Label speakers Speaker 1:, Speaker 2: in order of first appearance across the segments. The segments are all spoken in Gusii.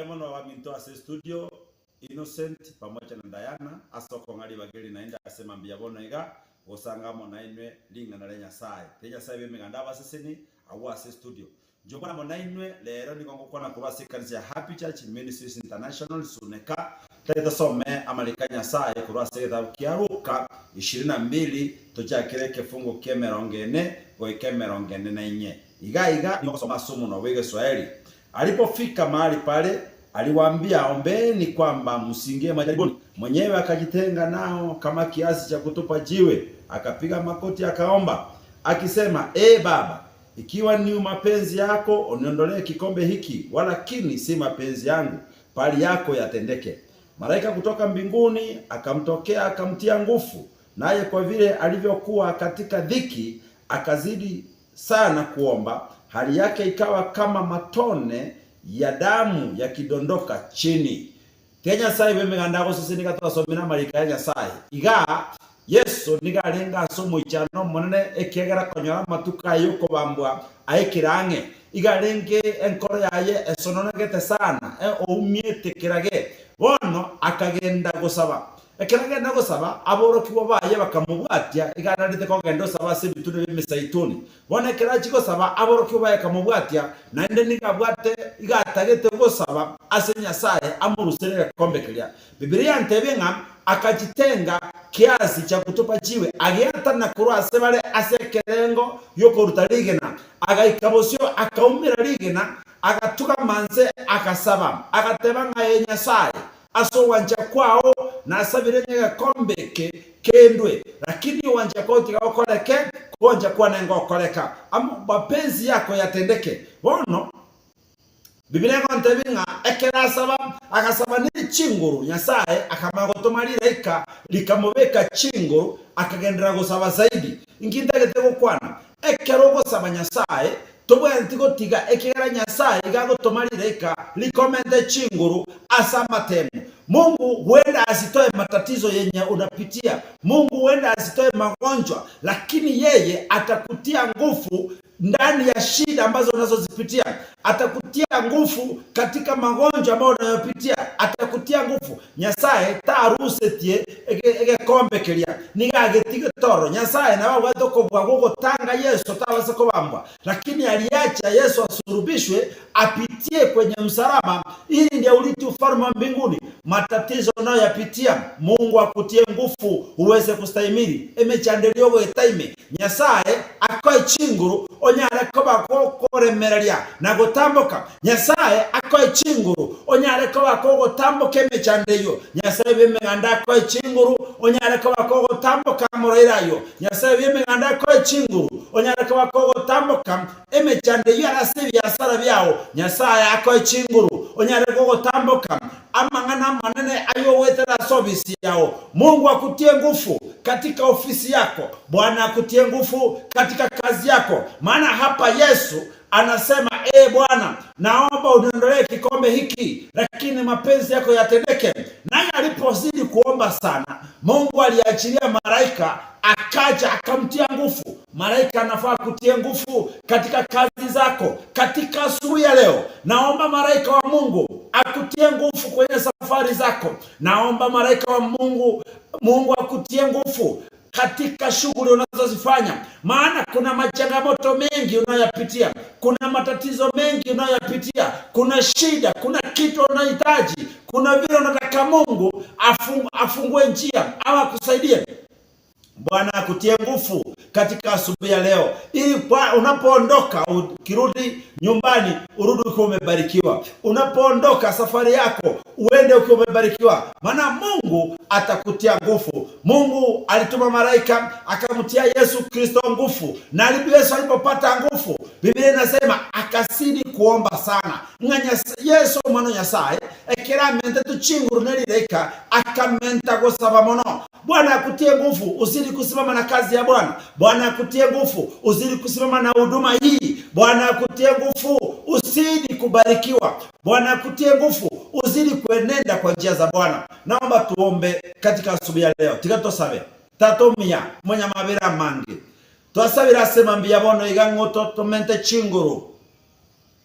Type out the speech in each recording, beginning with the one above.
Speaker 1: Mbuya mono abaminto ase estudio, Innocent pamoja na Diana ase okong'a ribaga eri naende ase mambia bono iga gosanga amo nainwe ring'ana ria Nyasae. Tiga Nyasae bw'emeganda abaseseni agwo ase estudio. Inche okwana amo nainwe rero nigo ngokwana korwa ase ekanisa ya Happy Church Ministries International Suneka. Tari tosome amariko a Nyasae korwa ase egetabu kia Luka ishirini na mbili tochakere ekefungo ki'emerongo ene goika emerongo ene na inye. Iga iga nigo ngosoma ase omonwa bw'Egeswahili. Alipofika mahali pale, aliwaambia, Ombeeni kwamba msiingie majaribuni. Mwenyewe akajitenga nao kama kiasi cha kutupa jiwe, akapiga makoti akaomba, akisema, Ee Baba, ikiwa ni mapenzi yako, uniondolee kikombe hiki, walakini si mapenzi yangu, bali yako yatendeke. Malaika kutoka mbinguni akamtokea akamtia nguvu, naye kwa vile alivyokuwa katika dhiki, akazidi sana kuomba, hali yake ikawa kama matone ya damu yakidondoka chini. Tiga Nyasae bw'emeganda agosesenie twasomire amariko ya Nyasae. Iga Yeso nigo arenge ase omoichano omonene ekiagera konyora amatuko aye y'okobambwa aikire ang'e. Iga arenge enkoro yaye esononegete sana, oumiete kerage. Bono akagenda gosaba. Ekero agenda gosaba, aborokigwa baye bakamobwatia, iga anarete kogenda osaba ase ebitunwa bi'Emesaituni. Bono ekero achia gosaba, aborokigwa baye bakamobwatia, naende nigo abwate iga atagete gosaba ase Nyasae amorusere egekombe keria. Bibilia yantebia ng'a akachitenga kiasi chia kutupa chiwe, ageatana korwa ase bare ase ekerengo gi'okoruta rigena, agaika bosio akaumera rigena, agatugama nse agasaba, agateba ng'a Ee Nyasae, Ase ogwancha kwao nasabire ng'a egekombe eke kendwe, lakini ogwancha kwao tiga gokoreke, kogwancha kwane ngokoreka. Amo mapenzi yako yatendeke. Bono Bibilia egontebia ng'a ekero asaba, agasaba ne chinguru, Nyasae akamanya gotoma rilaika rikamobeka chinguru, akagenderera gosaba zaidi. Inki ntagete gokwana? Ekero ogosaba Nyasae, Tobwenereti gotiga, ekiagera Nyasae iga agotoma rilaika rikomente chinguru ase amatemo. Mungu huenda asitoe matatizo yenye unapitia, Mungu huenda asitoe magonjwa, lakini yeye atakutia nguvu ndani ya shida ambazo unazozipitia, atakutia nguvu katika magonjwa ambayo unayopitia, atakutia nguvu. Nyasae tarusetie egekombe keria, nigo agetigete ororo. Nyasae nabo abwate okobua gw'ogotanga Yeso tabasa kobambwa, lakini aliacha Yeso asurubishwe apitie kwenye msalaba ili ndio urithi ufalme wa mbinguni. Matatizo unayoyapitia, Mungu akutie ngufu uweze kustahimili. Emechando eria ogoeta ime, Nyasae akoe chinguru onyare koba gokoremereria na gotamboka. Nyasae akoe chinguru onyare koba kogotamboka emechando eyio. Nyasae bw'Emeganda akoe chinguru onyare koba kogotamboka amorwaire ayio. Nyasae bw'Emeganda akoe chinguru onyare koba kogotamboka emechando eyio ase ebiasara biao. Nyasae akoe chinguru onyare kogotamboka amang'ana amanene ay'ogoetera ase ofisi yao. Mungu akutie ngufu katika ofisi yako. Bwana akutie ngufu katika kazi yako. Maana hapa Yesu anasema ee Bwana, naomba uniondolee kikombe hiki, lakini mapenzi yako yatendeke. Naye alipozidi kuomba sana, Mungu aliachilia malaika akaja akamtia nguvu. Malaika anafaa kutia nguvu katika kazi zako. Katika asubuhi ya leo, naomba malaika wa Mungu akutie nguvu kwenye safari zako. Naomba malaika wa Mungu, Mungu akutie nguvu katika shughuli unazozifanya, maana kuna machangamoto mengi unayoyapitia, kuna matatizo mengi unayoyapitia, kuna shida, kuna kitu unahitaji, kuna vile unataka Mungu afungue njia au akusaidie. Bwana akutie nguvu katika asubuhi ya leo, ili unapoondoka ukirudi nyumbani urudi ukiwa umebarikiwa. Unapoondoka safari yako uende ukiwa umebarikiwa, maana Mungu atakutia nguvu. Mungu alituma malaika akamtia Yesu Kristo nguvu, na Yesu alipopata nguvu, Biblia inasema akasidi kuomba sana. Ng'a Yesu omwana o Nyasae ekero amentetwe chinguru ne rilaika akamenta gosaba mono. Bwana akutie nguvu uzidi kusimama na kazi ya Bwana. Bwana akutie nguvu uzidi kusimama na huduma hii. Bwana akutie nguvu uzidi kubarikiwa. Bwana akutie nguvu uzidi kuenenda kwa njia za Bwana. Naomba tuombe katika asubuhi ya leo. Tiga tosabe. Tata omuya, omonyamabera amange, twasabire ase mambia bono iga ng'o totomente chinguru.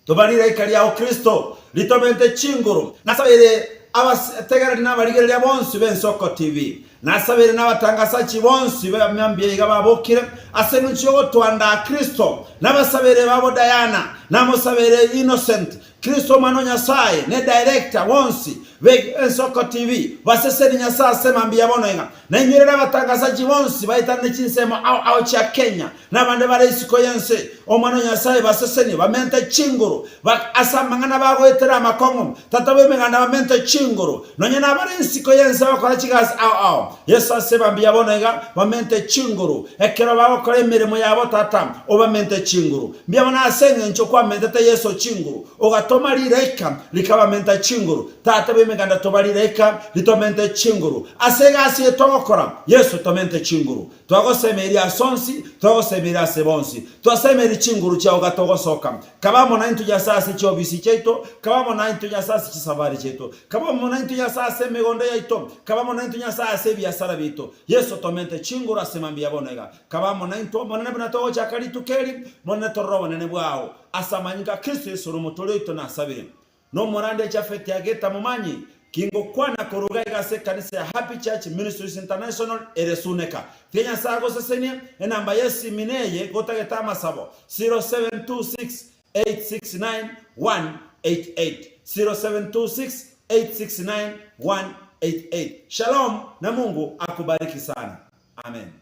Speaker 1: Toba rilaika riao Kristo ritomente chinguru. Nasabeire abategereri na abarigereria bonsi b'Ensoko TV. Nasabeire nabatangasachi bonsi b'amambia iga babokire ase engencho y'ogotwandaa Kristo. Nabasabeire babo Diana, namosabeire Innocent, Kristo Omwana o Nyasae, ne director bonsi be Ensoko TV. Baseseni Nyasae ase mambia bono iga. Nainyorere abatangasachi bonsi baetanire chinsemo ao ao chia Kenya. Nabande bare isiko y'ense, Omwana o Nyasae, basesenie, bamente chinguru, bak ase amang'ana bagoetera amakong'u, Tata bw'emeganda bamente chinguru, nonya nabare isiko y'ense bagokora chigasi ao ao, Yeso ase mambia bono iga, bamente chinguru, ekero bagokora emeremo yabo, Tata, obamente chinguru. Mbuya mono ase engencho kwamentete Yeso chinguru, ogatoma rilaika rikabamenta chinguru. Tata bw'emeganda toba rilaika ritomente chinguru ase egasi eye togokora, Yeso tomente chinguru. Twagosemeria as'onsi, twagosemeria ase bonsi. Twasemeria chinguru chiao gatogosoka. Kaba amo naintwe Nyasae ase chiofisi chiaito, kaba amo naintwe Nyasae ase chisafari chiaito, kaba amo naintwe Nyasae ase emegondo yaito, kaba amo naintwe Nyasae ase ebiasara biaito. Yeso tomente chinguru ase mambia bono iga. Kaba amo naintwe Omonene buna togochaka rituko eri, Monene torore obonene bwao. Ase amanyinga a Kristo Yeso ore Omotoori oito nasabire. Nomorandia Jafeti ageta momanyi ki ngokwana korwa iga ase ekanisa ya Happy Church Ministries International ere Suneka. Tiga Nyasae agosesenie, enamba y'esimi neye gotagete amasabo, 0726 869 188, 0726 869 188. Shalom na Mungu akubariki sana. Amen.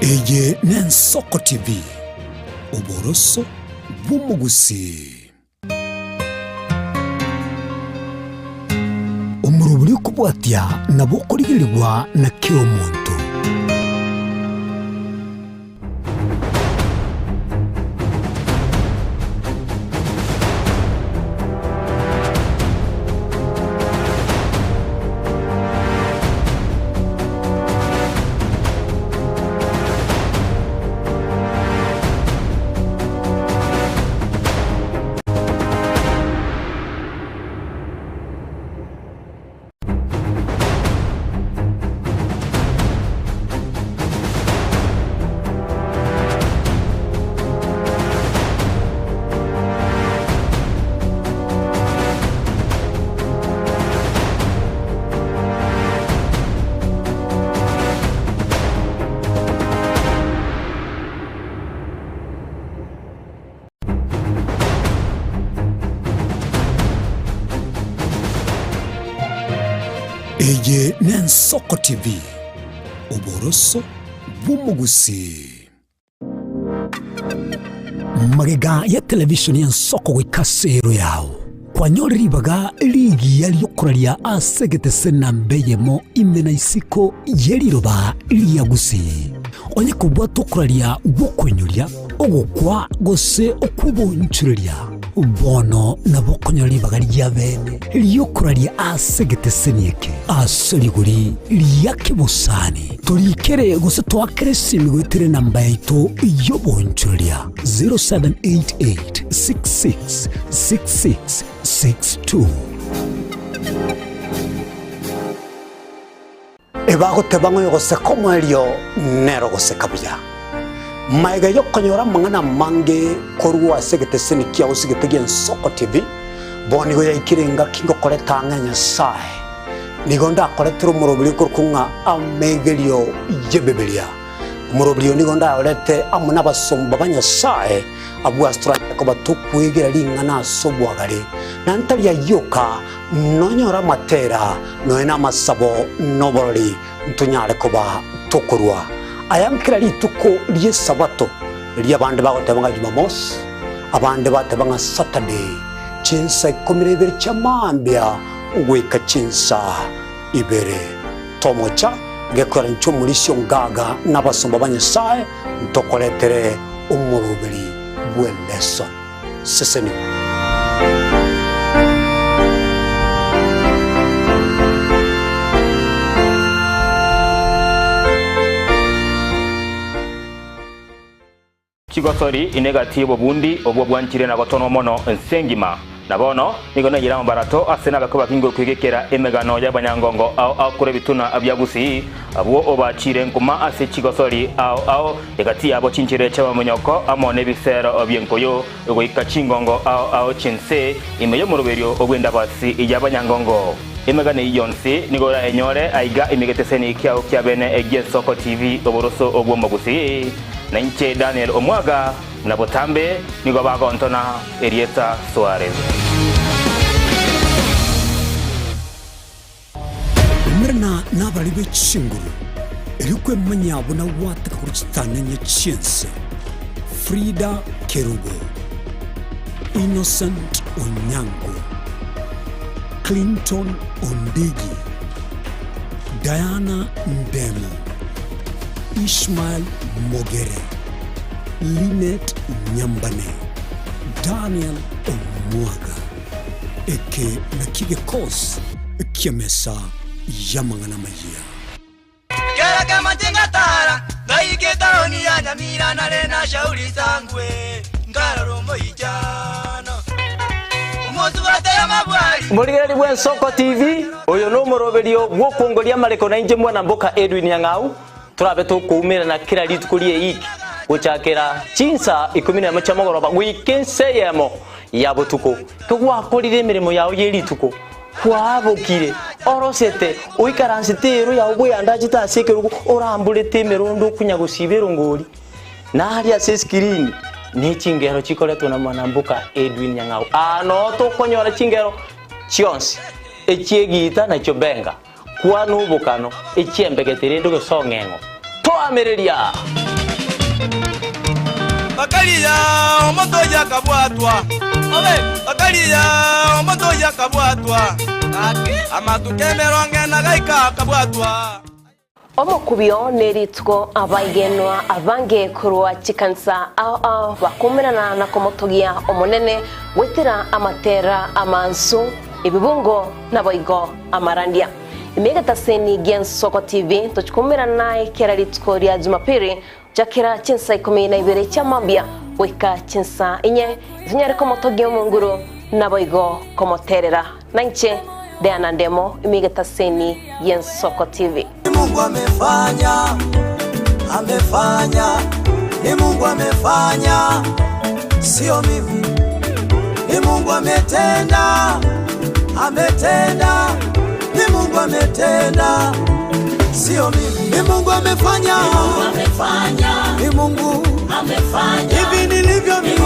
Speaker 2: Eye n'Ensoko TV, oboroso bw'omogusii. Omorobori okobwatia nabo okorigerigwa na kera omonto. Eye n'Ensoko TV, oboroso bw'omogusii. Magega ya televisheni y'Ensoko goika ase ero yao, kwanyore ribaga rigiya riokoraria ase egetese namba eyemo ime na isiko ye riroba ria Gusii. Onye kobwata okoraria gw'okoinyoria, ogokwa gose okw'obonchoreria, bono nabo okonyora ribaga ri'abeene ri'okoraria ase egeteseni eke ase rigori ria kebosani. Torikere gose toakere esimi goetera enamba yaito y'obonchoreria 0788 66 66 62. Ebagoteba ng'a oyogoseka omoerio nere ogoseka buya. Magega y'okonyora amang'ana amange korwa ase egeteseni kiao ase egete gi'Ensoko TV, bono nigo yaikire engaki ngokoreta ang'e Nyasae. Nigo ndakoretere omoroberio okorokwa ng'a Amegerio y'Ebibilia. Omoroberio oyo nigo ndayorete amo nabasomba ba Nyasae, abwo ase toranyare koba tokwegera ring'ana ase obwagare, na ntari ayio oka, Nonyore amatera, nonya namasabo, na oborori, ntonyare koba tokorua aya nkera rituko ri'Esabato, erio abande bagoteba ng'a Jumamosi, abande bateba ng'a Saturday, chinsa ikomi na ibere chia mambia goika chinsa ibere. Tomocha. Gekogera inche omorisia ongaga na abasomba ba Nyasae ntokoretere omoroberi bw'eleson. Sesenigwa.
Speaker 3: Chigosori ine gati y'obobundi obwo bwanchire na gotonwa mono ense engima. Na bono nigo naiyire amabarato ase nabekwe bakingwe kwegekera emegano y'abanyangongo ao ao korwa ebituna bia Gusii, abwo obachiire nkuma ase chigosori ao ao, egati yabo chinchera chi'amamonyoko amo nebisero bi'enkoyo, goika chingongo ao ao chi'ense ime y'omoroberio bw'endabasi y'abanyangongo. Emegano eyio yonsi nigo orayenyore aiga ime egeteseni kiao kia bene gi'Ensoko TV oboroso bw'Omogusii. Na inche Daniel omwaga, na botambe nigo bagontona erieta Suarez.
Speaker 2: Umerana nabari be chinguru, erio kwemanyia buna gwateka korwa chitanenye chi'ense. Frida Kerubo, Innocent Onyango, Clinton Ondigi, Diana Ndemo, Ishmael Mogere, Linet Nyambane, Daniel Omwaga. Eke nakio gekosi ki'emesa y'amang'ana amayia.
Speaker 4: Kera kemache ngatara, ngaika etaoni ya Nyamira nare na Shauri Sangwe, nkarora omoichano omosubate y'amabwari.
Speaker 5: Omorigereria bw'Ensoko TV, oyo nomoroberio bw'okwongoria amareko nainche mwana mboka Edwin Nyang'au, Torabe tokoumerana kera rituko ri'eiki, gochakera chinsa ikomi nemo chia mogoroba goika ensa eyemo ya botuko. Kegwakorire emeremo yao ye rituko, kwabokire, orosete, oikaransete eero yao bweandachete ase ekerogo, oramborete emerondo okonya gosiba erongori, na aria ase esikirini ne chingero chikoretwa na mwanamboka Edwin Nyang'au. Aa noo tokonyora chingero chionsi, echi'egiita na chiobenga. Kwana obokano, echiembegete rende gose ong'eng'o. Toamereria!
Speaker 4: Bakaria omonto oyio akabwatwa, bakaria omonto oyio akabwatwa, amatuko emerongo ena gaika akabwatwa.
Speaker 6: Omokubio nerituko abaigenwa abange korwa chikanisa ao ao bakomerana na komotogia Omonene goetera amatera amansu, ebibungo naboigo amarandia. Ime egetaseni gi'Ensoko TV tochikomerana naye kera rituko ria Jumapili gochakera chinsa ikomi na ibere chia mambia goika chinsa inye, tonyare komotogia Omonguru naboigo komoterera. Nainche Diana Ndemo ime egetaseni gi'Ensoko TV.
Speaker 4: Ni Mungu amefanya, amefanya, ni Mungu amefanya, sio mimi. Ni Mungu ametenda, ametenda, ni Mungu ametenda, sio mimi. Ni Mungu amefanya, ni Mungu amefanya, hivi nilivyo mimi.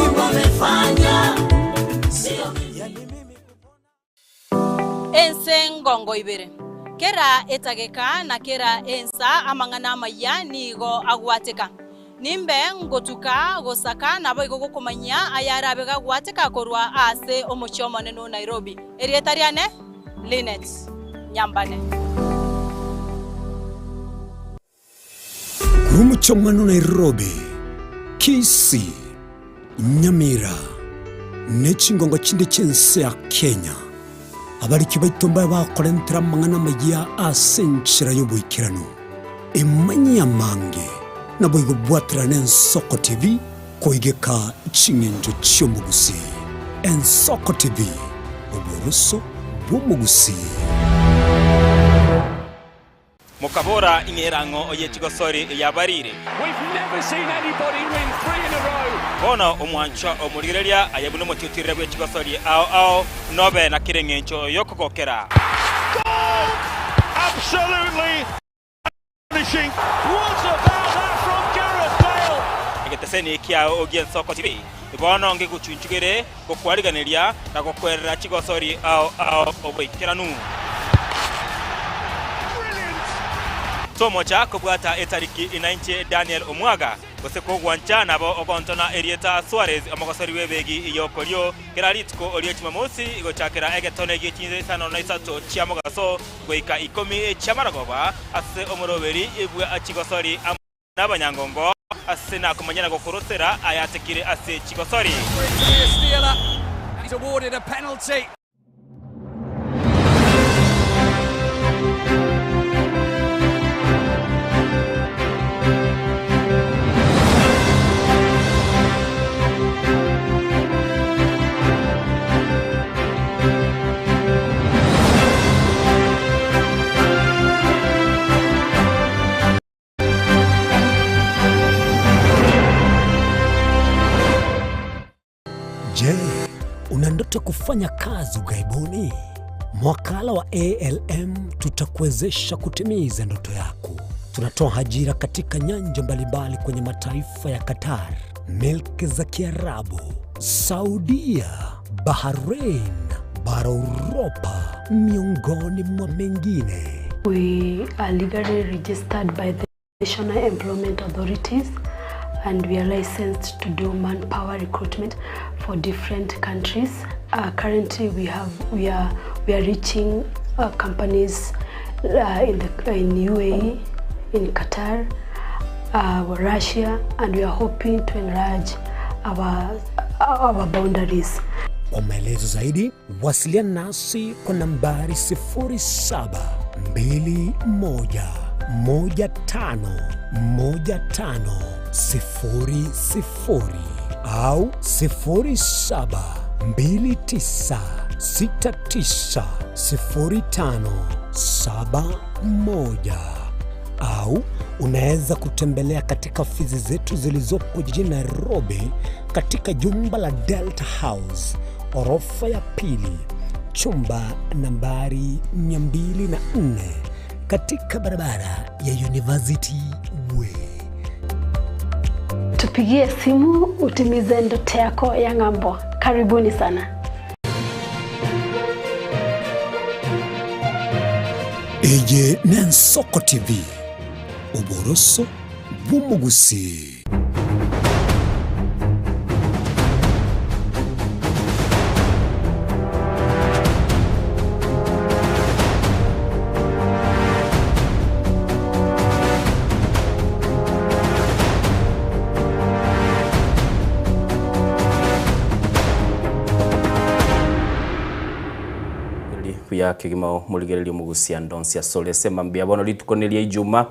Speaker 7: Ense ngongo ibere. Kera etageka na kera ensa amang'ana amayia nigo agwateka. Nimbe ngotuka gosaka naboigo gokomanyia ayarabe gagwateka korwa ase omochie omonene o Nairobi. Erieta riane Linet Nyambane.
Speaker 2: Korwa omochie omonene o Nairobi, Kisii, Nyamira, ne chingongo chinde chi'ense ya Kenya, abariki baito mbabe bakorentera amang'ana amayia ase enchera y'oboikeranu. Emanyie amange, naboigo bwaterane Ensoko TV koigeka ching'encho chi'omogusii. Ensoko TV, oboroso bw'omogusii.
Speaker 3: Mokabora, Ing'era ng'o oye chigosori yabarire? Bono omwanchwa omorigereria aye buna omotiotirire bwe chigosori ao ao, nobe na kera engencho y'okogokera. Egeteseni kiao gi'ensoko TV bono ngegochunchugere gokwariganeria na gokwerera chigosori ao ao oboikeranu. Tomocha kobwata etariki inainche Daniel Omwaga. Gose kogwancha nabo ogontona erieta Suarez omogosori bw'ebegi y'okorio kera rituko rie Jumamosi gochakera egetone gie chinsa isano na isato chia mogaso goika ikomi chi'amarogoba ase omoroberi bwa chigosori amo nabanyangongo ase nakomanya na gokorosera ayatekire ase chigosori.
Speaker 2: Je, una ndoto kufanya kazi ughaibuni? Mwakala wa ALM tutakuwezesha kutimiza ndoto yako. Tunatoa ajira katika nyanja mbalimbali kwenye mataifa ya Qatar, milki za Kiarabu, Saudia, Bahrain, bara Uropa, miongoni mwa mengine.
Speaker 8: We are legally registered by the National Employment Authorities and we are licensed to do manpower recruitment for different countries. Uh, currently we have we are we are reaching uh, companies uh, in the in UAE, in Qatar, uh, Russia and we are hoping to enlarge our our boundaries.
Speaker 2: Kwa maelezo zaidi wasiliana nasi kwa nambari 0721151500 au 0729690571 au unaweza kutembelea katika ofisi zetu zilizopo jijini Nairobi katika jumba la Delta House orofa ya pili chumba nambari 204 katika barabara ya University Way.
Speaker 8: Tupigie simu utimize ndoto yako ya ng'ambo. Karibuni sana.
Speaker 2: Eye n'Ensoko TV, oboroso bw'omogusii.
Speaker 9: Buya kegima omorigereria omogusia ndonsi asore ase mambia bono rituko ne ria ijuma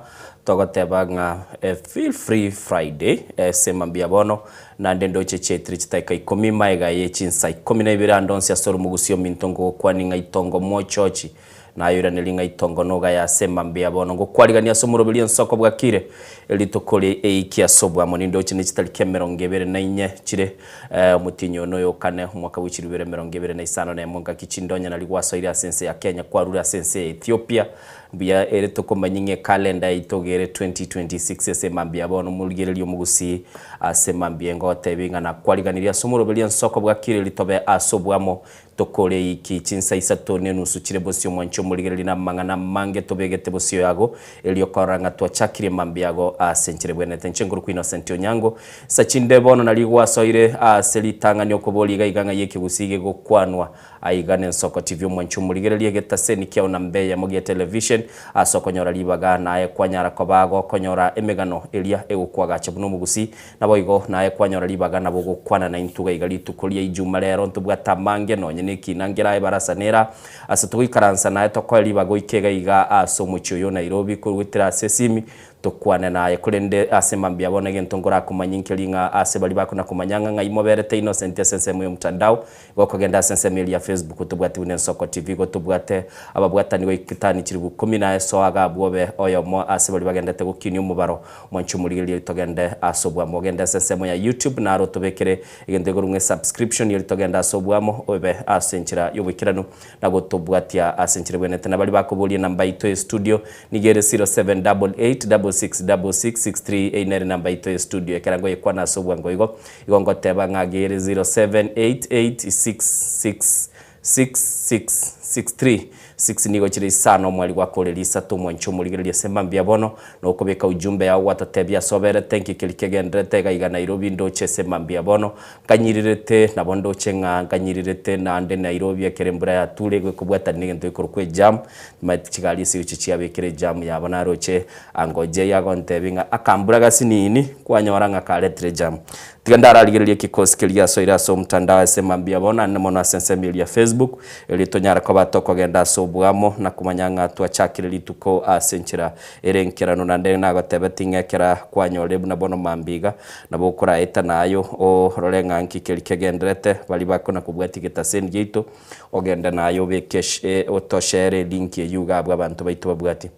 Speaker 9: togoteba ng'a eh, feel free Friday ase mambia bono naende ndoche chiaitire chidakika ikomi maega ye chinsa ikomi na ibere ande onsi asore omogusia ominto ngogokwani ng'a itongo mochochi nayoiraneria ng'a itongo noga ase mambia bono ngokwarigania ase omoroberi ensoko bwakire rituko rie eiki ase obwamo nindoche ne chitariki emerongo ebere na inye chire eh, omotinyi ono oyo okane omwaka bwa chiribu ibere emerongo ebere na isano na emo ngaki chindonya nari gwasoire ase ense ya Kenya kwarure ase ense ya Ethiopia mbuya ere tokomanya ng'a ekalenda yaito iga ere 2026 ase mambia bono omorigereria omogusii ase mambia ngogotebi ng'a nakwariganirie ase omoroberi ensoko bwakire ritobe ase obwamo Tokore eiki chinsa isato na enusu chire bosio mwanche omorigereria na amang'ana amange tobegete bosio yago, erio korora ng'a twachakirie mambia ago ase enchera ebwenerete. Inche nkorokwa Innocent Onyango. Nsa chinde bono nario gwasoire ase ritang'ani okoboria iga iga ng'a y'ekegusii gegokwanwa aiga n'Ensoko TV omwanche omorigereria egetaseni kiao namba eyemo gia television ase okonyora ribaga naye kwanyara koba gokonyora emegano eria egokwagacha buna omogusii Naboigo naye kwanyora ribaga nabo gokwana naintwe iga iga rituko ria Ijuma rero ntobwate amange nonye nekina nkerae ebarasa nera ase togoikaransa naye tokoe ribaga oike iga iga ase omochie oyo o Nairobi korwetera ase esimi tokwane naye korende ase mambia bono egento nkorakomanyie nkeri ng'a ase baria bakona komanya ng'a ng'ai moberete Innocent ase ensemo y'omtandao Gokogenda ase ensemo eria ya Facebook tobwate buna Ensoko TV igo tobwate ababwatani goika tani chilifu ikomi na esoa iga abwo obe oyomo ase baria bagendete gokinia omobaro mwanche omorigereria togende ase obwamo ogende ase ensemo ya YouTube naro otobekere egento igoro ng'a esubscription eri togende ase obwamo obe ase enchera yoboikeranu na gotobwatia ase enchera ebwenerete na baria bakoboria enamba yaito ye studio nigo ere 0788666663 eyio nere enamba yaito ye studio ekero ngoyekwana ase obwango igo Igo ngoteba ng'a gere 0788666663. 6 nigo chire isano omweri gwakorire isato omwanche omorigereria ase mambia bono na okobeka ujumbe yao gwatotebia ase oberete nki keria kegendererete iga iga Nairobi ndoche ase mambia bono nkanyirirete nabo ndoche ng'a nkanyirirete naende Nairobi ekero embura yature igo ekobwatania na egento gekorokwa ejam timanyeti chigari ase egochia chiabekire ejam yabo naroche ango Jay agontebia ng'a akambura gasinini kwanyora ng'a karetire ejam. Tiga ndararigererie ekikosi keria giasoire ase omotandao ase mambia bono naende mono ase ensemo eria ya Facebook, erio tonyare koba tokogenda ase oboamo na komanya ng'a twachakire rituko ase enchera ere enkeranu. Naende nagotebeti ng'a ekera kwanyorire buna bono mambia iga, nabo okoraeta nayo orore ng'a nki keria kegendererete, baria bakona kobwatia egetaseni giaito, ogende naye obeke otoshere elink eyio iga abwo abanto baito babwatie.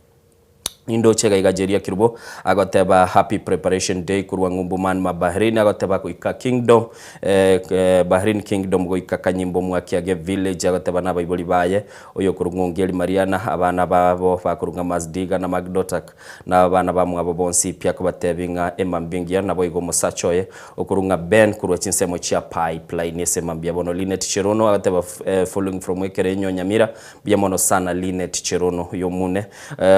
Speaker 9: Nindoche iga iga Jeria Kirubo agoteba happy preparation day korwa ng'umbu man ma Bahrain agoteba goika kingdom eh, eh, Bahrain kingdom goika kanyimbo mwakiage village agoteba na abaibori baye oyo korwa ng'ongeri Mariana abana babo bakorwa ng'a Masdiga na Magdotak na abana bamwabo bonsi pi akobatebi ng'a emambia engiya naboigo omosacha oye okorwa ng'a Ben korwa chinsemo chia pipeline ase emambia bono Linet Cherono agoteba eh, following from Ekerenyo Nyamira Mbuya mono sana Linet Cherono yomune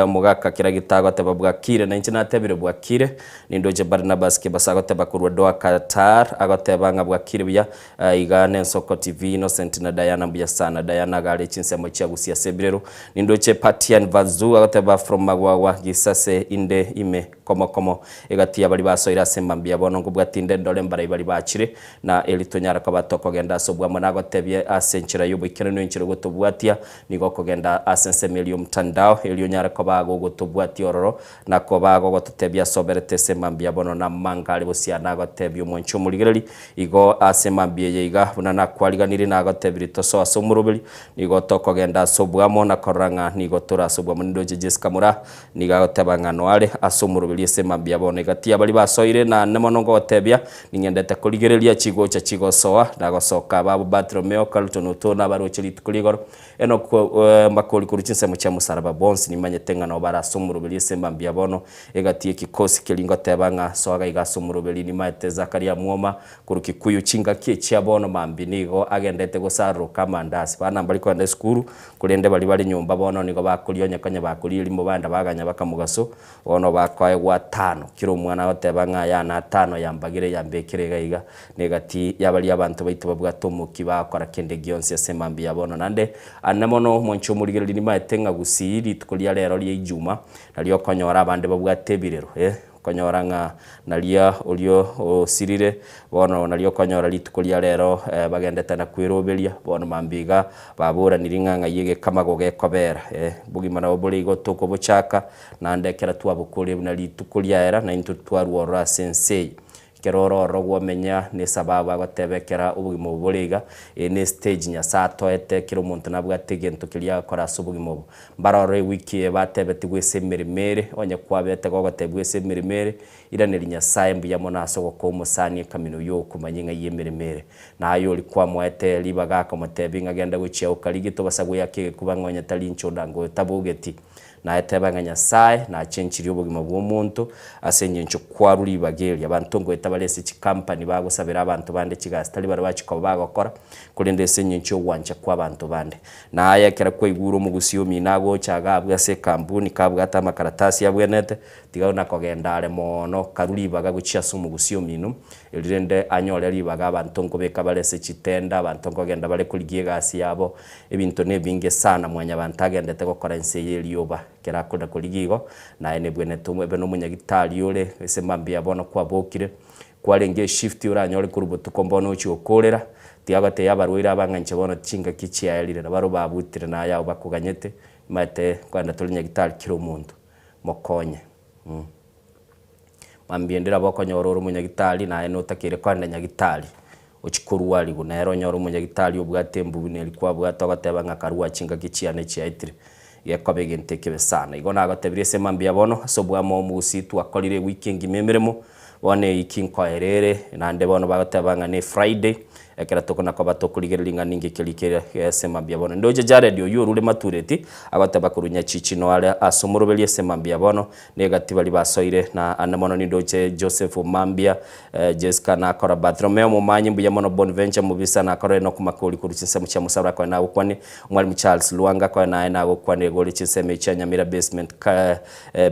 Speaker 9: omogaka kera gitagoteba bwakire na inche natebire bwakire nindoche Barnabas Kebasa agoteba korwa Doha Qatar agoteba ng'a bwakire buya iga nensoko TV Innocent na Diana mbuya sana Diana agare chinsemo chia Gusii ase ebirero nindoche Patian Vazu agoteba from Magwagwa Gisase inde ime komo komo egati ya baria basoire ase mambia bono nkobwati inde ndore mbarai baria bachire Na eri tonyare koba tokogenda ase obwamo nagotebie ase enchera y'oboikeranu enchera ogotobwatia, nigo okogenda ase ensemo eria y'omotandao, erio onyare koba gogotobwatia ororo, na koba gogototebia ase oberete ase mambia bono namanga are bosia nagotebia omwanchi omorigereri, igo ase mambia eye iga buna nakwariganirie nagotebirie tosoe ase omoroberi, nigo tokogenda ase obwamo na korora ng'a nigo tore ase obwamo nindoche Jessica Moraa Nigo agoteba ng'a noare ase omoroberi ase mambia bono egati ya baria basoire, naende mono ngogotebia, ning'endete korigereria chigocha chigosoa na gosoka ababo Bartolomeo, Carlton Otoo na abaroche rituko rigoro, Enock Makori korwa chinsemo chia mosaraba bonsi nimanyete ng'a nao bare ase omoroberi ase mambia bono egati y'ekikosi keria ngoteba ng'a soa gaiga ase omoroberi nimaete Zakaria Mwoma Korwa Kikuyu chingaki echia bono mambia nigo agendete gosaroroka amandasi. Bana mbari kogenda esukuru, korende baria bare nyomba bono nigo bakoria onye konya bakoria erimo baenda baganya baka mogaso, bono bakoegwa atano. Kera omwana agoteba ng'a yane atano yambagire yambekire iga iga. Negati yabaria abanto baito babwate omokia bagokora kende gionsi ase mambia ya bono. Naende ane mono omonche omorigereria nimaete ng'a gusii rituko ria rero ria ijuma nario okonyora abande babwate ebirero eh. Okonyora ng'a naria oria osirire, bono nario okonyora rituko ria rero bagendete na kweroberia, bono mambia iga baboranirie ng'a ng'ai egekamago gekobera. Bogima nabo bore igo tokobochaka, naende ekero twabokorire buna rituko riaera, naintwe twarwa ororo ase ense eye. Ekero ore ororo gwomenya nesababu agoteba ekero obogima obo bore iga, eye ne stage Nyasae atoete kera omonto nabwate egento keria agokora ase obogima obo. Mbare ororo ewiki eye batebetigwe ase emeremo ere, onye kwabete gogotebigwa ase emeremo ere, iraneria Nyasae mbuya mono ase ogokoa omosani ekamino y'okomanya ing'ai emeremo ere. Na aye oria kwamoete ribaga akomotebia ng'a genda gochia okarigie tobasa goeaka egekuba ng'a onye tari inche ondango oyo tabogeti. Naye teba ng'a Nyasae nachenchirie obogima bw'omonto ase engencho kwarwa ribaga eri. Abanto ngoeta bare ase chikampani bagosabera abanto bande chigasi tari baria bachia koba bagokora, korende ase engencho y'ogwancha kw'abanto bande. Na aye ekero kwaigure omogusii omino agocha iga abwo ase ekampuni kabwate amakaratasi abwenerete, tiga buna kogenda are moono, karue ribaga gochia ase omogusii omino, erio rende anyore ribaga abanto nkobeka bare ase chitenda, abanto nkogenda bare korigia egasi yabo, Ebinto nebinge sana mwanyabanto agendete gokora ense eye y'erioba. Ekero akorera korigia igo, naye nebwenerete ebe nomonyagitari ore, ase mambia bono kwabokire, kwarenge eshift oranyore korwa botuko mbono ochia gokorera, tiga gotebia abarwaire aba ng'a inche bono chingaki chiaerire, nabarobwo babutire naye abwo bakoganyete, omanyete kogenda tore nyagitari kera omonto, mokonye. Mambia ende nabo okonyora ore omonyagitari naye notakeire kogenda nyagitari, ochie korwariwa, nere onyore omonyagitari obwate embubu neri kwabwate ogoteba ng'a karwa chingaki chiane chiaetire, gekoba egento ekebe sana. Igo nagotebirie ase mambia bono, ase obwamo omogusii twakorire ewiki engima emeremo, bono eyiki nkoera ere, naende bono bagoteba ng'a ne Friday. Ekero tokona koba tokorigereria ng'a ninki keria kere ase mambia bono. Ndoche Jared oyio orure matureti, agoteba korwa Nyachichi noare ase omoroberi ase mambia bono, negati baria basoire na ande mono nindoche Joseph Omambia, Jesca nakora Bartholomeo Omomanyi mbuya mono Bonventure Mobisa nakora Enock Makori korwa chinsemo chia Mosabra akoe nagokwanie, Mwalimu Charles Lwanga akoe naye nagokwanire igoro chinsemo echia Nyamira Basement ka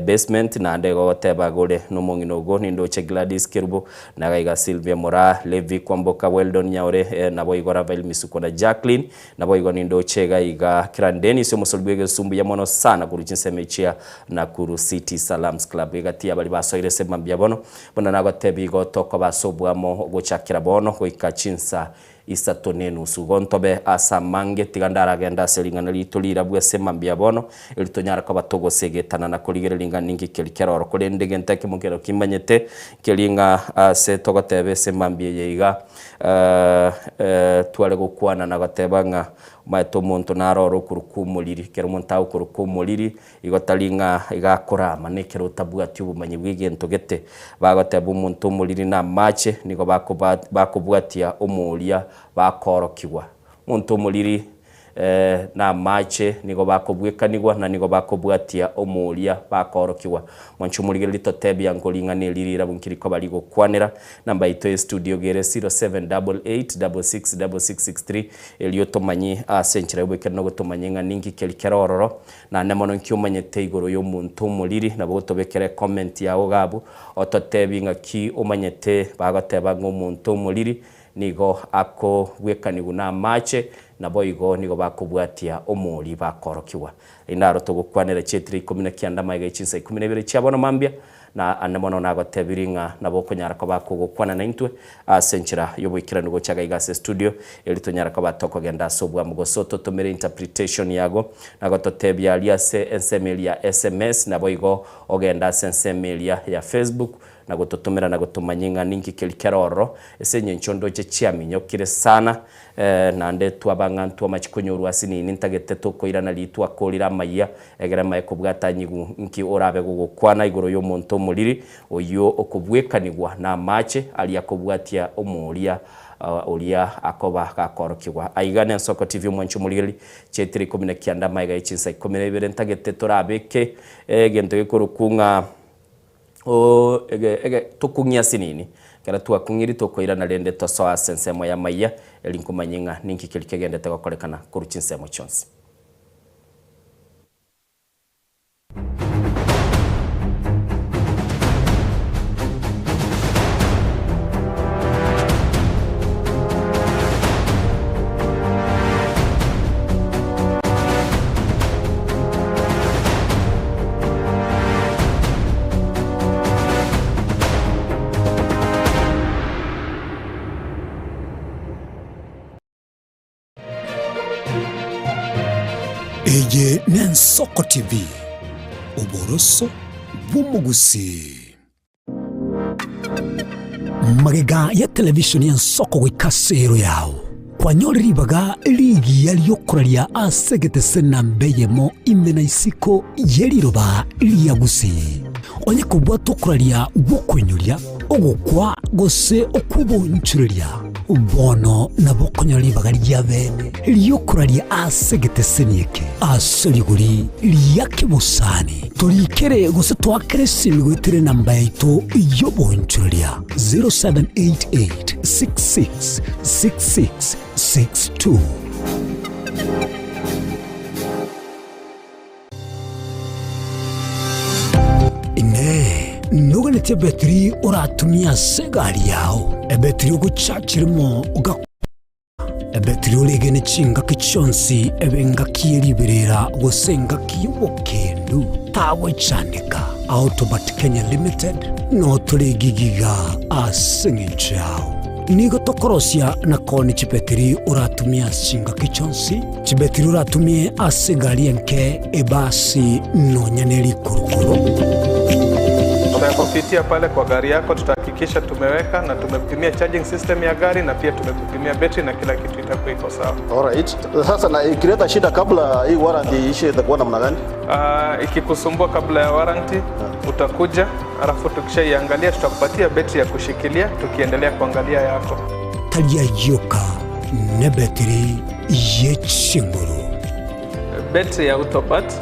Speaker 9: Basement naende igo ogoteba gore nomong'ina ogo nindoche Gladys Kerubo Nagaiga Sylvia Moraa, Levi Kwamboka, Weldon Nyaore, naboigo Rafael Misuko na Jacqueline, naboigo nindoche iga iga Kiran Dennis omosori bw'egesusu mbuya mono sana korwa chinsemo echia Nakuru City Salams Club. Egati ya baria basoire ase mambia bono, buna nagotebia igo tokoba ase oboamo gochakera bono goika chinsa isato na enusu. Igo ntobe ase amange, tiga ndaragende ase ring'ana riito rirabwo ase mambia bono, erio tonyare koba togosegetana na korigereria ng'a ninki keria keroro. Korende egento ekemo kero kimanyete, nkeria ng'a ase togoteba ase mambia eye iga, tware gokwana na goteba ng'a omanyete omonto narore okorokwa omoriri. Ekero omonto agokorokwa omoriri, Igo tari ng'a iga akorama nekero otabwati obomanyi bw'egento gete. Bagoteba omonto omoriri namache, nigo bakobwatia omoria bakoorokigwa. Omonto omoriri namache nigo bakobwekanigwa na nigo bakobwatia omoria bakoorokigwa. Mwanche omorigereria totebia nkoring'ana eri rirabwo nki rikoba rigokwanera. Namba yaito ye studio iga ere 0788666663 erio otomanye ase enchera y'oboikeranu ogotomanye ng'a ninki keri kere ororo. Naende mono nki omanyete igoro y'omonto omoriri? Nabo gotobekera ecomment yao iga abwo, ototebie ng'aki omanyete bagoteba ng'a omonto omoriri nigo akobwekanigwa namache, naboigo nigo bakobwatia omori bakorokigwa. Rende aro togokwanera chietire ikomi na kianda magega ye chinsa ikomi na ibere chia bono mambia, Na ande mono nagotebirie ng'a nabo okonyara koba kogokwana naintwe ase enchera y'oboikeranu gocha iga iga ase estudio, erio tonyare koba tokogenda ase obwamo gose ototomere interpretation yago, na gototebia aria ase ensemo eria ya sms, naboigo ogende ase ensemo eria ya Facebook, na gototomera na gotomanyia ng'a ninki keria kere ororo, ase engencho ndoche chiaminyokire sana. Naende twaba ng'a ntwamachi konyorwa ase nini ntagete tokoirana riria twakorire amayia, egere mae kobwata nyigu nki orabe gogokwana igoro y'omonto omoriri, oyio okobwekanigwa namache aria akobwatia omooria oria akoba gakoorokigwa. Aiga n'Ensoko TV omwanchi omorigereria, chiaitire ikomi na kianda amaega ye chinsa ikomi na ibere ntagete torabeke egento gekorokwa ng'a Oo, ege, ege, tokong'ia ase nini? Ekero twakong'irie tokoirana rende tosoe ase ensemo y'amaiya, eri nkomanye ng'a ninki keria kegendete gokorekana korwa chinsemo chionsi.
Speaker 2: Eye n'Ensoko TV, oboroso bw'omogusii. Magega ya televisheni y'ensoko goika ase ero yao, kwanyore ribaga rigiya ri'okoraria ase egetese namba eyemo ime na isiko ye riroba ria Gusii. Onye kobwata okoraria gw'okoinyoria, ogokwa gose okw'obonchoreria, bono nabo okonyora ribaga ria bene ri'okoraria ase egeteseni eke ase rigori ria kebosani. Torikere gose toakere esimi goetera enamba yaito y'obonchoreria 0788 66 66 62. Inee! Noganetie ebetiri oratumie ase egari yao? Ebetiri ogochachirimo ogakwa? Ebetiri oregene chingaki chionsi, ebe engaki ye riberera gose engaki y'obokendu, tagochandeka. Autobat Kenya Limited noo tore gigiga ase eng'encho yao. Nigo tokorosia na koonia chibetiri oratumie ase chingaki chionsi, chibetiri oratumie ase egari enke, ebasi, nonya ne rikurukuru.
Speaker 10: Tutakupitia pale kwa gari yako, tutahakikisha tumeweka na tumekupimia charging system ya gari na pia tumekupimia betri na kila kitu itakuwa iko sawa.
Speaker 11: Alright. Sasa na ikileta shida kabla hii warranty iishe itakuwa namna gani?
Speaker 10: Uh, ikikusumbua kabla ya warranty utakuja, alafu tukishaiangalia tutakupatia betri ya kushikilia tukiendelea kuangalia yako.
Speaker 2: Tari ayio oka, nebetiri ye chinguru.
Speaker 10: Betri ya Autobat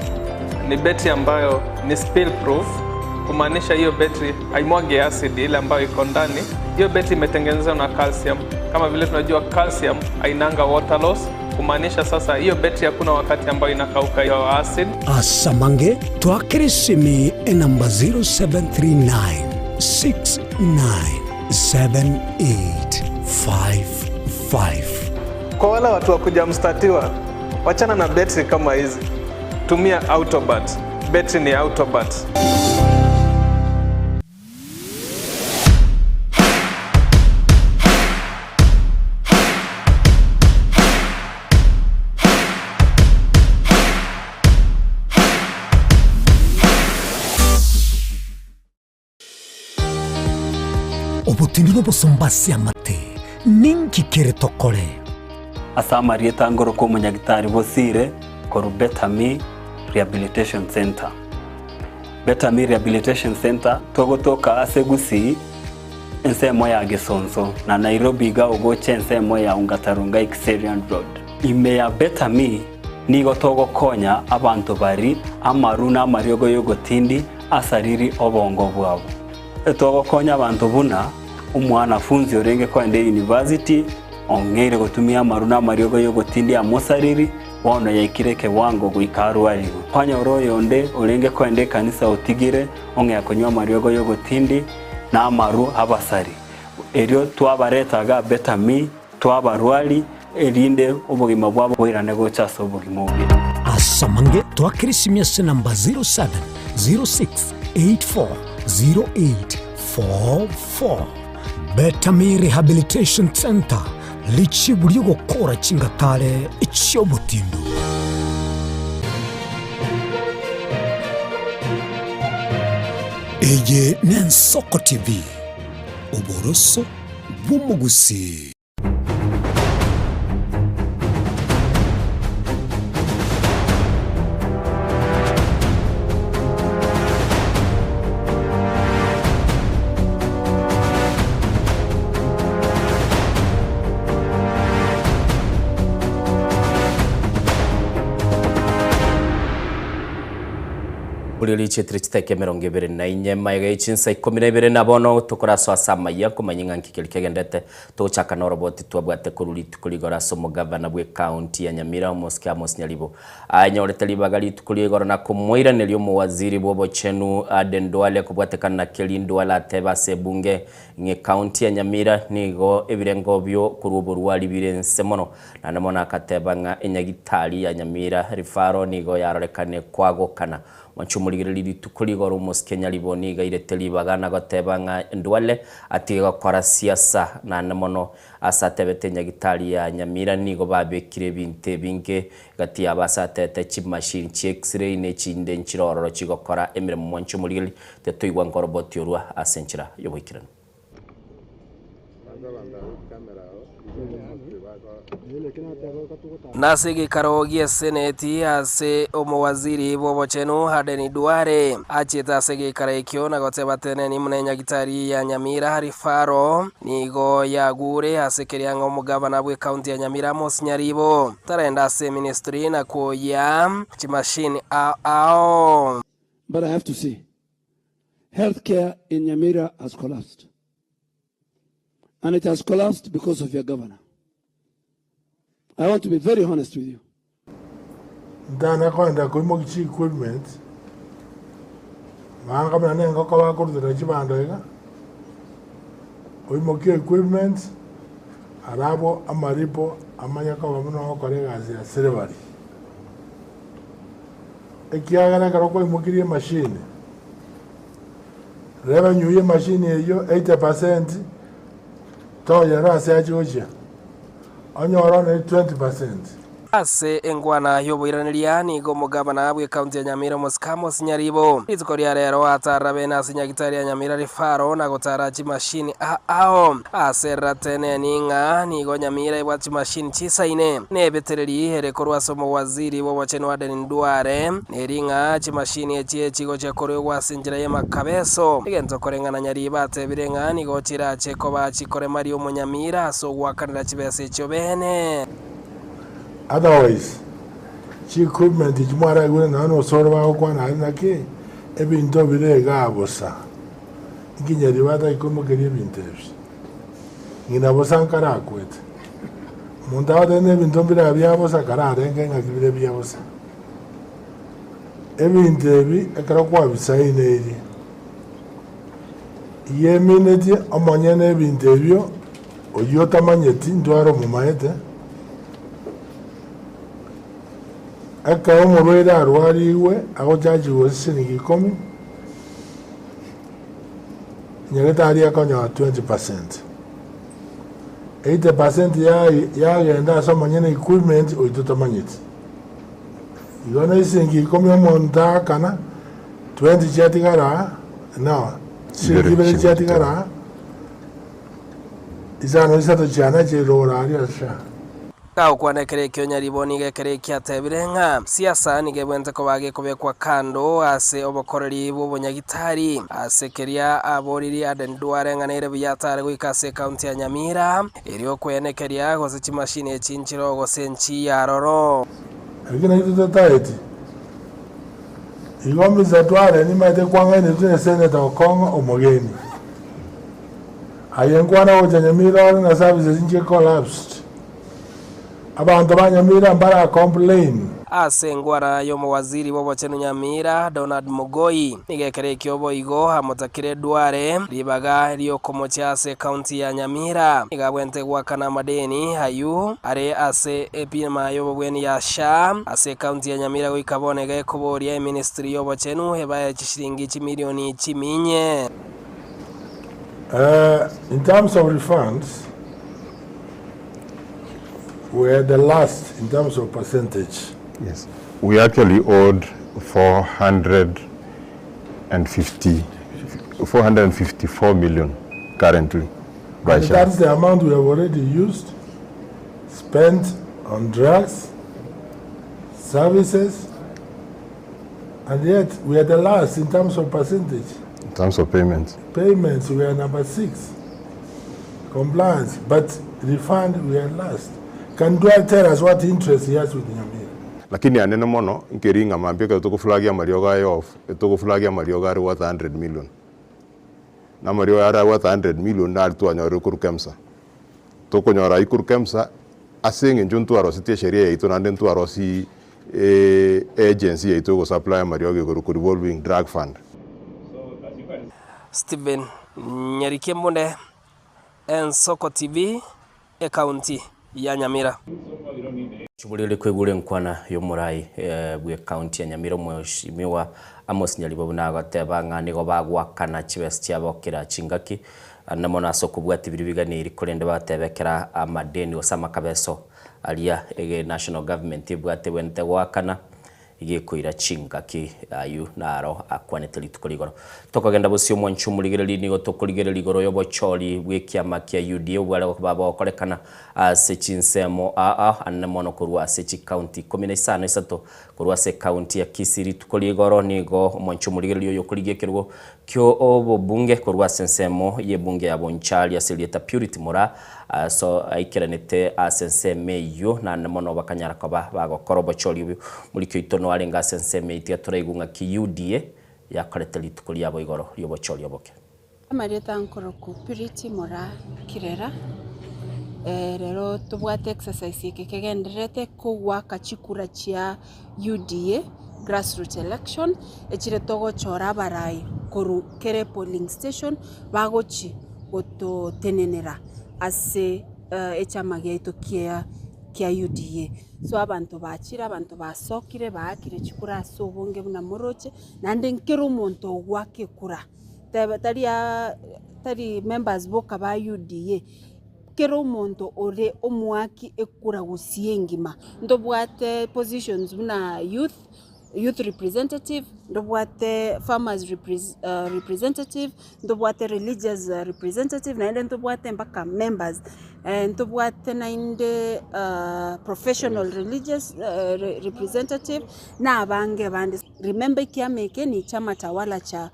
Speaker 10: ni betri ambayo ni spill proof, kumaanisha hiyo betri haimwagi acid ile ambayo iko ndani. Hiyo betri imetengenezwa na calcium. Kama vile tunajua calcium hainanga water loss, kumaanisha sasa hiyo betri hakuna wakati ambayo inakauka hiyo acid.
Speaker 2: Asamange twakere esimi enamba 0739 697855.
Speaker 10: Kwa wale watu wa kuja mstatiwa, wachana na betri kama hizi, tumia Autobat. Betri ni Autobat.
Speaker 2: Obotindi nobosomba ase amate, ninki kere tokore?
Speaker 12: Ase amarieta ngoroka omonyagitari Bosire korwa Better Me Rehabilitation Centre. Better Me Rehabilitation Centre togotoka ase Gusii ensemo ya Gesonso na Nairobi iga ogocha ensemo ya Ongata Rongai Kiserian Road. Ime ya Better Me nigo togokonya abanto bari amaru na amariogo yogotindi asariri obongo bwabo. Togokonya abanto buna omwanafunzi orenge kogenda eyunivasiti ong'eire gotumia amaru na amariogo y'ogotindi amosariri, bono yaikire ekewango goika arwarigwe. Kwanyora oyonde orenge kogenda ekanisa otigire ong'ea konywa amariogo y'ogotindi na amaru abasari. Erio twabareta iga Better Me, twabarwari, erinde obogima bwabo boirane gocha ase obogima obuya.
Speaker 2: Ase amange twakere esimi ase enamba 0706840844. Better Me Rehabilitation Centre, richibu ri'ogokora chingatare chi'obotindu. Eye n'Ensoko TV, oboroso bw'omogusii.
Speaker 9: Buri richetire chiteka emerongo ebere na inye magega ye chinsa ikomi na ibere na bono tokorasoa ase amaiya komanya ng'a nki keria kegendete Togochaka noroboti twabwate korwa rituko rigoro ase omogavana bw'ecounty ya Nyamira omosike Amos Nyaribo anyorete ribaga rituko ria igoro na komoiraneria omowaziri bw'obochenu Aden Duale kobwatekana na keria Duale atebe ase ebunge ng'a ecounty ya Nyamira nigo ebirengo bio korwa oborwari bire nse mono naende mono akateba ng'a enyagitari ya Nyamira Referral nigo yarorekane kwagokana Mwanche omorigererie rituko rigoro omosike Nyaribo nigo airete ribaga na goteba ng'a Ndwale atige gokora siasa naende mono ase atebete nyagitari ya Nyamira nigo babekire ebinto ebinge gati yabo ase atete chimachine chi x-ray ne echinde nchire ororo chigokora emeremo Mwanche omorigererie tetoigwa nkoroboti orwa ase enchera yoboikeranu.
Speaker 13: Nase egeikaro gi'eseneti ase omowaziri bw'obochenu Aden Duale achiete ase egeikaro ekio na goteba teneni buna enyagitari ya Nyamira Referral nigo yagure ase keria ng'a omogavana bw'ecounty ya Nyamira Amos Nyaribo tarenda ase eministry na kwoyia chimachine ao ao.
Speaker 14: But I have to say, health care in Nyamira has collapsed. And it has collapsed because of your governor. I want to be very honest with you.
Speaker 15: Ntana kogenda koimokia chi equipment, banga buna nengoko bakorutera chibando iga, oimokie equipment, arabwo amaripo amanye koba buna ogokora egasi ya serebari. Ekiagera ekero kwaimokirie emashini, revenue ya emashini eyio 80% toyerora ase yachi gochia, onyore onye 20%.
Speaker 13: Ase engwana y'oboiraneria nigo omogabana bw'ecounty ya Nyamira Omosike Amos Nyaribo rituko ria rero atarire abene ase nyagitari ya Nyamira Referral na gotara chimashini ao ase rateneni ng'a nigo Nyamira ebwate chimashini chisaine nebetereri ere korwa ase omowaziri bw'obochenu Aden Duale neri ng'a chimashini echi echigochia koruegwa ase enchera y'emakabeso egento koreng'ana Nyaribo atebire ng'a nigo chirache koba chikoremaria omonyamira ase ogoakanera chibesa echio bene.
Speaker 15: Otherwise chi equipment echi mwaraigure nonya na osoro bagokwana aria naki ebinto bire igaa bosa. Inki nyaribo ataikomokeria ebinto ebi? Ng'ina bosa nkarakwete. Omonto agoteba na ebinto mbire aa bia bosa kararenge ng'aki bire bia bosa. Ebinto ebi ekero kwabisaineirie, igo eminetie omonyene ebinto ebio Oyio otamanyeti ntware omomaete, ekero omorwaire arwarigwe agochachigwa gose siringi ikomi, nyagetari akonyora 20%. 80% yaye yagenda ase omonyene equipment oyio totamanyeti. Igo na esiringi ikomi omonto aakana, 20 chiatigara aa, no, siringi ibere chiatigara aa. Isano isato chiane chirora aria sha.
Speaker 13: Gagokwana ekero ekio Nyaribo nigo ekero ekio atebire ng'a siasa nigo ebwenerete koba gekobekwa kando ase obokoreri bw'obonyagitari. Ase keria aboririe Aden Duale ng'a nere buya atare goika ase ekaunti ya Nyamira erio kwenekeria gose chimashini echi nchiroo gose nchiya aroro.
Speaker 15: Lakini naintwe totaeti. Igo Mister Duale nimaete kwang'ainetwe ne Senator Okong'o omogeni. Aye nkwana gocha Nyamira ore na services inche collapsed. Abanto ba Nyamira mbara complain.
Speaker 13: Ase engwara y'omowaziri bw'obochenu Nyamira, Donald Mogoi, nigo ekero ekio boigo amotakire Duale ribaga riokomochia ase ecounty ya Nyamira. Nigo abwente goakana amadeni ayio are ase epima y'obobweni ya SHA ase ecounty ya Nyamira goika bono iga ekoboria eministry y'obochenu ebae chishilingi chimilioni chiminye.
Speaker 15: In terms of refunds, we are the last in terms of percentage.
Speaker 16: Yes. We actually owed 450, 454 million currently by
Speaker 15: And
Speaker 16: SHA.
Speaker 15: that's the amount we have already used, spent on drugs, services, And yet we are the last in terms of percentage.
Speaker 16: In terms of payments.
Speaker 15: Payments, we are number 6. Compliance, but refund, we are last. Can Dual tell us what interest he has with Nyamira?
Speaker 16: Lakini anene mono, nkeri ng'a mambia ekero togoflagia amariogo aye off, etogoflagia amariogo are worth 100 million. Na amariogo are worth 100 million nari twanyorire korwa KEMSA. Tokonyora ayio korwa KEMSA, ase eng'encho ntwarosetie esheria yaito naende ntwarosie agency yaito egosupply amariogo igoro korwa revolving drug fund.
Speaker 13: Stephen Nyariki Embunde, Ensoko TV, Ekaunti ya Nyamira.
Speaker 9: Chiburiri koigure enkwana y'omorai bw'ecounty ya Nyamira Omweshimiwa Amos Nyaribo buna agoteba ng'a nigo bagoakana chibesa chiabo kera chingaki naende mono ase okobwatia biria biganeiri korende batebe kera amadeni gose amakabeso aria ege national government ebwate ebwenerete goakana Gekoira chingaki ayio naro akwanete rituko rigoro. Tokogenda bosio omwancho omorigereria nigo tokorigereria igoro y'obochori bw'ekiama kia UDA obware gokoba bogokorekana ase chinsemo aa anene mono korwa ase chikaunti ikomi na isano isato korwa ase ekaunti ya Kisii rituko rigoro nigo omwancho omorigereria oyo okorigia ekerogo ki'obobunge korwa ase ensemo y'ebunge ya Bonchari ase erieta Purity Moraa Ase aikeranete ase ensemo eyio, naende mono bakanyara koba bagokora obochori obo. Moriki oito noarenge ase ensemo eyio, tiga toraigwe ng'aki UDA yakorete rituko riabo igoro ri'obochori oboke.
Speaker 17: Amarieta nkorokwa Purity Moraa Kirera, rero tobwate exercise eke kegendererete kogwaka chikura chia UDA grassroot election, echire togochora abarai korwa kera epolling station bagochi gototenenera ase echama giaito kia kia UDA. So abanto bachire, abanto basokire, baakire chikura ase obonge buna moroche, naende nkera omonto ogoaka ekura, teba tari aa tari members boka ba UDA. Kera omonto ore omoaki ekura gusii engima. Ntobwate positions buna youth, youth representative, ntobwate farmers representative, ntobwate religious representative, naende ntobwate mpaka members, ntobwate naende professional religious representative, na abange bande. Remember ekiama eke ni chama tawala cha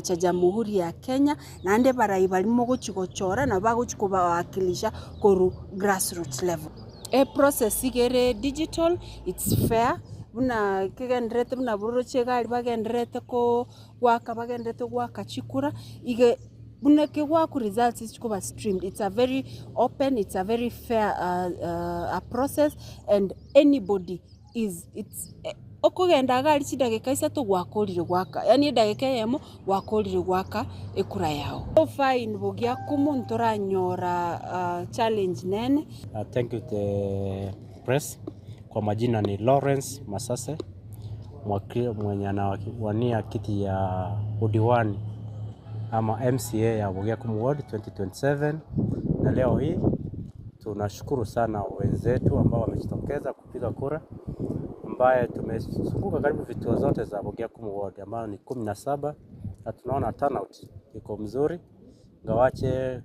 Speaker 17: cha Jamuhuri ya Kenya, naende abarai baria mogochia gochora nabo bagochia kobawakilisha korwa grassroots level. Eprocess iga ere digital, it's fair, buna kegendererete buna bororoche iga aria bagendererete ko goaka bagendererete goaka chikura, iga buna kegoakwa results chikoba streamed, it's a very open, it's a very fair a process and anybody is it's okogenda iga aria chidageka isato gwakorire goaka, yaani edageka eyemo gwakorire goaka ekura yago. So far in Bogiakumu ntoranyora challenge nene.
Speaker 18: Thank you the press. Kwa majina ni Lawrence Masase mwenye anawania kiti ya udiwani ama MCA ya Bogiakumu Ward 2027 na leo hii tunashukuru sana wenzetu ambao wamejitokeza kupiga kura, ambaye tumezunguka karibu vituo zote za Bogiakumu Ward ambayo ni 17 na tunaona turnout iko mzuri, ingawache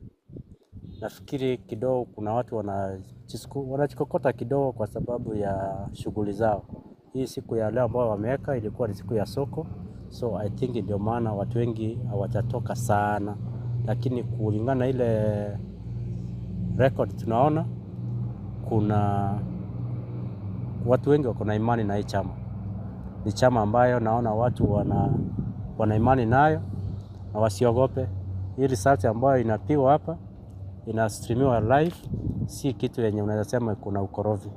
Speaker 18: nafikiri kidogo kuna watu wanajikokota kidogo kwa sababu ya shughuli zao. Hii siku ya leo ambayo wameweka ilikuwa ni siku ya soko, so I think ndio maana watu wengi hawajatoka sana, lakini kulingana ile record tunaona kuna watu wengi wako na imani na hii chama. Ni chama ambayo naona watu wana imani nayo na wasiogope. Hii result ambayo inapigwa hapa inastreamiwa live, si kitu yenye unaweza sema kuna ukorofi.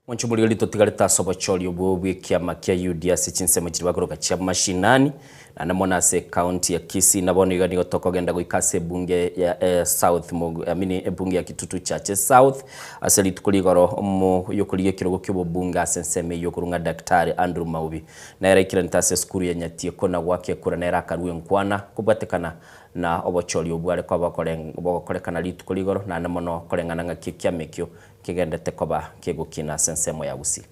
Speaker 9: Mwanchumuri totigarete ase obochori obwo bwa ekiama kia UDA ase chinsemo chiria bakoroka chia mashinani na namo ase county ya Kisii nabo nigo nigo tokogenda goika ase ebunge ya South I mean ebunge ya Kitutu Chache South ase rituko rigoro omo yokorigia ekerogo kia obobunge ase ensemo eywo okorung'a Daktari Andrew Maubi nere aikiranete ase esukuru ya Nyatieko na goaka ekura nere akarua enkwana kobwatekana na obochori obwo are koba bogokorekana rituko rigoro naende mono koreng'ana ng'aki ekiama ekio kegendete koba kegokina ase ensemo ya Gusii.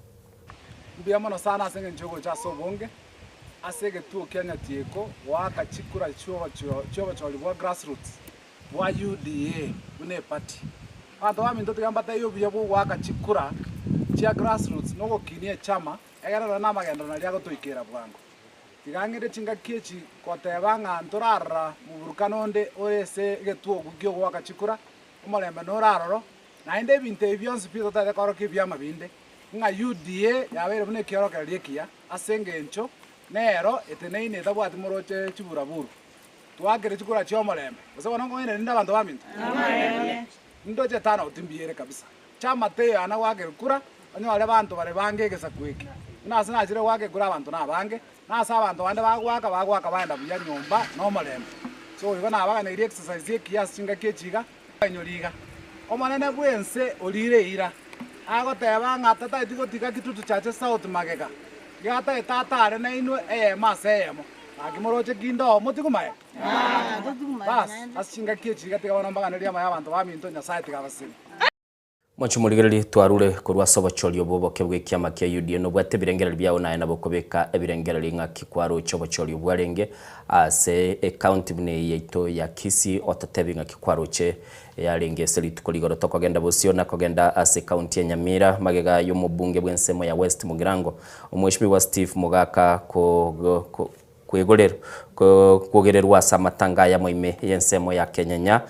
Speaker 19: Mbuya mono sana ase engencho y'ogocha ase obonge ase egetuo kia Nyatieko goaka chikura chi'obochori bwa grassroots bwa UDA buna eparty. Abanto baminto tiga mbatebie obuya bw'ogoaka chikura chia grassroots na ogokinia echama egere nonye namagenderero naria agotoikera bwango. Tiga ng'ende chingaki echi goteba ng'a ntorarora moburukano onde ore ase egetuo ki'ogoaka chikura, omorembe nore aroro, Naende ebinto ebi bionsi pi totaete koorokia ebiama binde, ng'a UDA yabeire buna ekiorokererio ekiya, ase engencho nero eteneine etabwati moroche chiburaburu. Twakire chikura chi'omorembe, gose bono nkoeneria ninde abanto baminto? Ndoche turnout mbuya ere kabisa. Chama teiyo yana goaka ekura, onyore abanto bare bange egesaku eke. Buna ase nachire goaka ekura abanto nabange, na ase abanto bande bagoaka, bagoaka baenda buya nyomba nomorembe. So igo nabaganeirie exercise ekiya ase chingaki echi iga. Bainyore iga, Omonene bw'ense oriire eira, agoteba ng'a tataeti gotiga Kitutu Chache South magega, iga ataete atare nainwe eyemo ase eyemo. Naki moroche ki ndoo motigwe magega? Bas, ase chingaki echi iga tiga bono mbaganerie amaya abanto baminto, Nyasae tiga abasesenie.
Speaker 9: Moche morigererie twarure korwa ase obochori obwo oboke bw'ekiama kia UDA nobwate ebirengererio biao naye nabo okobeka ebirengererio ng'aki kwaroche obochori obwarenge ase ecounty buna eye yaito ya Kisii ototebi ng'aki kwaroche yarenge ase rituko rigoro tokogenda bosio na kogenda ase ecounty ya Nyamira magega y'omobunge bw'ensemo ya West Mugirango Omweshimiwa Steve Mogaka ko Kwogererwa ase amatanga ayamo ime y'ensemo ya Kenyenya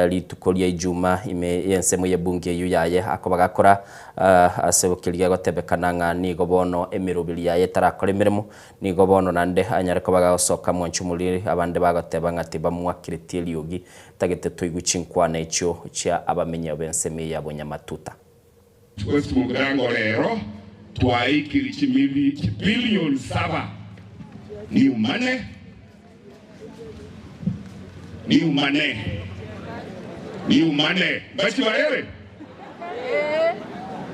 Speaker 9: rituko ria Ijuma ime y'ensemo y'ebunge eyio yaye akoba gakora ase keria gegotebekana ng'a nigo bono emeroberi yaye etarakora emeremo, nigo bono naende anyare koba gagosoka mwanchumuri abande bagoteba ng'a tibamwakereti eriogi tagete toigwe chinkwana echio chia abamenyi b'ensemo eye ya Bonyamatuta.
Speaker 20: West Mugirango rero twaikire chibilioni saba niumane niumane niumane mbachibarere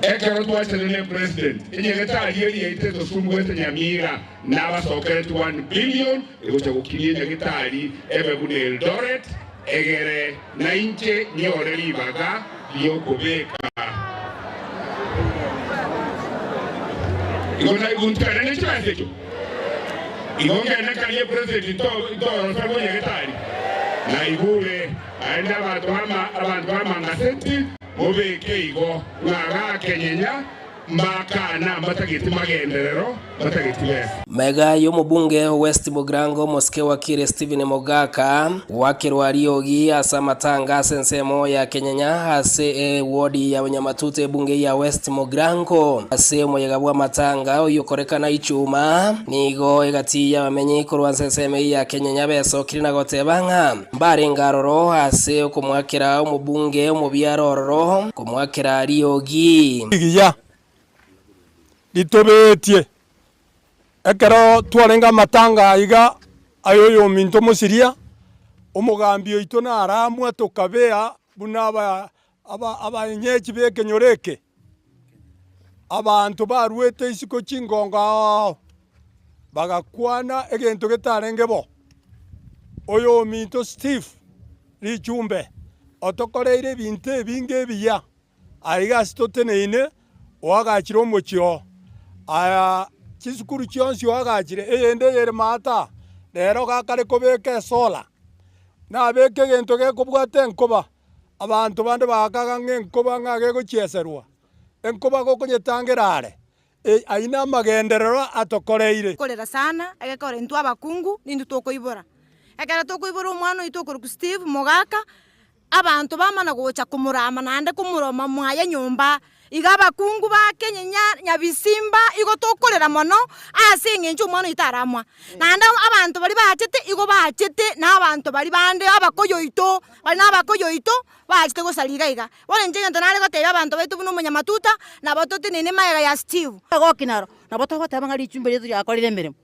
Speaker 20: ekero twachanire ne president enyagitari eria yaito etosumbuete Nyamira nabasokereti 1 billion egocha gokinia enyagitari ebe buna Eldoret. Egere nainche nyore ribaga ri'okobeka. Igo naigwtane ne chibesa echio? Igo ngende nkarie president ntorosa bwa nyagetari? Naigure aende abanto bama abanto b'amangaseti mobeke igo ng'a gakenyenya Mbakana mbatageti magenderero, mbatageti besa.
Speaker 13: Mega y'omobunge o West Mugirango omosike wakire Stephen Mogaka gwakerwa riogi ase amatanga ase ensemo ya Kenyenya ase ewodi ya Nyamatuta ebunge ya West Mugirango. Ase omoyega bw'amatanga oyokorekana Ichuma, nigo egati y'abamenyi korwa ase ensemo eyio ya Kenyenya besokire na goteba ng'a mbarenge aroro ase okomoakera omobunge omobiare ororo Komoakera riogi.
Speaker 21: Rigiya ritobetie. Ekero twarenge amatanga aiga aye oyominto omosiria, omogambi oito naramwa tokabea buna abaenyechi b'ekenyoro eke, abanto baruete isiko chingongo ao ao, bagakwana egento getarenge bo. Oyominto Steve Richumbe, otokoreire ebinto ebinge ebiya, aiga ase toteneine, oagachire omochie oo. Aya chisukuru chionsi oagachire, eyende eyere maata, rero gakare kobeka esola, nabeke egento gekobwata enkoba, abanto bande bagakaga ng'a enkoba ng'a gegochieserwa, enkoba gokonyetangera are, ayio namagenderero atokoreire.
Speaker 22: Korera sana, egekora intwe abakungu nintwe tokoibora. Ekero tokoibora omwana oito okorokwa Steve mogaka, abanto bamana gocha komorama naende komoroma mwaye nyomba. Iga abakungu ba Kenya nyabisimba igo tokorera mono ase eng'encho omwana oito aramwa. Naende abanto baria bachete igo bachete na abanto baria bande abakoyo oito, bare na abakoyo oito bachete gosaria iga iga. Bono inche egento nare gotebia abanto baito buna omonyamatuta, nabo totenene magega ya Steve.
Speaker 23: Egoki naro, nabo togoteba ng'a richumbe riaito riakorire emeremo.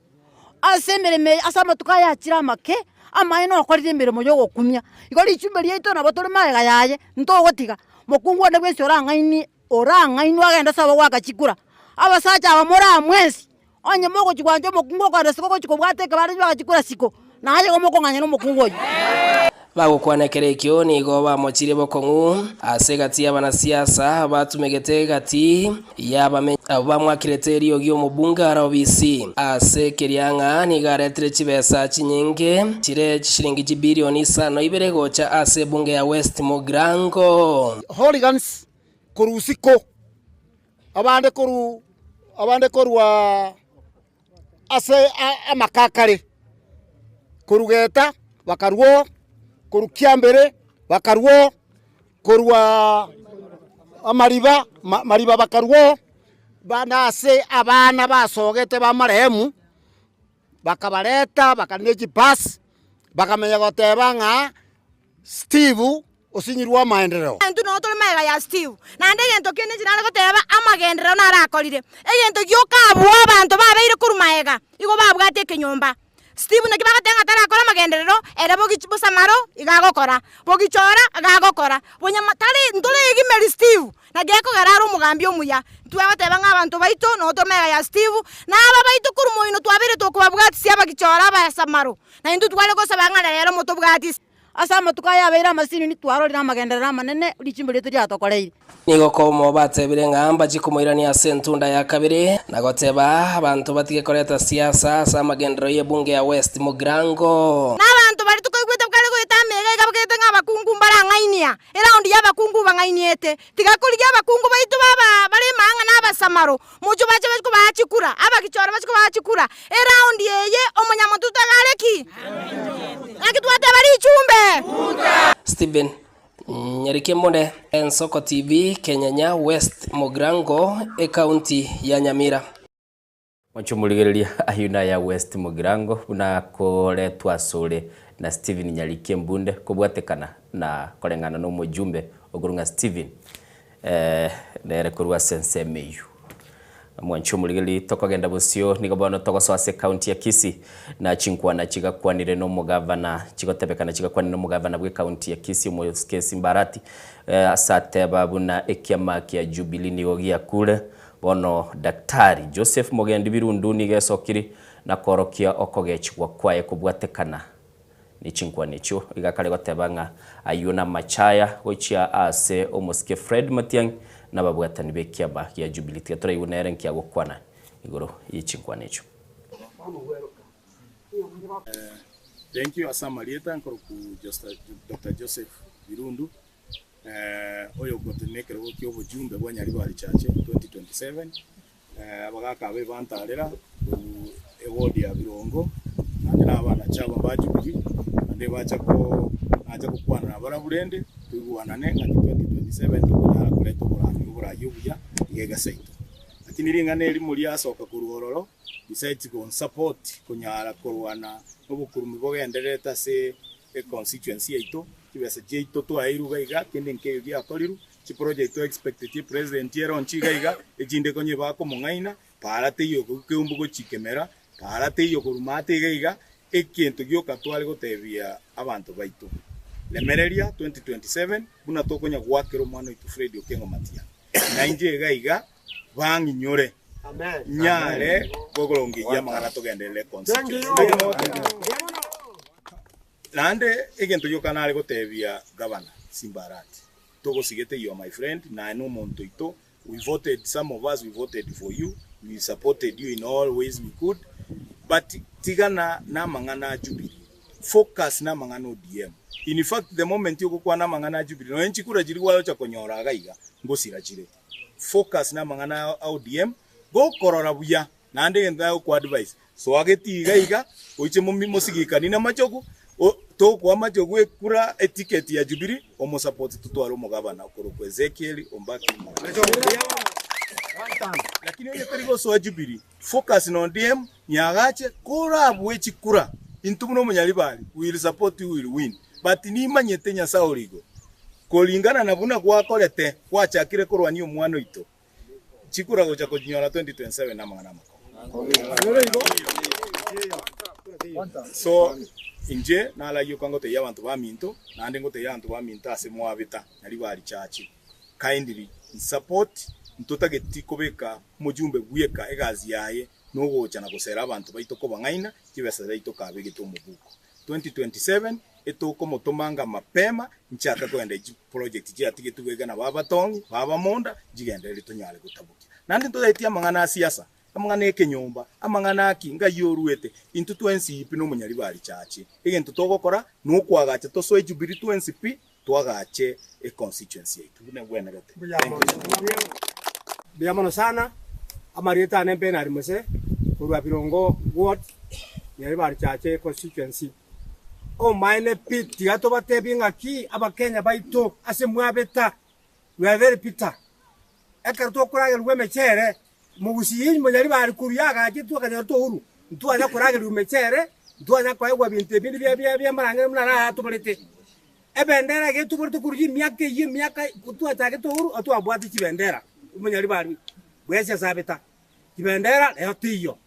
Speaker 23: Ase emeremo eye, ase amatuko aya achire amake, amaene okorire emeremo y'ogokumia. Igo richumbe riaito nabo tore magega yaye, ntogotiga. Mokungu onde bwensi orang'ainie, orang'ainwe agende ase abagoaka chikura. Abasacha aba more aa mwensi, onye mogochia gwancha omokungu okogenda isiko ogochia kobwata ekebanda chibaga chikura siko, naye igo mokong'anya na omokungu oyio.
Speaker 13: Bagokwana ekero ekio nigo bamochirie bokong'u ase egati y'abanasiasa batumegete egati y'abamenyi abwo bamwakirete eriogi omobunge are obisi ase keria ng'a nigo aretire chibesa chinyinge chire chishilingi chibilioni isano ibere gocha ase ebunge ya West Mugirango.
Speaker 24: Hooligans korwa isiko, abande korwa abande korwa ase amakakare, korwa Geta bakarwa oo, korwa Kiambere bakarwa oo, korwa Amariba Mariba bakarwa oo, bande ase abana basogete ba marehemu, bakabareta bakarina chibus, bakamanya goteba ng'a Steve osinyirwe amaenderero.
Speaker 22: Intwe noo tore magega ya Steve, naende egento kende inche nare goteba, amagenderero naro akorire. Egento gioka abwo abanto babeire korwa magega, igo babwate ekenyomba. Steve naki bagoteba ng'a tarakora amagenderero, ere bogichi bosamaro iga agokora, bogichora iga agokora, bonyama tari ntoregimeri Steve, naki ekogera are omogambi omuya. Intwe agoteba ng'a abanto baito noo tore magega ya Steve, na aba baito korwa moino twabeire tokobabwatisia abagichora abasamaro, na intwe tware gosaba ng'a rero motobwatise.
Speaker 23: Ase amatuko aya abeire amasini nitwarorire amagenderero amanene richimbo riaito riatokoreire.
Speaker 13: Nigo komo batebire ng'a mbachie komoirania ase entunda ya kabere, na goteba abanto batige koreta siasa ase amagenderero y'ebunge ya West Mugirango.
Speaker 22: Na abanto baria tokoigwete kare goeta amega iga bagete ng'a abakungu mbarang'ainia, eraundi y'abakungu bang'ainiete. Tiga korigia abakungu baito baba bare emang'a na abasamaro, mochie bache bachie kobaa chikura, abagichore bachie kobaa chikura. Eraundi eye omonyamotutu agare ki? Naki twateba richumbe?
Speaker 13: Stephen Nyarikemone, Ensoko TV, Kenyanya West Mugirango, Ekaunti ya Nyamira.
Speaker 9: Moche omorigereria ayio naya West Mugirango buna koretwa asore na Stephen Nyariki Embunde kobwatekana na koreng'ana nomojumbe okorwa ng'a Stephen nere korwa ase ensemo eyio. Mwanche omorigereria tokogenda bosio nigo bono togosoa ase ekaunti ya Kisii na chinkwana chigakwanire nomogavana chigotebekana chigakwanire nomogavana bw'ekaunti ya Kisii Omosike Simba Arati ase ateba buna ekiama kia Jubilee nigo giakure Bono Daktari Joseph Mogendi Birundu nigo esokiri na koorokia okogechigwa kwaye kobwatekana Ne chinkwana echio iga akare goteba ng'a ayio namachaya gochia ase omosike Fred Matiang'i na ababwatani b'ekiama gia Jubilee. Tiga toraigwe nere nki agokwana igoro ye chinkwana echio.
Speaker 1: Thank you ase amarieta nkoroku Doctor Joseph Birundu oyo ogotenena ekerogo kia obojumbe bwa Nyaribari Church 2027 abagaka aba ebantarera korwa eward ya Birongo naende na abana chaba ba Jubilee naende bacha ko nacha gokwana nabarabwo rende toigwanane ng'aki 2027 tokonyara koreta oborambi oborayi obuya iga egesaito. Lakini ring'ana erimo riasoka korwa ororo besides gonsupport konyara korwana nobokurumi bogendererete ase econstituency yaito, chibesa chiaito twaeirwe iga iga kende nkeiyo giakorirwe, chiproject twa expectetie president elaunch iga iga, echinde konye bakomong'aina, para teiyo keumbu gochikemera, para teiyo korwa maate iga iga, egento gioka tware gotebia abanto baito, remereria 2027 buna tokonya goakera omwana oito Fred Okengo Matiang'i, nainche iga iga bang'inyore, nyare korongeiyia amang'ana togenderere constituency. Naki mogoteba? Naende egento gioka nare gotebia gavana Simba Arati, togosigete you are my friend, naye nomonto oito, we voted, some of us we voted for you, we supported you in all ways we could, but tigana namang'ana a Jubilee, focus namang'ana ODM. In fact the moment ogokwana amang'ana a Jubilee, nonya chikura chiria gwacha konyora iga iga, ngosira chire. Focus namang'ana a ODM, gokorora buya Naende egento nagokoadvise, soa getii iga iga, oiche momi mosigikanie namachogu, o tokoa amachogu ekura eticket ya Jubilee, omosupport totware omogabana okorokwa Ezekiel Ombaki Mwangi. Lakini onye tari gosoa Jubilee, focus na ODM, nyagache korabue chikura, intwe buna omonyaribari, we will support you, we will win. But nimanyete Nyasae ore igoro, koringana na buna gwakorete, gwachakire korwania omwana oito, Chikura gocha kochinyora 2027 namang'ana amakong'u. So inche naragioka ngotebia abanto baminto, naende ngotebia abanto baminto ase mwabeta nario barichache kindly nsupport ntotageti kobeka omojumbe bweka egasi yaye nogocha na gosera abanto baito kobang'aina chibesa chiaito kabegete omobuko. 2027 etokomotomanga mapema nchake kogenda chiproject chiatigetwe iga na baba Tong'i, baba Monda, nchigendereri tonyare gotabokia. Naende ntotaeti amang'ana a siasa, amang'ana ekenyomba, amang'ana aki, ngai oruete, intwe twensi pi nomonyaribari chache. Egento togokora nokoagacha tosoe Jubilee twensi pi, toagache econstituency yaito buna egwenerete. Thank you.
Speaker 4: Mbuya mono sana, amarieta ane Bernard Mose korwa Birongo Ward, Nyaribari Chache Constituency. Omaene pi tiga tobatebie ng'aki abakenya baito ase mwabeta, we are very bitter. Ekero tokoragerigwa emechere, mogusii monyaribari korwa yagachetwe akanyora touru, ntwanya koragerigwa emechere, ntwanya koegwa ebinto ebinde bia bia bia amarang'ina buna naro atoborete. Ebendera iga etoborete korwa emiaka eyio emiaka twachagete ouru twabwate chibendera omonyaribari bw'esiasa abeta chibendera rero teiyo.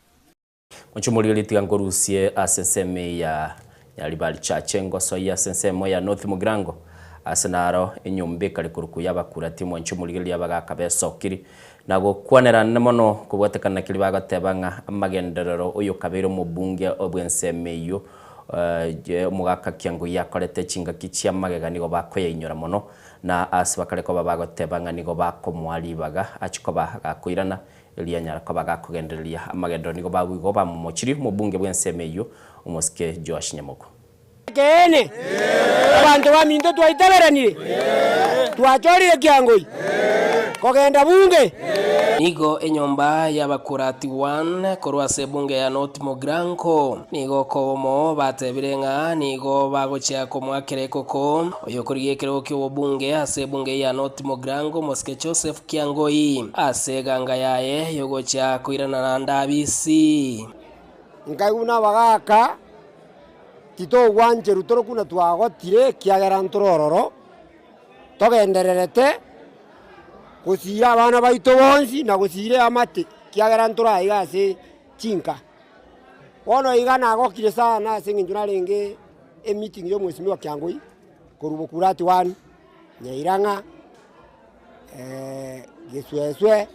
Speaker 9: Inche omorigereria tiga nkorusie ase ensemo eye ya Nyaribari Church, ngosoyie ase ensemo ya North Mugirango, ase naro enyomba ekare korokwa y'abakurati mwanche omorigereria abagaka besokiri na gokwanerana mono kobwatekana na keria bagoteba ng'a amagenderero oyo okabeire omobunge bw'ensemo eyio omogaka Kiangui akorete chingaki chia magega nigo bakoyainyora mono na ase bakare koba bagoteba ng'a nigo bakomoa ribaga achie koba gakoirana Erio anyare koba gakogendereria amagenderero nigo bagwa igo bamomochirie omobunge bw'ensemo eyio, omosike Joash Nyamoko.
Speaker 4: Ekeene, abanto baminto twaitaberanire, twachorire kiangoi kogenda bunge.
Speaker 13: Nigo enyomba y'abakurati 1 korwa ase ebunge ya North Mugirango nigo kobomo batebire ng'a nigo bagochia komoakera ekoko oyokorigia ekerogo ki'obobunge ase ebunge ya North Mugirango Omosike Joseph Kiangoi ase eganga yaye y'ogochia koirana naende abisi.
Speaker 4: Nkaigwa buna abagaaka, titogwancherwa tore buna twagotire, ekiagera ntore ororo, togendererete gosiira abana baito bonsi na gosiira eamate, ekiagera ntore aiga ase chinka. Bono iga nagokire sana ase eng'encho narenge emeeting ya omwesimigwa Kiangoi, korwa Bokurati one, Nyairang'a. Gesuesue,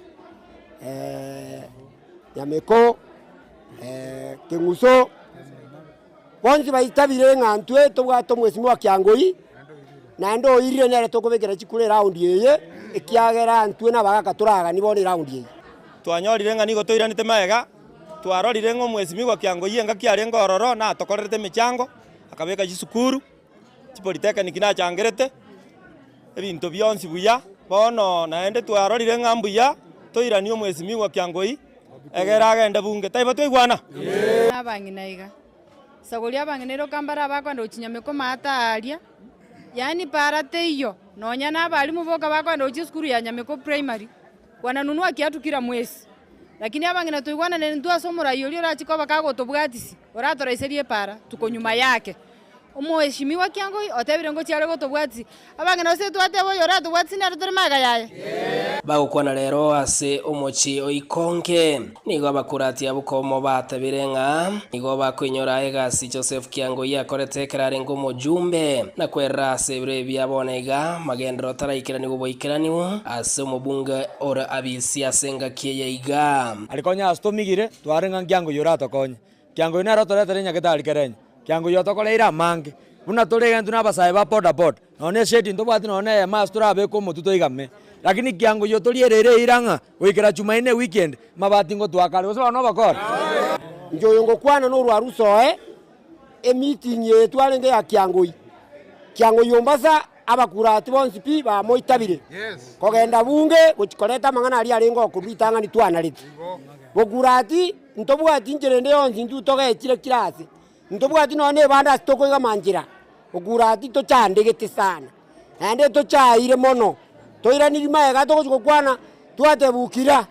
Speaker 4: Nyameko, Keng'uso.
Speaker 3: Bonsi baitabire ng'a ntwe tobwate omwesimwa Kiangoi, naende oirire nere tokobekera chikura eraundi eye, ekiagera ntwe nabagaka toraganie bono eraundi eye.
Speaker 5: Twanyorire ng'a nigo toiranete magega, twarorire ng'a omwesimigwa Kiangoi engaki arenge ororo natokorerete emechango, akabeka chisukuru, chipolitechnic nachangerete, ebinto bionsi buya. Bono naende twarorire ng'a mbuya toiranie omwesimigwa Kiangoi egere agende bunge. Taibo twaigwana?
Speaker 6: Abang'ina iga. Sagoria abang'ina erio okambare abakwenda gochia nyameko maate aaria, yaani para teiyo, nonya na abalimu boka bakwenda gochia esukuru ya Nyameko Primary, wananunua kiatu kila mwezi. Lakini abang'ina toigwanane intwe ase omorai oria orachie koba kagotobwatisia, oratoraiserie epara, tuko nyuma yake. Omoeshimiwa Kiangoi otebire ngochia are gotobwatisia, abang'ina gose twateba oyo oratobwatisia nere tore magega yaye?
Speaker 13: Bagokwana rero ase omochie o Ikonge, nigo abakurati abwo komo batebire ng'a nigo bakoinyora egasi Joseph Kiangoi akorete ekero arenge omojumbe, na kwerera ase ebiro ebi bia bono iga magenderero taraikeraniwu boikeraniwu ase omobunge ore abisi ase engaki eye iga.
Speaker 7: Aria konya ase tomigire, tware ng'a Kiangoi oratokonye. Kiangoi nere otoretere nyagetari kerenyo. Kiangoi otokoreire amange. Buna tore iga intwe na abasae ba boda boda, nonya na eshedi ntobwati nonya na eyemo ase torabeke omotwe toigame. Lakini kiangoi otoriereire eira ng'a goikera Jumaine eweekend, amabati ngotwaka are gose bono nobokora.
Speaker 3: Inche oyo ngokwana norwa Rusoe, emeeting eye twarenge ya Kiangoi. Kiangoi Ombasa abakurati bonsi pi bamoitabire kogenda bunge gochia koreta amang'ana aria arenge okorwa ritang'ani twanarete. Bokurati ntobwati inchera ende yonsi intwe togechire kera ase. Ntobwati nonya na ebande ase tokoigama nchera, okurati tochandegete sana, naende tochaire mono, toiraniri magega togochi gokwana twatebiwa kira,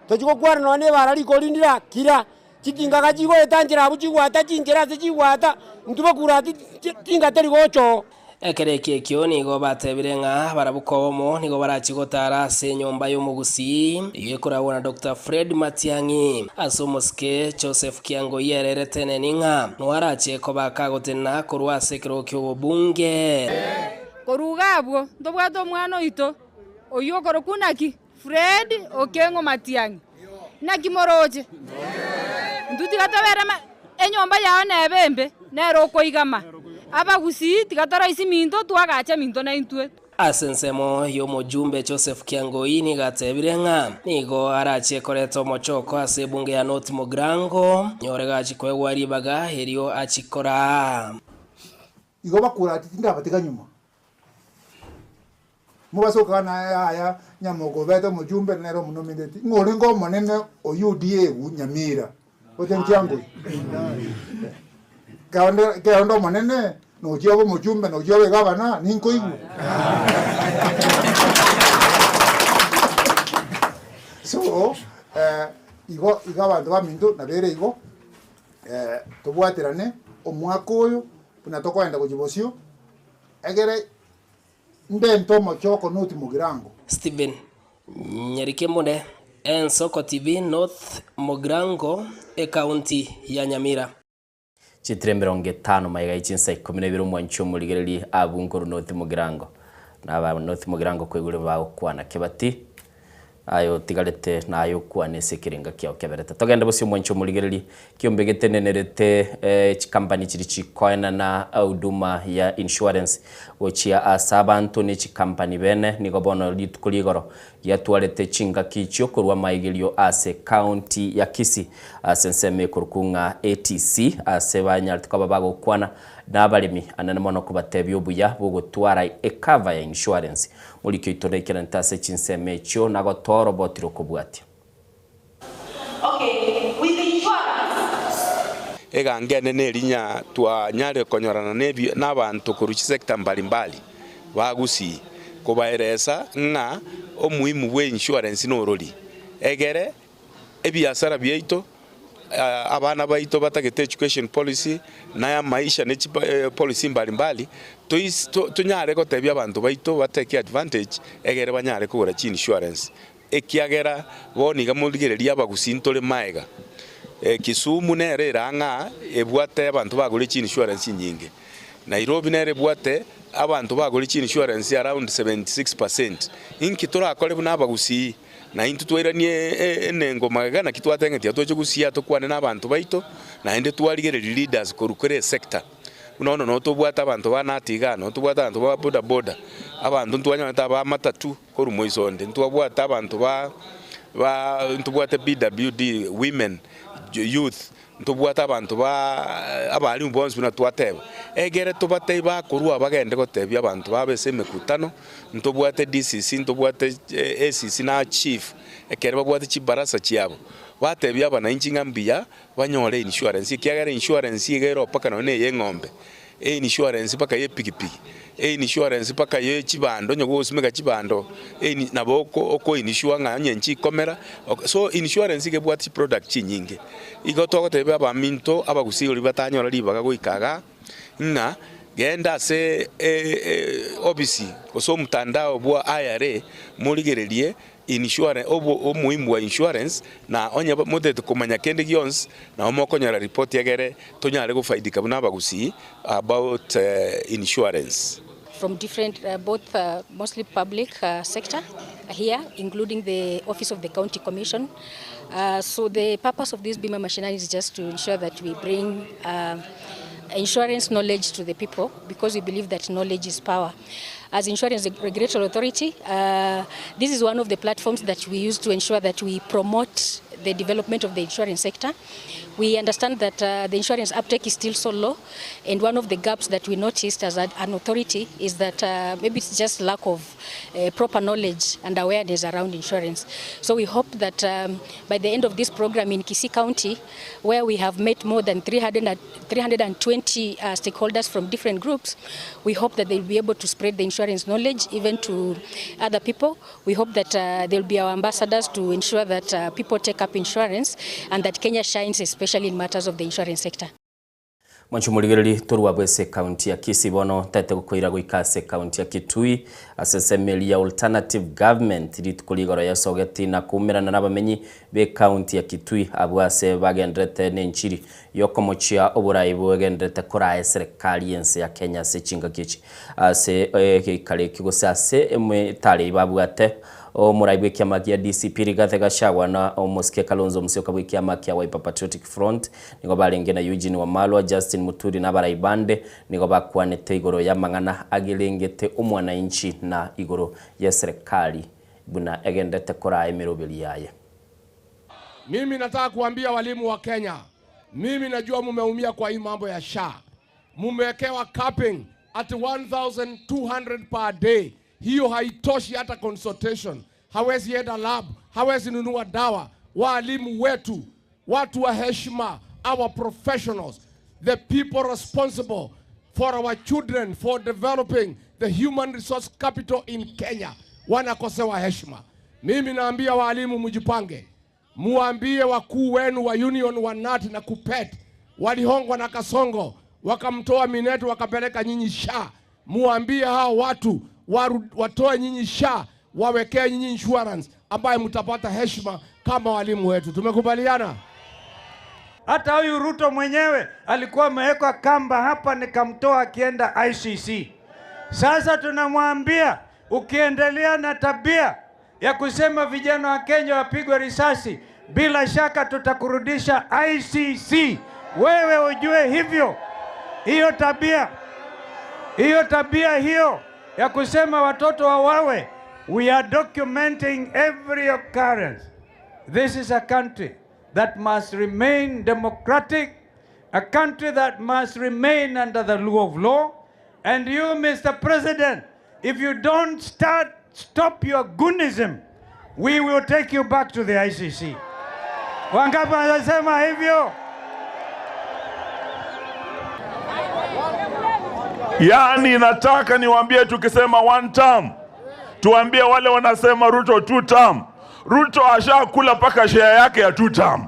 Speaker 3: tochi gokwana nonya na ebara rikorindira kira, chitingaga chigoeta nchera abwo chigwata chinchera ase chigwata, intwe bakurati tinga teri gocha oo.
Speaker 13: Ekero ekio ekio nigo batebire ng'a barabwo kobomo nigo barachie gotara ase enyomba y'omogusii eyio ekoragwa na Doctor Fred Matiang'i. Ase omosike Joseph Kiangoi ererete eneni ng'a noarachie koba kagotenena korwa ase ekerogo ki'obobunge.
Speaker 6: Korwa iga abwo ntobwate omwana oito oyio okorokwa naki? Fred Okeng'o Matiang'i, Naki moroche? Intwe tiga tobere enyomba yao nebe embe, nere okoigama. Abagusii tiga toroisie minto twagache minto naintwe.
Speaker 13: Ase ensemo y'omojumbe Joseph Kiangoi nigo atebire ng'a nigo arachie koreta omochoko ase ebunge ya North Mugirango, nyore gachia koegwa ribaga erio achie koraa.
Speaker 25: Igo bakurati tindabatiga nyuma. Mobase gokana yaya nyamoko obete omochumbe nere omonomineti, ng'a orenge omonene o UDA egu Nyamira, gose Nchiangoi. Keonde keonde omonene nochia obe omochumbe nochia obe egavana ninkoigwe. So igo igo abanto baminto nabere igo, tobwaterane omwaka oyo buna tokoenda gochia bosio, egere Ndente omochoko noti mogirango.
Speaker 13: Stephen Nyarikembune, Ensoko TV, North Mugirango, Ekaunti ya Nyamira.
Speaker 9: Chitira emerongo etano magega ye chinsa ikomi na ibere omwanchi omorigereria abwo nkorwa North Mugirango. Na aba North Mugirango kwaigure bagokwana kebati Aye otigarete naye okwane ase ekerenga kiao keberete. Togende bosio omwanche omorigererie, kiombe getenenerete chikampani chiria chikoenana huduma ya insurance gochia ase abanto ne chikampani bene. Nigo bono rituko ria igoro giatwarete chingaki chiokorwa amaigerio ase county ya Kisii ase ensemo ekorokwa ng'a ATC ase banyarete koba bagokwana nabaremi anene mono kobatebia obuya bw'ogotwara ecover ya insurance. Morikio oito naikerante ase chinsemo echio, na gotoa oroboti rw'okobwatia.
Speaker 26: Okay, with insurance.
Speaker 27: Egango enene erinya twanyare konyorana nebi nabanto korwa chisector mbalimbali ba Gusii kobaeresa ng'a omuhimu bwe insurance norori egere ebiasara biaito abana baito batagete education policy na amaisha ne chipolicy mbalimbali tonyare gotebia abanto baito batake advantage egere banyare kogora chiinsurance ekiagera bono iga morigereria abagusii ntore maega. Kisumu nere ere ang'a ebwate abanto bagore chiinsurance chinyinge, Nairobi nere ebwate abanto bagore chiinsurance around 76 percent. Inki torakore buna abagusii? Na intwe twairanie enengo magega naki twateng'etie toche gusii tokwane na abanto baito, naende twarigereria leaders korwa kera esector. Buna bono noo tobwate abanto ba Nati igaa, noo tobwate abanto ba boda boda, abanto ntwanyorete aba matatu korwa moiso onde, ntwabwate abanto ba ba ntobwate PWD, women, youth, Ntobwate abanto ba abalimu bonsi buna twateba, egere tobatebie bakorua bagende gotebia abanto babo ase emekutano, ntobwate DCC, ntobwate ACC na chief, ekero babwate chibarasa chiabo, batebie abanainchi ng'a mbuya banyore insurance, ekiagera insurance iga ero mpaka nonye na eye eng'ombe, einsurance mpaka ye epikipiki, einsurance mpaka ye chibando onye gogosimeka chibando eini nabo oko okoinsure ng'a onye nchikomera ok so insurance iga ebwate chiproduct chinyinge. Igo togotebia abaminto abagusii oria batanyora ribaga goika igaa, ng'a genda ase ofisi gose omotandao bwa IRA morigererie Insurance, obo omohimu bwa insurance, na onye motagete komanya kende gionsi, nabo mokonyora report egere tonyare gofaidika buna abagusii about insurance.
Speaker 2: From different both mostly public sector here including the office of the county commission so the purpose of this bima mashinani is just to ensure that we bring insurance knowledge to the people because we believe that knowledge is power. As Insurance Regulatory Authority, uh, this is one of the platforms that we use to ensure that we promote the development of the insurance sector. We understand that uh, the insurance uptake is still so low, and one of the gaps that we noticed as an authority is that uh, maybe it's just lack of uh, proper knowledge and awareness around insurance. So we hope that um, by the end of this program in Kisii County, where we have met more than 300, 320 uh, stakeholders from different groups, we hope that they'll be able to spread the insurance knowledge even to other people. We hope that uh, they'll be our ambassadors to ensure that uh, people take up insurance and that Kenya shines especially in matters of the insurance sector.
Speaker 9: Mwanche omorigereria torwa abwo ase ekaunti ya Kisii bono ntaete gokoira goika ase ekaunti ya Kitui ase ensemo eria ya Alternative Government rituko rigoro yesogeti na koumerana nabamenyi b'ekaunti ya Kitui abwo ase bagendererete nenchiri yokomochia oborai bwegendererete koraa eserekari y'ense ya Kenya ase chingaki echi ase egeikaro eki gose ase emetaro eyio babwate Omorai bw'ekiama gia DCP Rigathi Gachagua na omosike Kalonzo Musyoka bw'ekiama kia Wiper Patriotic Front nigo barenge na Eugene Wamalwa, Justin Muturi na abarai bande nigo bakwanete igoro y'amang'ana agerengete omwanainchi na igoro y'eserekari buna egenderete koraa emeroberi yaye.
Speaker 8: Mimi nataka kuambia walimu wa Kenya, mimi najua mumeumia kwa hii mambo ya SHA. Mumewekewa capping at 1200 per day. Hiyo haitoshi hata consultation. Hawezi enda lab, hawezi nunua dawa. Walimu wetu, watu wa heshima, our professionals, the people responsible for our children, for developing the human resource capital in Kenya, wanakosewa heshima. Mimi naambia walimu mjipange, muambie wakuu wenu wa union wa KNUT na KUPPET walihongwa na Kasongo wakamtoa Minetu wakapeleka nyinyi SHA. Muambie hao watu waru, watoe nyinyi SHA wawekee nyinyi insurance ambayo mtapata heshima kama walimu wetu. Tumekubaliana?
Speaker 10: Hata huyu Ruto mwenyewe alikuwa amewekwa kamba hapa, nikamtoa akienda ICC. Sasa tunamwambia ukiendelea na tabia ya kusema vijana wa Kenya wapigwe risasi, bila shaka tutakurudisha ICC. Wewe ujue hivyo, hiyo tabia hiyo tabia hiyo ya kusema watoto wawawe, we are documenting every occurrence. This is a country that must remain democratic, a country that must remain under the rule of law. And you, Mr. President, if you don't start, stop your goonism, we will take you back to the ICC. Wangapi wanasema hivyo?
Speaker 11: Yaani, nataka niwaambie, tukisema one term, tuambie wale wanasema Ruto two term. Ruto ashakula mpaka share yake ya two term.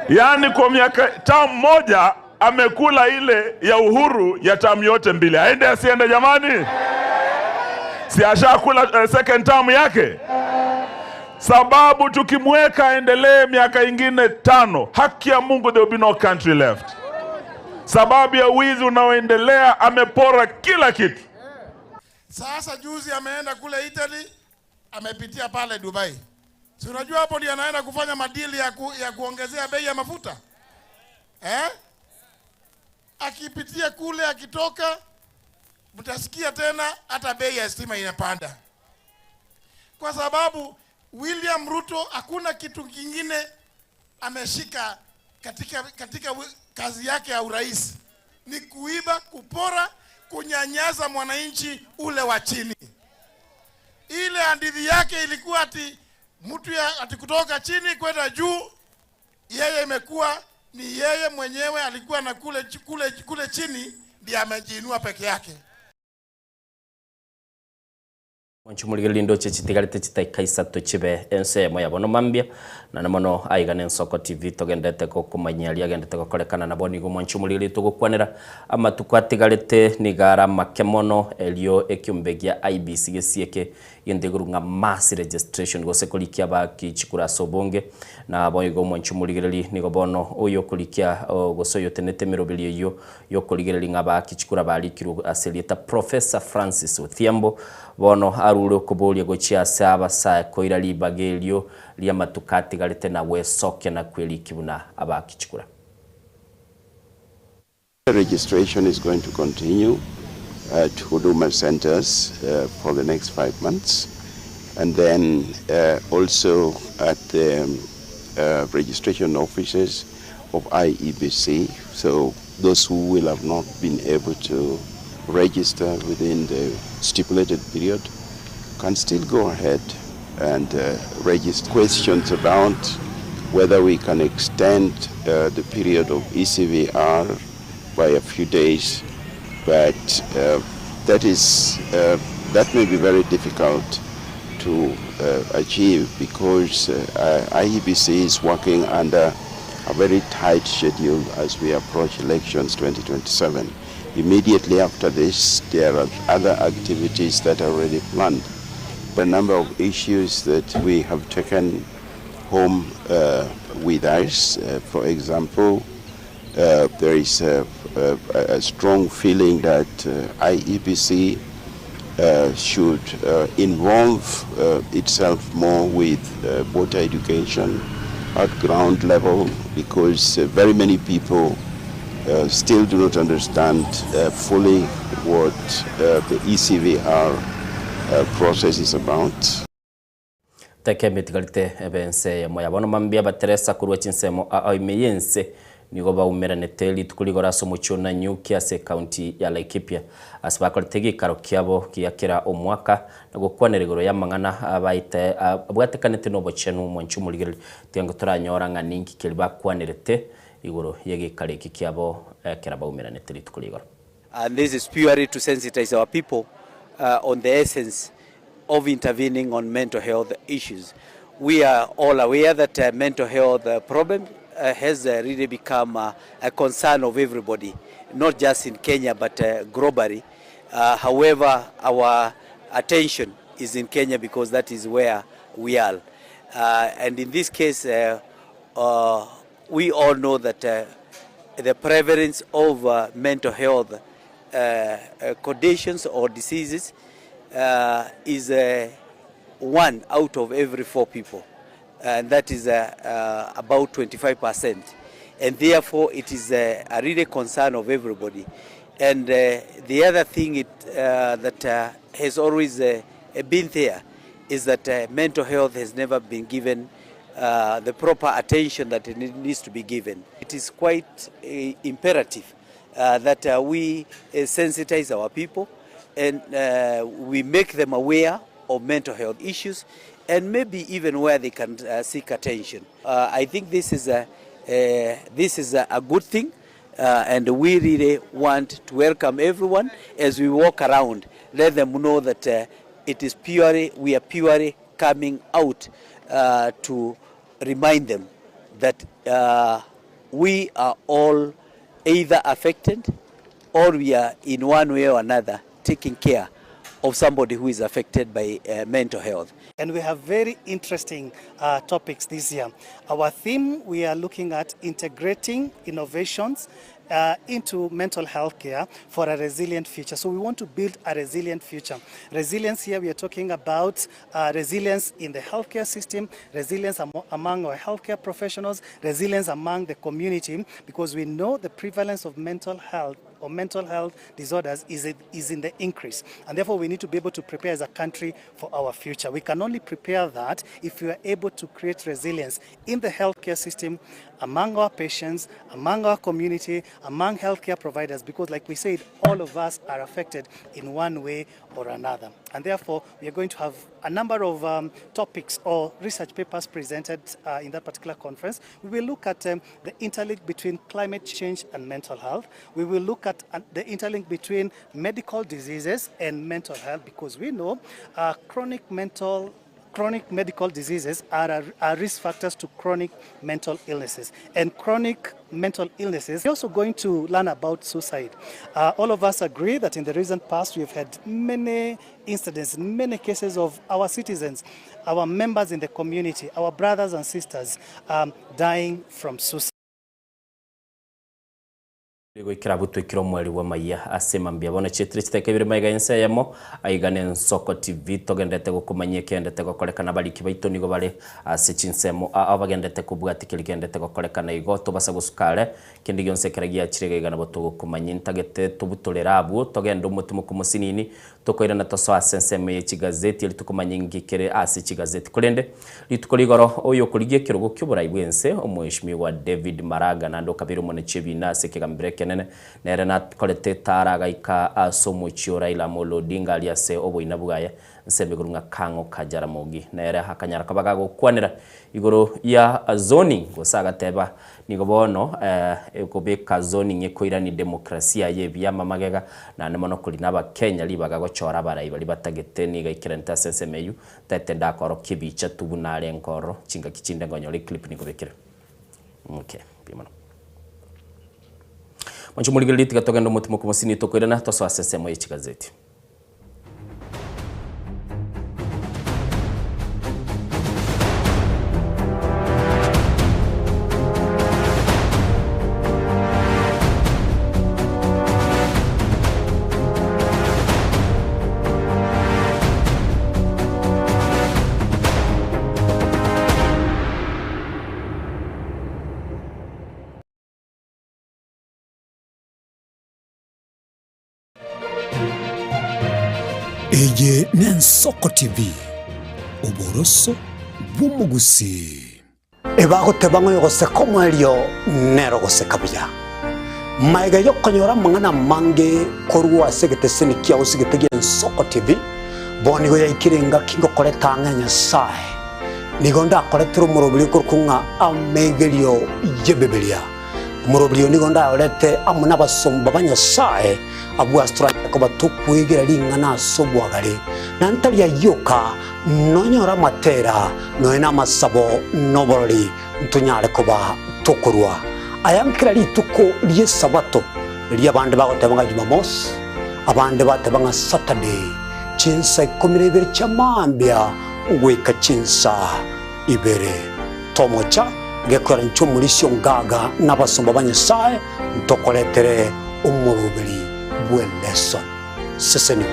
Speaker 11: Yaani kwa miaka term moja amekula ile ya Uhuru ya term yote mbili. Aende asiende jamani? Si ashakula second term yake? Sababu tukimweka aendelee miaka ingine tano, haki ya Mungu, there will be no country left. Sababu ya wizi unaoendelea, amepora kila kitu.
Speaker 12: Sasa juzi ameenda kule Italy, amepitia pale Dubai. Si unajua hapo ndio anaenda kufanya madili ya, ku, ya kuongezea bei ya mafuta eh? Akipitia kule akitoka, mtasikia tena hata bei ya stima inapanda, kwa sababu William Ruto hakuna kitu kingine ameshika katika, katika kazi yake ya urais ni kuiba, kupora, kunyanyaza mwananchi ule wa chini. Ile hadithi yake ilikuwa ati mtu ya, ati kutoka chini kwenda juu, yeye imekuwa ni yeye mwenyewe alikuwa na kule, kule, kule chini ndiye amejiinua peke yake.
Speaker 9: Mwanche omorigereria ndoche chitigarete chitaika isato chibe ensemo ya bono mambia, naende mono aiga nensoko TV togendete gokomanyia aria agendete gokorekana nabo nigo mwanche omorigereria togokwanera amatuko atigarete nigo are amake mono erio ekiombe gia IEBC gesieke gento igoro ng'a mass registration gose korikia abaki chikura ase obonge na boigo omwanche omorigereria nigo bono oyo okorikia gose oyotenete emeroberio eyio yokorigereria ng'a abaki chikura barikirwe ase erieta Professor Francis Odhiambo Bono arure okoboria gochia ase abasae koira ribaga erio ri'amatuko atigarete na gwesokia na kwerikia buna abaaki chikura.
Speaker 14: Registration is going to continue at Huduma centers for the next 5 months and then also at the registration offices of IEBC. So those who will have not been able to register within the stipulated period can still go ahead and register. Questions about whether we can extend the period of ECVR by a few days, but that is that may be very difficult to achieve because IEBC is working under a very tight schedule as we approach elections 2027. Immediately after this, there are other activities that are already planned. A number of issues that we have taken home with us, for example, there is a, a, a strong feeling that IEBC should involve itself more with voter education at ground level, because very many people still do not understand fully what the ECVR process is about.
Speaker 9: Teka emetigarete ebe ense eyemo ya bono mambia abateresa korwa chinsemo ao ime y'ense nigo baumeranete rituko rigoro ase omochie o Nanyuki ase ekaunti ya Laikipia ase bakorete egeikaro kiabo gia kera omwaka na gokwanera igoro y'amang'ana abaete abwatekanete nobochenu mwanche omorigereria tiga toranyora ng'a ninki keria bakwanerete igoro y'egeikaro eke kiabo ekero baumeranete rituko rigoro.
Speaker 15: And this is purely to sensitize our people on the essence of intervening on mental health issues. We are all aware that mental health problem has really become a concern of everybody, not just in Kenya but globally. However, our attention is in Kenya because that is where we are. And in this case, we all know that the prevalence of mental health conditions or diseases is 1 out of every 4 people, and that is about 25%. And therefore, it is a really concern of everybody. And the other thing that has always been there is that mental health has never been given the proper attention that it needs to be given. It is quite imperative that we sensitize our people and we make them aware of mental health issues and maybe even where they can seek attention. I think this is a good thing, and we really want to welcome everyone as we walk around. Let them know that we are purely coming out to remind them that we are all either affected or we are in one way or another taking care of somebody who is affected by mental health.
Speaker 16: And we have very interesting topics this year. Our theme, we are looking at integrating innovations uh, into mental health care for a resilient future. So we want to build a resilient future. Resilience here, we are talking about uh, resilience in the healthcare system, resilience am among our healthcare professionals, resilience among the community, because we know the prevalence of mental health or mental health disorders is, is in the increase. And therefore, we need to be able to prepare as a country for our future. We can only prepare that if we are able to create resilience in the healthcare system, among our patients, among our community, among healthcare providers, because like we said, all of us are affected in one way or another. And therefore, we are going to have a number of um, topics or research papers presented uh, in that particular conference. We will look at um, the interlink between climate change and mental health. We will look at uh, the interlink between medical diseases and mental health because we know uh, chronic mental chronic medical diseases are, are risk factors to chronic mental illnesses. And chronic mental illnesses, we're also going to learn about suicide. Uh, all of us agree that in the recent past, we've had many incidents, many cases of our citizens, our members in the community, our brothers and sisters um, dying from suicide.
Speaker 9: Goikera abwo twaikire omweri bw'amayia ase mambia bono chietire chiteka ibere maiga y'ense eyemo aiga ne Nsoko TV togendete gokomanyia ekiendete gokorekana abariki baito nigo bare ase chinsemo ao bagendete kobwatia keria kiendete gokorekana igo tobasa gosuka are kende gionsi ekere giachire iga iga nabo togokomanyia ntagete tobutorere abwo togende omotimoku mosinini Tokoirana tosoe ase ensemo ye chigazeti erio tokomanya inki kere ase chigazeti. Korende rituko rigoro oyokorigia ekerogo ki'oborai bw'ense, Omweshimiwa David Maraga, naende okabeire omonechi ebiina ase ekegambero ekenene, nere nakorete etaara agaika ase omochie o Raila Amolo Odinga aria ase oboina bwaye ensemo igoro ng'a Kang'o ka Jaramogi. Nere akanyara koba gagokwanera igoro ya zoning gose agateba Nigo bono ekobeka zoning ekoirania demokrasia y'ebiama magega, naende mono korina abakenya ribaga gochora abarai baria batagete nigo aikerente ase ensemo eyio, ntaete ndakorokia ebicha tu buna are nkororo, chingaki chinde nkonyora eclip nikobekere. Okay, mbuya mono. Mwanche morigererie tiga togende omotimoku mosini tokoirana tosoe ase ensemo ye chigazeti.
Speaker 17: Eye n'Ensoko TV, oboroso bw'omogusii. Ebagoteba ng'a oyogoseka omoerio nere ogoseka buya. Magega y'okonyora amang'ana amange korwa ase egeteseni kiao ase egete gi'Ensoko TV, bono nigo yaikire engaki ngokoreta ang'e Nyasae. Nigo ndakoretere omoroberi okorokwa ng'a Amegerio y'Ebibilia. Omoroberi oyo nigo ndayorete amo nabasomba ba Nyasae, abwo ase toranyare koba tokwegera ring'ana ase obwagare, na ntari ayio oka, nonyore amatera, nonya namasabo, na oborori, ntonyare koba tokorua aya nkera rituko ri'Esabato, riria abande bagoteba ng'a Jumamosi, abande bateba ng'a Saturday, chinsa ikomi na ibere chia mambia goika chinsa ibere. Tomocha gekoera inche omorisia ongaga na abasomba ba Nyasae ntokoretere omoroberi bw'eleson. Sesenigwa.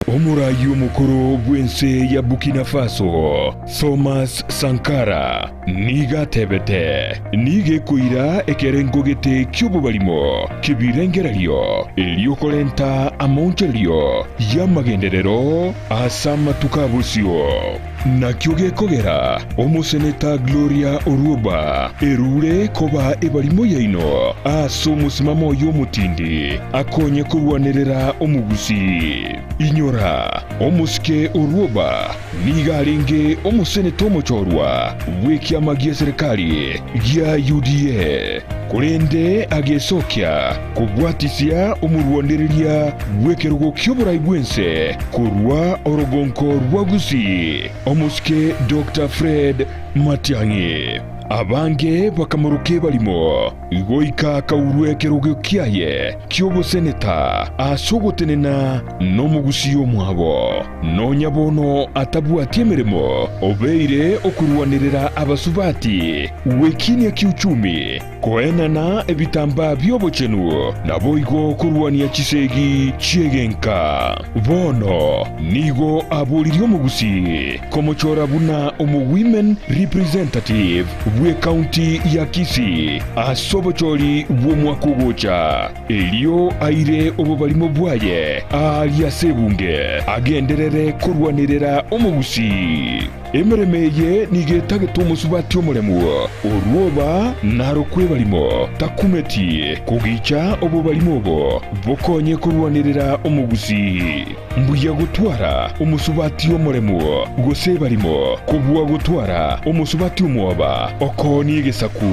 Speaker 18: Omoraai omokoro bw'ense ya Burkina Faso, Thomas Sankara, nigo atebete, Nigo ekoira ekerengo gete ki'obobarimo ki'ebirengererio erio korenta amaonchorerio y'amagenderero ase amatuko a bosio. Nakio gekogera omoseneta Gloria Orwoba erure koba ebarimo yaino ase omosimamo oye omotindi akonye korwanerera omogusii. Inyora, omosike Orwoba nigo arenge omoseneta omochorwa bw'ekiama gi'eserekari gia UDA, korende agesokia kobwatisia omorwanereria bw'ekerogo ki'oborai bw'ense korwa orogonko rwa Gusii, omosike Doctor Fred Matiang'i. Abange bakamoroka ebarimo, goika akaurwa ekerogo kiaye ki'oboseneta ase ogotenena nomogusii omwabo. Nonya bono atabwati emeremo, obeire okorwanerera abasubati gwekinia kiuchumi, koenana ebitambaa bi'obochenu, naboigo korwania chisegi chi'egenka. Bono nigo aboririe omogusii komochora buna omo-women representative bw'ecounty ya Kisii ase obochori bw'omwaka ogocha, erio aire obobarimo bwaye aaria ase ebunge, agenderere korwanerera omogusii. Emeremo eye nigo etagete omosubati omoremu, orwoba narokwe ebarimo, takumeti kogicha obobarimo obo bokonye korwanerera omogusii. Mbuya gotwara omosubati omoremu gose ebarimo, kobua gotwara omosubati omwoba okoonia egesaku.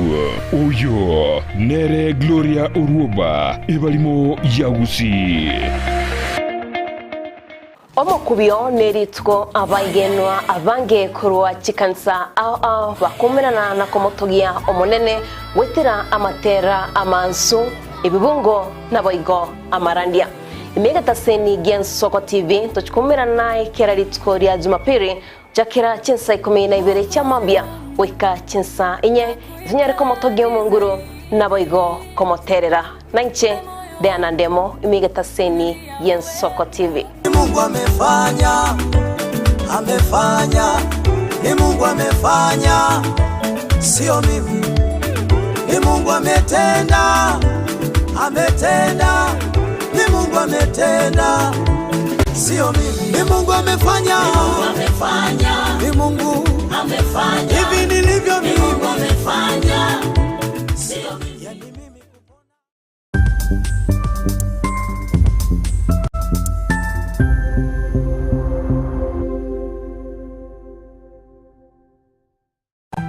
Speaker 18: Oyo nere Gloria Orwoba, ebarimo ya Gusii.
Speaker 1: Omokubio nerituko abaigenwa abange korwa chikanisa ao ao bakomerana na komotogia Omonene goetera amatera amansu, ebibungo naboigo amarandia. Ime egetaseni gi'Ensoko TV tochikomerana naye kera rituko ria Jumapili gochakera chinsa ikomi na ibere chia mambia goika chinsa inye, tonyare komotogia Omonguru naboigo komoterera. Nainche Diana Ndemo ime egetaseni gi'Ensoko TV.
Speaker 19: Ni Mungu amefanya, amefanya, ni Mungu amefanya, sio mimi. Ni Mungu ametenda, ametenda, ni Mungu ametenda, sio mimi. Ni Mungu amefanya, ni Mungu amefanya, hivi nilivyo mimi, Mungu amefanya, sio mimi.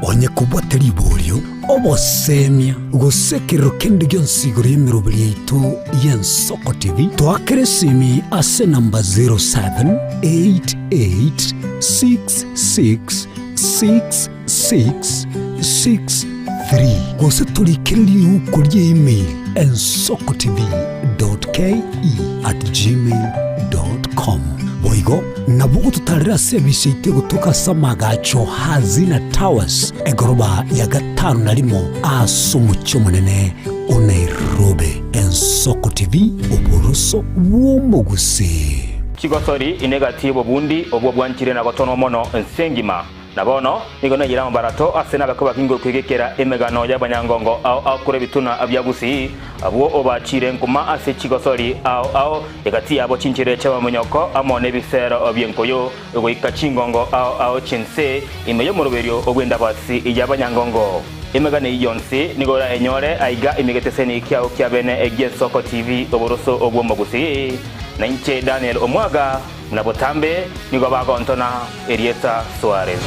Speaker 17: Onye kobwate riborio, obosemia, gose ekerero kende gionsi igoro y'emeroberi yaito y'Ensoko TV, toakere esimi ase enamba 0788666663 gose torikere riuko rie email ensokotv.ke@gmail.com. Boigo nabo ogototarera ase ebisa yaito egotoka ase amagacho Hazina Towers, egoroba ya gatano na rimo ase omochie omonene o Nairobi. Ensoko TV, oboroso bw'omogusii.
Speaker 20: Chigosori ine egati y'obobundi obwo bwanchire na gotonwa mono ense engima. Na bono nigo naiyire amabarato ase nabake bakinge okwegekera emegano y'abanyangongo ao ao korwa ebituna bia Gusii, abwo obachiire nkuma ase chigosori ao ao, egati yabo chinchera chi'amamonyoko amo nebisero bi'enkoyo, goika chingongo ao ao chi'ense, ime y'omoroberio bw'endabasi y'abanyangongo. Emegano eyio yonsi nigo orayenyore aiga ime egeteseni kiao kia bene gi'Ensoko TV oboroso bw'Omogusii. Na inche Daniel Omwaga. Na botambe nigo bagontona erieta Suarez.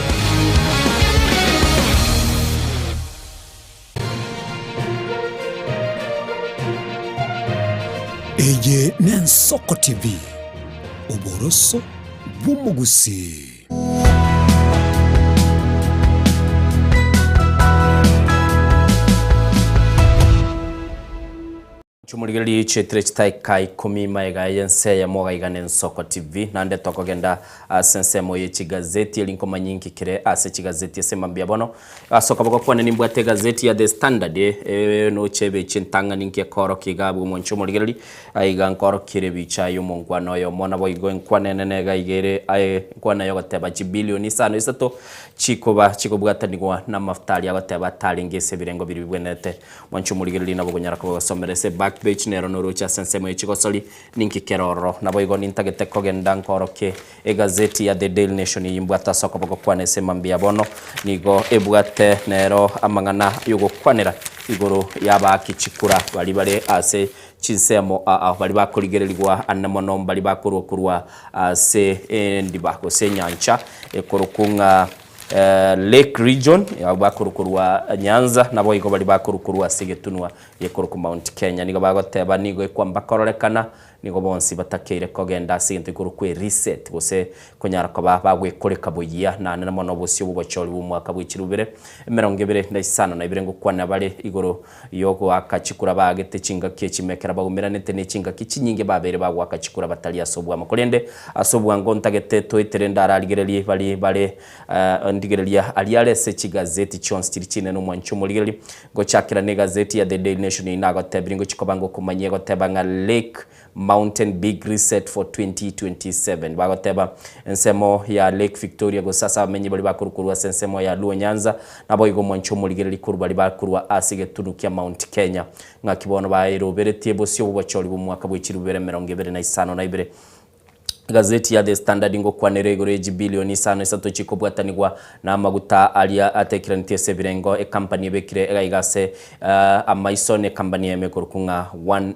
Speaker 17: Eye n'Ensoko TV, oboroso bw'omogusii.
Speaker 9: Chimorigererie chietire chitaika ikomi maega y'ense eyemo gaiga n'Ensoko TV naende tokogenda ase ensemo ye chigazeti eri nkomanya inki kere ase chigazeti ase mambia bono. Ase okoboko kwane nimbwate egazeti ya The Standard eh, noche ebeche entang'ani inki ekoorokia iga abwo omonche omorigereri aiga nkoorokiere ebicha y'omonkwana oyomo naboigo enkwana enene iga iga ere aye enkwana yogoteba chibilioni isano isato chikoba chikobwatanigwa namafuta aria agoteba atarenge ase ebirengo biria bibwenerete Mwanche omorigererie nabo okonyara koba gosomera ase back page nero noroche ase ensemo ye chigosori ninki kere ororo. Naboigo nintagete kogenda nkorokie egazeti ya The Daily Nation eyio mbwate ase okoboko kwane ase mambia bono nigo ebwate nero amang'ana yogokwanera igoro y'abaaki chikura baria bare ase chinsemo aa baria bakorigererigwa ane mono mbaria bakorwa korwa ase endiba gose enyancha ekorokwa ng'a Lake Region, abwo bakorwa korwa Nyanza, naboigo baria bakorwa korwa ase egetunwa gekorokwa Mount Kenya. Nigo bagoteba nigo ekwamba kororekana Nigo bonsi batakeire kogenda ase egento gekorokwa ereset gose konyara koba bagwekoreka boyia naende na mono obosio bw'obochori bw'omwaka bwe chirubere 25 ngokwana bare igoro y'ogoaka chikura baagete chingaki echimekera baumeranete ne chingaki chinyinge babeire bagoaka chikura batari ase obwamo. Korende ase obwango ntagete toetere ndararigererie baria bare ndigereria aria are ase chigazeti chionsi chiria chinene omwanchi omorigereria Ngochakera negazeti ya The Daily Nation eyio nagotebirie ngochia koba ngokomanyia egoteba ng'a Lake Mountain Big Reset for 2027. Bagoteba ensemo ya Lake Victoria gose ase abamenyi baria bakorwa korwa ase ensemo ya Luo Nyanza naboigo omwancho omorigereri korwa baria bakorwa ase egetunu kia Mount Kenya. Ng'aki bono baeroberetie bosio bw'obochori bw'omwaka bwe chilifu bibere emerongo ebere na isano na ibere. Egazeti ya The Standard ngokwanera igoro ye chibilioni isano isato chikobwatanigwa na amaguta aria atekeraneti ase ebirengo ekampani ebekire egaiga ase amaiso ne ekampani eyemo ekorokwa ng'a One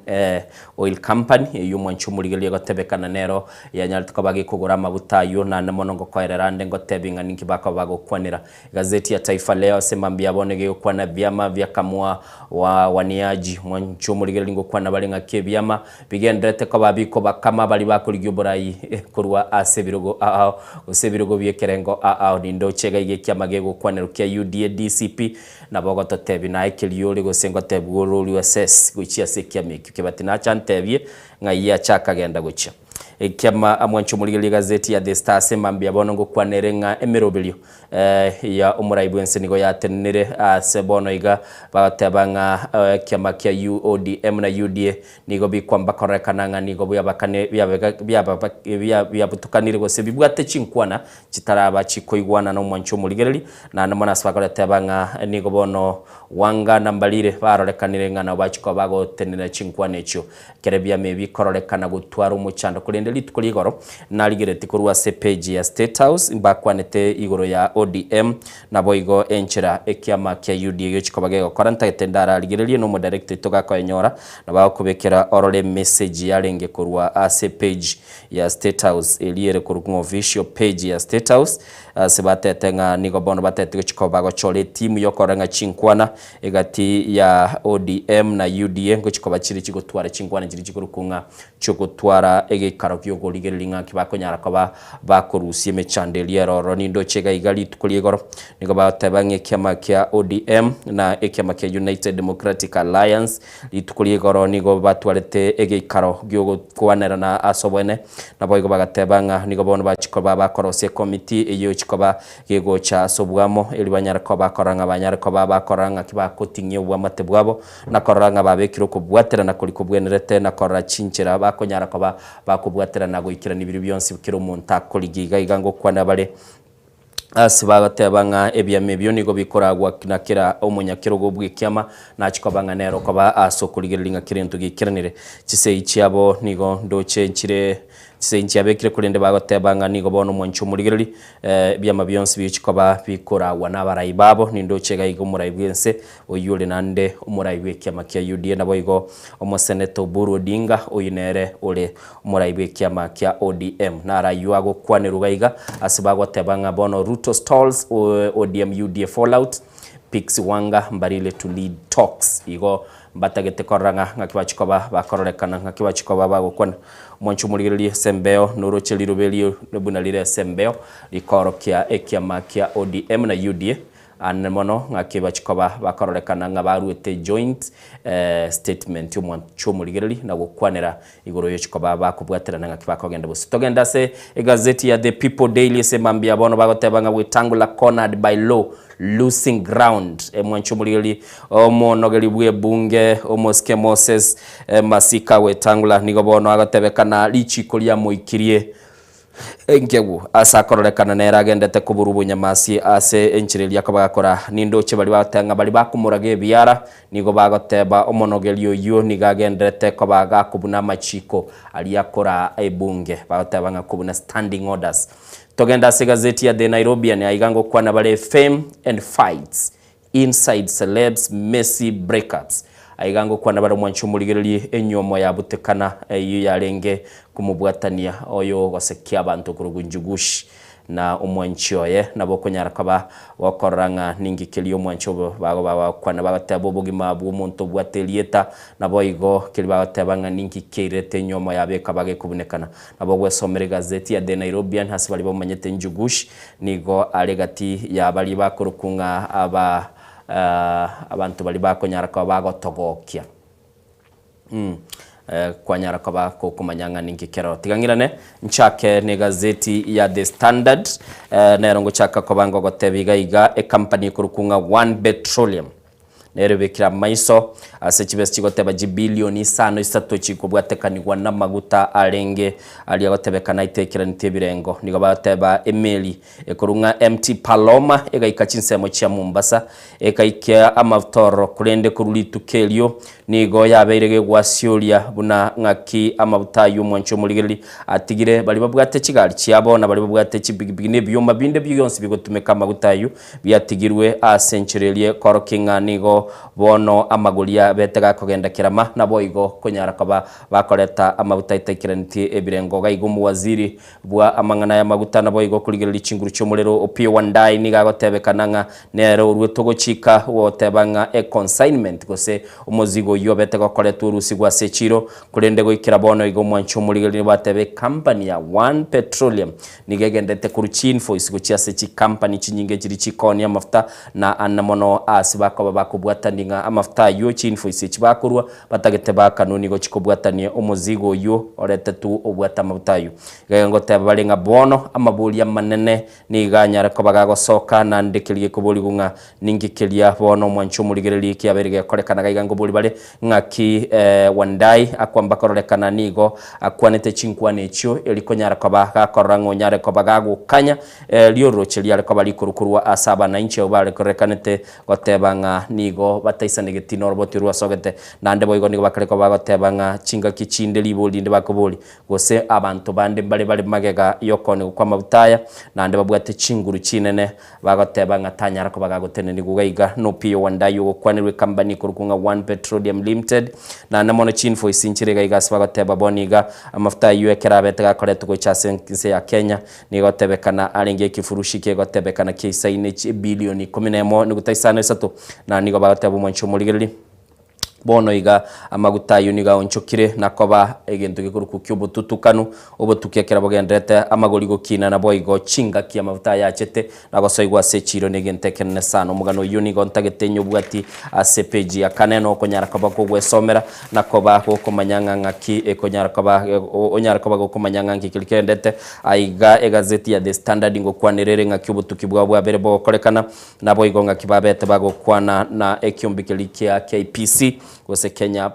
Speaker 9: Oil Company eyio omwanchi omorigereria egotebekana nero yanyarete koba gekogora amaguta ayio naende mono ngokoerera ande ngotebi ng'a ninki bakoba bagokwanera. Egazeti ya Taifa Leo ase mambia bono egekwana ebiama biakamwa wa waniaji mwanchi omorigereria ngokwana bare ng'aki ebiama Bigendererete koba bikobakama baria bakorigia oborai korwa ase ebirogo ao, gose ebirogo bi'ekerengo ao. Nindoche iga iga ekiama gegokwanerwa kia UDA DCP, nabo ogototebia naye keria ore gose ngotebiwa ore oria SS gochia ase ekiama ekio. Kebati nacha antebie ng'ai acha akagenda gochia. Ekiama mwanche omorigererie egazeti ya The Star ase mambia bono ngokwana ere ng'a emeroberio ya omorai bw'ense nigo yatenenire ase bono iga bagoteba ng'a ekiama kia ODM na UDA Nigo bikwamba kororekana ng'a nigo biabutokanire gose bibwate chinkwana chitaraba chikoigwana nomwanchi omorigereri, naende mono ase bakoreteba ng'a nigo bono Wanga na Mbarire barorekanire ng'a nabo bachia koba bagotenenera chinkwana echio. Ekero ebiama ebi bikororekana gotwara omochando korende rituko ria igoro narigeretie korwa ase page ya State House mbakwanete igoro ya ODM Naboigo enchera ekiama kia UDA gegochia koba gegokora ntagete ndararigererie na omodirector oito gakoenyora nabo agokobekera orore emessage yarenge korwa ase page ya State House eria ere korwa ng'a official page ya State House ase batete ng'a nigo bono batete gochia koba bagochora etimu yokorora ng'a chinkwana egati ya ODM na UDA ngochia koba chire chigotwara chinkwana chiria chikorokwa ng'a chi'ogotwara egeikaro gi'okorigereria ng'aki bakonyara koba bakorusia emechando eria ere ororo. Nindoche iga iga rituko ria igoro nigo bagoteba ng'a ekiama kia ODM na ekiama kia United Democratic Alliance rituko ria igoro nigo batwarete egeikaro gi'ogokwanerana ase oboene. Naboigo bagateba ng'a nigo bono bachia koba bakorosia ekomiti eyio egochia koba gegocha ase oboamo erio banyare koba bakorora ng'a banyare koba bakorora ng'aki bakoting'ia oboamate bwabo na korora ng'a babekire okobwaterana koria kobwenerete, na korora chinchera bakonyara koba bakobwaterana goikerania biria bionsi kera omonto akorigia. Iga iga ngokwana bare ase bagoteba ng'a ebiama ebio nigo bikoragwa na kera omonyakerogo bw'ekiama, nachia koba ng'a nere okoba ase okorigereria ng'a kera ento geikeranire. Chisegi chiabo nigo ndoche nchire Chisegi nchiabekire, korende bagoteba ng'a nigo bono omwanchi omorigereria ebiama bionsi bigochia koba bikoragwa nabarai babo. Nindoche iga iga omorai bw'ense Oyio ore naende omorai bw'ekiama kia UDA naboigo omoseneta Oburu Odinga, oyio nere ore omorai bw'ekiama kia ODM. Naro ayio agokwanerwa iga iga ase bagoteba ng'a bono Ruto stalls ODM UDA fallout, picks Wanga Mbarile to lead talks. Igo mbatagete korora ng'a ng'aki bachia koba bakororekana, ng'aki bachia koba bagokwana. Omwancho omorigererie ase embeo noroche riroba erio buna rire ase embeo rikoorokia ekiama kia ODM na UDA Aane mono ng'aki bachia koba bakororekana ng'a baruete joint statement y'omwancho omorigereri na gokwanera igoro y'ochia koba bakobwaterana ng'aki bakogenda bosio. Togende ase egazeti ya The People Daily ase mambia bono bagoteba ng'a Wetangula cornered by law losing ground. Omwancho omorigereri omonogeri bw'ebunge omosike Moses Masika Wetangula nigo bono agotebekana richiko riamoikirie Enkegu, ase akororekana nere agendete koborwa obonyamasi ase enchera eria akobagakora. Nindoche baria bagoteba ng'a baria bakomoraga ebiara nigo bagoteba omonogeri oyio nigo agenderete koba gakobuna amachiko aria akora ebunge. Bagoteba ng'a kobuna standing orders. Togende ase egazeti ya The Nairobian aiga ngokwana bare Fame and fights Inside Celebs Messy Breakups. Aiga ngokwana bare omwancho omorigererie enyuomo ya butekana eyio yarenge komobwatania oyo ogosekia abanto korwa Njugush. na omwanchi oye nabo okonyara koba gokorora ng'a ninki keria omwanchi obo bagoba bagokwana bagoteba obogima bw'omonto obwate erieta naboigo keria bagoteba ng'a ninki keirete enyomo yabo ekaba gekobunekana. Nabo ogwesomera egazeti ya The Nairobian ase baria bamanyete Njugush nigo are gati ya baria bakorokwa ng'a aba abanto baria bakonyara koba bagotogokia. Kwanyara koba gokomanya ng'a ninki keroro. Tiga ng'irane nchake negazeti ya The Standard, nero ngochaka koba ngogotebia iga iga ecompany ekorokwa ng'a One Petroleum nero ebekire amaiso ase chibesa chigoteba chibilioni isano isato chikobwatekanigwa namaguta arenge aria agotebekana aitekeraneti ebirengo. Nigo bagoteba emeli Ekorwa ng'a MT Paloma egaika chinsemo chia Mombasa, ekaikia amafuta ororo, korende korwa rituko erio nigo yabeire gegwasioria buna ng'aki amafuta ayio omwanchi omorigereria atigire baria babwate chigari chiabo na baria babwate chipigipigi na ebioma binde bionsi bigotumeka amaguta ayio biatigirwe ase enchera eria ekorokia ng'a nigo bono amagori abete gakogenda kerama naboigo konyara koba bakoreta amaguta aitaikeranetie ebirengo. Gaiga omowaziri Bwa amang'ana ay'amaguta naboigo korigereria chinguru chi'omorero. Opiyo Wandayi nigo agotebekana ng'a nere oruete ogochika goteba ng'a econsignment gose omozigo oyio obete gokoretwa orusigwe ase echiro. Korende goikera bono iga omwanchi omorigereria nigo ateba ecompany ya One Petroleum nigo egenderete korwa chiinvoice gochia ase chicompany chinyinge chiria chikoonia amafuta na ande mono ase bakoba bakobwatania ng'a amafuta ayio chiinvoice echi bakorwa Batagete baakanwe nigo chikobwatania omozigo oyio oretetwe obwate amaguta ayio. Iga ngoteba bare ng'a bono amaboria amanene nigo anyare koba gagosoka, naende keria gekoborigwa ng'a ninki keria bono omwanchi omorigereria kiabeire gekorekana gaiga ngobori bare ng'aki Wandayi akwamba kororekana nigo akwanete chinkwana echio eri konyara koba gakorora ng'a onyare koba gagokanya riororoche riare koba rikoru korwa ase abanainchi abwo bare kororekanete Goteba ng'a nigo bataisanegeti noroboti rwasogete, naende boigo nigo bakare koba bagoteba ng'a chingaki chinde ribori rinde bakoboria, gose abanto bande mbare bare magega y'okoonigwa kw'amabuta aya, naende babwate chinguru chinene, bagoteba ng'a tanyara koba gagotenenigwa iga iga. Nopiyo Wandayi ogokwanerwa ekambani ekorokwa ng'a One Petroleum Limited, naende mono chinvoice nchire iga iga ase bagoteba bono iga amafuta ayio ekero abete gakoretwa gocha ase ense ya Kenya, Nigo gotebekana arenge ekefurushi kegotebekana kiaisaine chibilioni ikomi nemo nuguta isano isato, na nigo bagoteba omwancho omorigereria. Bono iga amaguta ayio nigo aonchokire na koba egento gekorokwa ki'obotutukanu, obotuki ekero bogendererete amagori gokina naboigo chingaki amaguta aya achete na gosoigwa ase echiiro negento ekenene sana. Omogano oyio nigo ntagete nyobwati ase epeji ya kane nokonyara koba kogwesomera na koba gokomanya ng'a ng'aki ekonyara koba onyare koba gokomanya ng'a nki keria kegendete Aiga egazeti ya The Standard ngokwanera ere ng'aki obotuki bwao bwabere bogokorekana, naboigo ng'aki babete bagokwana na ekiombe keria kia KPC gose Kenya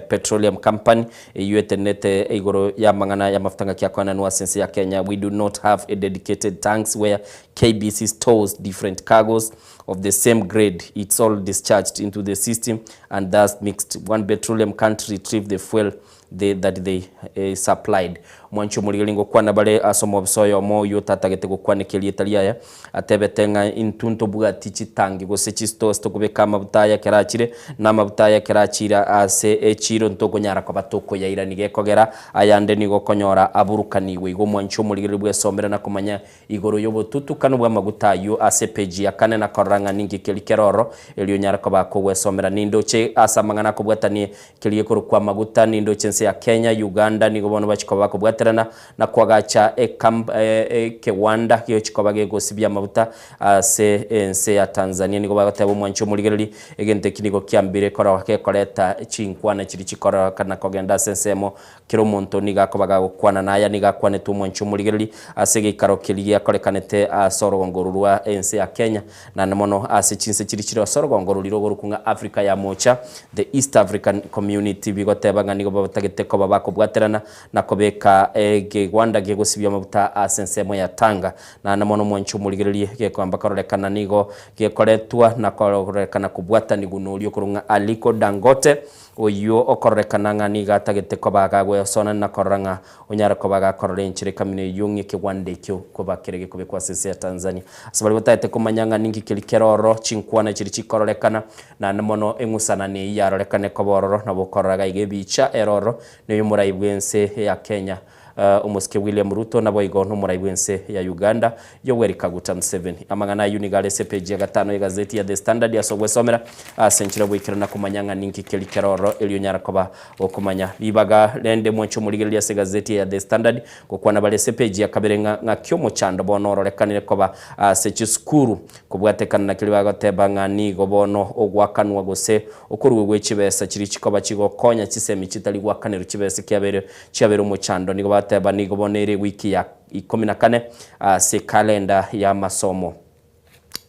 Speaker 9: Petroleum Company eyio etenenete igoro y'amang'ana y'amafuta ng'aki akoenanwa ase ense ya Kenya. We do not have a dedicated tanks where KBC stores different cargoes of the same grade, it's all discharged into the system and thus mixed. One Petroleum can't retrieve the fuel they that they supplied. Mwanche omorigereria ngokwana bare ase omobisa oyomo oyio otatagete gokwaneka erieta riaye, atebete ng'a intwe ntobwati chitangi gose chistores tokobeka amabuta aya ekero achire, na amabuta aya ekero achire ase echiiro ntokonyara koba tokoyairania gekogera ayande nigo okonyora aburukanigwe. Igo omwanche omorigereria bwesomere na komanya Igoro y'obotutukanu bw'amaguta ayio ase epeji ya kane na korora ng'a ninki keria kere ororo, erio onyare koba kogwesomera. Nindoche ase amang'ana akobwatanie keria gekorokwa amaguta, nindoche ense ya Kenya, Uganda nigo bono bachia koba bakobwaterana na koagacha ekamp ekewanda geochi koba gegosibia amaguta ase ense ya Tanzania. Nigo bagoteba omwanchi omorigereria, egento eki nigo kiambire korora gekoreta chinkwana chiria chikororekana kogenda ase ensemo Kera omonto nigo akoba gagokwana, na aya nigo akwanetwe omwanchi omorigereria ase egeikaro keria giakorekanete ase orogongo oro rwa ense ya Kenya, naende mono ase chinse chiria chire ase orogongo roria rogorokwa ng'a Africa ya Mocha, The East African Community, bigoteba ng'a nigo batagete koba bakobwaterana na kobeka ekegwanda gegosibia amaguta ase ensemo ya Tanga. Naende mono omwanchi omorigereria gekoamba kororekana nigo gekoretwa na kororekana kobwatanigwa noria okorokwa ng'a Aliko Dangote, Oyio okororekana ng'a nigo atagete koba agagwesonania na korora ng'a onyare koba agakorora enchera ekamino eyio ng'a ekegwanda ekio koba kere gekobekwa ase ense ya Tanzania. Ase baria batagete komanya ng'a ninki keria kere ororo, chinkwana chiria chikororekana, naende mono eng'usanani eyio yarorekane koba ororo, nabo okorora iga iga ebicha ere ororo, na oyomorai bw'ense ya Kenya. Omosike William Ruto naboigo nomorai bw'ense ya Uganda Yoweri Kaguta Museveni. Amang'ana ayio nigo are ase epeji ya gatano y'egazeti ya The Standard ase ogwesomera ase enchera bw'ekerero na komanya ng'a ninki keri kere ororo erio onyara koba gokomanya. Ribaga rende mwanche omorigereria ase egazeti eye ya The Standard gokwana bare ase epeji ya kabere ng'a ng'aki omochando bono ororekanire koba ase chisukuru kobwatekana na keria bagoteba ng'a nigo bono ogoakanwa gose okoruegwa gwe chibesa chiria chikoba chigokonya chisemi chitari goakanerwa chibesa kiabeire chiabeire omochando. Nigo bagoteba nigo bono ere ewiki ya ikomi na kane ase ekalenda y'amasomo.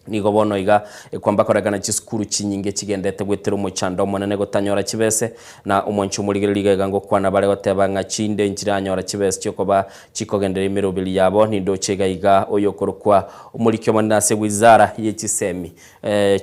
Speaker 9: Nigo bono iga ekwamba korekana chisukuru chinyinge chigendete gwetera omochando omonene gotanyora chibese, na omwanchi omorigereria iga iga ngokwana bare goteba ng'a chinde nchiranyora chibese chiokoba chikogendereria emeroberi yabo. Nindoche iga iga oyokorokwa omoriki omonene ase wizara ye chisemi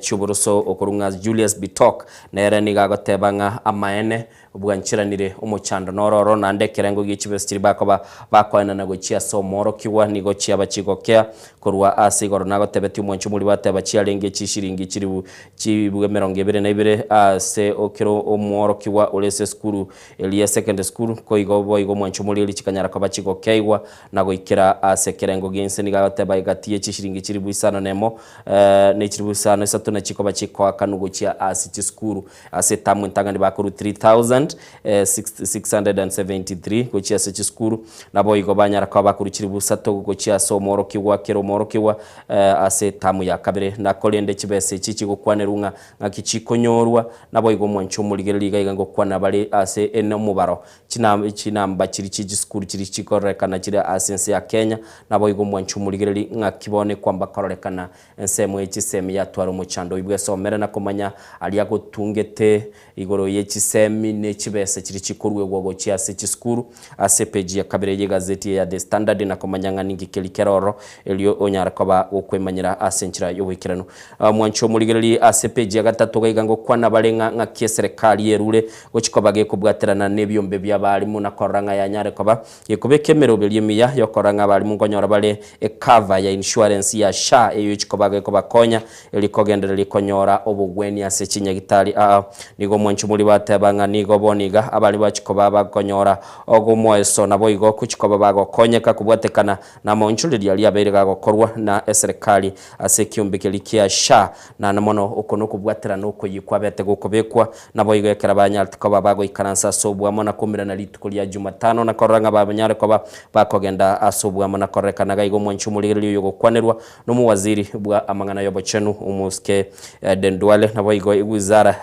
Speaker 9: chi'oboroso okorwa ng'a Julius Bitok nere nigo agoteba ng'a amaene Bwancheranire omochando nororo, naende ekerengo gie chibesa chiria bakoba bakoenana gochia ase omworokigwa nigo chiaba chigokea korwa ase igoro. Nagotebetie omwancho omoria bateba chiarenge chishiringi chilifu chilifu emerongo ebere na ibere ase kera omworokigwa ore ase esukuru eria ya secondary school, koigo boigo omwancho omoria eria chikanyara koba chigokeigwa na goikera ase ekerengo gi'ense. Nigo agoteba egati ye chishiringi chilifu isano nemo ne chilifu isano isato nachikoba chikoakanwa gochia ase chisukuru. Ase etamu entang'ani bakorwa 3673 gochia ase chisukuru, naboigo banyara koba bakorwa chilifu isato gochia ase omworokigwa kera omworokigwa ase etamu ya kabere. Na korende chibesa echi chigokwanerwa ng'a ng'aki chikonyorwa, naboigo omwancho omorigereria iga iga ngokwana bare ase ene omobaro China chinamba chiria chie chisukuru chiria chikororekana chire ase ense ya Kenya, naboigo omwancho omorigereria ng'aki bono ekwamba kororekana Ensemo ye chisemi yatwara omochando oyio bwesomere na komanya aria agotungete igoro ye chisemi ne chibesa chiria chikoruegwa gochia ase chisukuru ase epeji ya kabere y'egazeti eye ya The Standard na komanya ng'a ninki keria kere ororo erio onyare koba gokwemanyera ase enchera y'oboikeranu. Mwanche omorigererie ase epeji ya gatato gaiga ngokwana bare ng'a ng'aki eserekari erure gochia koba gekobwaterana nebiombe bi'abalimu na korora ng'a yanyare koba Gekobeka emeroberio emiya y'okorora ng'a abalimu nkonyora bare ecover ya insurance ya SHA eyio echikoba gekobakonya erio kogendereria konyora obogwenia ase chinyagitari aa. Nigo omwanchi omori bateba ng'a nigo bono iga abalimu bachikoba bakonyora ogomoeso naboigo gochikoba bagokonyeka kobwatekana namaonchoreria aria abeire gagokorwa na eserekari ase ekiombe keria kia SHA Naende mono oko nokobwaterana okoyia kwabete gokobekwa, naboigo ekero banyarete koba bagoikaransa ase oboamo na koumerana rituko ria Jumatano, na korora ng'a banyare koba bakogenda ase oboamo na kororekana iga igo omwanchi omorigereria oyo ogokwanerwa nomowaziri bwa amang'ana y'obochenu omosike Aden Duale, naboigo ewizara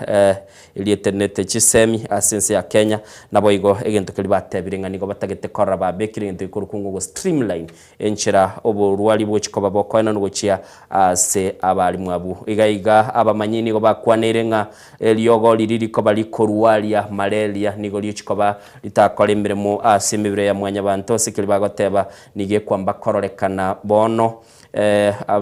Speaker 9: eria etenenete chisemi ase ense ya Kenya, naboigo egento keria batebire ng'a nigo batagete korora babekire egento gekorokwa ng'a ogo streamline Enchera oborwari bochia koba bokoenanwa gochia ase abalimu abwo. Iga iga abamanyi nigo bakwaneire ng'a eriogo riria rikoba rikorwaria malaria nigo riochia koba ritakora emeremo ase emebere ya mwanyabanto ase keria bagoteba nigo ekwamba kororekana bono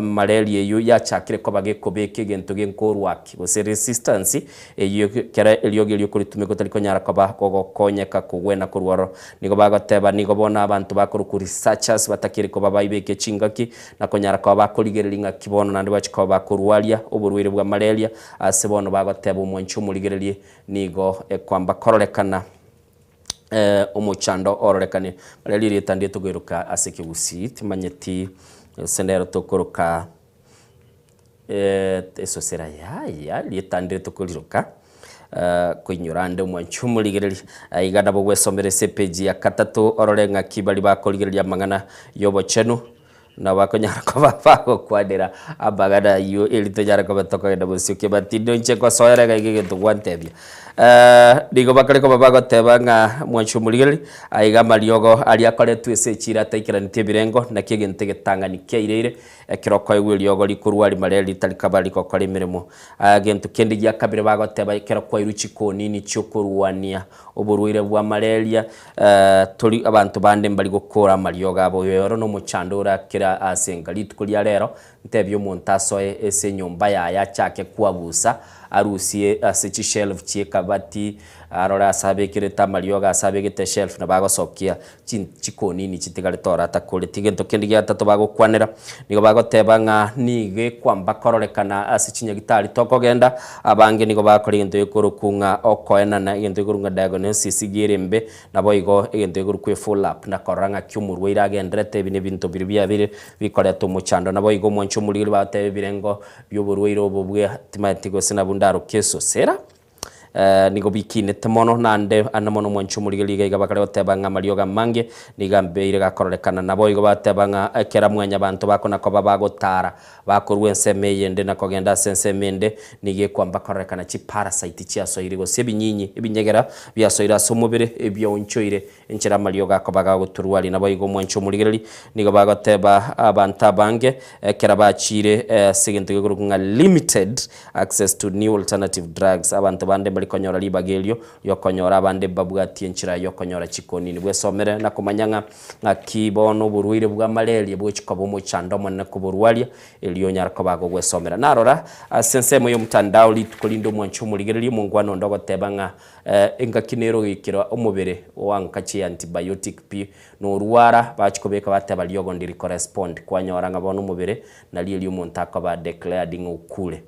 Speaker 9: malaria eyio yachakire koba gekobeka egento genkorwaki gose resistance eyio kera eriogi erio okoritumeka otari konyara koba gogokonyeka kogwena korwa ororo. Nigo bagoteba nigo bono abanto bakorokwa researchers batakeri koba baibeke chingaki na konyara koba bakorigereria ng'aki bono naende bachia koba bakorwaria oborwaire bwa malaria ase bono bagoteba omwanchi omorigererie nigo ekwamba kororekana omochando ororekane. Malaria erieta ndie tokoiroka ase ekegusii timanyeti gose nero tokoroka Esosera yaya rieta ndire tokoriroka koinyora ande omwanchi omorigereria. Aiga nabo gwesomera ase epeji ya katato orore ng'aki baria bakorigereria amang'ana y'obochenu nabo bakonyara koba bagokwanera amang'ana ayio eri tonyare koba tokogenda bosio kebati inche nkosoera iga iga egento gwantebia. Nigo bakare koba bagoteba ng'a mwanche omorigereria, aiga amariogo aria akoretwe ase echiira ataikeranetie ebirengo, naki egento egetang'ani kiaireire Ekero okoegwa eriogo rikorwa rimare ritari kaba rigokora emeremo. Gento kende gia kabere bagoteba ekero kwairwe chikonini chi'okorwania oborwaire bwa malaria, tori abanto bande mbari gokora amariogo abo. Oyo oro nomochando orakire ase enka. Rituko ria rero ntebie omonto asoe ase enyomba yaye achake kwabusa arusie ase chishelf chi'ekabati. Arore ase abekerete amariogo ase abegete eshelf nabo agosokia chin chikonini chitigarete oro atakoreti. Egento kende giatato bagokwanera, nigo bagoteba ng'a nigo ekwamba kororekana ase chinyagitari tokogenda, abange nigo bagokora egento gekorokwa ng'a okoenana, egento gekorokwa ng'a diagnosis iga ere embe, naboigo egento gekorokwa efollow up, na korora ng'aki omorwaire agenderete, ebi nebinto biria biabeire bikoreta omochando. Naboigo omwanchi omorigeri bagoteba ebirengo bioborwaire obo bwa timanyeti gose nabwo ndaroke esosera. Nigo bikinete mono, naende ande mono omwanchi omorigereria iga iga bakare goteba ng'a amariogo amange nigo ambeire gakororekana. Naboigo bateba ng'a ekero mwanyabanto bakona koba bagotara, bakorua ensemo eyende na kogenda ase ensemo ende, nigo ekwamba kororekana chiparasite chiasoire gose ebinyinyi ebinyegera biasoire ase omobere ebiaonchoire enchera amariogo akoba gagotorwaria. Naboigo omwanchi omorigereria nigo bagoteba abanto abange ekero bachiire ase egento gekorokwa ng'a limited Access to new alternative drugs, Abanto bande mbari konyora ribaga erio riokonyora abande mbabwatie enchera yokonyora chikonini. Bwesomere na komanya ng'a ng'aki bono oborwaire bwa malaria bgochi koba omochando omonene koborwaria erio onyare koba agogwesomera. Narora ase ensemo y'omotandao rituko rinde omwanchi omorigereria omongwana onde ogoteba ng'a engaki nere ogoikera omobere oanka chi antibiotic pi norwara bachi kobeka bateba riogo ndiri korespond kwanyora ng'a bono omobere Nario erio omonto akoba declared ng'a okure,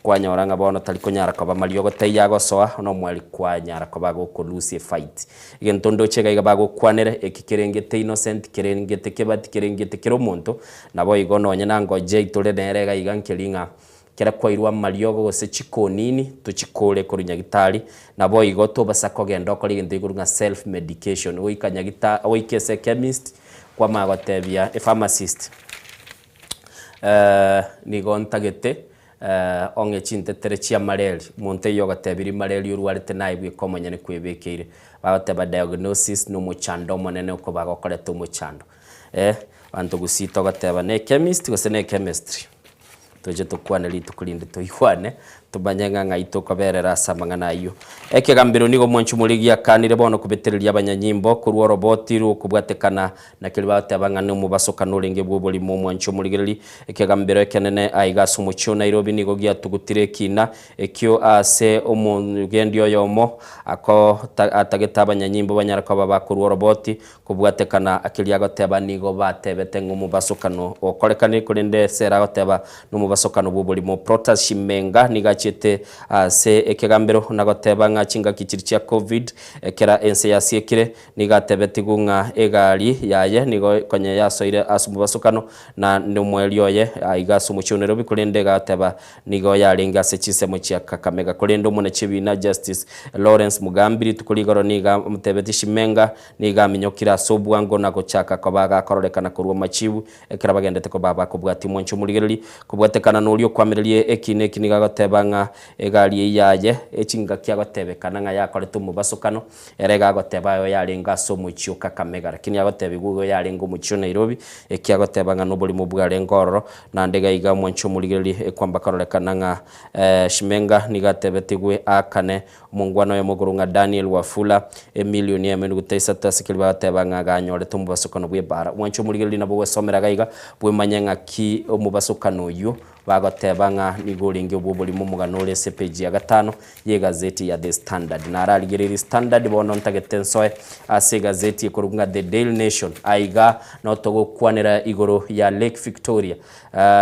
Speaker 9: kwanyora ng'a bono tari konyara koba mariogo taiyo agosoa, nomwari kwanyara koba agokolusia efight. Egento ndoche iga iga bagokwanera, eki kerengete innocent, kerengete kebati, kerengete kera omonto, naboigo nonye na ngoja eitore nere iga iga nkeri ng'a kera kwairwe amariogo gose chikonini, tochikore korwa nyagitari, naboigo tobasa kogenda okore egento gekorwa ng'a self medication, goika nyagita goika ase echemist, Kwamanya gotebia epharmacist, nigo ntagete ong'e chintetere chia malaria, omonto oyio ogotebirie malaria orwarete naye bweka omonyene kwebekeire. Bagoteba diagnosis na omochando omonene okoba gokoreta omochando. Abanto gusii togoteba ne echemist gose ne echemistry. Toche tokwane rituko rinde toigwane, tomanye ng'a ng'ai tokoberera ase amang'ana ayio. Ekegambero nigo omwanchi omorigi akanire bono kobetereria abanyanyimbo korwa oroboti rw'okobwatekana na keria bagoteba ng'a nomobasokano orenge bw'oborimo omwanchi omorigereri. Ekegambero ekenene aiga ase omochie o Nairobi nigo giatugutire ekina ekio ase omogendi oyomo ako atagete abanyanyimbo banyare koba bakorwa oroboti Kobwatekana keria agoteba nigo batebete ng'a omobasokano okorekanire, korende ase ere agoteba nomobasokano bw'oborimo. Protas Shimenga nigo achiete ase ekegambero na goteba ng'a chingaki chiria chia Covid ekera ense yasiekire, nigo atebetigwe ng'a egari yaye nigo konya yasoire ase omobasokano na nomoerio oye aiga ase omochie o Nairobi korende egateba Nigo yarenge ase chinsemo chia Kakamega. Korende omonachebina Justice Lawrence Mugambi rituko rigoro nigo amotebetie Shimenga nigo aminyokire ase obwango na gochaka koba agakororekana korwa amachibu ekero bagendete koba bakobwatia omwancho omorigereria kobwatekana noria okwamireria ekina eki nigo agoteba ng'a egari eyio yaye echingaki agotebekana ng'a yakorete omobasokano ere iga agoteba ayo yarenge ase omochie o Kakamega lakini agotebigwa igo yarenge omochie o Nairobi eki agoteba ng'a noborimo bwarenge ororo Naende iga iga omwanche omorigererie ekwamba karorekana ng'a Shimenga nigo atebetigwe aakane omongwana oyomo okorwa ng'a Daniel Wafula emilioni eyemo enuguta isato ase keria bagateba ng'a ganyorete omobasokano bw'ebaara. Omwanche omorigereria nabo ogwesomera iga iga bwemanye ng'aki omobasokano oyio bagoteba ng'a nigo orenge obw'oborimo omogano ore ase epeji ya gatano y'egazeti ya The Standard. Nararigereiri Standard bono ntagete nsoe ase egazeti ekorokwa ng'a The Daily Nation. Aiga noo togokwanera igoro ya Lake Victoria,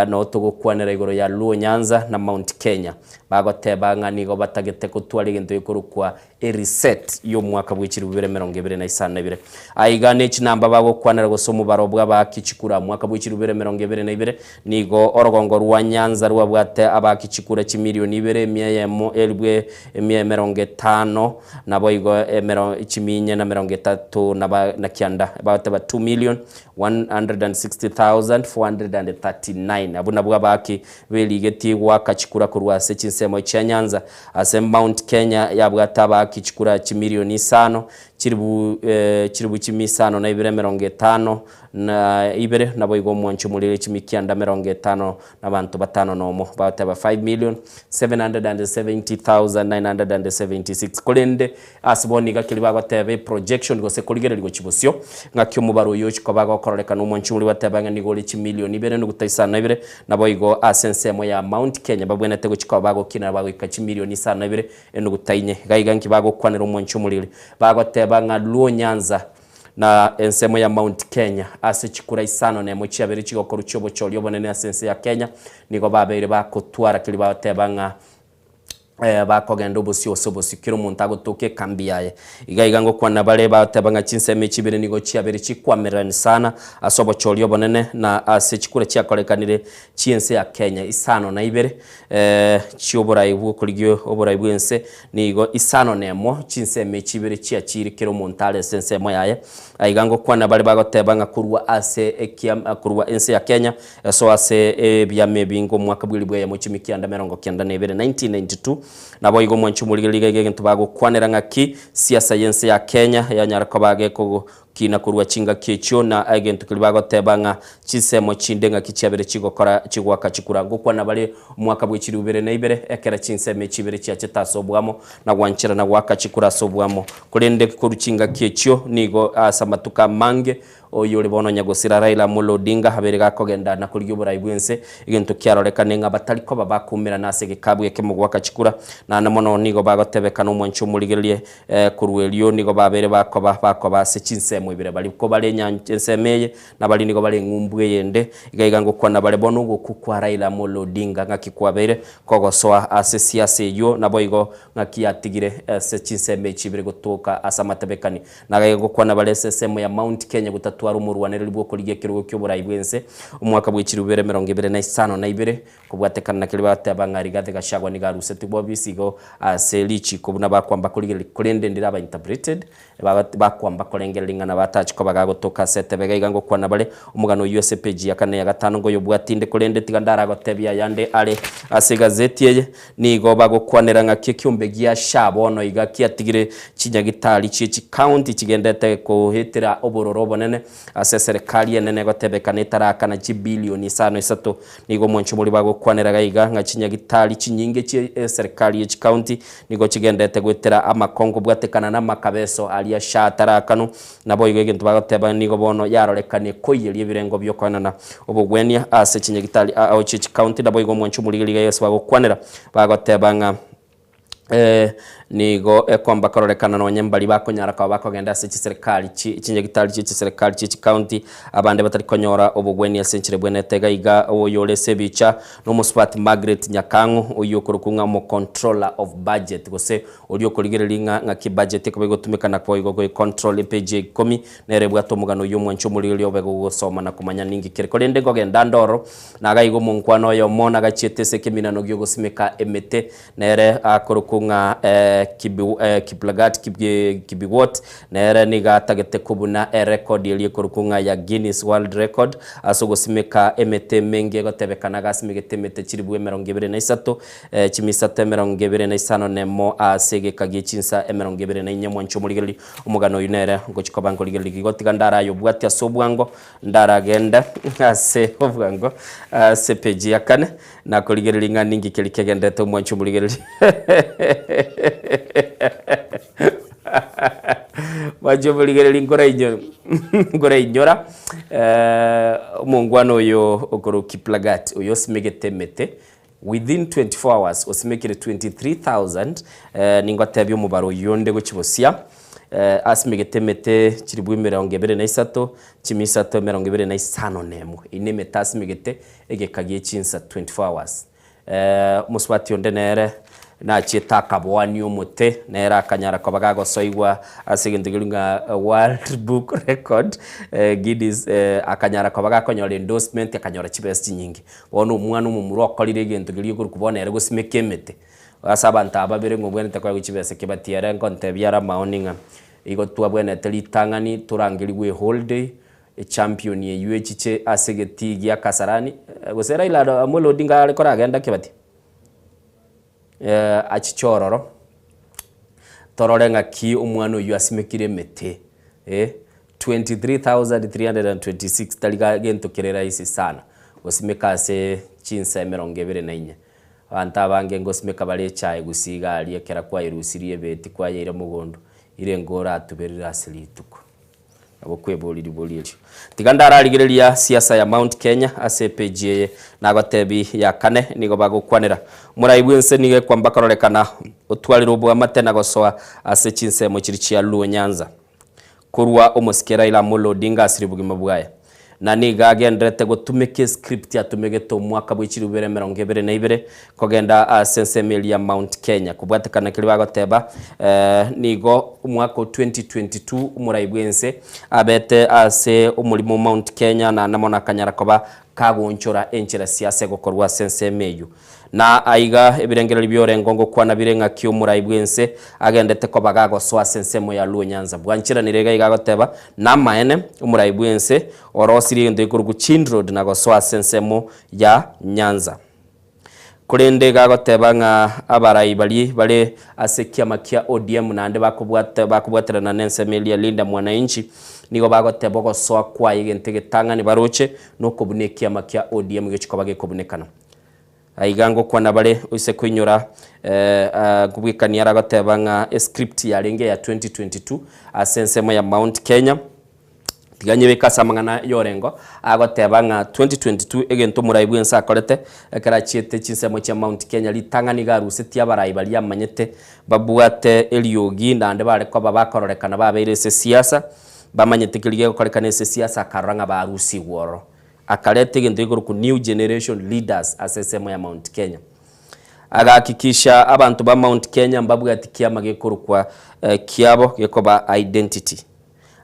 Speaker 9: noo togokwanera igoro ya Luo Nyanza na Mount Kenya. Bagoteba ng'a nigo batagete gotwara egento gekorokwa ereset y'omwaka bwe chilifu bibere emerongo ebere na isano na ibere. Aiga ne chinamba bagokwanera gose omobaro bw'abaaki chikura. Mwaka bwe chilifu bibere emerongo ebere na ibere nigo orogongo rwa Nyanza rwabwate abaaki chikura chimilioni ibere emia eyemo elifu emia emerongo etano naboigo emero chimia inye na merongo etato na ba na kianda bagoteba 2,160,439 abwo nabwo abaaki berigetie goaka chikura korwa ase chinsemo chia Nyanza. Ase Mount Kenya yabwate abaaki chikura chimilioni isano, chilifu chilifu chimia isano na ibere emerongo etano. na ibere, naboigo omwancho omorere chimikianda 50 na abanto batano nomo, bagoteba 5,770,976. Korende ase bono iga keria bagoteba eprojection gose korigereria gochia bosio, ng'aki omobaro oyio ochia koba gokororekana omwancho oria bateba ng'a nigo ore chimilioni ibere nuguta isano na ibere, naboigo ase ensemo ya Mount Kenya babwenerete gochia koba bagokina bagoika chimilioni isano na ibere enuguta inye. Iga iga nki bagokwanera omwancho omoriri? Bagoteba ng'a Luo Nyanza na ensemo ya Mount Kenya ase chikura isano nemo chiabeire chigokorwa chi'obochori obonene ase ense ya Kenya, nigo babeire bagotwara keria bagoteba ng'a bakogenda obosio ase obosio, kera omonto agotoka ekambi yaye. Iga iga ngokwana bare bagoteba ng'a chinsemo echi ibere nigo chiabeire chikwamererani sana ase obochori obonene na ase chikura chiakorekanire chi'ense ya Kenya isano na ibere chi'oborai bw'okorigia oborai bw'ense nigo isano nemo chinsemo echi ibere chiachiire kera omonto are ase ensemo yaye. Aiga ngokwana bare bagoteba ng'a korwa ase ekiam korwa ense ya Kenya Eso ase ebiama ebinge omwaka bw'elifu eyemo chimi kianda 92, 1992. Naboigo omwanchi omorigereria iga iga egento bagokwanera ng'aki siasa y'ense ya Kenya yanyara koba gekogokina korwa chingaki echio na egento keria bagoteba ng'a chinsemo chinde ng'aki chiabere chigokora chigoaka chikura. Ngokwana bare omwaka bwe chilifu ibere na ibere ekero chinsemo echi ibere chiachete ase oboamo na gwancherana goaka chikura ase oboamo. Korende korwa chingaki echio nigo ase amatuko amange Oyore bono nyagosira Raila Amolo Odinga abeire gakogenda na korigia oborai bw'ense, egento kiarorekane ng'a batari koba bakoumerana ase egekabu ekemo goaka chikura, naende mono nigo bagotebekana omwancho omorigererie korwa erio nigo babeire bakoba bakoba ase chinsemo ibere bari kobare ensemo eye na baria nigo bare eng'umbu eyende. Iga iga ngokwana bare bono ogokwa kwa Raila Amolo Odinga ng'aki kwabeire kogosoa ase siasa eyio naboigo ng'aki yatigire ase chinsemo echi ibere gotoka ase amatebekani. Nagaiga gokwana bare ase ensemo ya Mount Kenya gotatwara omorwanereri bw'okorigia ekerogo ki'oborai bw'ense omwaka bwe chilifu ibere emerongo ebere na isano na ibere, kobwatekana na keria bagateba ng'a Rigathi Gachagua nigo arusetigwe obisi igo ase richiko buna bakwamba korigereria korende ndire aba interpreted bakwamba korengereria ng'a nabo atachi koba gagotoka ase etebe. Iga iga ngokwana bare omogano oyio ase epeji ya kane ya gatano ngoyobwati inde korende tiga ndaragotebie ayande are ase egazeti eye. Nigo bagokwanera ng'aki ekiombe gia SHA bono iga kiatigire chinyagitari chie chikaunti chigendete koetera obororo obonene ase eserekari enene egotebekana etarakana chibilioni isano isato. Nigo omwanchomori bagokwanera gaiga ng'a chinyagitari chinyinge chie eserekari ye chikaunti nigo chigendete goetera amakongo kobwatekana namakabeso aria SHA atarakanwa. Naboigo egento bagoteba nigo bono yarorekanie koiyeria ebirengo biokoenana obogwenia ase chinyagitari ao chie chikaunti. Naboigo omwancho omorigereria Yeso bagokwanera bagoteba ng'a nigo ekwamba kororekana nonye mbaria bakonyara koba bakogenda ase chiserikari chi chinyagitari chie chiserikari chie chikaunti abande batari konyora obogwenia ase enchera ebwenerete. Iga iga oyore ase ebicha nomosubati Margaret Nyakang'o oyio okorokwa ng'a omocontroller of budget gose Oria okorigereria ng'a ng'aki ebudget ekoba egotumeka na koigwa goe control epage ya ikomi nere ebwate omogano oyio omwanche omorigereria obe gogosoma na komanya ninki kere. Korende nkogenda ande oro nagaiga omonkwana oyomo nagachiete ase ekeminano giogosimeka emete nere akorokwa ng'a Kibi Kiplagat Kibiwot nere nigo atagete kobuna erecord eria ekorokwa ng'a ya Guinness World Record ase ogosimeka emete emenge egotebekana agasimegete emete chilifu 23 Chimisato 25 nemo ase egeka gie chinsa 24 mwanche omorigereria omogano oyio nere ngochia koba nkorigereria igo tiga ndarayobwate ase obwango ndaragende ase obwango ase epeji ya kane nakorigereria ng'a ninki keria kegenderete omwanche omorigereria mwanche omorigereria nkorainyora nkorainyora omongwana oyo okorokwa Kiplagat oyo osimegete emete Within 24 hours osimekire 23,000 eh, ningotebia omobaro oyio onde gochia bosia eh, asimegete emete chilifu 23 chimisato 25 eye nemete asimegete egeka gie chinsa 24 hours eh, omosubati onde nere nachiete akaboania omote nere akanyara koba gagosoigwa ase egento keria ng'a World Book Record eh, Guinness eh, akanyara koba gakonyora endorsement akanyora chibesa chinyinge. Bono omwana omomura okorire egento keria okorokwa bono ere gosimeka emete, ase abanto aba babere ng'a obwenerete koegwa chibesa kebati ere nkontebia are amaoni ng'a igo twabwenerete ritang'ani torangerigwe eholiday, echampion eywo echiche ase egetii gia Kasarani, gose Raila Amolo Odinga are koragenda kebati? Achiche ororo, torore ng'aki omwana oyio asimekire emete, eh. 23,326 tari ga gento kere rahisi sana gosimeka ase chinsa emerongo ebere na inye. Abanto abange ngosimeka bare echae gose iga aria ekero kwayerusirie ebeti kwayeira mogondo, ire oratuberere ase rituko. Nabo kweboria ribori erio. Tiga ndararigereria siasa ya Mount Kenya ase epeji eye nagotebi ya kane nigo bagokwanera. Morai bwense nigo ekwamba kororekana otwarire oboamate na gosoa ase chinsemo chiria chia Luo Nyanza. Korwa omosike Raila Amolo Odinga asire obogima bwaye. Na nigo agenderete gotumeka escript atumegete omwaka bwe chilifu ibere emerongo ebere na ibere kogenda ase ensemo eria ya Mount Kenya. Kobwatekana keria bagoteba nigo omwaka o 2022 omorai bwense abete ase omorimo o Mount Kenya naende mono akanyara koba kagoonchora enchera siasa egokorwa ase ensemo eyio. Na aiga ebirengererio bi'orengo ngokwana bire ng'aki omorai bw'ense agendete koba gagosoa ase ensemo ya Luo Nyanza. Bwancheranire iga iga agoteba, Namaene, omorai bw'ense orosirie egento gekorokwa Chinroad na gosoa ase ensemo ya Nyanza. Korende iga agoteba ng'a abarai baria bare ase ekiama kia ODM naende bakobwate bakobwaterana nensemo eria Linda Mwananchi nigo bagoteba ogosoa kwaye egento egetang'ani baroche nokobuna ekiama kia ODM gechi koba gekobunekana. Aiga ngokwana bare oise koinyora nkobwekania aragoteba ng'a escript yarenge ya 2022 ase ensemo ya Mount Kenya tiga nyebeke ase amang'ana y'orengo agoteba ng'a 2022 egento omorai bw'ense akorete ekero achiete chinsemo chia Mount Kenya ritang'ani iga arusetie abarai baria amanyete babwate eriogi naende bare koba bakororekana babeire ase esiasa bamanyete keria gegokorekana ase esiasa akarora ng'a barusigwe ororo. Akareta egento gekorokwa New Generation Leaders ase ensemo ya Mount Kenya. Agahakikisha abanto ba Mount Kenya mbabwati kiama gekorokwa kiabo gekoba identity.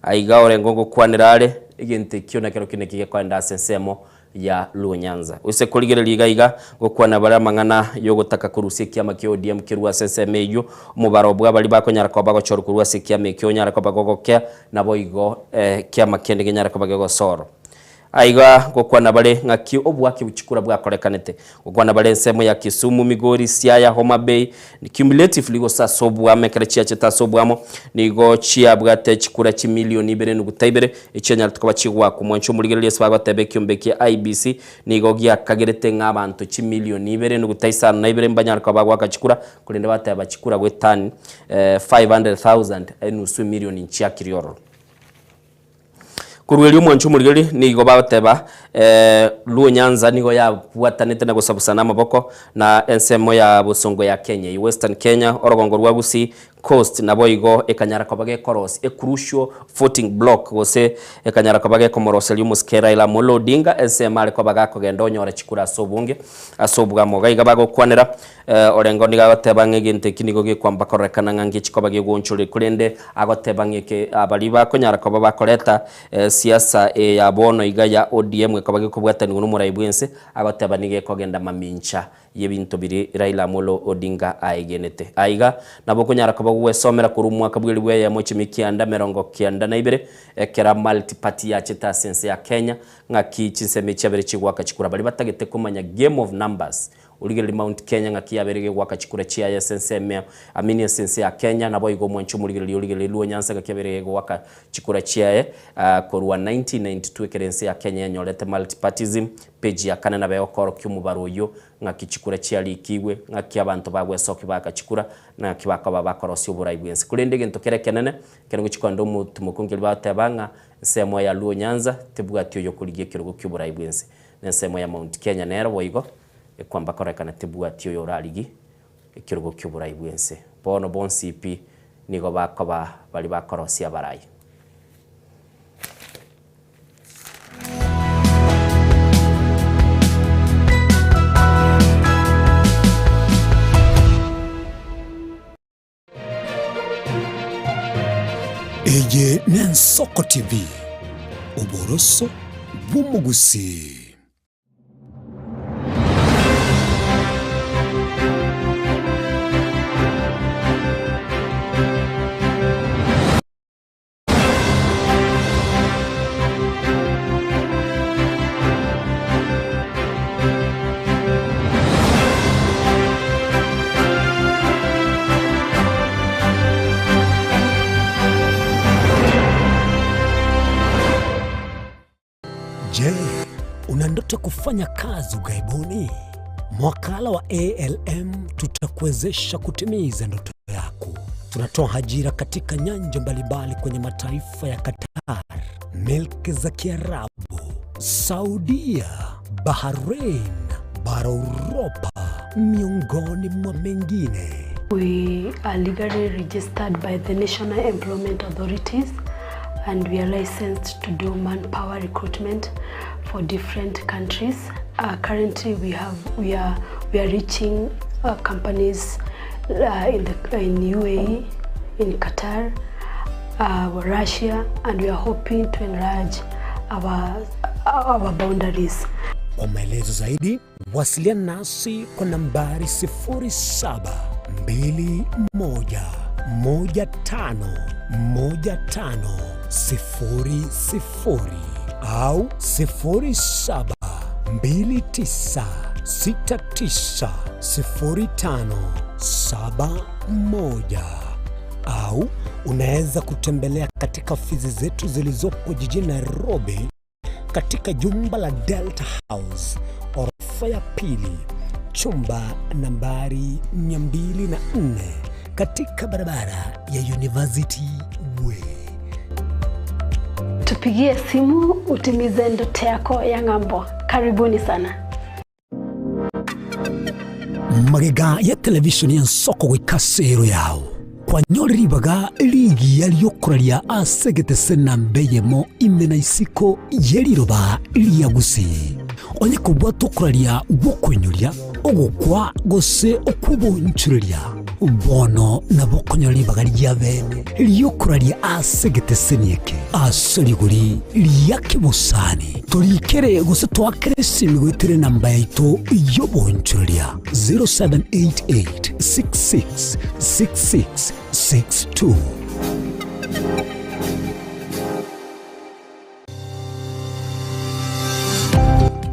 Speaker 9: Aiga orenge ogokwanera are egento ekio nakerokio naki gekoenda ase ensemo ya Luo Nyanza. Ose korigereria iga iga gokwana bare amang'ana yogotaka korusia ekiama kia ODM kerwe ase ensemo eyio, omobaro bwa baria bakonyara koba bagochorwa korwa ase ekiama ekio onyare koba gogokea naboigo kiama kende kenyare koba gegosoro. Aiga ngokwana bare ng'aki oboaki chikura bwakorekanete. Ngokwana bare ensemo ya Kisumu, Migori, Siaya, Homa Bay, cumulatively gose ase oboamo ekero chiachete ase oboamo nigo chiabwate chikura chimilioni ibere nuguta ibere echianyarete koba chigoakwa. Mwanche omorigereria ase bagoteba ekiombe kia IEBC nigo giakagerete ng'a abanto chimilioni ibere nuguta isano na ibere mbanyare koba bagoaka chikura korende bateba chikura goetani 500,000 enusu emilioni nchiakire ororo. Korwa erio omwancho omorigeri nigo bagoteba, Luo Nyanza nigo yabwatanete na gosabusana amaboko na ensemo ya bosongo ya Kenya, eyio Western Kenya, orogongo rwa Gusii Coast naboigo ekanyara koba gekorosia a crucial voting block gose ekanyara koba gekomoroseria omosike Raila Amolo Odinga ensemo are koba gakogenda onyora chikura ase obonge ase obwamo. Iga iga bagokwanera Orengo nigo agoteba ng'a egento eki nigo gekwamba kororekana ng'a ngechi koba gegoonchoreria, korende agoteba ng'a eke baria bakonyara koba bakoreta siasa eye ya bono iga ya ODM ekoba gekobwatanigwa nomorai bw'ense, agoteba nigo ekogenda mamincha y'ebinto biria Raila Amolo Odinga aegenete. Aiga nabo okonyara koba gogwesomera korwa omwaka bw'elifu eyemo chimi kianda emerongo kianda na ibere ekero multi-party yachete ase ense ya Kenya ng'aki chinsemo echiabere chigoaka chikura baria batagete komanya game of numbers Origererie Mount Kenya ng'aki yabeire gegoaka chikura chiaye ase ense ime, amini ase ense ya Kenya, naboigo omwanche omorigereria origererie Luo Nyanza ng'aki yabeire gegoaka chikura chiaye korwa 1992 ekero ense ya Kenya yanyorete multipartyism, page ya kane nabo egokorokia omobaro oyio ng'aki chikura chiarikigwe, ng'aki abanto bagwesokia baaka chikura, na ng'aki bakoba bakorosia oborai bwense. Korende egento kere ekenene, ekero ngochia kogenda omotimoko nkeri bagoteba ng'a ensemo ya Luo Nyanza tebwati oyokorigia ekerogo kioborai bwense, na ensemo ya Mount Kenya nero boigo. Ekwamba korekana tebwati oyorarigie ekerogo ki'oborai bw'ense. Bono bonsi pi nigo bakoba baria bakorosia abarai.
Speaker 17: Eye n'Ensoko TV, oboroso bw'omogusii. ndoto ya kufanya kazi ughaibuni? Mwakala wa ALM tutakuwezesha kutimiza ndoto yako. Tunatoa ajira katika nyanja mbalimbali kwenye mataifa ya Qatar, milki za Kiarabu, Saudia, Bahrain, bara Uropa, miongoni mwa mengine.
Speaker 4: We are legally registered by the National Employment Authorities and we are licensed to do manpower recruitment for different countries. Currently we have we are we are reaching companies in the in UAE, in Qatar, Russia and we are hoping to enlarge our our boundaries.
Speaker 17: Kwa maelezo zaidi wasiliana nasi kwa nambari 0721151500 au 0729690571 au unaweza kutembelea katika ofisi zetu zilizopo jijini Nairobi katika jumba la Delta House orofa ya pili chumba nambari 204 katika barabara ya University Way.
Speaker 4: Tupigie simu utimize ndoto yako ya ng'ambo. Karibuni sana.
Speaker 17: Magega ya televishoni ya nsoko goika ase ero yao kwanyore ribaga rigiya riokoraria ase egetese namba eyemo ime na isiko ye riroba ria gusii. Onye kobwata okoraria gwokoinyoria, ogokwa gose okw'obonchoreria, bono nabo okonyora ribaga ria bene riokoraria ase egeteseni eke ase rigori ria kebosani. Torikere gose toakere esimi goetera enamba yaito y'obonchoreria 0788 66 66 62.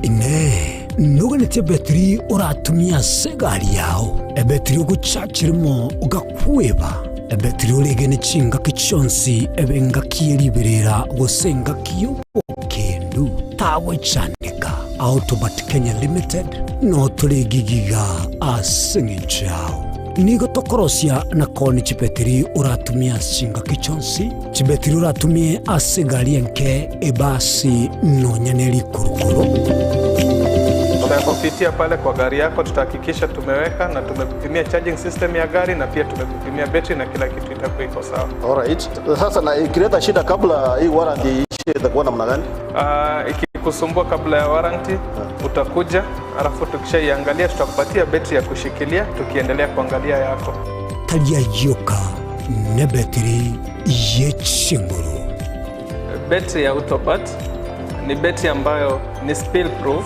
Speaker 17: Inee! Noganetie ebetiri oratumie ase egari yao, ebetiri ogochachirimo ogakweba, ebetiri oregene chingaki chionsi ebe engaki ye riberera gose engaki y'obokendu? Tagwechandeka. Autobat Kenya Limited notore egigiga ase engencho yao. Nigo tokorosia na koonia chibetiri oratumie ase chingaki chionsi, chibetiri oratumie ase egari enke, ebasi, nonya ne rikurukuru.
Speaker 5: Tutakupitia pale kwa gari yako, tutahakikisha tumeweka na tumekupimia charging system ya gari na pia tumekupimia betri na kila kitu itakuwa iko sawa.
Speaker 7: Alright. Sasa na ikileta shida kabla hii warranty iishe itakuwa namna gani?
Speaker 5: Ikikusumbua kabla ya warranty utakuja, alafu tukishaiangalia tutakupatia betri ya kushikilia tukiendelea kuangalia yako.
Speaker 17: Tari ayioka nebetiri ye chinguru.
Speaker 5: Betri ya Autobat ni betri ambayo ni spill proof,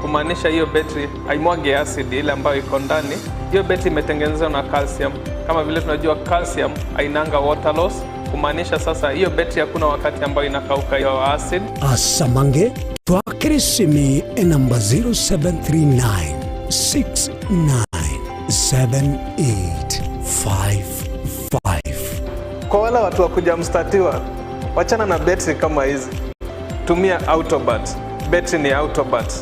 Speaker 5: kumaanisha hiyo betri haimwagi acid ile ambayo iko ndani. Hiyo betri imetengenezwa na calcium. Kama vile tunajua calcium hainanga water loss, kumaanisha sasa hiyo betri hakuna wakati ambayo inakauka hiyo acid.
Speaker 17: Asamange twakere esimi enamba 0739 697855.
Speaker 5: Kwa wale watu wa kuja mstatiwa, wachana na betri kama hizi, tumia Autobat. Betri ni Autobat.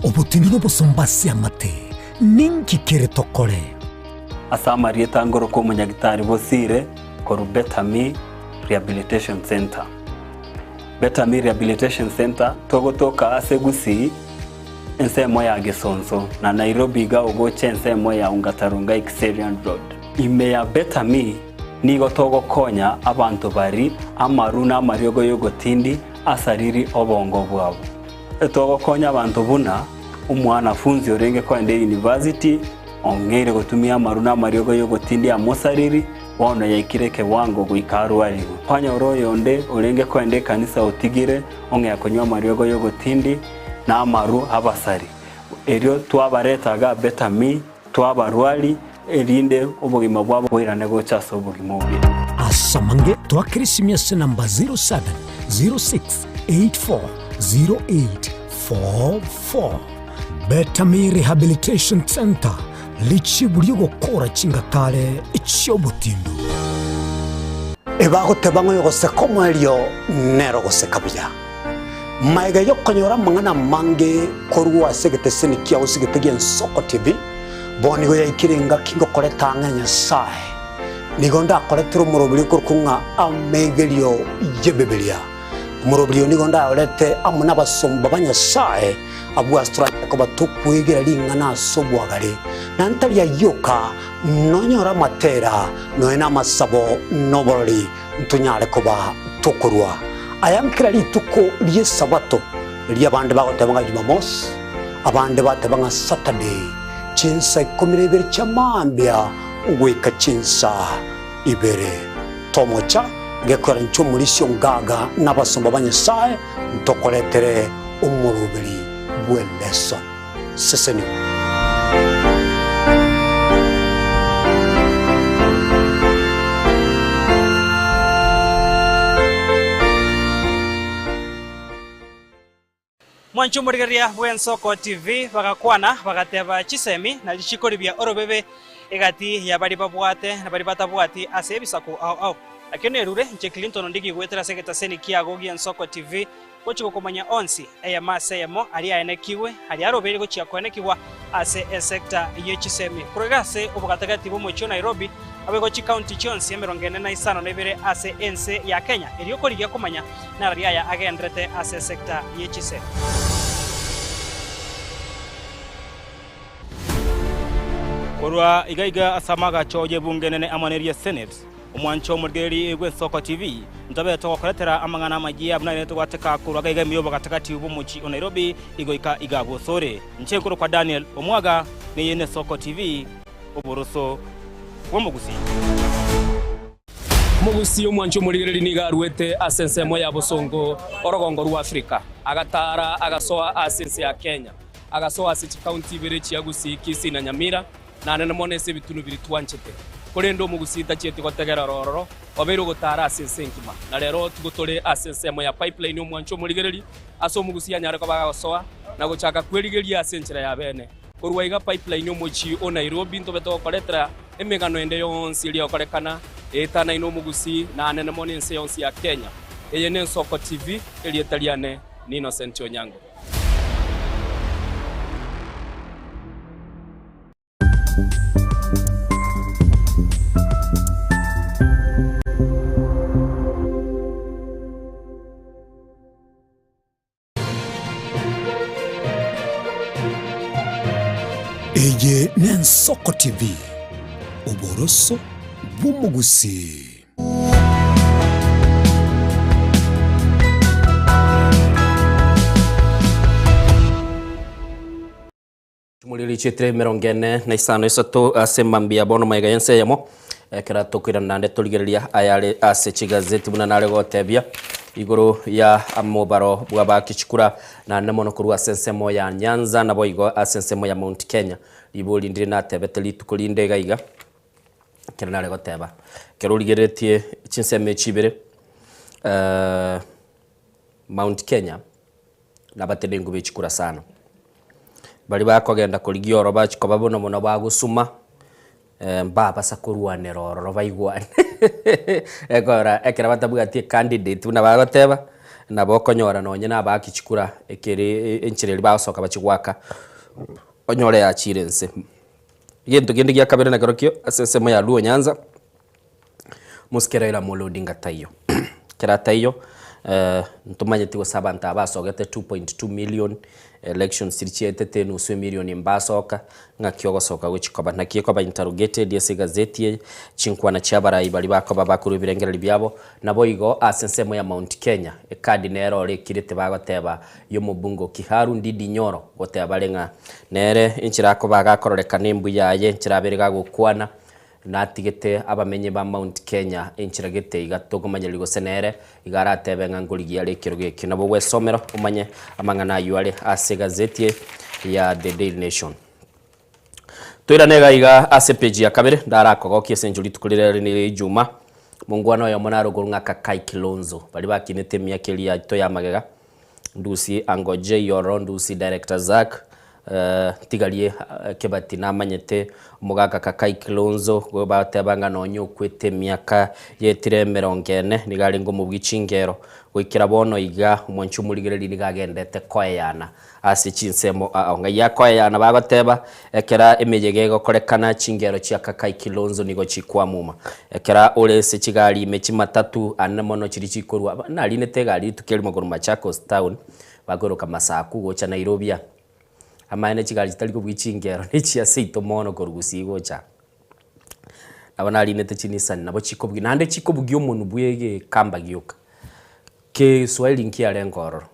Speaker 17: Obotindi nobosomba ase amate, ninki kere tokore?
Speaker 21: Ase amarieta ngorokwa omonyagitari Bosire korwa Better Me Rehabilitation Centre. Better Me Rehabilitation Centre togotoka ase Gusii ensemo ya Gesonso na Nairobi iga ogocha ensemo ya Ongata Rongai Kiserian Road. Ime ya Better Me nigo togokonya abanto bari amaru na amariogo y'ogotindi asariri obongo bwabo. Togokonya abanto buna omwanafunzi orenge koenda university ong'eire gotumia amaru na amariogo y'ogotindi amosariri bono yaikire ekewango goika arwarigwe. Kwanyora oyonde orenge koenda ekanisa otigire ong'ea konywa amariogo y'ogotindi na amaru abasari. Erio twabareta iga Better Me twabarwari erinde obogima bwabo boirane gocha ase obogima obuya.
Speaker 17: Ase amange, twakere esimia ase enamba 07. 0684 0844. Betami Rehabilitation Centre, richibu ri'ogokora chingatare chi'obotindu. Ebagoteba ng'a oyogoseka omoerio nere ogoseka buya. Magega y'okonyora amang'ana amange korwa ase egeteseni kiao ase egete gi'Ensoko TV, bono nigo yaikire engaki ngokoreta ang'e Nyasae. Nigo ndakoretere omoroberio okorokwa ng'a Amegerio y'Ebibilia. Omoroberi oyo nigo ndayorete amo nabasomba ba Nyasae, abwo ase toranyare koba tokwegera ring'ana ase obwagare, na ntari ayio oka, nonyore amatera, nonya namasabo, na oborori, ntonyare koba tokorua aya nkera rituko ri'Esabato, erio abande bagoteba ng'a Jumamosi, abande bateba ng'a Saturday, chinsa ikomi na ibere chia mambia goika chinsa ibere. Tomocha gekora inche omorisia ongaga na abasomba ba Nyasae ntokoretere omoroberi bw'eleso. Sesenigwa.
Speaker 3: Mwanche omorigereria bw'Ensoko TV bagakwana bagateba chisemi nario chikoribia orobebe egati ya baria babwate na baria batabwati ase ebisaku ao ao. Nakio nerure inche Clinton Ondigi goetera ase egetaseni kiago gi'Ensoko TV gochia gokomanya onsi eyemo ase eyemo aria aenekigwe aria arobeire gochia koenekigwa ase esecta ye chisemi korwa iga ase obogatagati bw'omochie o Nairobi Abego chikaunti chionsi 45 ase ense ya Kenya erio korigia komanya narari aya agenderete ase esecta ye chisemi.
Speaker 20: Korwa iga iga ase amagacho y'ebunge enene amo neria Senate, omwancho omorigereria bw'Ensoko TV, ntobe togokoretera amang'ana amayia buna aye togwateka korwa iga iga ime y'obogatagati bw'omochie o Nairobi igoika iga bw'osore. Inche nkorokwa Daniel Omwaga, neye n'Esoko TV. Oboroso bw'omogusii. Omogusii omwancha omorigereria nigo aruete ase ensemo ya bosongo orogongo rwa Afrika, agataara agasoa ase ense ya Kenya, agasoa ase chikaunti ibere chia Gusii, Kisii na Nyamira, na nene mono ase ebitunu biria twanchete. Korende omogusii tachieti gotegera ororo, obeire ogotaara ase ense engima. Na rero tigo tore ase ensemo ya Pipeline omwancha omorigereria, ase omogusii anyare koba agosoa na gochaka kwerigeria ase enchera ya bene. Korwa iga Pipeline omochie o Nairobi ntobe togokoretera emegano ende yonsi eria egokorekana eetanaine omogusii na anene mono ense yonsi ya Kenya. Eye n'Ensoko TV, erieta riane ni Innocent Onyango.
Speaker 17: Eye n'Ensoko TV, oboroso bw'omogusii.
Speaker 9: Chimoriri chietire emerongo ene na isano isato ase mambia bono magega y'ense eyemo, ekero tokoirana naende torigereria ayare ase chigazeti buna nare gotebia igoro ya omobaro bw'abaaki chikura naende mono korwa ase ensemo ya Nyanza naboigo ase ensemo ya Mount Kenya. Ribori ndire natebete rituko rinde iga iga ekero nare goteba ekero origereretie chinsemo echi ibere Mount Kenya nabatenenku be chikura sana. Baria bakogenda korigia oro bachia koba buna mono bagosuma, mbabasa korwanera ororo baigwane ekora ekero batabwati ecandidate buna bagoteba, nabo okonyora nonye na abaaki chikura ekere enchera eria bagosoka bachia goaka, onyore yachire nse. Egento kende gia kabere nakerokio ase ensemo ya Luo Nyanza. Mosike Raila Amolo Odinga taiyo. Ekero ataiyo, ntomanyeti gose abanto aba basogete 2.2 million, elections chiria chiaetete enusu emilion mbasoka, ng'aki ogosoka gochia koba. Naki ekoba interrogated ase egazeti eye, chinkwana chia abarai baria bakoba bakorwa ebirengererio biabo, naboigo ase ensemo ya Mount Kenya, ekadi nere ore ekirete bagoteba ya omobunge o Kiharu Ndindi Nyoro, goteba bare ng'a nere enchera akoba agakororekana embuya aye, enchera abere gagokwana, Natigete abamenyi ba Mount Kenya enchera gete iga tokomanyereria gose nere iga aratebe ng'a nkorigia are ekerogo ekio. Nabo gwesomera omanye amang'ana ayio are ase egazeti ya The Daily Nation. Toirane iga iga ase page ya kabere ndarakogokia ase enchera rituko riria rire ijuma. Mongwana oyomo nare okorwa ng'a Kakai Kilonzo, baria bakinete emiaka eria yaito ya magega, Ndusi Uncle Jay ororo, Ndusi Director Zack, ntigarie Kebati namanyete omogaka Kakai Kilonzo, igo bateba ng'a nonye okwete emiaka yaetire emerongo ene, nigo arenge omobui chingero, goikera bono iga omwanchi omorigereria nigo agendete koeyana Ase chinsemo ao ng'ai akoeyana bagoteba, Ekera emeyega egokorekana, chingero chia Kakai Kilonzo nigo chikwamuma. Ekera ore ase chigari ime chimatatu ane mono chiria chikorwa narinete egari rituko erimo korwa Machakos town bakoiroka Masaku gocha Nairobi aa. Amaene chigari chitari kobugia chingero nechia seito mono korwa Gusii gocha aa. Nabo narinete chinisani nabo chikobugia naende chikobugia omonwe bwa egekamba gioka. Kiswahili nkiarenge ororo.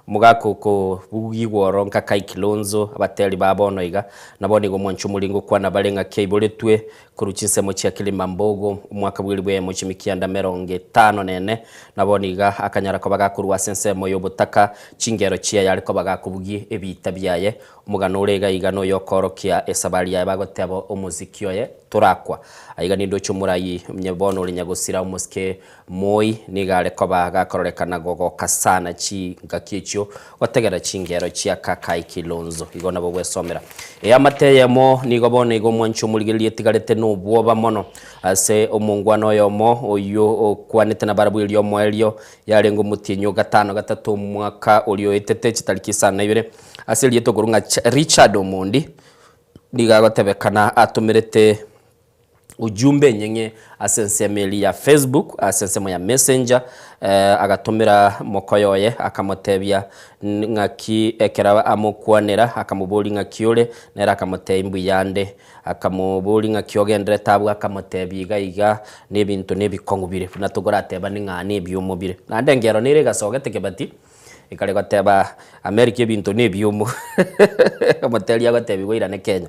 Speaker 9: Omogaka okobugigwa oro nka Kai Kilonzo, abateri ba bono iga, nabo nigo omwancho omoringo okwana bare ng'aki aiboretwe korwa chinsemo chia Kilimambogo omwaka bw'elibu eyemo chimikianda emerongo etano na ene, na bono iga akanyara koba gakorwa ase ensemo y'obotaka chingero chiaye are koba gakobugia ebiita biaye. Omogano ore iga iga noyokoorokia esabari yaye bagoteba omosiki oye torakwa. Aiga nindoche omorai onye bono ore nyagosira omosike Moi nigo are koba gakororekana gogoka sana chingaki echio gotegera chingero chia Kakai Kilonzo. Igo nabo gwesomera. Eamate eyemo nigo bono igo omwanchi omorigereria etigarete nobwoba mono ase omongwana oyomo oyio okwanete nabarabwo erio omoerio yarenge omotienyi o gatano gatato omwaka oria oetete chitariki isano na ibere ase erieta okorwa ng'a Richard Omondi nigo agotebekana atomerete Ujumbe enyeng'e ase ensemo eria ya Facebook, ase ensemo ya Messenger, agatomera mokoyo oye akamotebia ng'aki ekero amokwanera, akamoboria ng'aki ore, nere akamotebia mbuya ande, akamoboria ng'aki ogenderete abwo akamotebia iga iga na ebinto na ebikong'u bire buna tokoratebane ng'a nebiomo bire. Naende engero nere egasogete kebati. Ekare goteba America ebinto nebiomo omoteria agotebigwa oirane Kenya.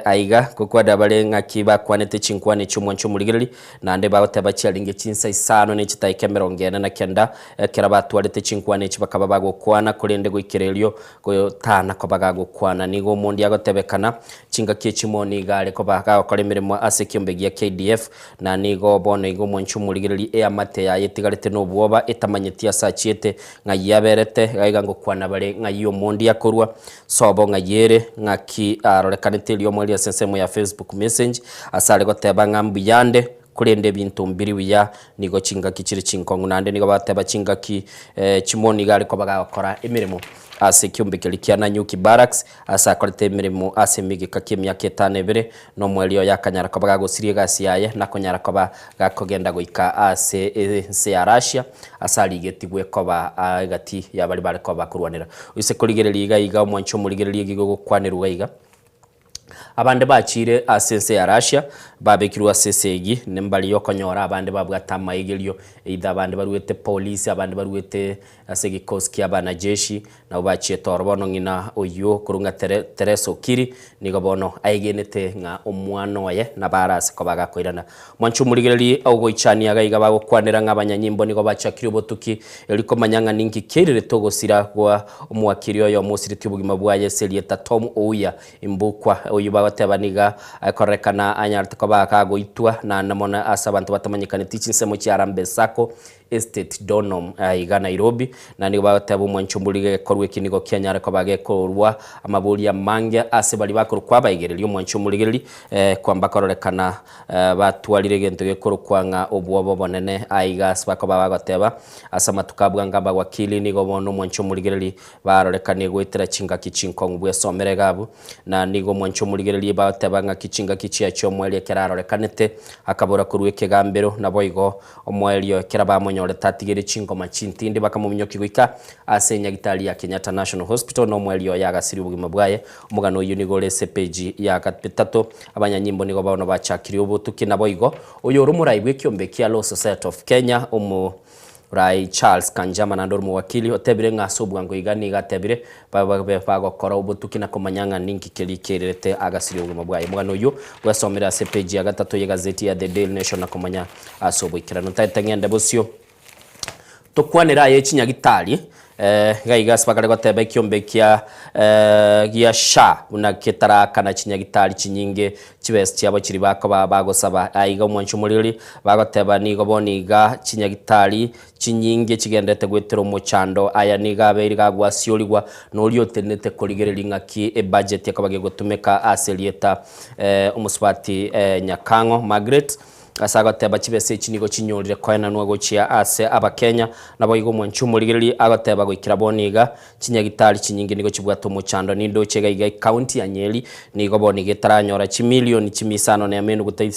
Speaker 9: Aiga gokwana bare ng'aki bakwanete chinkwana echio omwancho omorigereri, naende bagoteba chiarenge chinsa isano ne chitaika emerongo ene na kenda, ekero batwarete chinkwana echi bakaba bagokwana, korende goikera erio gotana koba gagokwana. Nigo omondi agotebekana chingaki echimo nigo are koba gagokora emeremo ase ekiombe gia KDF, Na nigo bono iga omwancho omorigereria eamate yaye etigarete nobwoba, etamanyeti ase achiete, ng'ai aberete, gaiga ngokwana bare ng'ai omondi akorwa, sobo ng'ai ere, ng'aki arorekanete eriomo ase ensemo ya Facebook message, ase are goteba ng'a mbuyande, korende ebinto mbiri buya, nigo chingaki chire chinkong'u naende nigo bagoteba chingaki chimo nigo are koba gagokora emeremo ase ekiombe keria kia Nanyuki Barracks, Ase akorete emeremo ase emegeka ki'emiaka etano ebere, na omoerio oye akanyara koba gagosiria egasi yaye, na konyara koba gakogenda goika ase ense ya Russia, ase arigetigwe koba egati ya baria bare koba bakorwanera. Oise korigereria iga iga omwanche omorigereria egigo gokwanerwa iga iga. Abande bachiire ase ense ya Russia, babekirwe ase esegi, nembari y'okonyora abande babwate amaigerio, either abande baruete polisi, abande baruete ase egikosi kia abanajeshi, Nabo bachiete oro bono ng'ina oyio korwa ng'a Tere, Teresa Okiri, nigo bono aegenete ng'a omwana oye nabo are ase koba agakoirana. Mwanche omorigererie ogoichania iga iga bagokwanera ng'a abanyanyimbo nigo bachakire obotuki erio komanya ng'a ninki kiairerete ogosira gwa omowakiri oyomo osiretie obogima bwaye ase erieta Tom Ouya Imbukwa. Oyio bagoteba niga akorekana anyarete koba kagoitwa naende mono ase abanto batamanyekaneti chinsemo chia Harambee Sacco Estate Donholm aiga Nairobi, na nigo bagoteba omwancho mbori gekorwa eki nigo kianyare koba gekorwa amaboria amange ase baria bakorokwa abaigereri omwancho omorigereri kwamba kororekana batwarire egento gekorokwa ng'a obwoba obonene aiga ase bakoba bagoteba ase amatuko abwo anga abawakili nigo bono omwancho omorigereri barorekane goetera chingaki chinkong'u bwesomera iga abwo na nigo omwancho omorigereri bagoteba ng'aki chingaki chiachia omoerio ekero arorekanete akabora korwa ekegambero naboigo Omoerio ekero bamonyorete atigire chingoma chintindi bakamominyokia goika ase enyagitari ya Kenyatta National Hospital na omoerio oye agasiria obogima bwaye. Omogano oyio nigo ore ase epeji ya gatato. Abanyanyimbo nigo bono bachakirie obotuki naboigo oyore omorai bw'ekiombe kia Law Society of Kenya omorai Charles Kanjama naende ore omowakili otebire ng'a ase obwango iga nigo atebire Babe bagokora obotuki na komanya ng'a ninki keria kererete agasiria obogima bwaye. Omogano oyio bwesomire ase epeji ya gatato y'egazeti ya The Daily Nation na komanya ase oboikeranu. Ntaete ng'ende bosio. Tokwanere aye chinyagitari, iga iga ase bakare goteba ekiombe kia gia SHA buna ketarakana chinyagitari chinyinge chibesa chiabo chiri bakoba bagosaba. Aiga omwancho omoriri bagoteba nigo bono iga chinyagitari chinyinge chigenderete goetera omochando. Aya nigo abeire gagwasiorigwa noria otenenete korigereria ng'aki ebudget ekoba gegotumeka ase erieta omosubati Nyakang'o Margaret. Ase agoteba chibesa echi nigo chinyorire koenanwa gochia ase Abakenya, naboigo omwanchi omorigereria agoteba goikera bono iga, chinyagitari chinyinge nigo chibwate omochando. Nindoche iga iga ecounty ya Nyeri nigo bono iga etaranyora chimilioni chimia isano nemo enuguta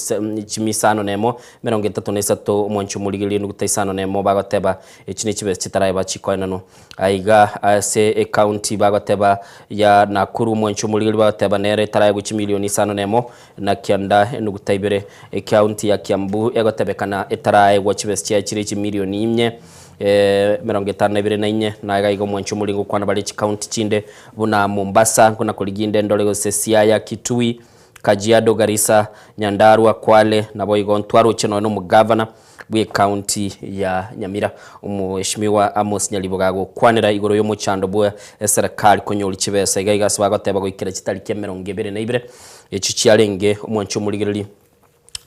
Speaker 9: chimia isano nemo emerongo etato na isato omwanchi omorigereria enuguta isano nemo bagoteba echi nechibesa chitaraiba chikoenanwa. Aiga ase ecounty bagoteba ya Nakuru omwanchi omorigereria bagoteba nere etaraegwa chimilioni isano nemo na kianda enuguta ibere. Ecounty ya Kiambu egotebekana etaraegwa chibesa chiaye chire chimilioni inye emerongo etano na ibere na inye. Na iga iga omwanchi omorenge gokwana bare chicounty chinde buna Mombasa, buna korigia inde ndore gose Siaya, Kitui, Kajiado, Garissa, Nyandarua, Kwale, naboigo ntwaroche nonya na omogavana bw'ecounty ya Nyamira, Omweshimiwa Amos Nyaribo gagokwanera igoro y'omochando bwe eserekari konyori chibesa iga iga ase bagoteba goikera chitariki emerongo ebere na ibere echio chiarenge omwancho omorigereria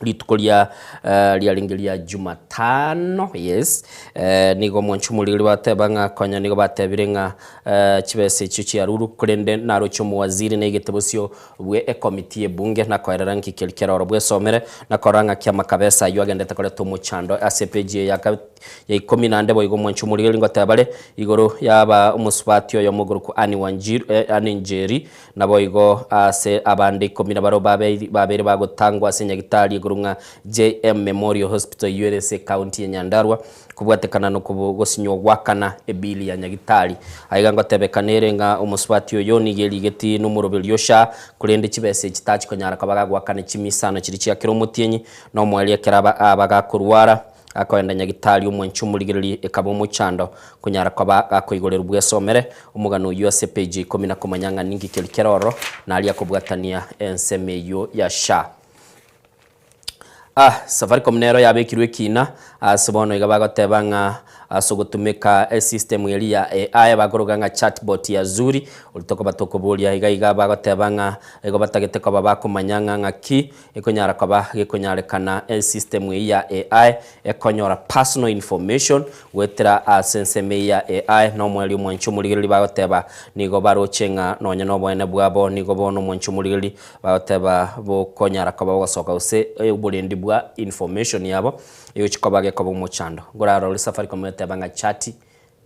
Speaker 9: rituko ria riarenge ria Jumatano yes nigo omwancho omorigereria bateba ng'a konya nigo batebire ng'a chibesa echio chiarurwe korende naroche omowaziri naigete bosio bwe ekomiti y'ebunge nakoerera nki keria keroro bwesomere na korora ng'aki amakabesa ayio agendete koreta omochando ase epeji eye ya ya ikomi naende boigo omwancho omorigereria ngoteba bare igoro yaba omosubati oyomo okorokwa Anne Wanjiru Anne Njeri naboigo ase abande ikomi na barobwo babeire bagotangwa ase nyagitari igoro ng'a JM Memorial Hospital eyio ere ase ecounty ya Nyandarua Kobwatekana nokogosinywa goakana ebili ya nyagitari. Aiga ngotebekana ere ng'a omosubati oyo nigo erigeti nomoroberio sha, korende chibesa echi tachikonyara koba gagoakana chimisano chiria chia kera omotienyi, na omoerio ekero aba aba gakorwara akoenda nyagitari omwanchi omorigereria ekaba omochando konyara koba gakoigorerwa bwesomere omogano oyio ase page ya ikomi na komanya ng'a ninki keria kere ororo naria akobwatania ensemo eyio ya sha. Ah, Safaricom nero yabekirwe ekina ase bono iga bagoteba ng'a ase ogotumeka esystem eria ya AI bakoroka ng'a chatbot ya Zuri, oria tokoba tokoboria iga iga bagoteba ng'a igo batagete koba bakomanya ng'a ng'aki ekonyara koba gekonyarekana esystem eyio ya AI ekonyora personal information goetera ase ensemo eyio ya AI na omoerio omwanchi omorigereria bagoteba nigo baroche ng'a nonya noboene bwabo nigo bono omwanchi omorigereria Bagoteba bokonyara koba bogosoka gose oborendi bwa information yabo egochi koba gekoba omochando. Nkorarore Safaricom egoteba ng'a chati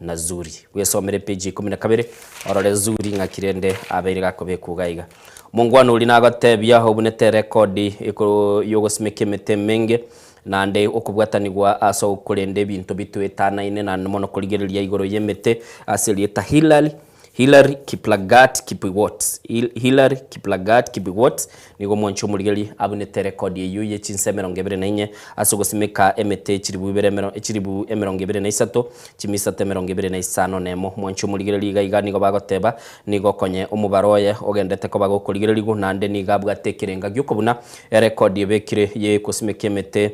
Speaker 9: na Zuri. Bwesomere page ya ikomi na kabere orore Zuri ng'aki rende abeire gakobekwa iga iga. Omongwana oria nagotebia obunete erekodi yogosimeka emete emenge naende okobwatanigwa ase okorenda ebinto bitoetanaine naende mono korigereria igoro y'emete ase erieta Hillary Hillary Kiplagat Kibiwott Hillary Kiplagat Kibiwott nigo omwanchi omorigeri abunete erekodi eyio ye chinsa emerongo ebere na inye ase ogosimeka emete chiribu ibere chiribu emerongo ebere na isato, chimisato emerongo ebere na isano na emo. Omwanchi omorigereria iga iga nigo bagoteba nigo konye omobaro oye ogendete koba gokorigererigwa naende nigo abwate ekerenga giokobuna erekodi ebekire ye gosimeka emete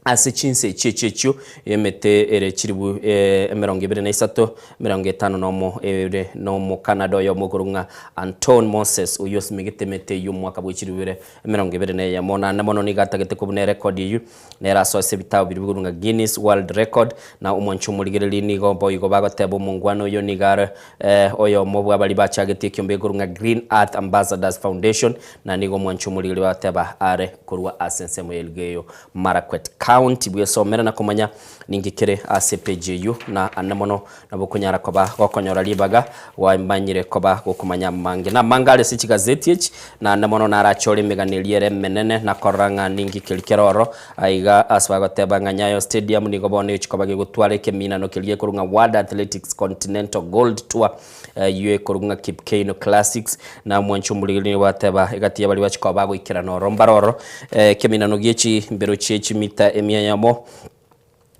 Speaker 9: Ase chinse echio echio echio emete ere chilifu emerongo ebere na isato, emerongo etano nomo ere n'Omokanada oyomo okorokwa ng'a Anton Moses, oyio osimegete emete eyio omwaka bwe chilifu ibere emerongo ebere na eyemo. Naende mono nigo atagete kobuna erekodi eyio, nere asoe ase ebitabu biria bikorokwa ng'a Guinness World Record, na omwancho omorigereria nigo boigo bagoteba omongwana oyo nigo are oyomo bw'abaria bachagetie ekiombe gekorokwa ng'a Green Earth Ambassadors Foundation, Na nigo omwanchi omorigeri bagoteba are korwa ase ensemo ya Elgeyo Marakwet County. Bwesomere na komanya ninki kere ase epeji eyio, na ande mono nabo okonyara koba gokonyora ribaga gwamanyire koba gokomanya amange. Na amange are ase chigazeti echi, na ande mono narachore emegano eria ere emenene na korora ng'a ninki keria kere ororo. Aiga ase bagoteba ng'a Nyayo Stadium nigo bono egochia koba gegotwara ekeminano keria gekorwa ng'a World Athletics Continental Gold Tour Eyio ekorokwa ng'a Kipkeino Classics, na omwanchi omorigereria nigo bateba egati y'abaria bachia koba bagoikerana ororo mbare ororo ekeminano gie chimbero chie chimita emia eyemo.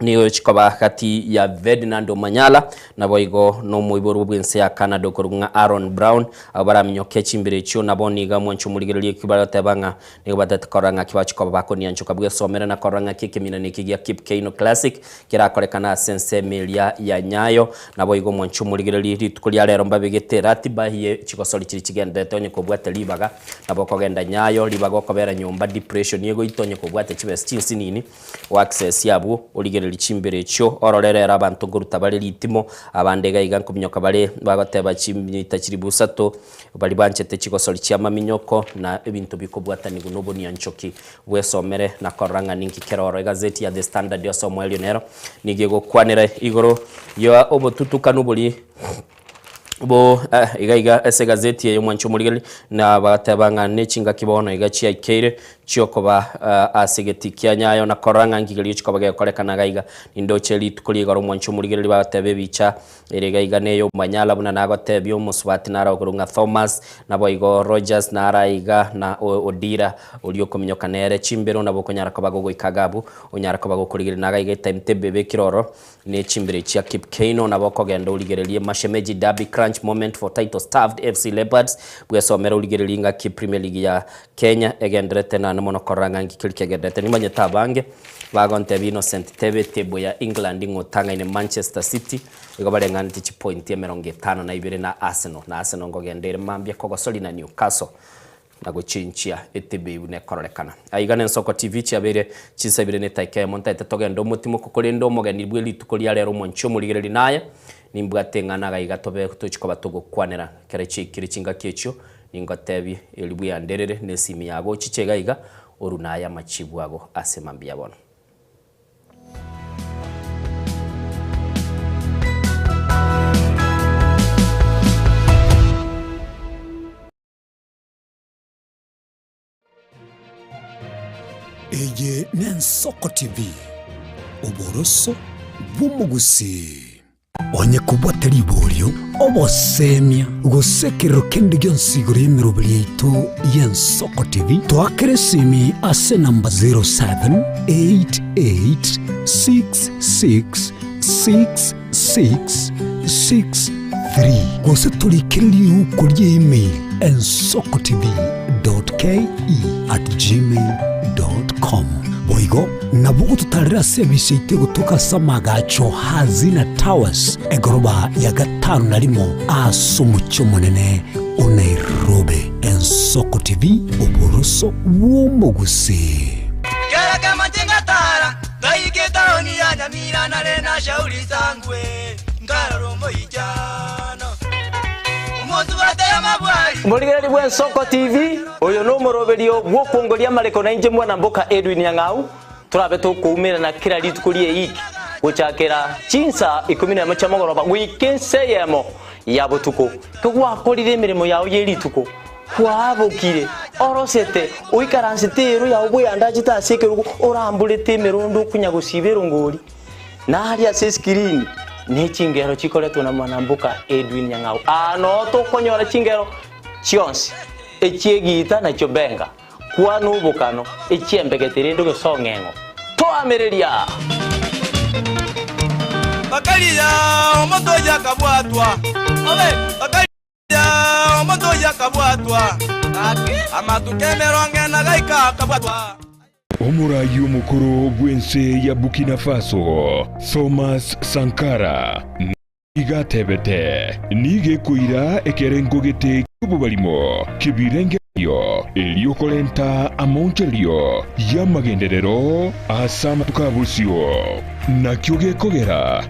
Speaker 9: Nigo chikoba gati ya Ferdinand Omanyala, naboigo nomoiborwa bw'ense ya Canada okorokwa ng'a Aaron Brown, abwo baraminyoke chimbero echio nabo nigo mwanche omorigereria ekio bagoteba ng'a nigo batete korora ng'aki bachikoba bakonianchoka bwesomere na korora ng'aki ekeminano eke gia Kip Keino Classic kerakorekane ase ensemo eria ya Nyayo. Naboigo mwanche omorigereria rituko ria rero mbabegete eratiba ye chigosori chiria chigenderete onye kobwate ribaga nabo okogenda Nyayo ribaga okobera nyomba depression egoita onye kobwate chibesa chinsinini Oaccess abwo, origererie chimbero echio, orore rero abanto nkoruta bare ritimo, abande iga iga nkominyoka bare, bagoteba chimita chilifu isato, baria banchete chigosori chi'amaminyoko, na ebinto bikobwatanigwa nobonianchoki. Bwesomere na korora ng'a ninki kere oro. Egazeti ya The Standard ase omoerio nero nigo egokwanera igoro ya obotutukanu boria. Bo iga iga ase egazeti eye omwanchi omorigereria, na bagateba ng'a ne chingaki bono iga chiaikeire chiokoba ase egetii kia Nyayo, na korora ng'a nki keria chikoba gekorekana iga iga. Nindoche rituko ria igoro omwanchi omorigereria bagateba ebicha ere iga iga neye omanyala buna nagotebia omosubati naro okorokwa ng'a Thomas, naboigo Rogers naro aiga na Odira oria okominyoka nere chimbero nabo okonyara koba gogoika iga abwo, onyare koba gokorigereria na iga iga etimetable ebekire ororo. Ne chimbere chia Kip Keino nabo okogenda origererie Mashemeji Derby crunch moment for title starved FC Leopards bwesomere origererie ng'aki Premier League ya Kenya egenderete naende mono korora ng'a nki keria kegenderete. Nimanyete abange bagontebia Innocent tebe table ya England ng'o otang'aine Manchester City igo bareng'aneti chipointi 52 na Arsenal na Arsenal nkogenda ere mambia kogosori na Newcastle. na gochenchia etebe buna ekororekana. Aiga nensoko TV chiabeire chinsa ibere na etaika eyemo ntaete togende omotimoko korende omogeni bwe rituko ria rero omwanchi omorigereria naye nimbwate eng'ana gaiga tobe tochi koba togokwanera ekero chiaikire chingaki echio ningotebie eri bweanderere na esimi yago ochiche iga iga oru naye amachibu ago ase mambia bono.
Speaker 17: Eye n'Ensoko TV, oboroso bw'omogusii. Onye kobwate riborio, obosemia, gose ekerero kende gionsi igoro y'emeroberi yaito y'Ensoko TV, toakere esimi ase enamba 0788666663 gose torikere riuko rie email ensokotv.ke@gmail.com. Boigo nabo ogototarera ase ebise yaito egotoka ase amagacho Hazina Towers egoroba ya gatano na rimo ase omochie omonene o Nairobi. Ensoko TV, oboroso bw'omogusii.
Speaker 6: Kera kemache ngatara ngaika etaoni ya Nyamira nare na Shauri Sangwe nkarora omoichano omosubate y'amabwari.
Speaker 13: Omorigereria bw'Ensoko TV, oyo nomoroberio bw'okwongoria amareko na inche mwana mboka Edwin Nyang'au, torabe tokoumerana kera rituko ri'eiki gochakera chinsa ikomi nemo chia mogoroba goika ensa eyemo ya botuko. Kegwakorire emeremo yao ye rituko, Kwabokire, orosete, oikaransete eero yao bweandachete ase ekerogo, oramborete emerondo okonya gosiba erongori, na aria ase esikirini ne chingero chikoretwa na mwanamboka Edwin Nyang'au. Aa noo tokonyora chingero chionsi, echi'egiita na chiobenga, kwana obokano, echi'embegete rende ogesong'eng'o. Toamereria!
Speaker 6: Bakaria omonto oyio akabwatwa. Omonto oyio akabwatwa, amatuko emerongo ena gaika akabwatwa.
Speaker 18: Omoraai omokoro bw'ense ya Burkina Faso, Thomas Sankara, nigo atebete, Nigo ekoira ekerengo gete ki'obobarimo ki'ebirengererio erio korenta amaonchorerio y'amagenderero ase amatuko a bosio. Nakio gekogera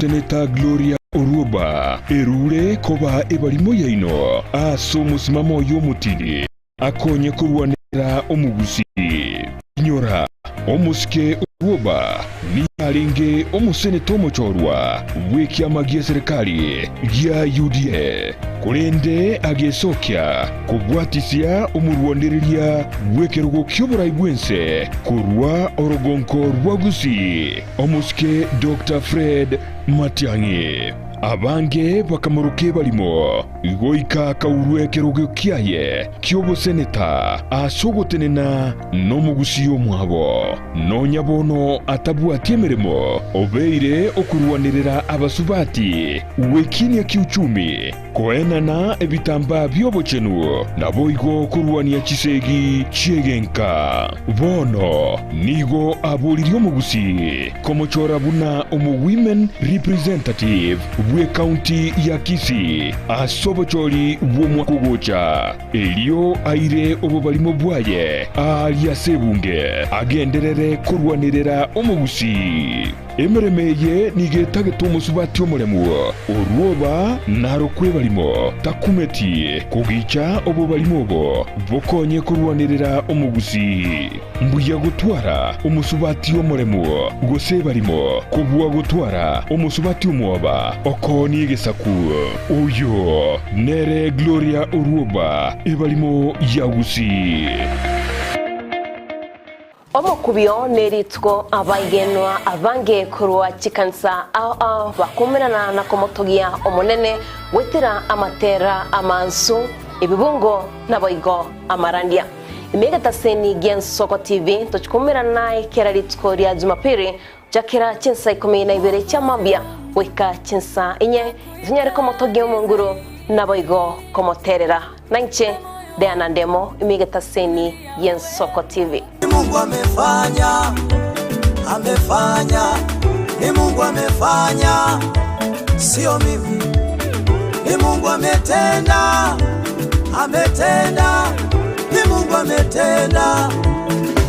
Speaker 18: Seneta Gloria Orwoba erure koba ebarimo yaino ase omosimamo oye omotindi akonye korwanera omogusii. Inyora, omosike Orwoba nigo arenge omoseneta omochorwa bw'ekiama gi'eserekari gia UDA, korende agesokia kobwatisia omorwanereria bw'ekerogo ki'oborai bw'ense korwa orogonko rwa Gusii. Omosike Doctor Fred Matiang'i. Abange bakamoroka ebarimo, goika akaurwa ekerogo kiaye ki'oboseneta ase ogotenena nomogusii omwabo. Nonya bono atabwati emeremo, obeire okorwanerera abasubati gwekinia kiuchumi, koenana ebitambaa bi'obochenu, naboigo korwania chisegi chi'egenka. Bono nigo aboririe omogusii komochora buna omo-women representative bw'ecounty ya Kisii ase obochori bw'omwaka ogocha, erio aire obobarimo bwaye aaria ase ebunge, agenderere korwanerera omogusii. Emeremo eye nigo etagete omosubati omoremu, orwoba narokwe ebarimo, takumeti kogicha obobarimo obo bokonye korwanerera omogusii. Mbuya gotwara omosubati omoremu gose ebarimo, kobua gotwara omosubati omwoba okoonia egesaku. Oyo nere Gloria Orwoba, ebarimo ya Gusii.
Speaker 1: Omokubio nerituko abaigenwa abange korwa chikanisa ao ao bakomerana na komotogia Omonene goetera amatera amansu, ebibungo naboigo amarandia. Ime egetaseni gi'Ensoko TV tochikomerana naye kera rituko ria Jumapili gochakera chinsa ikomi na ibere chia mambia goika chinsa inye, tonyare komotogia Omonguru naboigo komoterera. Nainche Diana Ndemo, ime egetaseni gi'Ensoko TV.
Speaker 19: Ni Mungu amefanya, amefanya, ni Mungu amefanya, sio mimi. Ni Mungu ametenda, ametenda, ni Mungu ametenda,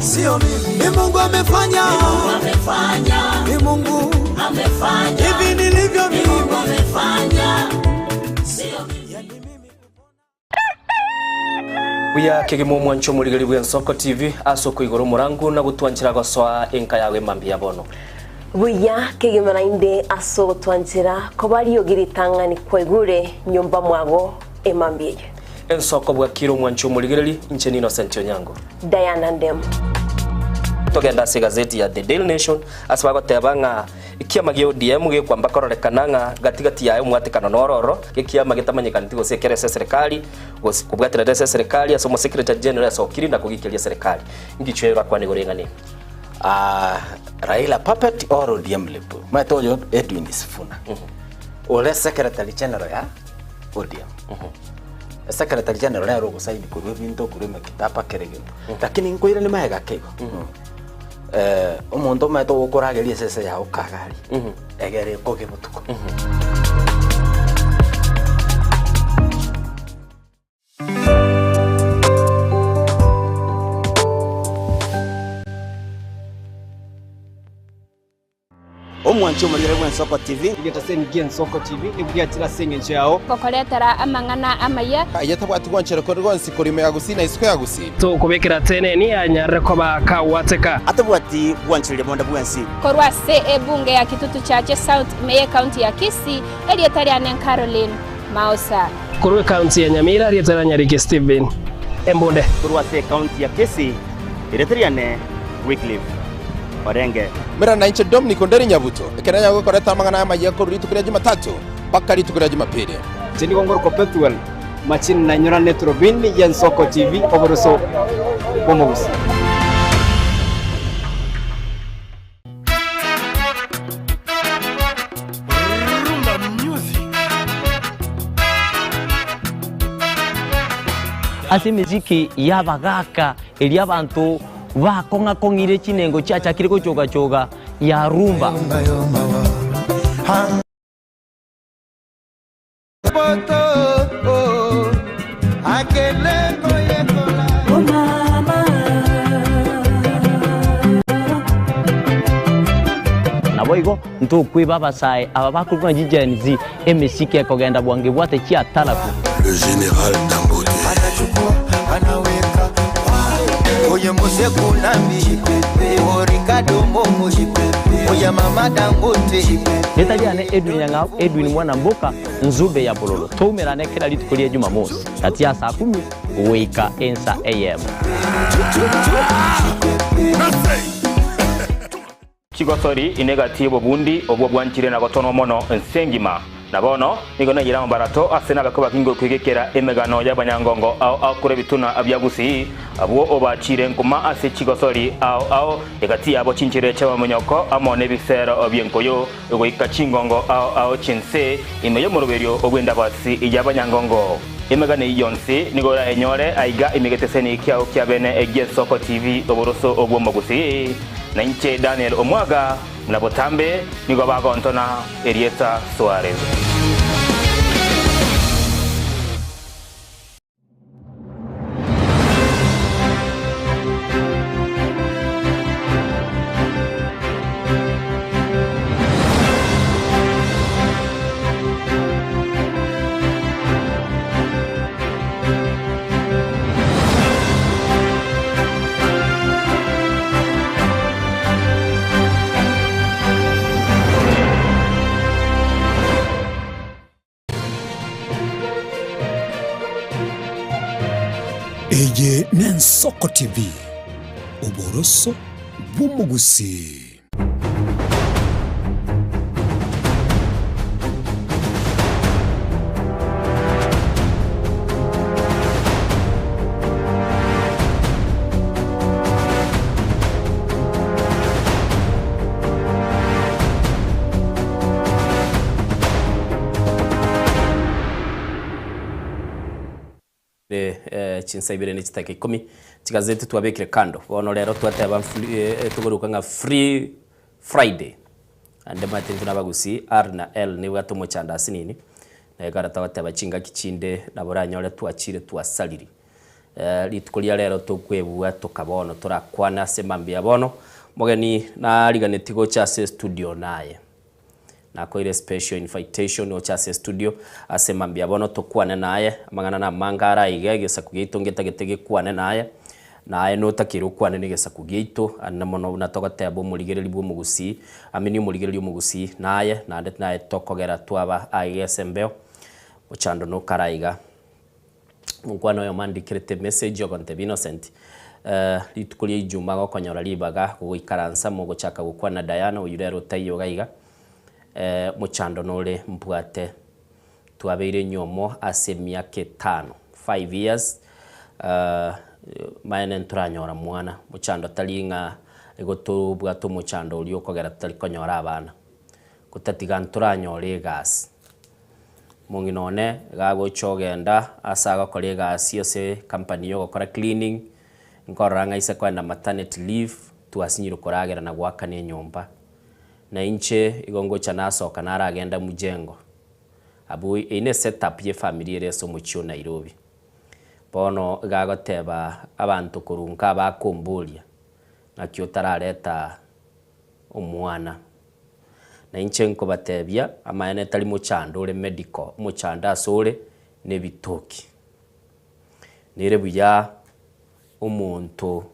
Speaker 19: sio mimi. Ni Mungu amefanya, ni Mungu amefanya, ni Mungu amefanya, hivi nilivyo mimi, Mungu amefanya, sio mimi.
Speaker 9: Buya kegima omwancho omorigeri bw'Ensoko TV ase okoigora omorangu na gotwanchera gosoa enka yago emambia ya bono.
Speaker 1: Buya kegima naende ase ogotwanchera koba riogi ritang'ani kwaigure nyomba mwago emambia eye.
Speaker 9: Ensoko bwakire omwancho omorigereri, inche ni Innocent Onyango.
Speaker 1: Diana Ndemo.
Speaker 9: Togende ase egazeti ya The Daily Nation ase bagoteba ng'a Ekiama gia ODM gekwamba kororekana ng'a gati gati yaye omwatekano noro ororo, gekiama getamanyekaneti gose ekere ase eserekari, gose kobwaterera ase eserekari ase omosekretary general asokiri na kogikeria eserekari. Ngichwe orakwane igoro y'eng'ana eye.
Speaker 2: Ah, Raila puppet or ODM lip. Maete oyo Edwin Sifuna. Ore secretary general ya ODM. Secretary general nere ogosaini korwa ebinto korwa emekitaba kera egento. Lakini nkoirani magega ake igo. Eh, omonto omanyete ogokorageria esese yao kagari egere ekoge botuko.
Speaker 22: Omwanchi omorigere bw'Ensoko TV.
Speaker 23: Egetaseni gi'Ensoko TV nigo giachire ase engencho yao.
Speaker 24: Gokoretera amang'ana amaya.
Speaker 25: Aye tabwati gwanchera kore gwonsi korwa ime ya Gusii na isiko ya Gusii.
Speaker 26: Tokobekera teneni anyarire koba kagwateka.
Speaker 22: Atabwati gwanchereria bonde bwensi.
Speaker 24: Korwa ase ebunge ya Kitutu Chache South ime y'ecounty ya Kisii, erieta riane Caroline Maosa.
Speaker 26: Korwa ecounty ya Nyamira, erieta ria Nyariki Stephen Embunde.
Speaker 22: Korwa ase ecounty ya Kisii, erieta riane Wycliffe Orenge.
Speaker 25: Mera nainche Dominic Onderi Nyabuto, ekero nanyare gokoreta amang'ana amayia korwa rituko ria Jumatatu mpaka rituko ria Jumapili.
Speaker 23: Inche nigo ngorokwa Pethuel Machini nainyorane Turubini y'Ensoko TV oboroso bw'omogusii.
Speaker 6: Rumba music.
Speaker 13: Ase emesiki y'abagaaka eria abanto bakong'a-kong'ire chinengo chiachakire gochoga-choga ya rumba. Naboigo ntokweba abasae aba bakorokwa ng'a chiGen Z, emesiki ekogenda bwango ebwate chiatarabu.
Speaker 19: Le général Dangote. Oye Mose Kunambi, o Ricardo Momo, oye Mama Dangote.
Speaker 13: Ritari riane Edwin Nyang'au, Edwin Mwana Mboka, Nzube ya Bololo. Toumerane kera rituko ria Jumamosi, gati ya saa kumi goika ensa eyemo.
Speaker 20: Chigosori inegati y'obobundi obwo bwanchire na gotonwa mono ense engima. Na bono nigo naiyire amabarato ase nabakwe bakinge okwegekera emegano y'abanyangongo ao ao korwa ebituna bia Gusii, abwo obachiire nkuma ase chigosori ao ao, egati yabo chinchera chi'amamonyoko amo nebisero bi'enkoyo, goika chingongo ao ao chi'ense ime y'omoroberio bw'endabasi y'abanyangongo. Emegano eyio yonsi nigo orayenyore aiga ime geteseni kiao kia bene gi'Ensoko TV oboroso bw'Omogusii. Na inche Daniel Omwaga. Na botambe nigo bagontona erieta Suarez.
Speaker 17: Eye n'Ensoko TV, oboroso bw'omogusii.
Speaker 9: Chinsa ibere ne chidakika ikomi, chigazeti twabekire kando. Bono rero twateba togoruka ng'a free Friday. Naende omanyete intwe nabagusii R na L nebwate omochando ase nini, na ekero togoteba chingaki chinde nabo oranyore twachire twasariri. Rituko ria rero tokwebua toka bono torakwane ase mambia bono, omogeni nariganetie gocha ase estudio naye. Nakoire special invitation oche ase estudio ase mambia bono tokwane naye, amang'ana namange are aiga egesaku giaito ngetagete gekwane naye, naye notakeire okwane na egesaku giaito ande mono buna togoteba omorigereri bwa omogusii, amini omorigereri omogusii naye naende naye tokogera twaba aiga ase embeo, mochando nokare aiga. Omokwana oyomo andikerete emessage ogontebia Innocent, rituko ria Ijumaa gokonyora ribaga gogoikaransa mogochaka gokwana Diana oyio rero otaiyo iga iga, mochando nore mbwate. Twabeire enyomo ase emiaka etano, five years, maene ntoranyora mwana, mochando tari ng'a igo tobwate omochando oria okogera totari konyora abana, gotatiga ntoranyore egasi. Omong'ina one iga agocha ogenda ase agokora egasi ase company ya ogokora cleaning, nkorora ng'a ise koenda maternity leave, twasinyirwe koragera na goakana enyomba. Na inche igo ngocha nasoka naragenda mjengo. Abwo eyio ne setup ye efamiri ere ase omochie o Nairobi. Bono iga agoteba abanto korwa nka bakomboria, ng'aki otarareta omwana. Na inche nkobatebia, amaene tari mochando ore medical, omochando asore nebitoki. Nere buya omonto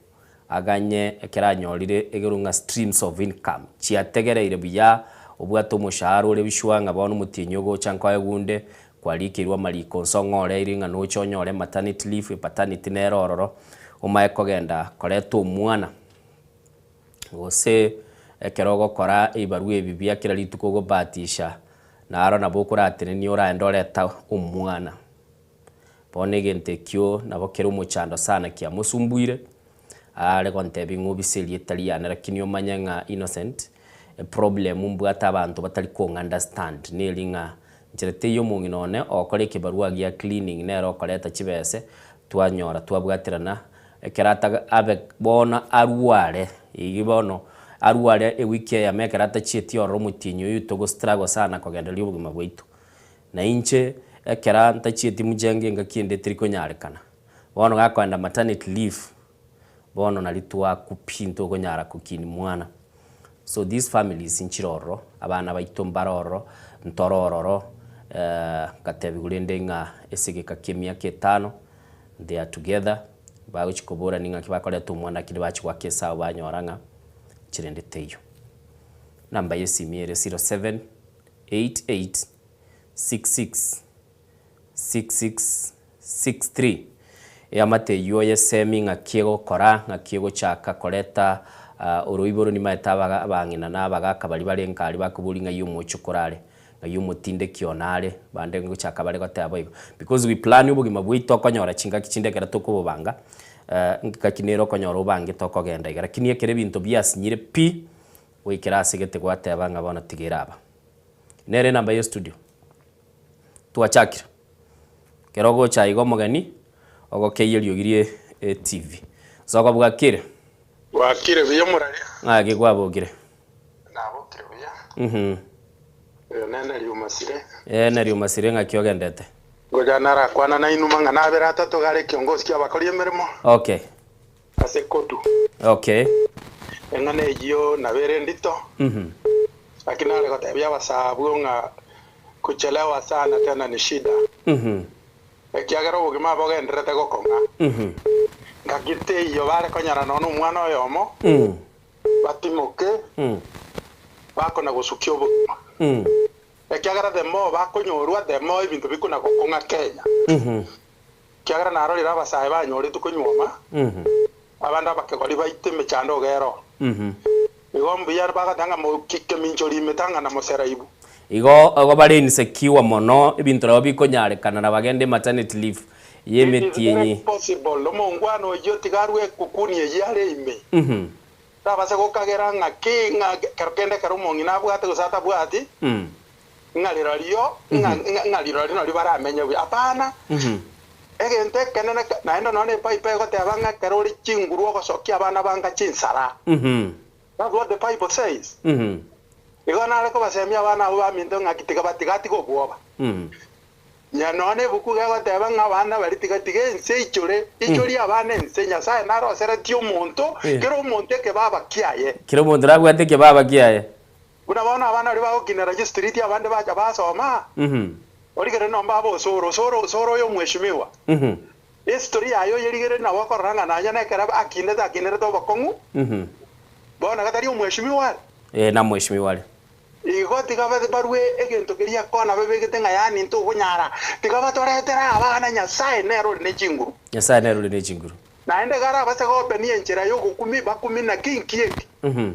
Speaker 9: aganye ekero anyorire egero ng'a streams of income chiategereire buya, obwate omoshahara ore sure ng'a bono omotienyi ogocha nkoegwa onde, kwarikeirwe amariko nse ong'oreire ng'a noche onyore maternity leave, epaternity nere ororo, omaye kogenda koreta omwana. Gose ekero ogokora ebibarua ebi bia kera rituko ogobatisha, naro nabo okoratenenie oraende oreta omwana. Bono egento ekio nabo kere omochando sana kiamosumbuire, are gontebia ng'a obise erieta riane lakini omanye ng'a Innocent, eproblem mbwate abanto batari kong'a understand neri ng'a nchera teiyo omong'ina one ogokora ekebarua gia cleaning nere okoreta chibese, twanyora twabwaterana Ekero ataga abe bono arware, eyio bono arware ewiki eyemo ekero atachieti ororo omotienyi oyio togo struggle sana kogendereria obogima bwaito. Na inche ekera ntachieti mjengo engaki ende teri konyarekana. Bono gakoenda maternity leave, bono nari twakwa pi ntokonyara kokini mwana. So these families nchire ororo, abana baito mbare ororo, ntore ororo, nkatebiwa rende ng'a ase egeka kia emiaka etano, They are together, bagochia koborania ng'aki bakoreta omwana lakini bachia goaka esabu banyora ng'a chirende teiyo. Number ya esimi ere 0788 66 66 63. Eamate eywo yesemi ng'aki egokora, ng'aki egochaka koreta oroiboro nimaete abaga abang'ina na abagaka baria bare nkari bakoboria ng'ai omochokoro are. Ng'ai omotindeki one are, bande ngochaka bare goteba boigo. Because we plan obogima bwaito okonyora chingaki chinde ekero tokobobanga, ngaki nere okonyora obangete okogenda iga. Lakini ekero ebinto biasinyire pi, goikera ase gete gwateba ng'a bono tiga eraba. Nere enamba ye studio. Twachakire. Ekero ogocha iga omogeni, ogokeyia eriogi rie etv. Soka bwakire.
Speaker 8: Bwakire buya omoraria.
Speaker 9: Ng'aki kwabokire?
Speaker 8: Nabokire buya.
Speaker 9: Mhm.
Speaker 8: Oyo nene riumasire.
Speaker 9: Ee neri umasire ng'aki ogendete?
Speaker 8: Ngocha narakwana nainwe mang'ana abere atato gare ekiongosi ki'abakori emeremo.
Speaker 9: Okay.
Speaker 8: Ase kodu.
Speaker 9: Okay.
Speaker 8: Eng'ana eyio nabo ere endito.
Speaker 9: Mhm.
Speaker 8: Lakini nare gotebia abasaa abwo ng'a kuchelewa sana tena ni shida.
Speaker 9: Mhm.
Speaker 8: Ekiagera obogima bogendererete gokong'a.
Speaker 9: Mhm.
Speaker 8: Ngaki teiyo bare konyora nonya nomwana oyomo,
Speaker 9: Mm.
Speaker 8: batimoke,
Speaker 9: Mm.
Speaker 8: bakona gosukia obogima.
Speaker 9: Mm.
Speaker 8: Ekiagera the more bakonyorwa, the more ebinto bikona gokong'a Kenya.
Speaker 9: Mhm.
Speaker 8: Ekiagera narorire abasae banyoretwe konyuoma,
Speaker 9: Mhm.
Speaker 8: abande abakegori baito emechando iga ero.
Speaker 9: Mhm.
Speaker 8: Igo mbuya bagateba ng'a mokike minchori ime tang'ana moseraibu.
Speaker 9: Igo igo bare insecure mono, ebinto nabo bikonyarekana na bagende maternity leave ye
Speaker 8: It is very
Speaker 9: emetienyi.
Speaker 8: possible omongwana oyio tiga arwe ekukuni eyio are ime.
Speaker 9: Mhm.
Speaker 8: Tabase gokagera ng'a ki ng'a kero kende ekero omong'ina abwate gose atabwati,
Speaker 9: Mm.
Speaker 8: ng'a rirorio ng'a ng'a rirorio nario baramenye buya. Hapana.
Speaker 9: Mhm.
Speaker 8: Egento ekenene naende nonya ne Bible egoteba ng'a ekero ore chinguru ogosokia abana banga chinsara.
Speaker 9: Mhm.
Speaker 8: That's what the Bible says.
Speaker 9: Mhm.
Speaker 8: Igo nare kobasemia abana abwo baminto ng'aki tiga batigatiga obwoba.
Speaker 9: Mhm.
Speaker 8: Nya nonya nebuku iga egoteba ng'a abana baria tiga tiga ense eichore, ichorie abana ense, Nyasae naroseretie omonto,
Speaker 9: Eh.
Speaker 8: kera omonto ekebaba kiaye.
Speaker 9: Kera omonto nabwate ekebaba kiaye.
Speaker 8: Buna bono abana baria bagokinera chistriti abande bacha basoma,
Speaker 9: Mhm.
Speaker 8: origererie nomba abe osoro, osoro, osoro oyo omweshimiwa.
Speaker 9: Mhm.
Speaker 8: History yaye oyerigererie nabo okorora ng'a nonya nekero akinete akinerete obokong'u,
Speaker 9: Mhm.
Speaker 8: bono gatari omweshimiwa are.
Speaker 9: Eh, namweshimiwa are.
Speaker 8: Igo tiga barue egento keria kona babegete ng'a yaani ntokonyara, tiga batoretere abana Nyasae nere ore ne chinguru.
Speaker 9: Nyasae nere ore ne chinguru.
Speaker 8: Naende iga arabase gopenia enchera y'ogokumi bakumi naki inki eki?
Speaker 9: Mhm.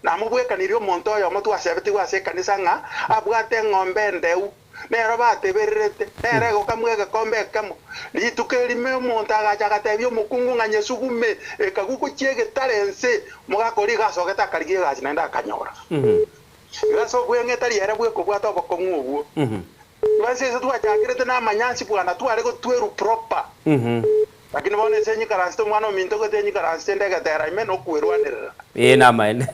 Speaker 8: Namobwekanirie omonto oyomo twasebetigwe ase ekanisa ng'a abwate eng'ombe endeu, nero batebererete, nere egokamwa egekombe ekemo. Rituko erimo omonto agacha agatebia omokungu ng'a nyesugume ekagwa gochia egetare ense, omogaka oria iga asogete akarigia egasi naende akanyora.
Speaker 9: Mhm.
Speaker 8: Iga ase obweng'e tari ere bweka obwate obokong'u obwo.
Speaker 9: Mhm.
Speaker 8: Igo ase ase twachakerete namanyansi bwana tware gotwerwa proper.
Speaker 9: Mhm.
Speaker 8: Lakini bono ase enyikaransete omwana ominto goeta enyikaransete ende egetera ime nokwerwanerera.
Speaker 9: Ee namaene.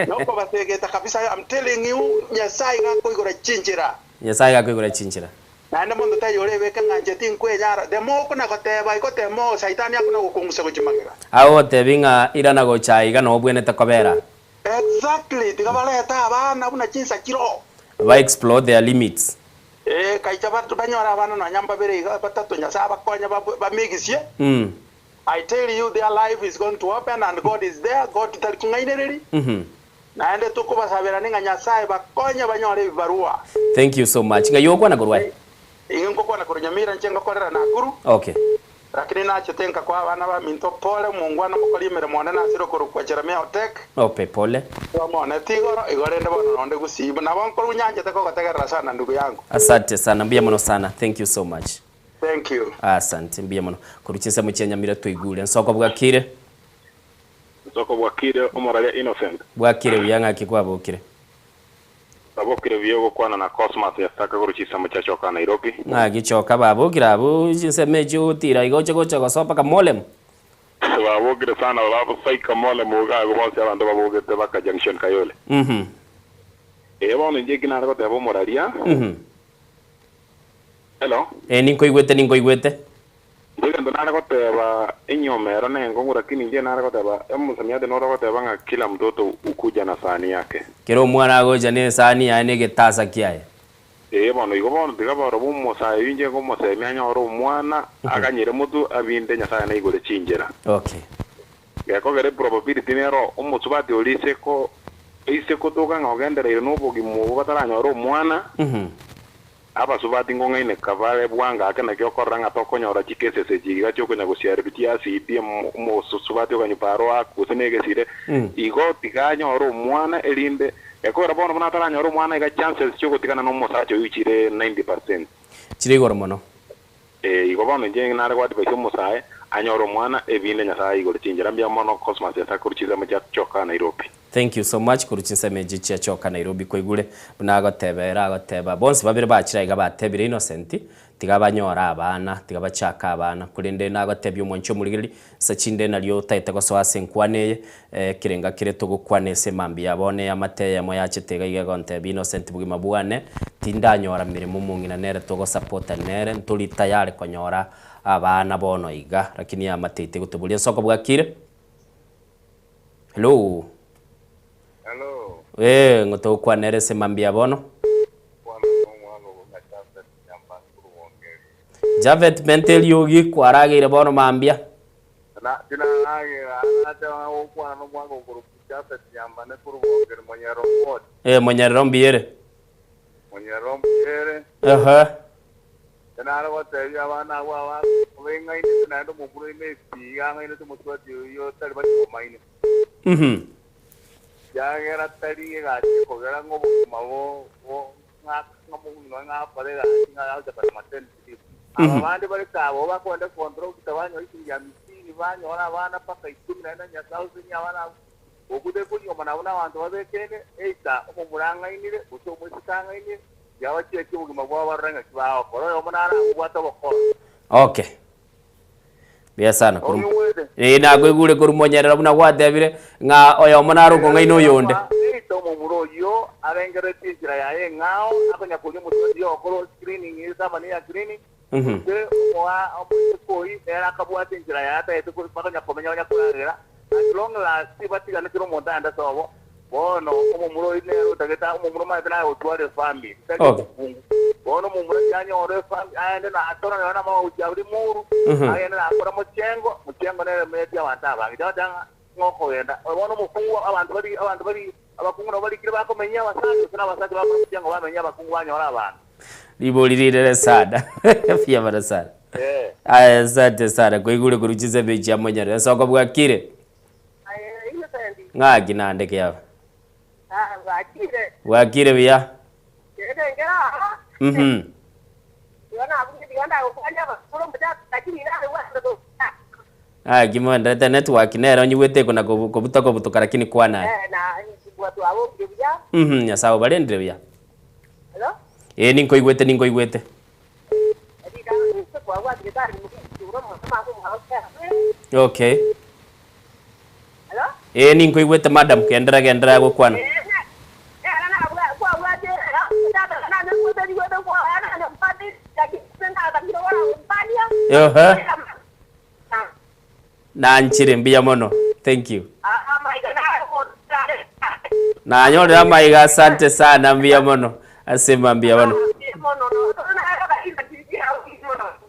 Speaker 8: Nokobasegeta kabisa I'm telling you Nyasaye iga akoigora chinchera.
Speaker 9: Nyasaye iga akoigora chinchera.
Speaker 8: Naende monto taiyo orebeke ng'a inche tinkwenyara. The more okona goteba igo the more saitani akona gokong'usa gochia magega.
Speaker 9: Agogotebi ng'a irana gocha aiga noo obwenerete kobera.
Speaker 8: Exactly, tiga barete abana buna chinsa chiroo.
Speaker 9: Ba explore their limits.
Speaker 8: Ee, gaicha banyore abana nonya mbabere iga batato Nyasae abakonye bamigisie. I tell you their life is going to open and God is there, God tari kong'ainereri. Naende tokobasaberani ng'a Nyasae bakonye banyore ebibarua.
Speaker 9: Thank you so much. Ng'ai ogokwana korwa aye?
Speaker 8: Inge ngokwana korwa Nyamira inche ngokorera Nakuru.
Speaker 9: Okay.
Speaker 8: Lakini nachete nkakoa abana baminto pole, omongwana omokori emeremo one nasire okorokwa Jeremia Otek.
Speaker 9: Ope pole.
Speaker 8: Twamoonetie igoro, igo rende bono nonde gusii. Nabo nkorwa nyanchete kogotegerera sana ndugu yangu.
Speaker 9: Asante sana, mbuya mono sana. Thank you so much.
Speaker 8: Thank you.
Speaker 9: Asante, mbuya mono. Korwa chinsemo chia Nyamira twaigure. Nsoko bwakire?
Speaker 10: Nsoko bwakire omoraria Innocent.
Speaker 9: Bwakire buya ng'aki kwabokire?
Speaker 10: Nabokire buya ogokwana na Cosmas Yasaka korwa chisemo chia Choka Nairobi.
Speaker 9: Ng'aki Choka babokire abwo chinsemo echio ogotira iga oche gocha gosoa mpaka Molemo?
Speaker 10: Babokire sana basaika Molemo iga agwo bonsi abanto babogete baka Junction Kayole.
Speaker 9: Mhm.
Speaker 10: Ee bono inche eki nare goteba omoraria.
Speaker 9: Mhm.
Speaker 10: Hello.
Speaker 9: Ee ninkoigwete ninkoigwete.
Speaker 10: Inche egento nare goteba enyiomo ero nenkong'u lakini inche nare goteba omosamiati noro ogoteba ng'a kila mtoto hukuja na sahani yake.
Speaker 9: Kera omwana agocha nesahani yaye na egetasa kiaye.
Speaker 10: Ee bono igo bono tiga barobwo omosae oyio inche nkomosemia anyore omwana aganyere motwe abinde Nyasaye naigore chinchera.
Speaker 9: Okay.
Speaker 10: Gekogera eprobability nero omosubati oria ise ko ise kotoka ng'a ogendereire nobogima obwo bataranyora omwana, Abasubati nkong'aineka bare bwango ake naki okorora ng'a tokonyora chicases echi iga chiokonya gosiarerwa chi'acid, omosubati okanywa paro ake gose negesire, igo tiga anyore omwana erinde Ekogera bono buna ataranyore omwana iga chances chiogotigana nomosacha oyio chire 90%.
Speaker 9: Chire igoro mono.
Speaker 10: Ee, igo bono inche nare go advise omosae anyore omwana ebinde Nyasae aigore chinchera mbuya mono Cosmas Nyasae korwa chinsemo chia Choka Nairobi.
Speaker 9: Thank you so much korwa chinsemo echi chia Choka Nairobi kwaigure buna agoteba ere agoteba bonsi babere bachire aiga batebire Innocent tiga banyore abana tiga bachake abana korende nagotebia omwanchi omorigereria nsa chinde nario otaete gosoa ase enkwana eye ekerenga kere togokwana ase emambia ya bono eamate eyemo yachete iga iga egontebia Innocent bogima bwane tindanyora meremo omong'ina nere togosapota nere ntori tayari konyora abana bono iga lakini eamate eye tegotoboria nsoko bwakire. Hello.
Speaker 4: Hello.
Speaker 9: Ee, ng'o togokwana ere ase mambia bono? Japhet menta eriogi kwarageire bono mambia.
Speaker 4: Tinaragera nateba ng'a gokwana nomwaka okorokwa Japhet Nyambane korwa Bongeri Monyerero Ward.
Speaker 9: Eh, Monyerero mbiyere.
Speaker 4: Monyerero mbuyere.
Speaker 9: Ehe.
Speaker 4: Nare gotebia abana abwo abeng'ainete naende omomura oino esiga ang'ainete omosubati oyio tari bachiomaine. Ekiagera tari egasi ekogera ng'a obogima ng'a akore egasi ng'a agocha kore maternity leave. Aba bande bare kaa abwo bakogenda econtractor banyora chiringi hamsini banyora abana mpaka ikomi naende Nyasae osenie abana abwo. Okwo tekonyuoma nabwo nabanto babekene, either omomura ang'ainire, gose omoiseke ang'ainire, tiga bachiakie obogima bwabo barore ng'aki bagokora. Oyomo nare abobwate obokoro.
Speaker 9: Okay. Buya sana. Koru-
Speaker 4: Onyigwete?
Speaker 9: Eh, nakoigure korwa monyerero buna gwatebire ng'a oyomo nare okong'aina oyonde.
Speaker 4: Either omomura oyio arengereretie enchera yaye eng'ao, akonya koria omosubati ogokora screening ase amani ya screening, gose omoa omoiseke oyio nere akabwata enchera yaye atagete bakonya komenya banya koragera, as long as tibatigana kera omonto aende ase obo, bono omomura oyio nere otagete omomura omanyete naye gotwara efamiri, tari
Speaker 9: Okay.
Speaker 4: omokungu. Bono omomura tianyore efamiri, aende natore nonya na amagochi abwo rimuru, agende nakora mochengo, mochengo nere emenyeti abanto abange. Tibagoteeba ng'a ng'a okogenda, bono omokungu abanto bari abanto bari abakungu nabo barikire bakomenya abasacha gose na abasacha bakora mochengo bamenya abakungu banyora abana.
Speaker 9: Ribori rirere sana. Buya mono sana.
Speaker 4: Eh.
Speaker 9: Aya asante sana koigure korwa chisemi echi chia monyerere. Nsoko bwakire? Ng'aki naende kiaba? Bwakire buya? Mhm. Ng'aki moenderete network nere onyigwete ekona kobuta kobutoka lakini kwana aye. Mhm, Nyasaye obarendire buya. Ee ninkoigwete ninkoigwete. Okay. Ee ninkoigwete madam, genderera genderera gokwana. Ehe. Nanchire mbuya mono. Thank you. Nanyorire amaiga asante sana mbuya mono. Asema mbuya mono.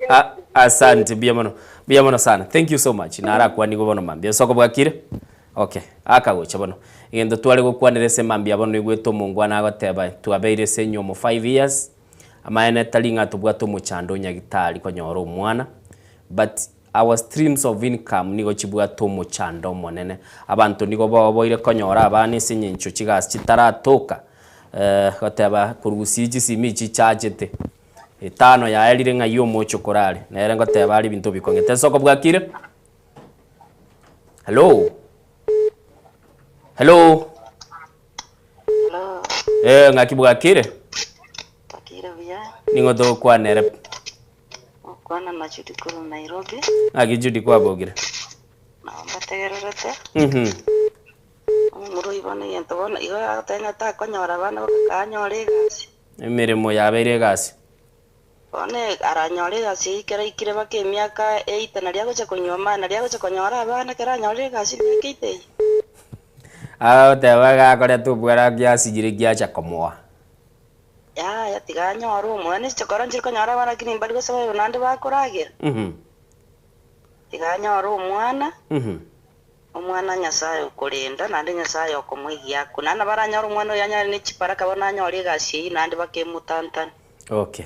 Speaker 9: Ah, asante mbuya mono. Mbuya mono sana. Thank you so much. Narakwanigwe bono mambia. Nsoko bwakire? Okay. Akagocha bono. Egento tware gokwanera ase mambia bono igwete omongwana agoteba twabeire ase enyomo 5 years. Amaene tari ng'a tobwate omochando o nyagitari konyora omwana but Our streams of income nigo chibwate omochando omonene. Abanto nigo baoboire konyora abana ase engencho chigasi chitaratoka. Eh, goteba korusia chisimi echi chiachete. Etano yaerire ng'ai omoche korare. Nere ngoteba are ebinto bikong'ete. Ensoko bwakire? Hello? Hello?
Speaker 11: Hello.
Speaker 9: Eh, ng'aki bwakire?
Speaker 11: Bwakire buya.
Speaker 9: Ning'o togokwanere?
Speaker 11: Gokwana na Judy korwa Nairobi.
Speaker 9: Ng'aki Judy kwabogire?
Speaker 11: Nabo mbategererete.
Speaker 9: Mhm.
Speaker 11: Omomura oyio bono egento bono igo agoteba ng'a takonyora abana baka anyore egasi.
Speaker 9: Emeremo yabeire egasi.
Speaker 11: Bono aranyore egasi eyio ekero aikire baka emiaka eite naria agocha konyuoma naria agocha konyora abana ekero anyorire egasi emiaka eite eyio.
Speaker 9: Agoteba iga akoreta obwara giasinyire giacha komoa.
Speaker 11: Yaya, tiga anyore omwana, chichokora nchiri konyora abana lakini mbari gosaba oyo naende bakoragera. Tiga anyore omwana, omwana Nyasaye okorenda, naende Nyasaye okomoigia akwe. Naende nabo aranyore omwana oyo anyare ne chibaraka bono anyore egasi eyio naende bakemotantani.
Speaker 9: Okay.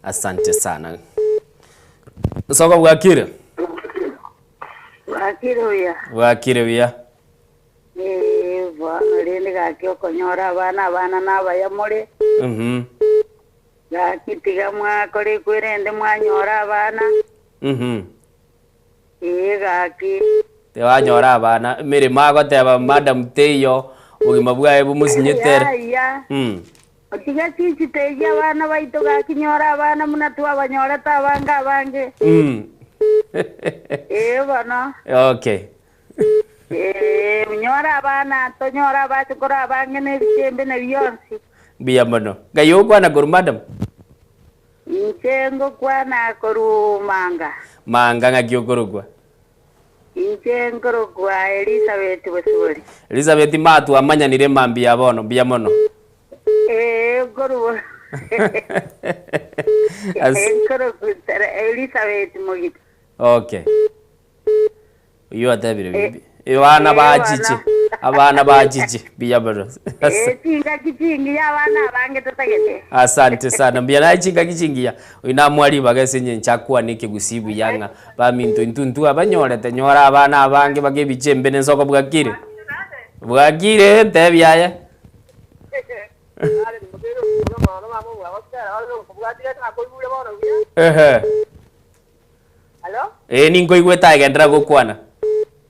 Speaker 9: Asante sana. Soko bwakire?
Speaker 13: Bwakire buya.
Speaker 9: Bwakire buya.
Speaker 13: Eh, bwana.
Speaker 5: rende gaki okonyora abana abana nabaya more.
Speaker 9: Mhm.
Speaker 5: Gaki tiga mwakora ekwerende mwanyora abana.
Speaker 9: Mhm.
Speaker 5: Ee gaki.
Speaker 9: Tewanyora abana emeremo agoteba madam teiyo obogima bwaye bomosinyete ere.
Speaker 5: Yaya.
Speaker 9: Mm.
Speaker 5: Otiga chisita echi abana baito gaki nyora abana buna twabanyorete abange abange.
Speaker 9: Mm.
Speaker 5: Ee bono.
Speaker 9: Okay.
Speaker 5: Ee, nyora abana tonyore abachokoro abange na ebichembe na bionsi.
Speaker 9: Mbuya mono. Ngai ogokwana korwa madam?
Speaker 5: Inche ngokwana korwa Manga.
Speaker 9: Manga ng'aki okorokwa?
Speaker 5: Inche nkorokwa Elisabeti Bosibori.
Speaker 9: Elisabeti ma twamanyanire mambia ya bono, mbuya mono.
Speaker 5: Ee, nkorwa
Speaker 9: As-
Speaker 5: nkorokwa Elisabeti Mogita.
Speaker 9: Okay. Oyio atebire bibi. Abana bachiche. Abana bachiche. Mbuya mono.
Speaker 5: Ee, chingaki chingiya abana abange totagete.
Speaker 9: Asante sana. Mbuya naye chingaki chingiya. Oyio namwa ribaga ase eng'encho akwane ekegusii buya ng'a baminto intwe intwe abanyorete nyora abana abange bake ebicha embe na ensoko bwakire. Bwakire ntebi aye. Ehe.
Speaker 7: Alo?
Speaker 9: Ee, ninkoigwete aye genderera gokwana.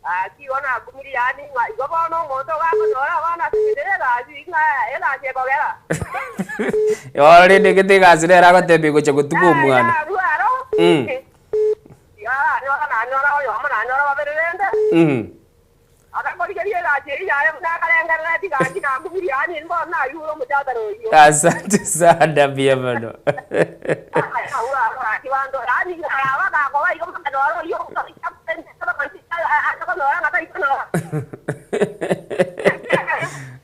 Speaker 7: Gaki igo nakumirie yaani ng'a igo bono omonto ogakonyora abana ase eng'encho y'egasi ng'a egasi ekogera.
Speaker 9: Bono rende egete egasi nere agotebia gocha gotuga omwana.
Speaker 7: Yaya arue aro, tiga aranyora nanyora oyomo nanyora babere rende. Akakorigeria egasi eyio yaye buna akarengerereti gaki nakumirie yaani bono nayure omochatara oyio.
Speaker 9: Asante sana mbuya mono.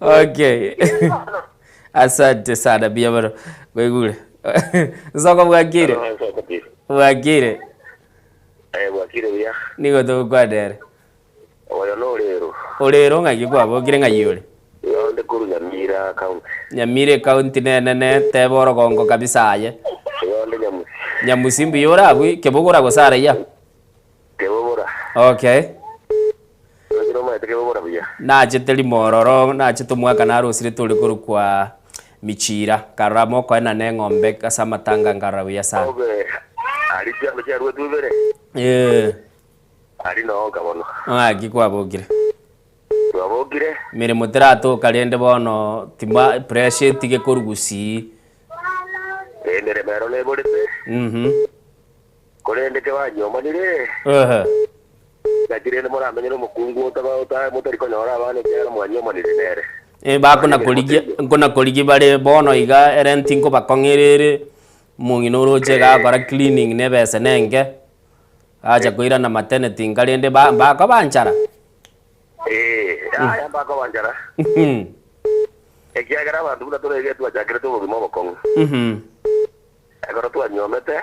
Speaker 9: Okay. Asante sana mbuya mono. Kwaigure. Nsoko bwakire. Bwakire.
Speaker 4: Eh, bwakire buya.
Speaker 9: Nigo togokwana ere.
Speaker 4: Oyo norero.
Speaker 9: Orero ng'aki kwabokire ng'ai ore?
Speaker 4: Igo onde korwa Nyamira county.
Speaker 9: Nyamira ecounty nenene teba orogongo kabisa aye.
Speaker 4: Igo onde Nyamusi.
Speaker 9: Nyamusi mbuya ore abwo kebogora gose araiya?
Speaker 4: Kebogora.
Speaker 9: Okay.
Speaker 4: Roche nomaete kebogora buya.
Speaker 9: Nachete rimo ororo nachete omwaka narosire tore korokwa Michira nkarora mokoenana eng'ombe ase amatanga nkarora buya sana.
Speaker 4: Obe aria chiambe chiaruetwe ibere.
Speaker 9: Eeh.
Speaker 4: Aria noo nkabono.
Speaker 9: Ng'aki kwabokire?
Speaker 4: Twabokire.
Speaker 9: Emeremo teratoka rende bono tima pressure etige korwa gusii.
Speaker 4: Emeremo ero neborete. Korende kebanyiomanire.
Speaker 9: Ehe.
Speaker 4: Naki rende moramenye nomokungu otaba ota motari konyora abana ekiagera mwanyiomanire nere.
Speaker 9: Eh, bakona korigia nkona korigia bare bono iga erenti nkobakong'erere, omong'ina oroche iga agokora cleaning na ebesa nenge. Acha koirana maternity nka rende ba bakobanchara.
Speaker 4: Ee, yaya mbakobanchara. Ekiagera abanto buna tore iga twachakerete obogima obokong'u. Ekero twanyuomete,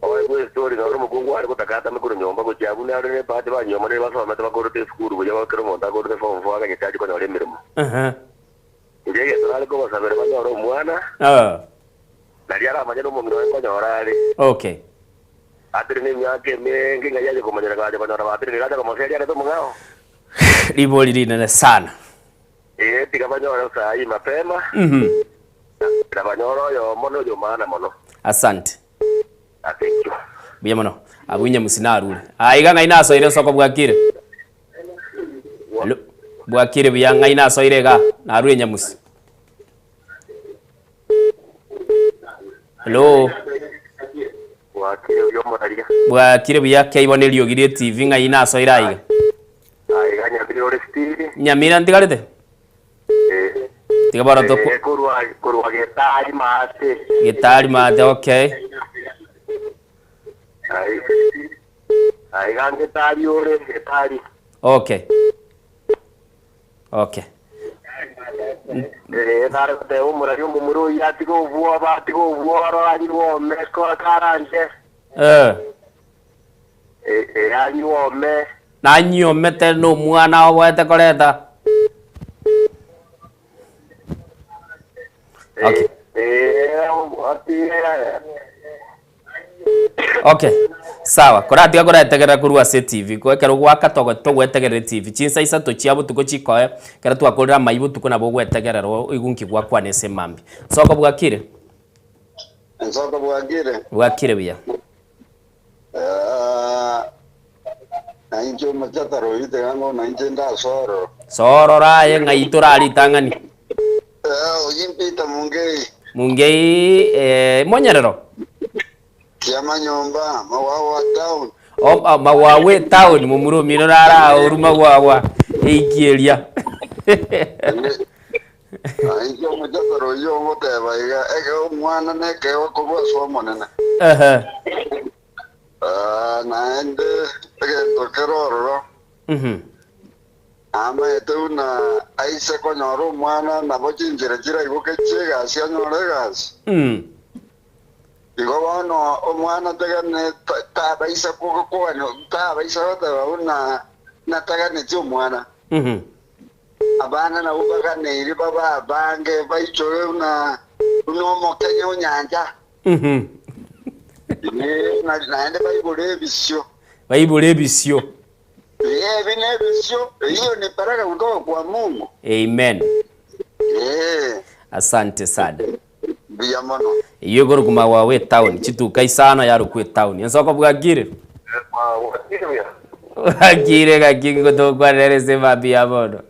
Speaker 4: oigwe estory noro omokungu are gotaka atame korwa nyomba gochia abwo nare ne ebahati banyuomanire basomete bakorete esukuru buya kera omonto akorete form four aganyete achie konyora emeremo. Inche egento nare kobasabera banyore omwana, nario aramanye nomong'ina oye nkonyora are.
Speaker 9: Okay.
Speaker 4: Atire nemiaka emenge ng'ai aye komanyera gacha konyora batire nigo acha komoseria arete omong'ao.
Speaker 9: Ribori rinene sana.
Speaker 4: Ee, tiga banyore saa hii mapema, na banyore oyomo na oyomaana mono.
Speaker 9: Asante.
Speaker 4: Ase ekio.
Speaker 9: Mbuya mono. Abwo Nyamusi narure. Aa iga ng'ai nasoire nsoko bwakire? Hello. Bwakire buya ng'ai nasoire iga? Narure Nyamusi. Hello.
Speaker 4: Bwakire buya omoraria.
Speaker 9: Bwakire buya keibo ne eriogi rie TV ng'ai nasoire aiga.
Speaker 4: Aiga Nyamira ore stiri.
Speaker 9: Nyamira ntigarete?
Speaker 4: Eh.
Speaker 9: Tiga bono toku
Speaker 4: Eh, korwa korwa Getari maate.
Speaker 9: Getari maate okay.
Speaker 4: Ai. Aiga Getari ore Getari.
Speaker 9: Okay. Okay.
Speaker 4: Ee, nare goteba omorari omomura oyio atige obwoba, atige obworo, anywe ome karanche.
Speaker 9: Eh.
Speaker 4: Ee, anywe ome.
Speaker 9: Nanyiomete nomwana oboete koreta. Okay.
Speaker 4: Ee, atige.
Speaker 9: Okay. Sawa, koratiga korategerera korwa ase etivi, ko ekero gwaka togo togwetegerera etivi, chinsa isato chia botuko chikoe, ekero twakorire amai botuko nabo ogwetegerera oigwe nki gwakwana ase emambia. Nsoko bwakire?
Speaker 3: Nsoko bwakire?
Speaker 9: Bwakire buya.
Speaker 3: Eh, na inche omochataro oyio tiga ng'o na inche ndasororo.
Speaker 9: Sororo aye ng'ai torare ritang'ani?
Speaker 3: Eh, oyio Peter Mungei.
Speaker 9: Mungei eh, monyerero?
Speaker 3: Kiamanyomba, Magwagwa town.
Speaker 9: O, o, Magwagwa etown momura omino nare aoru Magwagwa eiki eria.
Speaker 3: Na inche omochataro oyio ogoteba iga, ekero omwana nekeegwa korwa ase Omonene.
Speaker 9: Ehe.
Speaker 3: Ah, naende egento kere ororo,
Speaker 9: Mhm.
Speaker 3: namaete buna aise konyora omwana nabo chinchera chiraigoke chi'egasi anyore egasi.
Speaker 9: Mm.
Speaker 3: Igo bono omwana tegane tabaisa kogania tabaisa goteba buna nataganeti omwana.
Speaker 9: Mhm.
Speaker 3: Abana nabwo baganeiri babe abange baichore buna buna omokenye o nyancha.
Speaker 9: Mhm.
Speaker 3: Ee, naende baibore ebisio.
Speaker 9: Baibore ebisio.
Speaker 3: Ee, ebi nebisio, eyio ni baraka kutoka kwa Mungu.
Speaker 9: Amen.
Speaker 3: Ee.
Speaker 9: Asante sana.
Speaker 3: Mbuya mono.
Speaker 9: Eyio ekorokwa Magwagwa etown, chituka isano yarokwa etown. Ensoko bwakire?
Speaker 4: Bwakire buya.
Speaker 9: Bwakire gaki ngotokwanera ase emambia ya bono.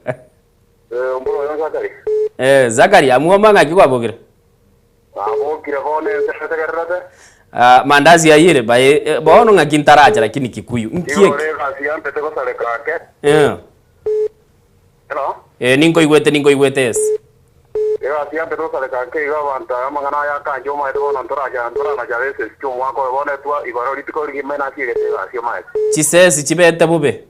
Speaker 4: Omoro oyo Zakari.
Speaker 9: Eh, Zakari amwoma ng'aki kwabokire?
Speaker 4: Nabokire bono ense ntegererete.
Speaker 9: Ah, mandazi ayire bae eh, bono ng'aki ntaracha lakini Kikuyu. Nki
Speaker 4: Igoro
Speaker 9: eke?
Speaker 4: egasi yampete gosareka ake.
Speaker 9: Eh.
Speaker 4: Hello?
Speaker 9: Eh, ninkoigwete ninkoigwete yes.
Speaker 4: Egasi yampete gosareka ake iga abanto aya amang'ana aya akancha omaete bono ntoracha ntoranacha resesi chi'omwaka oyo bono etwa igoro rituko rigima nasiegete egasi omaete.
Speaker 9: Chisesi chibete bobe.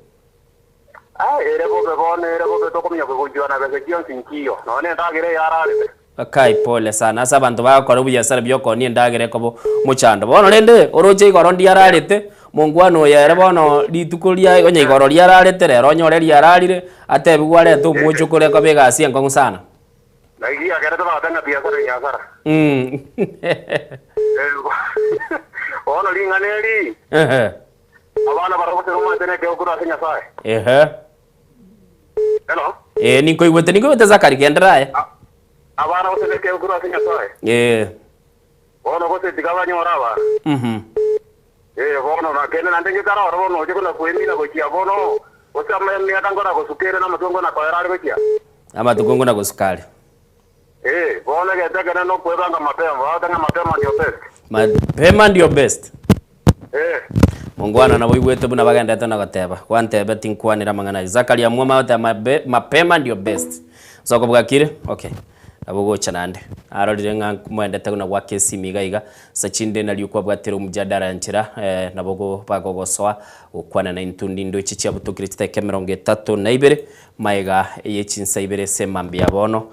Speaker 4: Ah, ere bobe bono ere bobe tokomenya kogochwana besa chionsi nchiyo nonya nendagera eyararete.
Speaker 9: Kai pole sana ase abanto bagokora obiasara biokoonia endagera ekoba omochando. Bono rende oroche igoro ndiararete, mongwana oyo ere bono rituko ria onye igoro riararete rero onyore riararire, atebigwe arete omochokoro ekoba egasi enkong'u sana.
Speaker 4: Naki yagerete bagoteba ng'a biasara ni hasara. Bono ring'ana eri,
Speaker 9: Ehe.
Speaker 4: abana barabwo gose nomanyete nekeegwa korwa ase Nyasae.
Speaker 9: Ehe.
Speaker 4: Hello?
Speaker 9: Ee, ninkoigwete, ninkoigwete Zakari, genderera aye.
Speaker 4: Abana gose nekeegwa korwa ase Nyasae.
Speaker 9: Ee.
Speaker 4: Bono gose tiga banyore abana.
Speaker 9: Mhm.
Speaker 4: Ee, bono na kende naende ngekare oro bono oche kona kwemina gochia bono, gose emiaka nkona gosuka ere na amatuko nkona koera are gochia.
Speaker 9: Amatuko nkona gosuka are.
Speaker 4: Ee, bono egento ekenene nokwebanga mapema, bagote ng'a mapema ndio best.
Speaker 9: Mapema ndio best.
Speaker 4: Ee.
Speaker 9: Mongwana nabo oigwete buna bagenderete na goteba, gwantebe tinkwanera amang'ana ayio. Zakaria amwama agoteba mabe mapema ndio best. Soko bwakire? Okay. Nabo gocha naende. Narorire ng'a moendete buna goaka esimi iga iga, ase chinde nario kwabwatire omjadara nchera eh, nabo go bagogosoa gokwana naintwe ndinde oche chiabutokire chidakika emerongo etato na ibere, Magega ye chinsa ibere ase mambia bono,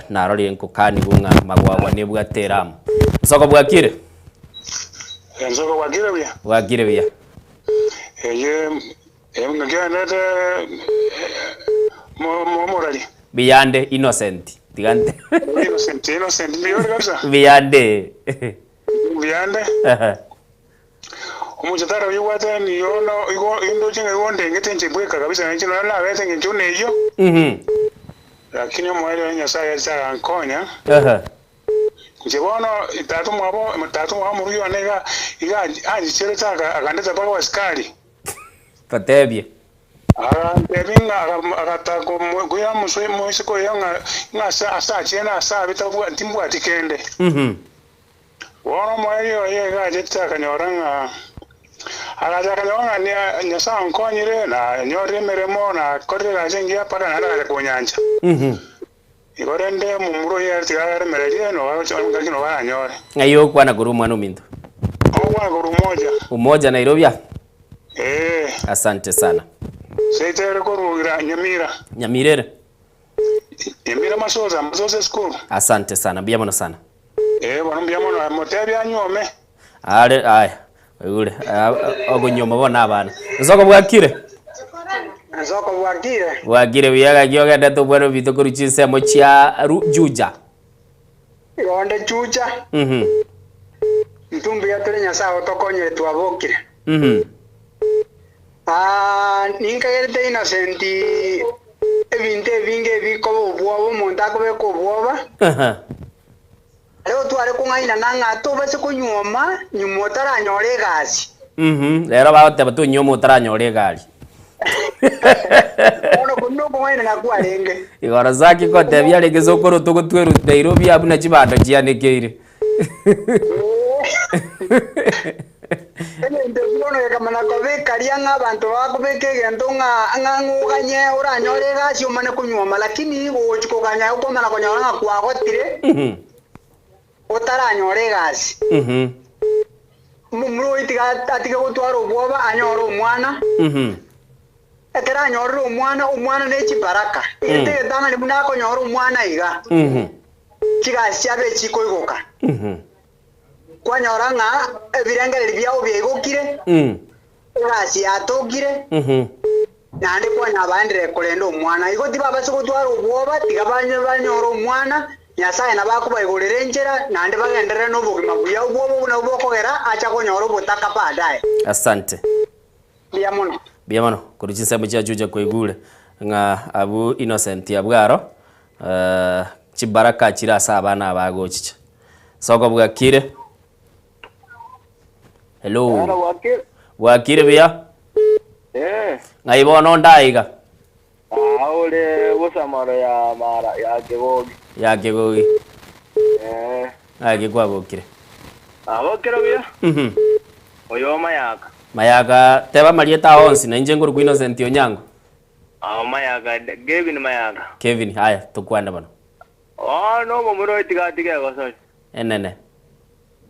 Speaker 9: narorire nkokanigwe ng'a magwagwa nebwate eramu. Nsoko bwakire?
Speaker 12: Ensoko bwakire buya?
Speaker 9: Bwakire buya.
Speaker 12: Eye ng'aki oendete omorari?
Speaker 9: Biyande Innocent. Tiga nte.
Speaker 12: Innocent, Innocent mbuya ore kabisa?
Speaker 9: Biyande.
Speaker 12: Biyande. Omonto taraigwete nigo igo indoche ng'a igo ondengete inche bweka kabisa, na inche nonya nabete engencho buna eyio. Lakini omoerio oye Nyasae agacha agankonya. Inche bono tata omwabo tata omwabo omorugi one iga iga anchicherete akandeta mpaka abasikari.
Speaker 9: Batebie.
Speaker 12: Agantebia ng'a agataka koira moiseke oyo ng'a ng'a ase ase achende ase abe tabwa timbwati kende. Bono omoerio oye iga achete akanyora ng'a agacha akanyora ng'a ni- Nyasae onkonyire, nanyorire emeremo, nakorire egasi engiya mpaka naende agacha konyancha. Igo rende omomura oyio ere tiga aremererie, noba ngaki noba aranyore.
Speaker 9: Ng'ai okwana korwa omwana ominto?
Speaker 12: Ogokwana korwa Umoja.
Speaker 9: Umoja Nairobi aa?
Speaker 12: Ee.
Speaker 9: Asante sana.
Speaker 12: Seito ere korwa ira Nyamira.
Speaker 9: Nyamira ere?
Speaker 12: Nyamira Masosa, Masosa esukuru.
Speaker 9: Asante sana, mbuya mono sana.
Speaker 12: Ee bono mbuya mono, motebie anyuome.
Speaker 9: Are aya, oigure, okonyuoma bono abana. Nsoko bwakire?
Speaker 14: Nsoko bwakire.
Speaker 9: Bwakire buya gaki ogendete obwana obito korwa chinsemo chia Juja.
Speaker 14: Igo onde Juja.
Speaker 9: Mhm.
Speaker 14: Intwe mbuya tore Nyasae otokonyire twabokire. Ah, ninkagerete Innocent ebinto ebinge ebikoba obwoba omonto akobeka obwoba. Rero tware kong'ainana ng'a tobase konyuoma nyuma otaranyora egasi.
Speaker 9: Rero bagoteba tonyuoma otaranyora egari.
Speaker 14: Bono okwo nokong'ainana kwarenge.
Speaker 9: Igoro Zaki ngotebia arenge sokoro togotwerwa Nairobi abwo na chibando chianekeire.
Speaker 14: Egento ekio bono gekamana koba ekaria ng'a abanto bakobeka egento ng'a ng'a ng'oganye oranyore egasi omane konyuoma lakini gogochia koganya okomana konyora ng'a kwagotire otaranyora egasi. Omomura oyio tiga atige gotwara obwoba anyore omwana. Ekero anyorire omwana, omwana ne chibaraka. Egento egetang'ani buna akonyora omwana iga, chigasi chiabe echikoigoka. Kwanyora ng'a ebirengererio biao biaigokire, egasi yatokire, naende kwanyabaendire korenda omwana. Igo tibabasa gotwara obwoba, tiga banyore omwana, Nyasae nabo akobaigorera enchera, naende bagenderere nobogima buya. Obwoba obwo nabwo bokogera acha konyora obotaka baadaye.
Speaker 9: Asante.
Speaker 14: Mbuya mono.
Speaker 9: Mbuya mono korwa chinsemo chia Juja kwaigure ng'a abwo Innocent abwo aro chibaraka chire ase abana aba agochicha. Soko bwakire? Hello.
Speaker 4: Bwakire.
Speaker 9: Bwakire buya?
Speaker 4: Eh.
Speaker 9: Ng'ai bono onde aiga?
Speaker 4: Aa ore bosamaro ya mara ya kegogi.
Speaker 9: Ya kegogi.
Speaker 4: Eh.
Speaker 9: Ng'aki kwabokire?
Speaker 4: Nabokire buya. Oyo Mayaka.
Speaker 9: Mayaka, teba amarieta ao onsi, na inche nkorokwa Innocent Onyango.
Speaker 4: Ao Mayaka, Kevin Mayaka.
Speaker 9: Kevin, haya, tokwane bono.
Speaker 4: Bono omomura oyo tiga atige egosori.
Speaker 9: Enene.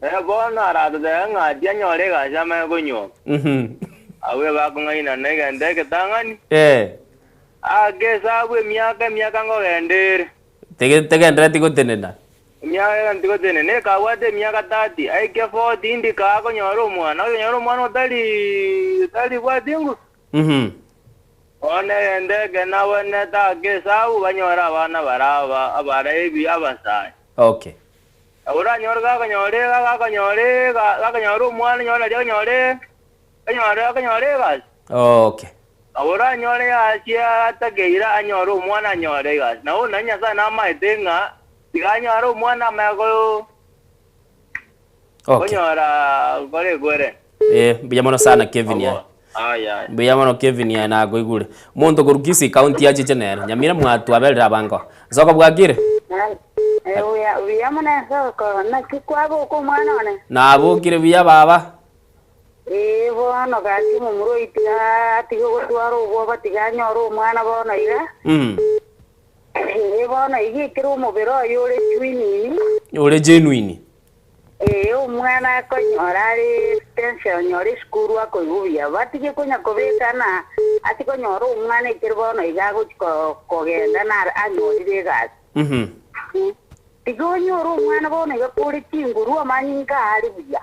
Speaker 4: Eh, bono aratotebe ng'a tianyore egasi amanye konyuoma. Abwo ebakong'ainana egento egetang'ani.
Speaker 9: Eh.
Speaker 4: Ake esabu emiaka emiaka nkogenda ere.
Speaker 9: Tege tegendereti gotenena.
Speaker 4: Emiaka egento tigotenena. Ekabwate emiaka 30, aike 40 ndika akonyora omwana. Okonyora omwana otari otari bwati nguru. Bono egento eke nabonete ake esabu banyore abana bare aba abarebi abasae.
Speaker 9: Okay.
Speaker 4: Oranyore gakonyora iga gakonyora iga gakonyora omwana onyore naria akonyora akonyora akonyora egasi.
Speaker 9: Okay.
Speaker 4: Oranyore egasi atakeire anyore omwana anyore egasi. Nabo nari Nyasaye namaete ng'a tiga anyore omwana amanye ko
Speaker 9: Okay.
Speaker 4: konyora kore ekwere.
Speaker 9: Eh, mbuya mono sana Kevin aye.
Speaker 4: Aya aya.
Speaker 9: Mbuya mono Kevin aye nakoigure. Omonto korwa Kisii county achiche nere. Nyamira mwatwaberire abango. Nsoko bwakire?
Speaker 5: Eh, buya buya mono ensoko, naki kwaboka omwana one?
Speaker 9: Nabokire buya baba.
Speaker 5: Ee bono gaki omomura oyio tiga atige gotwara obwoba tiga anyore omwana bono iga. Ee bono iga ekero omobere oye ore chwinini.
Speaker 9: Ore genuine.
Speaker 5: Ee omwana akonyora are tension onyore esukuru akoigwa buya batige konya kobeka na ase konyora omwana ekero bono iga agochi kogenda na anyorire egasi. Tiga onyore omwana bono iga kore chinguru amanyinga are buya.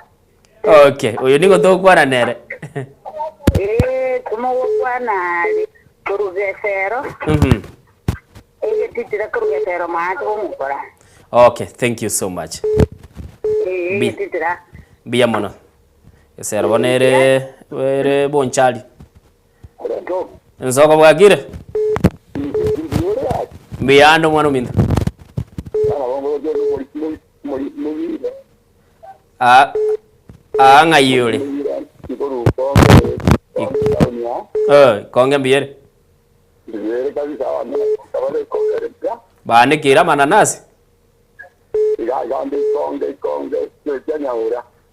Speaker 9: Okay, oyo nigo togokwana nere.
Speaker 5: Ee, tomogokwana are korwa Gesero. Egetitira korwa Gesero maate gomokora.
Speaker 9: Okay, thank you so much.
Speaker 5: Ee,
Speaker 9: Mbi-
Speaker 5: egetitira.
Speaker 9: Mbuya mono. Gesero bono ere ere bonchari. Ensoko bwakire? Mbuya ande omwana ominto. Aa aa ng'ai ore? Eh, konge mbuya ere. Baanekire amananasi?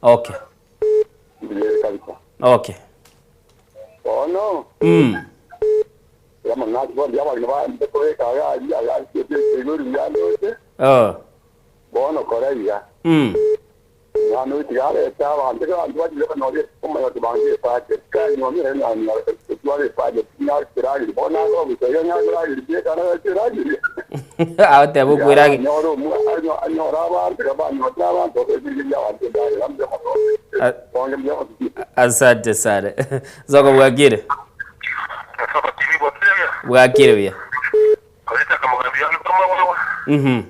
Speaker 9: Okay. Okay. Mm. Oh.
Speaker 3: Bono kora iga,
Speaker 9: Mm.
Speaker 3: Omwana oyo tiga arete abanto, ekero abanto bachire banyore omanya oti bange ebudget, kanyuomire nanyora gotwara ebudget tinyare korageria, bono nakobusa iga nyare korageria pi ekana gachirageria.
Speaker 9: Agoteba
Speaker 3: Tiga
Speaker 9: okwerageria.
Speaker 3: anyore omwa anyo anyore abanto iga banyorire abanto babekerigeria abanto endagera mbuya mono bonge mbuya mono pi.
Speaker 9: Asante sana. Soko bwakire? Bwakire buya. Mhm.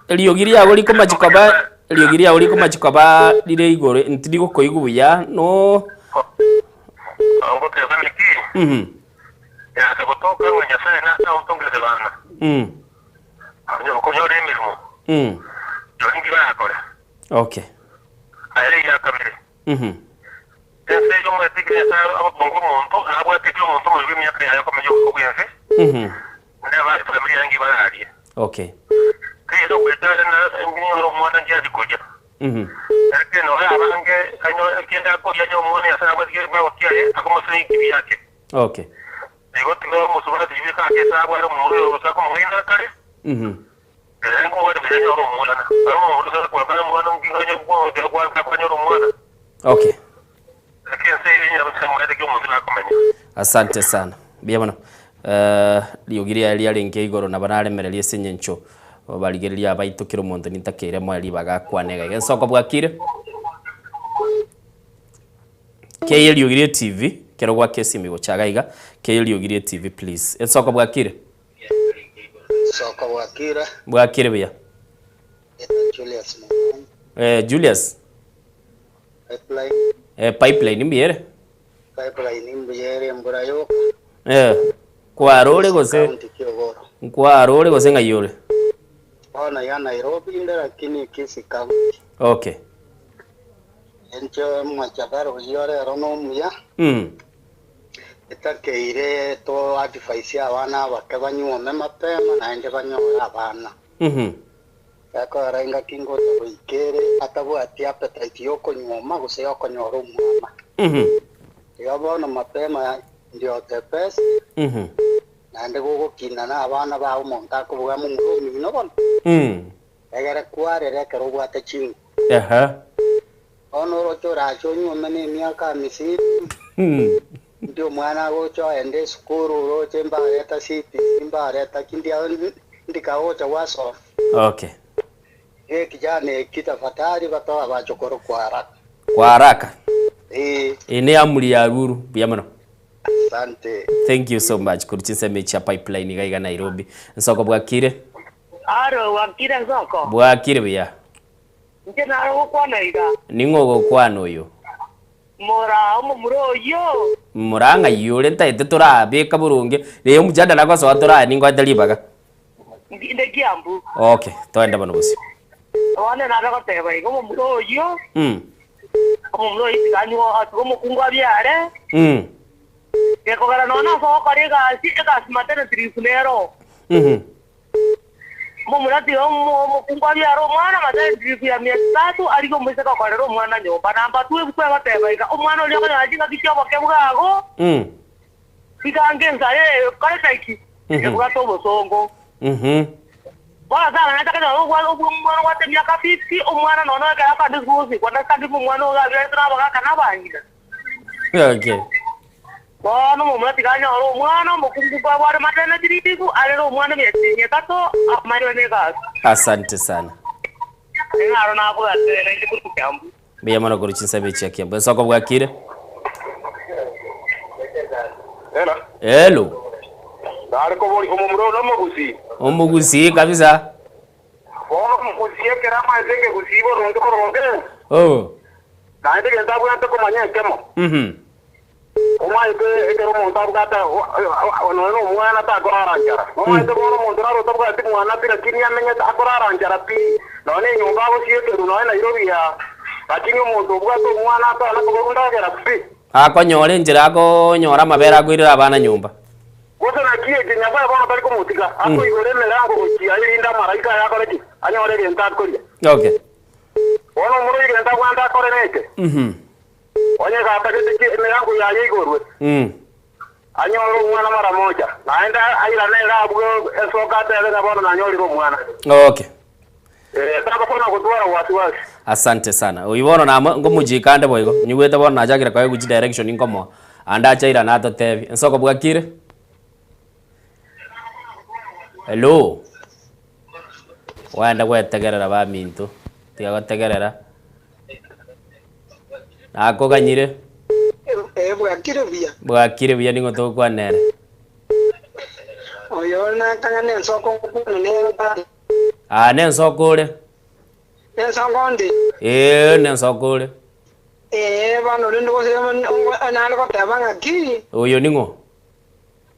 Speaker 9: Eriogi riago rikomachi koba eriogi riago rikomachi koba rire igoro ntirigokoigwa buya no Mhm. Mm. Okay. Mhm. Mhm. Okay. Mhm. Okay. Mhm. Okay. Asante sana. Mbuya mono. Eh, riogi riaye riarenge igoro nabo naremereria ase eng'encho barigereria abaito kera omonto nintakeire moe ribaga akwane iga iga. Ensoko bwakire? Kei eriogi rie TV, kero gwaka esimi gocha iga iga, kei eriogi rie TV please. Ensoko bwakire?
Speaker 1: Soko bwakire.
Speaker 9: Bwakire buya.
Speaker 1: Eta Julius Momanyi.
Speaker 9: Eh, Julius.
Speaker 1: Pipeline.
Speaker 9: Eh, pipeline mbuya ere?
Speaker 1: Pipeline mbuya ere embura yoka.
Speaker 9: Eh, kwarore gose
Speaker 1: County Kiogoro.
Speaker 9: nkwarore gose ng'ai ore?
Speaker 1: Bono iga Nairobi inde lakini Kisii County.
Speaker 9: Okay.
Speaker 1: Inche mwachakare oyio rero nomuya.
Speaker 9: Mm.
Speaker 1: Etakeire to advise abana abake banyuome mapema naende banyore abana.
Speaker 9: Mhm.
Speaker 1: Gekogera engaki ngocha goika ere atabwati appetite yokonyuoma gose yokonyora omwana.
Speaker 9: Mhm.
Speaker 1: Iga bono mapema ndio the best
Speaker 9: Mhm.
Speaker 1: naende gogokina na abana bao omonto akobuga momura omino bono.
Speaker 9: Mm.
Speaker 1: Egere kwarera ekero obwate chinguru.
Speaker 9: Aha.
Speaker 1: Bono oroche orache onyuome na emiaka amisini,
Speaker 9: Mm.
Speaker 1: ndi omwana agocha oende esukuru oroche mbareta CBC mbareta ki ndia ndikagocha gwasoma.
Speaker 9: Okay.
Speaker 1: Iga ekijana eki tafadhali batoe abachokoro kwa haraka.
Speaker 9: Kwa haraka.
Speaker 1: Ee.
Speaker 9: Eye ne amuri ya ruru. Mbuya mono.
Speaker 1: Asante.
Speaker 9: Thank you so much korwa chinsemo echi chia pipeline iga iga Nairobi. Nsoko bwakire?
Speaker 7: Aro, bwakire Nsoko?
Speaker 9: Bwakire buya.
Speaker 7: Inche naro gokwana iga.
Speaker 9: Ning'o ogokwana oyo?
Speaker 7: Moraa omomura oyio.
Speaker 9: Moraa ng'ai ore ntaete torabeka boronge, ree omojadala agosoa torae ningoete ribaga.
Speaker 7: Inde Kiambu.
Speaker 9: Okay, toende bono bosio.
Speaker 7: Bono nare goteba iga omomura oyio,
Speaker 9: Mm.
Speaker 7: omomura oyio tiga anywe tiga omokungu abiare,
Speaker 9: Mm.
Speaker 7: gekogera nonya ase ogokora egasi, egasi maternity leave nero.
Speaker 9: Mhm.
Speaker 7: Momura tiga omokungu abiare omwana maternity leave ya miezi tatu, arige omoiseke okorera omwana nyomba. Number two ebuku egoteba iga, omwana oria okonyora chingaki chi'oboke bwago,
Speaker 9: Mm.
Speaker 7: iga ange ensare ekorete ki?
Speaker 9: Mhm.
Speaker 7: Ebwate obosongo.
Speaker 9: Mhm.
Speaker 7: Bono ase amang'ana takonyora omwana obwate emiaka 50, omwana nonya ekero akande gosikwa ndakande omwana oyo abiaretwe na abagaka na abang'ina.
Speaker 9: Okay.
Speaker 7: Bono omomura tiga anyore omwana, omokungu kwabware maternity leave, arere omwana emiezi etato, amarwe negasi.
Speaker 9: Asante sana.
Speaker 7: Naro nabwate naende korwa Kiambu.
Speaker 9: Mbuya mono korwa chinsemo echi chia Kiambu. Ensoko bwakire?
Speaker 10: Hello.
Speaker 9: Hello.
Speaker 10: Nare kobori omomura ono omogusii.
Speaker 9: Omogusii kabisa.
Speaker 10: Bono omogusii ekero amaete ekegusii boronge boronge.
Speaker 9: Oh.
Speaker 10: Naende egento abwate komanya ekemo.
Speaker 9: Mhm.
Speaker 10: Omaete ekero omonto abwate nonya na omwana takorara nchara. Omaete bono omonto naro otabwati mwana pi lakini amenyete akorara nchara pi nonya na enyomba agosiekerwa nonya Nairobi aa lakini omonto obwate omwana atana koborwa ndagera pi.
Speaker 9: Akonyora enchera akonyora amabere akoirera abana nyomba.
Speaker 10: Gose naki eke Nyasae bono tari komotiga akoigora emerango gochia erinde amaraika aye akore ki? Anyore egento akoria.
Speaker 9: Okay.
Speaker 10: Bono omorwoti egento abwate akore neke.
Speaker 9: Mhm.
Speaker 10: Onye gatagete ki emerango yaye igorwe,
Speaker 9: Mm.
Speaker 10: anyore omwana mara moja, naende airane ere abwo esoka atebe ng'a bono nanyorire omwana.
Speaker 9: Okay.
Speaker 10: Eh, tabakona gotwara wasiwasi.
Speaker 9: Asante sana. Oyio bono namo nkomochika ande boigo, nyigwete bono nachakire koegwa chidirection nkomoa, ande ache airane atotebie. Ensoko bwakire? Hello? Gwaenda gwetegerera baminto, tiga gotegerera. Nakoganyire.
Speaker 2: Eh, bwakire buya.
Speaker 9: Bwakire buya ning'o togokwana ere?
Speaker 2: Oyo nakang'a nensoko ngokwana nere tata.
Speaker 9: Ah, nensoko ore?
Speaker 2: Nensoko ndi.
Speaker 9: Ee, nensoko ore.
Speaker 2: Ee, bono rende gose nare goteba ng'aki?
Speaker 9: Oyo ning'o?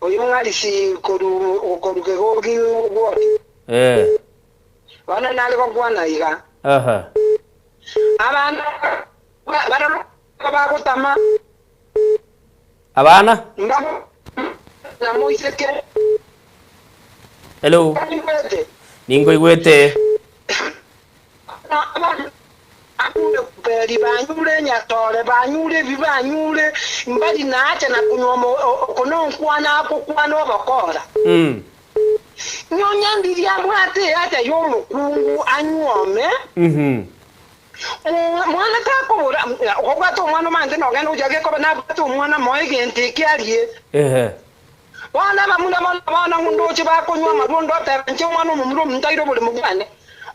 Speaker 2: Oyo ng'arisi koru koru kegoki gwoti.
Speaker 9: Ee.
Speaker 2: Bono nare gokwana iga.
Speaker 9: Aha.
Speaker 2: Abana baroro bagotama.
Speaker 9: Abana?
Speaker 2: Na moiseke.
Speaker 9: Hello. Ninkoigwete.
Speaker 2: Beri banyure nyatore banyure ebi banyure mbari naacha na kunywa oko nonkwana akokwana obokora.
Speaker 9: Mm.
Speaker 2: Nyonya ndiri abwate eacha yomokungu anywome.
Speaker 9: Mhm.
Speaker 2: Mwana takobora okobwata omwana omanyete nogenda gochia gekoba nabwate omwana moe egento eke arie.
Speaker 9: Ehe.
Speaker 2: Bono abamura bono bono ndoche bakonywa amarwa onde oteba inche omwana omomura omonto aire oboremo bwane,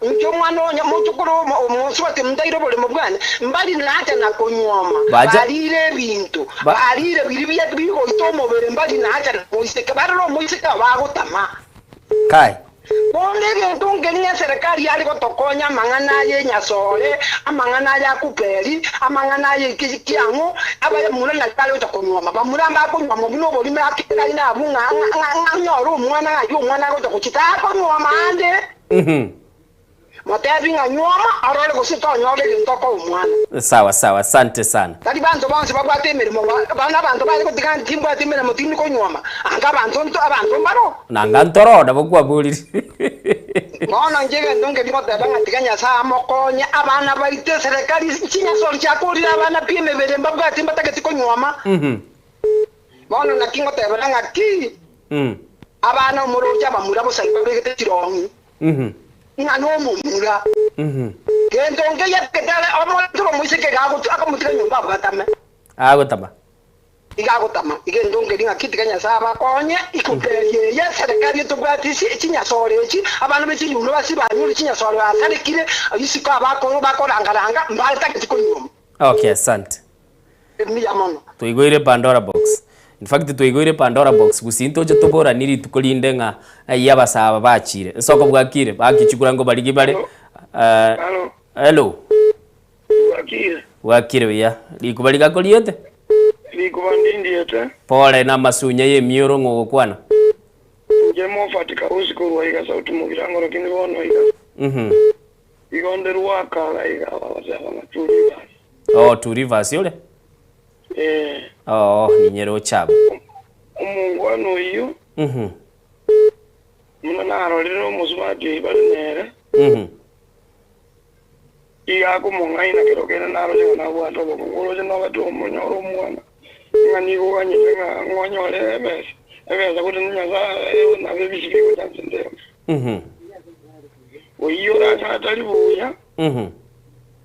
Speaker 2: inche omwana onya mochokoro omosubati omonto aire oboremo bwane, mbari nacha na konywoma,
Speaker 9: Bacha-
Speaker 2: barire ebinto,
Speaker 9: Ba-
Speaker 2: barire biria bia bigoita omobere mbari nacha na moiseke, barore omoiseke obo bagotama.
Speaker 9: Kai.
Speaker 2: Bono egento nkeria ng'a eserekari yare gotokonya amang'ana aya enyasore, amang'ana aya akuperi, amang'ana aya eki kiang'o, abamura nari bare gocha konyuoma. Bamura mbakonyuoma buna oborimo ake kari nabwo ng'a ng'a ng'a onyore omwana ng'a ayio omwana agocha gochia takonyuoma ande. Motebi ng'a nyuoma orore gose tonyora egento okoa omwana.
Speaker 9: Sawa sawa, asante sana.
Speaker 2: Tari banto bonsi babwate emeremo, bono abanto bare gotiga ntimbwati emeremo tindi konyuoma, anga abanto nto abanto mbaro.
Speaker 9: Nanga ntoro nabo kwaborire.
Speaker 2: Bono inche egento nkeria goteba ng'a tiga Nyasae amokonye abana baito eserekari chinyasori chiakorire abana pi emebere mbabwati mbatageti konyuoma. Bono naki ngotebera ng'a ki abana omoroche abamura bosa babegete chirong'i. Ng'a nomomura. Gento nkeiyo getare omonto omoiseke iga agotu akomotiga nyomba abwatame.
Speaker 9: Agotama.
Speaker 2: Iga agotama. Egento nkeria ng'aki tiga Nyasae abakonye ikoperia eye eserekari etobwati ase chinyasore echi, abana be chinyundo basi banyure chinyasore basarekire, isiko abakoro bakorangaranga mbatageti konyuoma.
Speaker 9: Okay, asante.
Speaker 2: Mbuya mono.
Speaker 9: Twaigoire Pandora box. In fact twaigoire Pandora box gusii ntoche toboranie rituko rinde ng'a ayio abasaa aba bachire. Nsoko bwakire, bakichukura nkobarigi bare. Hello.
Speaker 15: Bwakire.
Speaker 9: Bwakire buya. Rikuba rigakoriete?
Speaker 15: Rikuba ndindiete.
Speaker 9: Pole na amasunya y'emioro ng'o ogokwana.
Speaker 15: Inche Moffat Kausi korwa iga Sauti Mugirango lakini bono iga. Igo nde rwakaga iga bagoteba ng'a two rivers.
Speaker 9: Oh, two rivers ore?
Speaker 15: Ee.
Speaker 9: Oh, ninyere ochabu.
Speaker 15: Omongwana oyio, buna narorire omosubati oyio bare nere, iga akomong'aina kero kende naroche ng'a nabwate obokong'u, oroche nobete omonyore omwana, ng'a nigo oganyete ng'a ng'onyore ebesa, ebesa gose na Nyasaye nabo ebisio bigocha nse ndero. Oyio oranyore tari buya,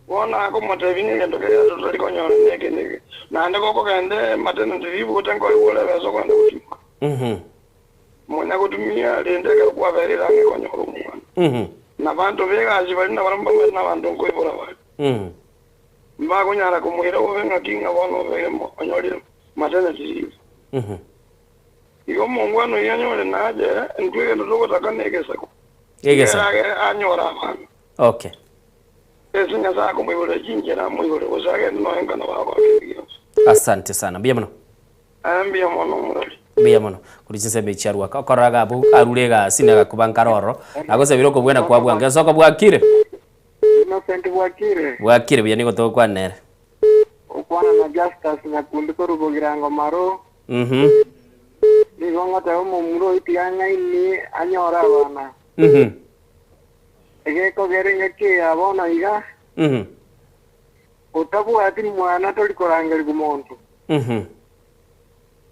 Speaker 15: bono akomotebia ng'a egento keria totari konyora neke neke, naende gokogenda maternity leave gose nkoigure ebesa okogenda gotumia. Monya gotumia rende ekero kwabereire ang'e konyora omwana. Na abanto b'egasi baria nabarabwo mbamanyete nabanto nkoibora bare. Mbakonyara komoira bobe ng'aki ng'a bono obeire onyorire maternity leave. Igo omongwana oyio anyore nache ere, intwe egento togotaka negesaku.
Speaker 9: Egesaku.
Speaker 15: Ere anyore abana.
Speaker 9: Okay.
Speaker 15: Ase Nyasae akomoiborera chinchera amoibore, gose agende nonya nkana bagokora kende gionsi.
Speaker 9: Asante sana. Mbuya mono.
Speaker 15: Aye mbuya mono omorori.
Speaker 9: Mbuya mono. Korwa chinsemo echi chiarwaka. Okorora iga abwo arure egasi na agakuba nkare ororo. Nagosabire okobwena kwa bwango. Ensoko bwakire?
Speaker 16: Innocent bwakire?
Speaker 9: Bwakire buya nigo togokwana nere.
Speaker 16: Okwana na Justus Nyakundi korwa Bogirango Maro.
Speaker 9: Mhm.
Speaker 16: Nigo ngoteba omomura oyio tiga ang'aini anyore abana.
Speaker 9: Mhm.
Speaker 16: Egekogera engaki eye ya bono iga,
Speaker 9: Mhm.
Speaker 16: otabwati mwana tori korangerigwa monto.
Speaker 9: Mhm.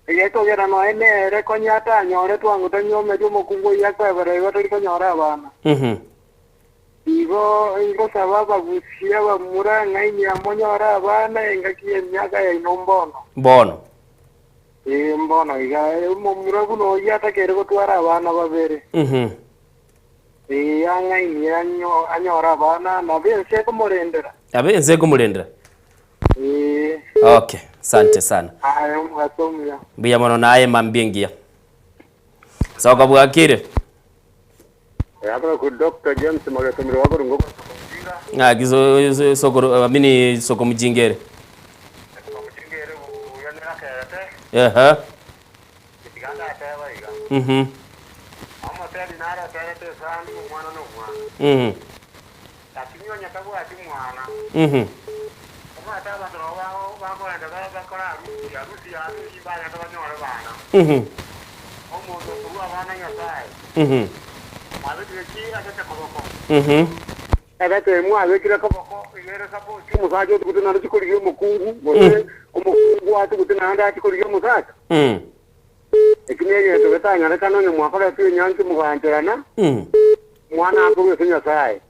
Speaker 16: Egekogera nonya nere konya atanyoretwe ango tanyuometie omokungu oyio akwebera igo tori konyora abana.
Speaker 9: Mhm.
Speaker 16: Igo ngosaba abagusia abamura ng'aini amonyore abana engaki y'emiaka yaino mbono.
Speaker 9: Mbono.
Speaker 16: Ee, mbono iga omomura buna oyio atakeire gotwara abana babere.
Speaker 9: Mhm.
Speaker 16: Ee, ang'ainie anyore abana, nabo ense ekomorendera.
Speaker 9: Nabo ense ekomorendera.
Speaker 16: Ee.
Speaker 9: Okay, asante sana.
Speaker 16: Aye omogaso omuya.
Speaker 9: Mbuya mono naye mambia engiya. Soka bwakire.
Speaker 3: Yakora ku Dr. James Magetomire wakorungo
Speaker 9: Ng'aki so, so, sokoro, amini soko mujingere. Ehe.
Speaker 3: Ebete mwabekire koboko igere suppose omosacha otugute naende chikorigia omokungu gose omokungu atugute naende achikorigia omosacha. Eki na egento getanyarekana onye mwakoretwe enyangi mogancherana mwana akorwa ase Nyasaye.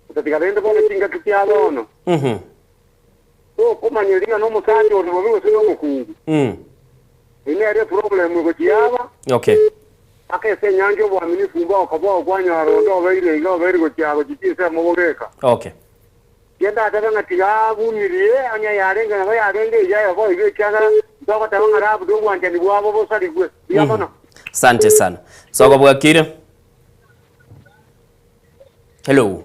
Speaker 3: Otatiga rende bono chingaki chia bono tokomanya riria na omosacha ore bobe gose na omokungu. Eyio nere eproblem egochiaba.
Speaker 9: Okay.
Speaker 3: Mpaka ase enyangi oboaminifu mbokoba okwanyora onde obeire iga obeire gochia gochia chinsemo bogeka.
Speaker 9: Okay.
Speaker 3: Tindatebe ng'a tiga abumirie, onye yarenge nabo yarenge eyaye boigo, ekiagera ntogoteba ng'a labda obwanchani bwabo bosarigwe. Mbuya mono.
Speaker 9: Asante sana. Soko bwakire. Hello.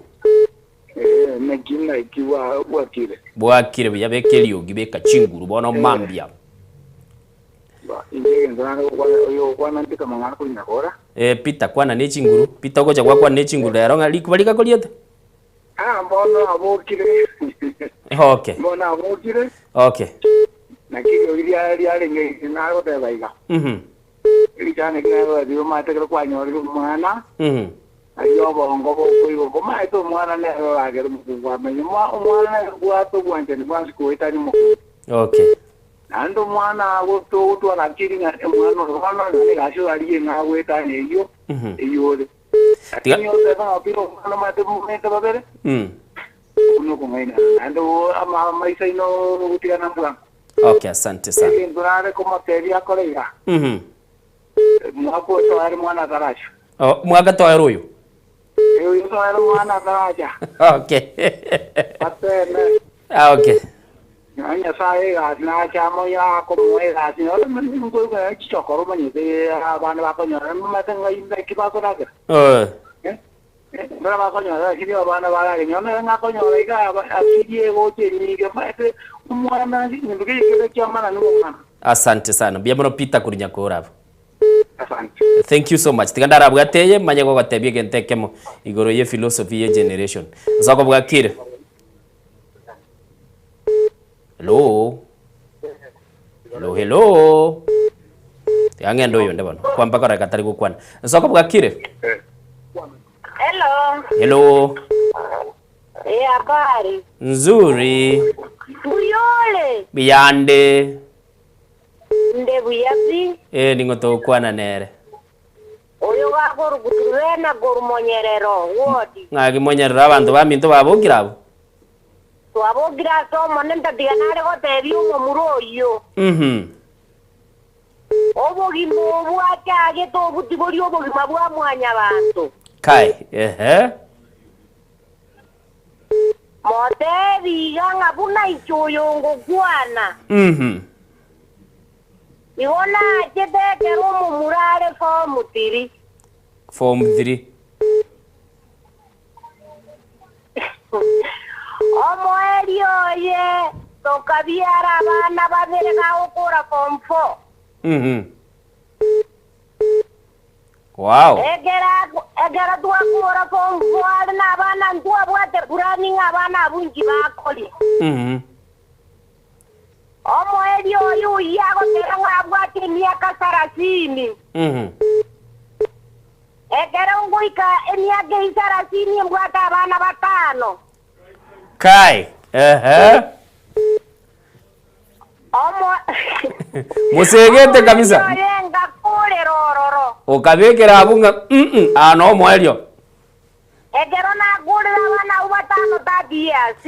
Speaker 18: Eh, naki naki bwa- bwakire.
Speaker 9: Bwakire buya beka eriogi beka chinguru bono mambia.
Speaker 18: Ba, inche egento nare gokwana oyo okwana Peter mang'ana korwa Nyakora.
Speaker 9: Eh, Peter kwana ne chinguru. Peter ogocha gwakwana ne chinguru rero ng'a rikuba rigakoriete.
Speaker 18: Ah, mbono abokire.
Speaker 9: Okay.
Speaker 18: Mbono abokire.
Speaker 9: Okay.
Speaker 18: Naki eriogi riaye riarenge nagoteba iga. Richana eki nagoteba omanyete ekero kwanyorire omwana, aria obongo bokoigwa omaete omwana nere oragere omokungu amenye. Omwana nere obwate obwanchani bwansi koetania omokungu.
Speaker 9: Okay.
Speaker 18: Naende omwana togotwara akiri ng'a omwana oyo bono nere egasi orarigie ng'a agoetania eyio, eyio ore.
Speaker 9: Tiga-
Speaker 18: Lakini otebe ng'a opire omwana omanyete momanyete babere, okwo nokong'ainana. Naende oo ama- amaiso aino ogotigana mbwango.
Speaker 9: Okay, asante sana.
Speaker 18: Egento nare komotebia akore iga, Mwaka oyo toere mwana ataracha.
Speaker 9: Oh, mwaka toere oyo?
Speaker 18: Eh, oyo toere mwana ataracha.
Speaker 9: Okay.
Speaker 18: Bateme.
Speaker 9: Ah, okay.
Speaker 18: Nonya Nyasaye egasi nache amo akomoa egasi nore nkoigwa chichokoro omanyete abana bakonyora mbamanyete ng'ai naki bakoragera.
Speaker 9: Eh.
Speaker 18: Mbara bakonyora lakini abana baragera nonye nere ng'akonyora iga akili egocha enyinge omanyete omwana egento keye kebe kiamana nigo omwana.
Speaker 9: Asante sana. Mbuya mono Peter korwa Nyakora abwo.
Speaker 18: Asante.
Speaker 9: Thank you so much. Tiga ndarabwate eye manye gogotebia egento ekemo igoro ye philosophy ye generation. Nsoko bwakire. Hello. Hello, hello. Tiga ng'ende oyonde bono. Kwamba koreka tari gokwana. Nsoko bwakire.
Speaker 5: Hello.
Speaker 9: Hello.
Speaker 5: Eh, habari.
Speaker 9: Nzuri.
Speaker 5: Mbuyore.
Speaker 9: Biyande.
Speaker 5: Nde buya pi.
Speaker 9: Eh, ning'o togokwana nere.
Speaker 5: Oyo gakoruguturena korumonyerero wodi.
Speaker 9: Ng'aki monyerero abanto baminto babokire abwo.
Speaker 5: Twabokire ase Omonene tatiga nare gotebia omomura oyio. Obogima obwo achagete obwo tibori obogima bwa mwanyabanto.
Speaker 9: Kai, ehe.
Speaker 5: Motebi iga ng'a buna inche oyo ngokwana. Igo nachete ekero omomura are form three.
Speaker 9: Form 3.
Speaker 5: Omoerio oye tokabiara abana babere bagokora form 4.
Speaker 9: Wow.
Speaker 5: Ekero ekero twakora form 4 are na abana ntwabwate plan ng'a abana abwo inki bakoria. Omoerio oyo oyio agoteba ng'a abwate emiaka sarasini. Ekero ngoika emiaka eyio sarasini mbwate abana batano.
Speaker 9: Kai. Ehe.
Speaker 5: Omo
Speaker 9: Mosegete kabisa.
Speaker 5: Omoerio oye ngakorera ororo.
Speaker 9: Okabekera abwo ng'a mm aa no omoerio.
Speaker 5: Ekero nakorire abana abwo batano 30 years.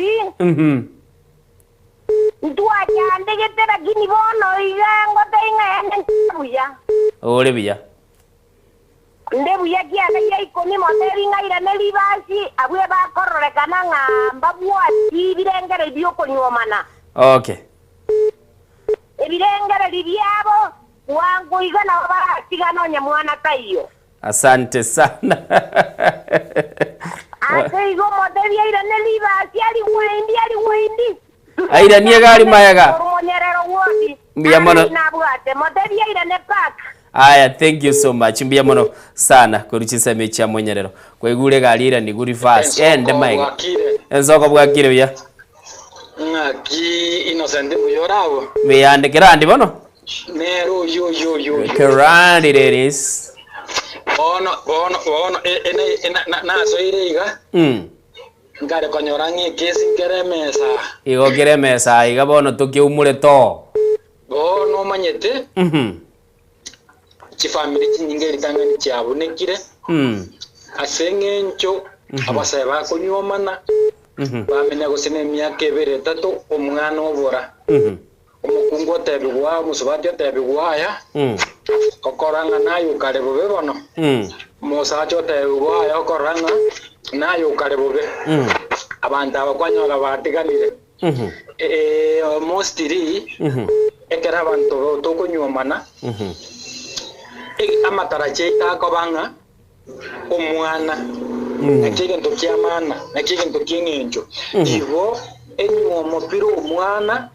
Speaker 5: Ntwachandegete lakini bono iga ngotebia ng'a ende nde buya.
Speaker 9: Ore buya.
Speaker 5: Nde buya kianda gia ikomi motebi ng'a irane ribasi abwo ebakororekana ng'a mbabwati ebirengererio bi'okonyuomana.
Speaker 9: Okay.
Speaker 7: Ebirengererio biabo bwango iga nabo baratigane onye mwana taiyo.
Speaker 9: Asante sana.
Speaker 7: Ase igo omotebie airane ribasi arigwendi arigwendi.
Speaker 9: Airanie iga ari maega.
Speaker 7: Korwa monyerero gwoti.
Speaker 9: Mbuya mono.
Speaker 7: Nari nabwate. Motebie airane park.
Speaker 9: Aya, thank you so much. Mbuya mono sana korwa chinsemo echi chia monyerero. Kwaigure egari eiranigu reverse. Ende
Speaker 20: Ensoko
Speaker 9: maega.
Speaker 20: bwakire.
Speaker 9: Ensoko bwakire buya.
Speaker 20: Ng'aki Innocent mbuya ore abwo?
Speaker 9: Mbuya ande kerandi bono.
Speaker 20: Nere oyio oyio oyio oyio.
Speaker 9: Kerandi ladies.
Speaker 20: Bono bono bono e- ene- ena- na- nasoire iga nkare konyora ng'a ekesi nkere emesa.
Speaker 9: Igo kere emesa iga bono tokeumure to.
Speaker 20: Bono omanyete chifamiri chinyinge ritang'ani chiabunekire ase eng'encho abasae bakonyuomana bamenya gose na emiaka ebere etato omwana obora. Omokungu otebigwa omosubati otebigwa aya okora ng'a naye okare bobe bono. Omosacha otebigwa aya okora ng'a naye okare bobe. Abanto aba kwanyora batiganire. Mostly ekero abanto tokonyuomana amatarachi aito akoba ng'a omwana naki egento kia maana naki egento kia eng'encho. Igo enyuomo pire omwana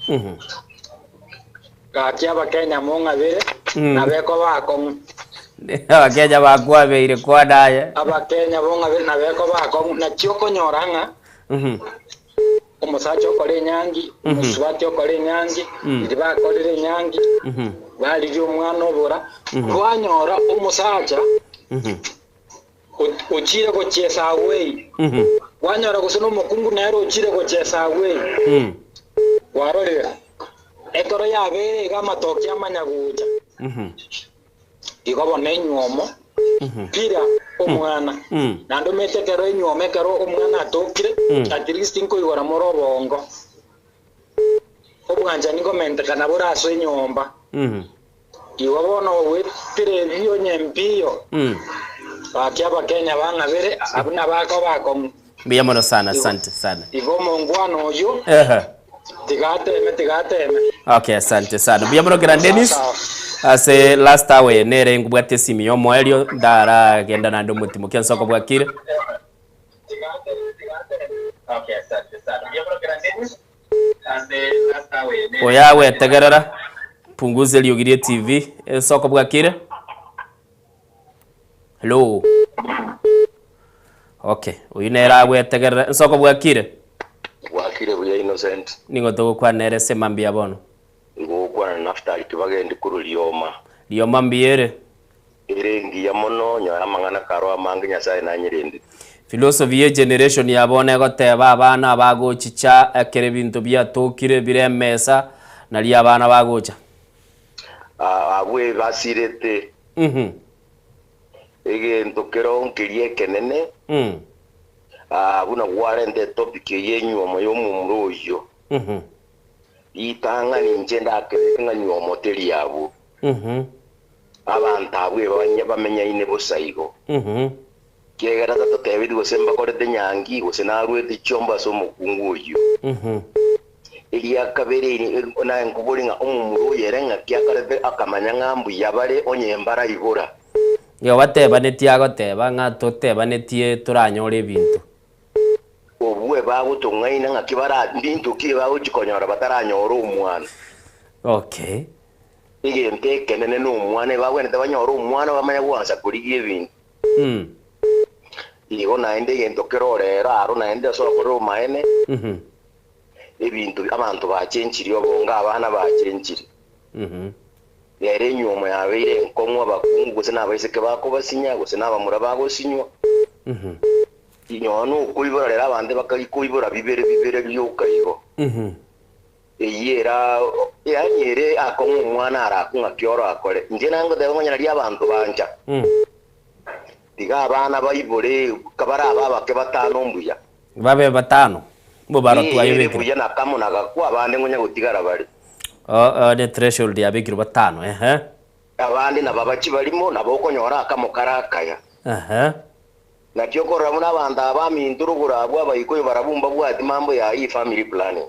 Speaker 20: gaki abakenya mong'abere nabeko bakong'u.
Speaker 9: Abakenya bakwabeire kwanaye.
Speaker 20: Abakenya bong'abere nabeko bakong'u naki okonyora ng'a omosacha okora enyangi omosubati okora enyangi riria bakorire enyangi barigia omwana obora kwanyora omosacha ochire gochiesa away kwanyora gose na omokungu nere ochire gochiesa away kwarorire ekero yabeire iga amatoki amanya gocha igo bono enywomo pira omwana naende omanyete ekero enywomo ekero omwana atokire at least nkoigora more obongo obwanchani nkomentekana bore ase enyomba igo bono gwetire ebio onye mpiyo baki abakenya bang'abere abwo nabako bakong'u.
Speaker 9: Mbuya mono sana, asante sana.
Speaker 20: Igo omongwana oyio tigateme tigateme.
Speaker 9: Okay, asante sana. Mbuya mono kera Dennis. Ase last hour eye nere ngobwate esimi ya omoerio ndaragenda naende omotimo kia nsoko bwakire. Oyo agwetegerera punguza eriogi rie TV ensoko bwakire. Hello. Okay, oyo nere agwetegerera ensoko bwakire.
Speaker 21: Bwakire buya Innocent.
Speaker 9: Nigo togokwana nere ase mambia bono.
Speaker 21: Ngokwana na Naftali Kibagendi korwa Rioma.
Speaker 9: Rioma mbuya ere.
Speaker 21: Ere engiya mono, nyora amang'ana karo amange Nyasaye nanyerendete.
Speaker 9: Philosophy ye generation ya bono egoteba abana abagochicha ekero ebinto biatokire bire emesa nario abana bagocha.
Speaker 21: Abwo ebasirete. Egento kero nkeria ekenene, buna gwarenta etopic eye enywomo y'omomura oyio. Ritang'ani inche ndakerete ng'a nywomo teri abwo. Abanto abwo ebabanye bamenyaine bosa igo. Kiagera tatotebeti gose mbakorete nyangi, gose naruete chiombe ase omokungu oyio. Eria kabere naye nkobori ng'a omomura oyo ere ng'aki akorete akamanya ng'a mbuya bare onye mbaraibora.
Speaker 9: Igo batebanetie agoteba ng'a totebanetie toranyore ebinto.
Speaker 21: Obwe bagotong'aina ng'aki bara mbinto ki bagochi konyora bataranyore omwana.
Speaker 9: Okay.
Speaker 21: Egento ekenene nomwana, ebagwenerete banyore omwana bamanye goansa korigia ebinto. Igo naende egento kere orero aro naende ase okorora omaene, ebinto abanto bachenchirie obonge abana bachenchirie. Rero enyuomo yabeire enkong'u abakungu gose na abaiseke bakobasinya gose na abamura bagosinywa. Nonya nokoibora rero abanto bakari koibora bibere bibere rioka igo. Eyio era yaani ere akong'u omwana arakwe ng'aki orakore. Inche nangoteba ng'a onye nario abanto bancha, tiga abana baibore kabarabe abake batano mbuya.
Speaker 9: Babe batano, mobaro
Speaker 21: Ee, ere
Speaker 9: twayobekire.
Speaker 21: buya na kamo na gakwa, abande ngonya gotigara bare.
Speaker 9: Oh, oh, ne threshold yabekirwe batano, ehe.
Speaker 21: Abande nababachi barimo, nabo okonyora akamo kare akaya.
Speaker 9: Ehe.
Speaker 21: Naki okorora buna abanto aba baminto rogoro abwo Abaikuyu barabwo mbabwati mambo ya hii family planning.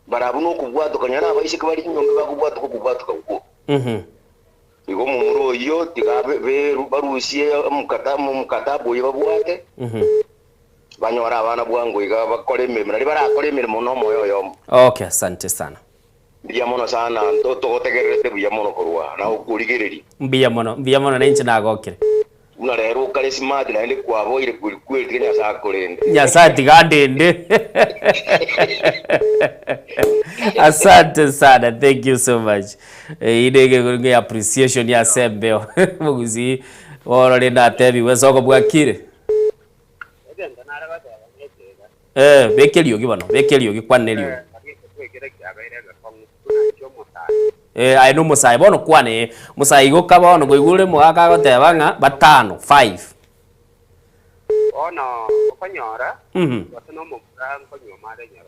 Speaker 21: Barabwo nokobwatoka, nonya nabaiseke bare chinyomba bakobwatoka okobwatoka okwo. Igo omomura oyio tiga abe beru barusie omokata omokataba oyio babwate, banyore abana bwango iga bakore emeremo, nario barakore emeremo nomoyo oyomo.
Speaker 9: Okay, asante sana.
Speaker 21: Mbuya mono sana, nto togotegererete buya mono korwa aa, na gokorigereria.
Speaker 9: Mbuya mono, mbuya mono nainche nagokire.
Speaker 21: Buna rero okare smart naende kwaboire kweri kweri tiga Nyasae akorende.
Speaker 9: Nyasae tiga andende. Asante sana, thank you so much. Eyio nege nge appreciation ase embeo. Omogusii bono rende atebiwe ase okobwakire.
Speaker 6: Egento nare goteba nekeiga.
Speaker 9: Eh, beka eriogi bono, beka eriogi, kwana eriogi.
Speaker 6: Ekero kiabeire egekong'u buna inche omosae.
Speaker 9: Eh, aye nomosae bono kwana eh. Omosae igo ka bono koigwa ore omogaka agoteba ng'a batano, five.
Speaker 6: Bono okonyora gose nomomura nkonyuoma are nyoro.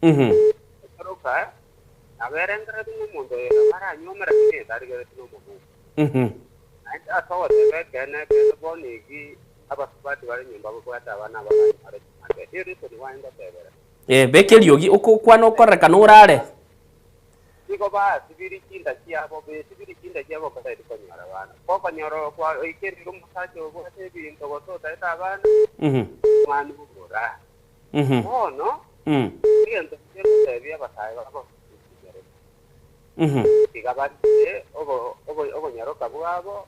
Speaker 6: Ekero nabo erengereretie ng'a omonto oyo nabo aranyuome lakini etarigereti nomokungu. Naende ase ogoteba ekeene ekeene bono igi abasubati bare nyomba babwate abana abakanyore chimate. Ereason why ngotebera.
Speaker 9: Eh, beka eriogi, okokwana okorekana orare.
Speaker 6: Nigo baasibirie chinda chiabo, besibirie chinda chiabo bataeti konyora abana. Gokonyora oikerire omosacha obwate ebinto gose otaete abana, omwana obora. Bono, egento inche ngotebia abasae babo tiga barinde obonyaroka bwabo,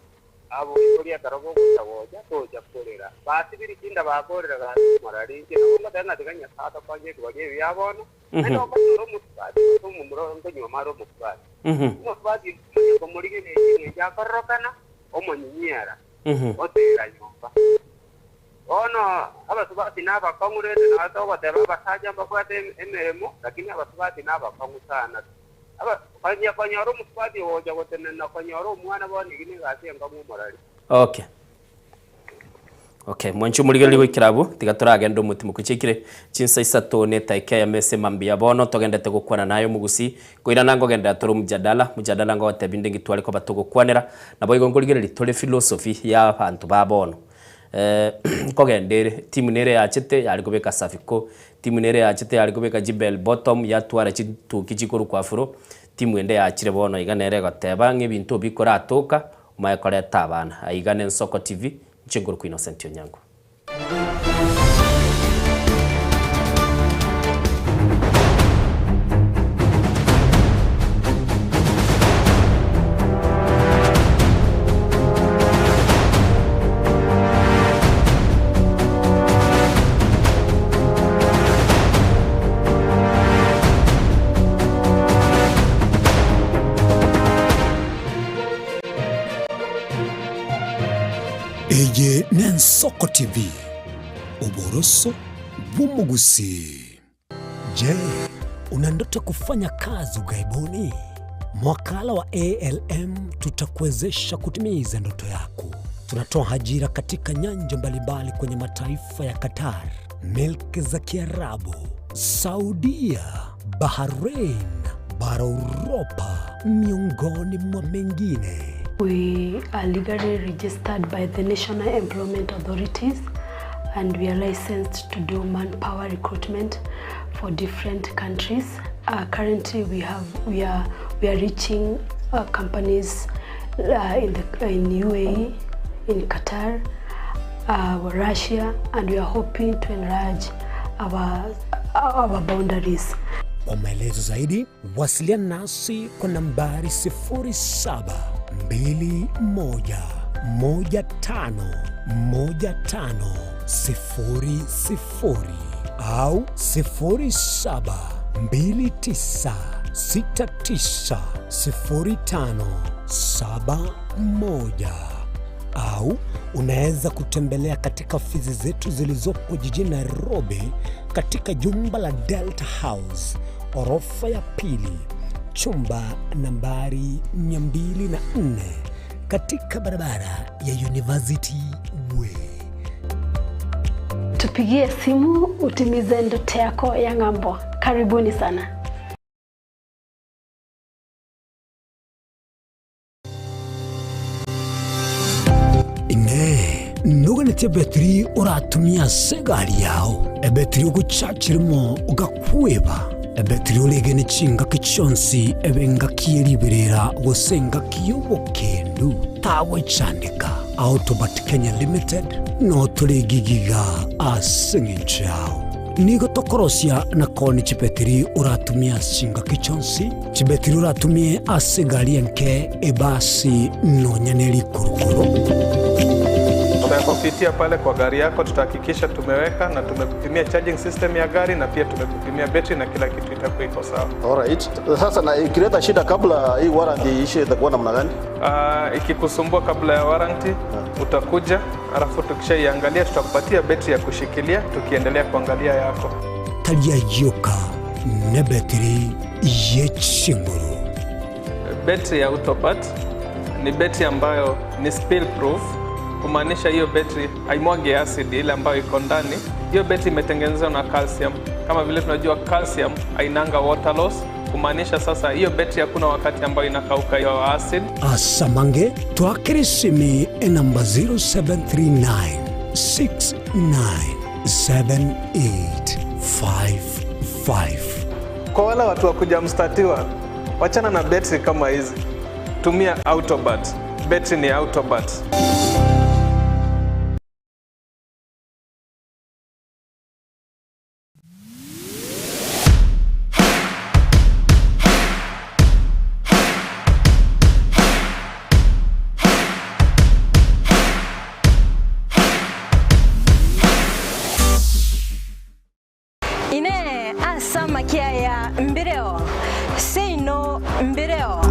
Speaker 6: Aboiboria ekero bogocha gocha, tocha korera. Basibiri chinda bakorera gaki omorari. Inche nabo ngoteba ng'a tiga Nyasae atokonye ebigori ebi bia bono, naende okonyora omosubati gose omomura oyo nkonyuoma are omosubati. Omosubati oyio omanye komorigereria eng'encho akororokana, omonyinyera, otera nyomba. Bono abasubati nabakong'u rende nabo togoteba abasacha mbabwate emeremo, lakini abasubati nabakong'u sana. Aba, konyora omosubati ogocha gotenena konyora omwana bono eyio negasi enkong'u omorari.
Speaker 9: Okay. Okay, mwanche omorigereria goikera abwo, tiga toragende omotimo kochiakire chinsa isato na etaika eyemo ase mambia bono togendete gokwana naye omogusii, koirana ngogenderera tore omjadala, mjadala ngogotebia inde ngitware koba togokwanera, naboigo nkorigereria tore philosophy ya abanto ba bono. Nkogenda ere, timu nere yachete yare kobeka Safiko, timu nere yachete yare kobeka Jibel Bottom yatwara chituki chikorokwa Afro, timu ende yachire bono iga nere egoteba ng'a ebinto bikoratoka omanye koreta abana. Aiga ne Nsoko TV, inche nkorokwa Innocent Onyango.
Speaker 17: Eye n'Ensoko TV, oboroso bw'omogusii. Je, una ndoto ya kufanya kazi ughaibuni? Mwakala wa ALM tutakuwezesha kutimiza ndoto yako. Tunatoa ajira katika nyanja mbalimbali kwenye mataifa ya Qatar, milki za Kiarabu, Saudia, Bahrain, bara Uropa, miongoni mwa mengine.
Speaker 22: We are legally registered by the National Employment Authorities and we are licensed to do manpower recruitment for different countries. Uh, currently we have we are we are reaching uh, companies uh, in the in UAE, in Qatar, uh, Russia and we are hoping to enlarge our our boundaries.
Speaker 17: Kwa maelezo zaidi wasiliana nasi kwa nambari 0721151500 au 0729690571 au unaweza kutembelea katika ofisi zetu zilizopo jijini Nairobi katika jumba la Delta House orofa ya pili chumba nambari 204 katika barabara ya University Way.
Speaker 22: Tupigie simu utimize ndoto yako ya ng'ambo. Karibuni sana.
Speaker 17: Inee! Noganetie ebetiri oratumie ase egari yao, ebetiri ogochachirimo ogakweba? Ebetiri oregene chingaki chionsi, ebe engaki ye riberera gose engaki y'obokendu, tagwechandeka. Autobat Kenya Limited noo tore gigiga ase eng'encho yao. Nigo tokorosia na koonia chibetiri oratumie ase chingaki chionsi, chibetiri oratumie ase egari enke, ebasi, nonya ne rikurukuru.
Speaker 8: Tutakupitia pale kwa gari yako, tutahakikisha tumeweka na tumekupimia charging system ya gari na pia tumekupimia betri na kila kitu itakuwa iko sawa.
Speaker 19: Alright. Sasa na ikileta shida kabla hii warranty iishe itakuwa namna gani?
Speaker 8: Ikikusumbua kabla ya warranty utakuja, alafu tukishaiangalia tutakupatia betri ya kushikilia tukiendelea kuangalia yako.
Speaker 17: Tari ayio ka nebetiri ye chinguru.
Speaker 8: Betri ya Autopat ni betri ambayo ni spill proof, kumaanisha hiyo betri haimwagi acid ile ambayo iko ndani. Hiyo betri imetengenezwa na calcium. Kama vile tunajua calcium hainanga water loss, kumaanisha sasa hiyo betri hakuna wakati ambayo inakauka hiyo acid.
Speaker 17: Asamange twakere esimi enamba 0739 697855.
Speaker 8: Kwa wale watu wa kujamstatiwa, wachana na betri kama hizi, tumia Autobat. Betri ni Autobat.
Speaker 23: Inee! Ase amakia aya mbireo? Seino mbireo.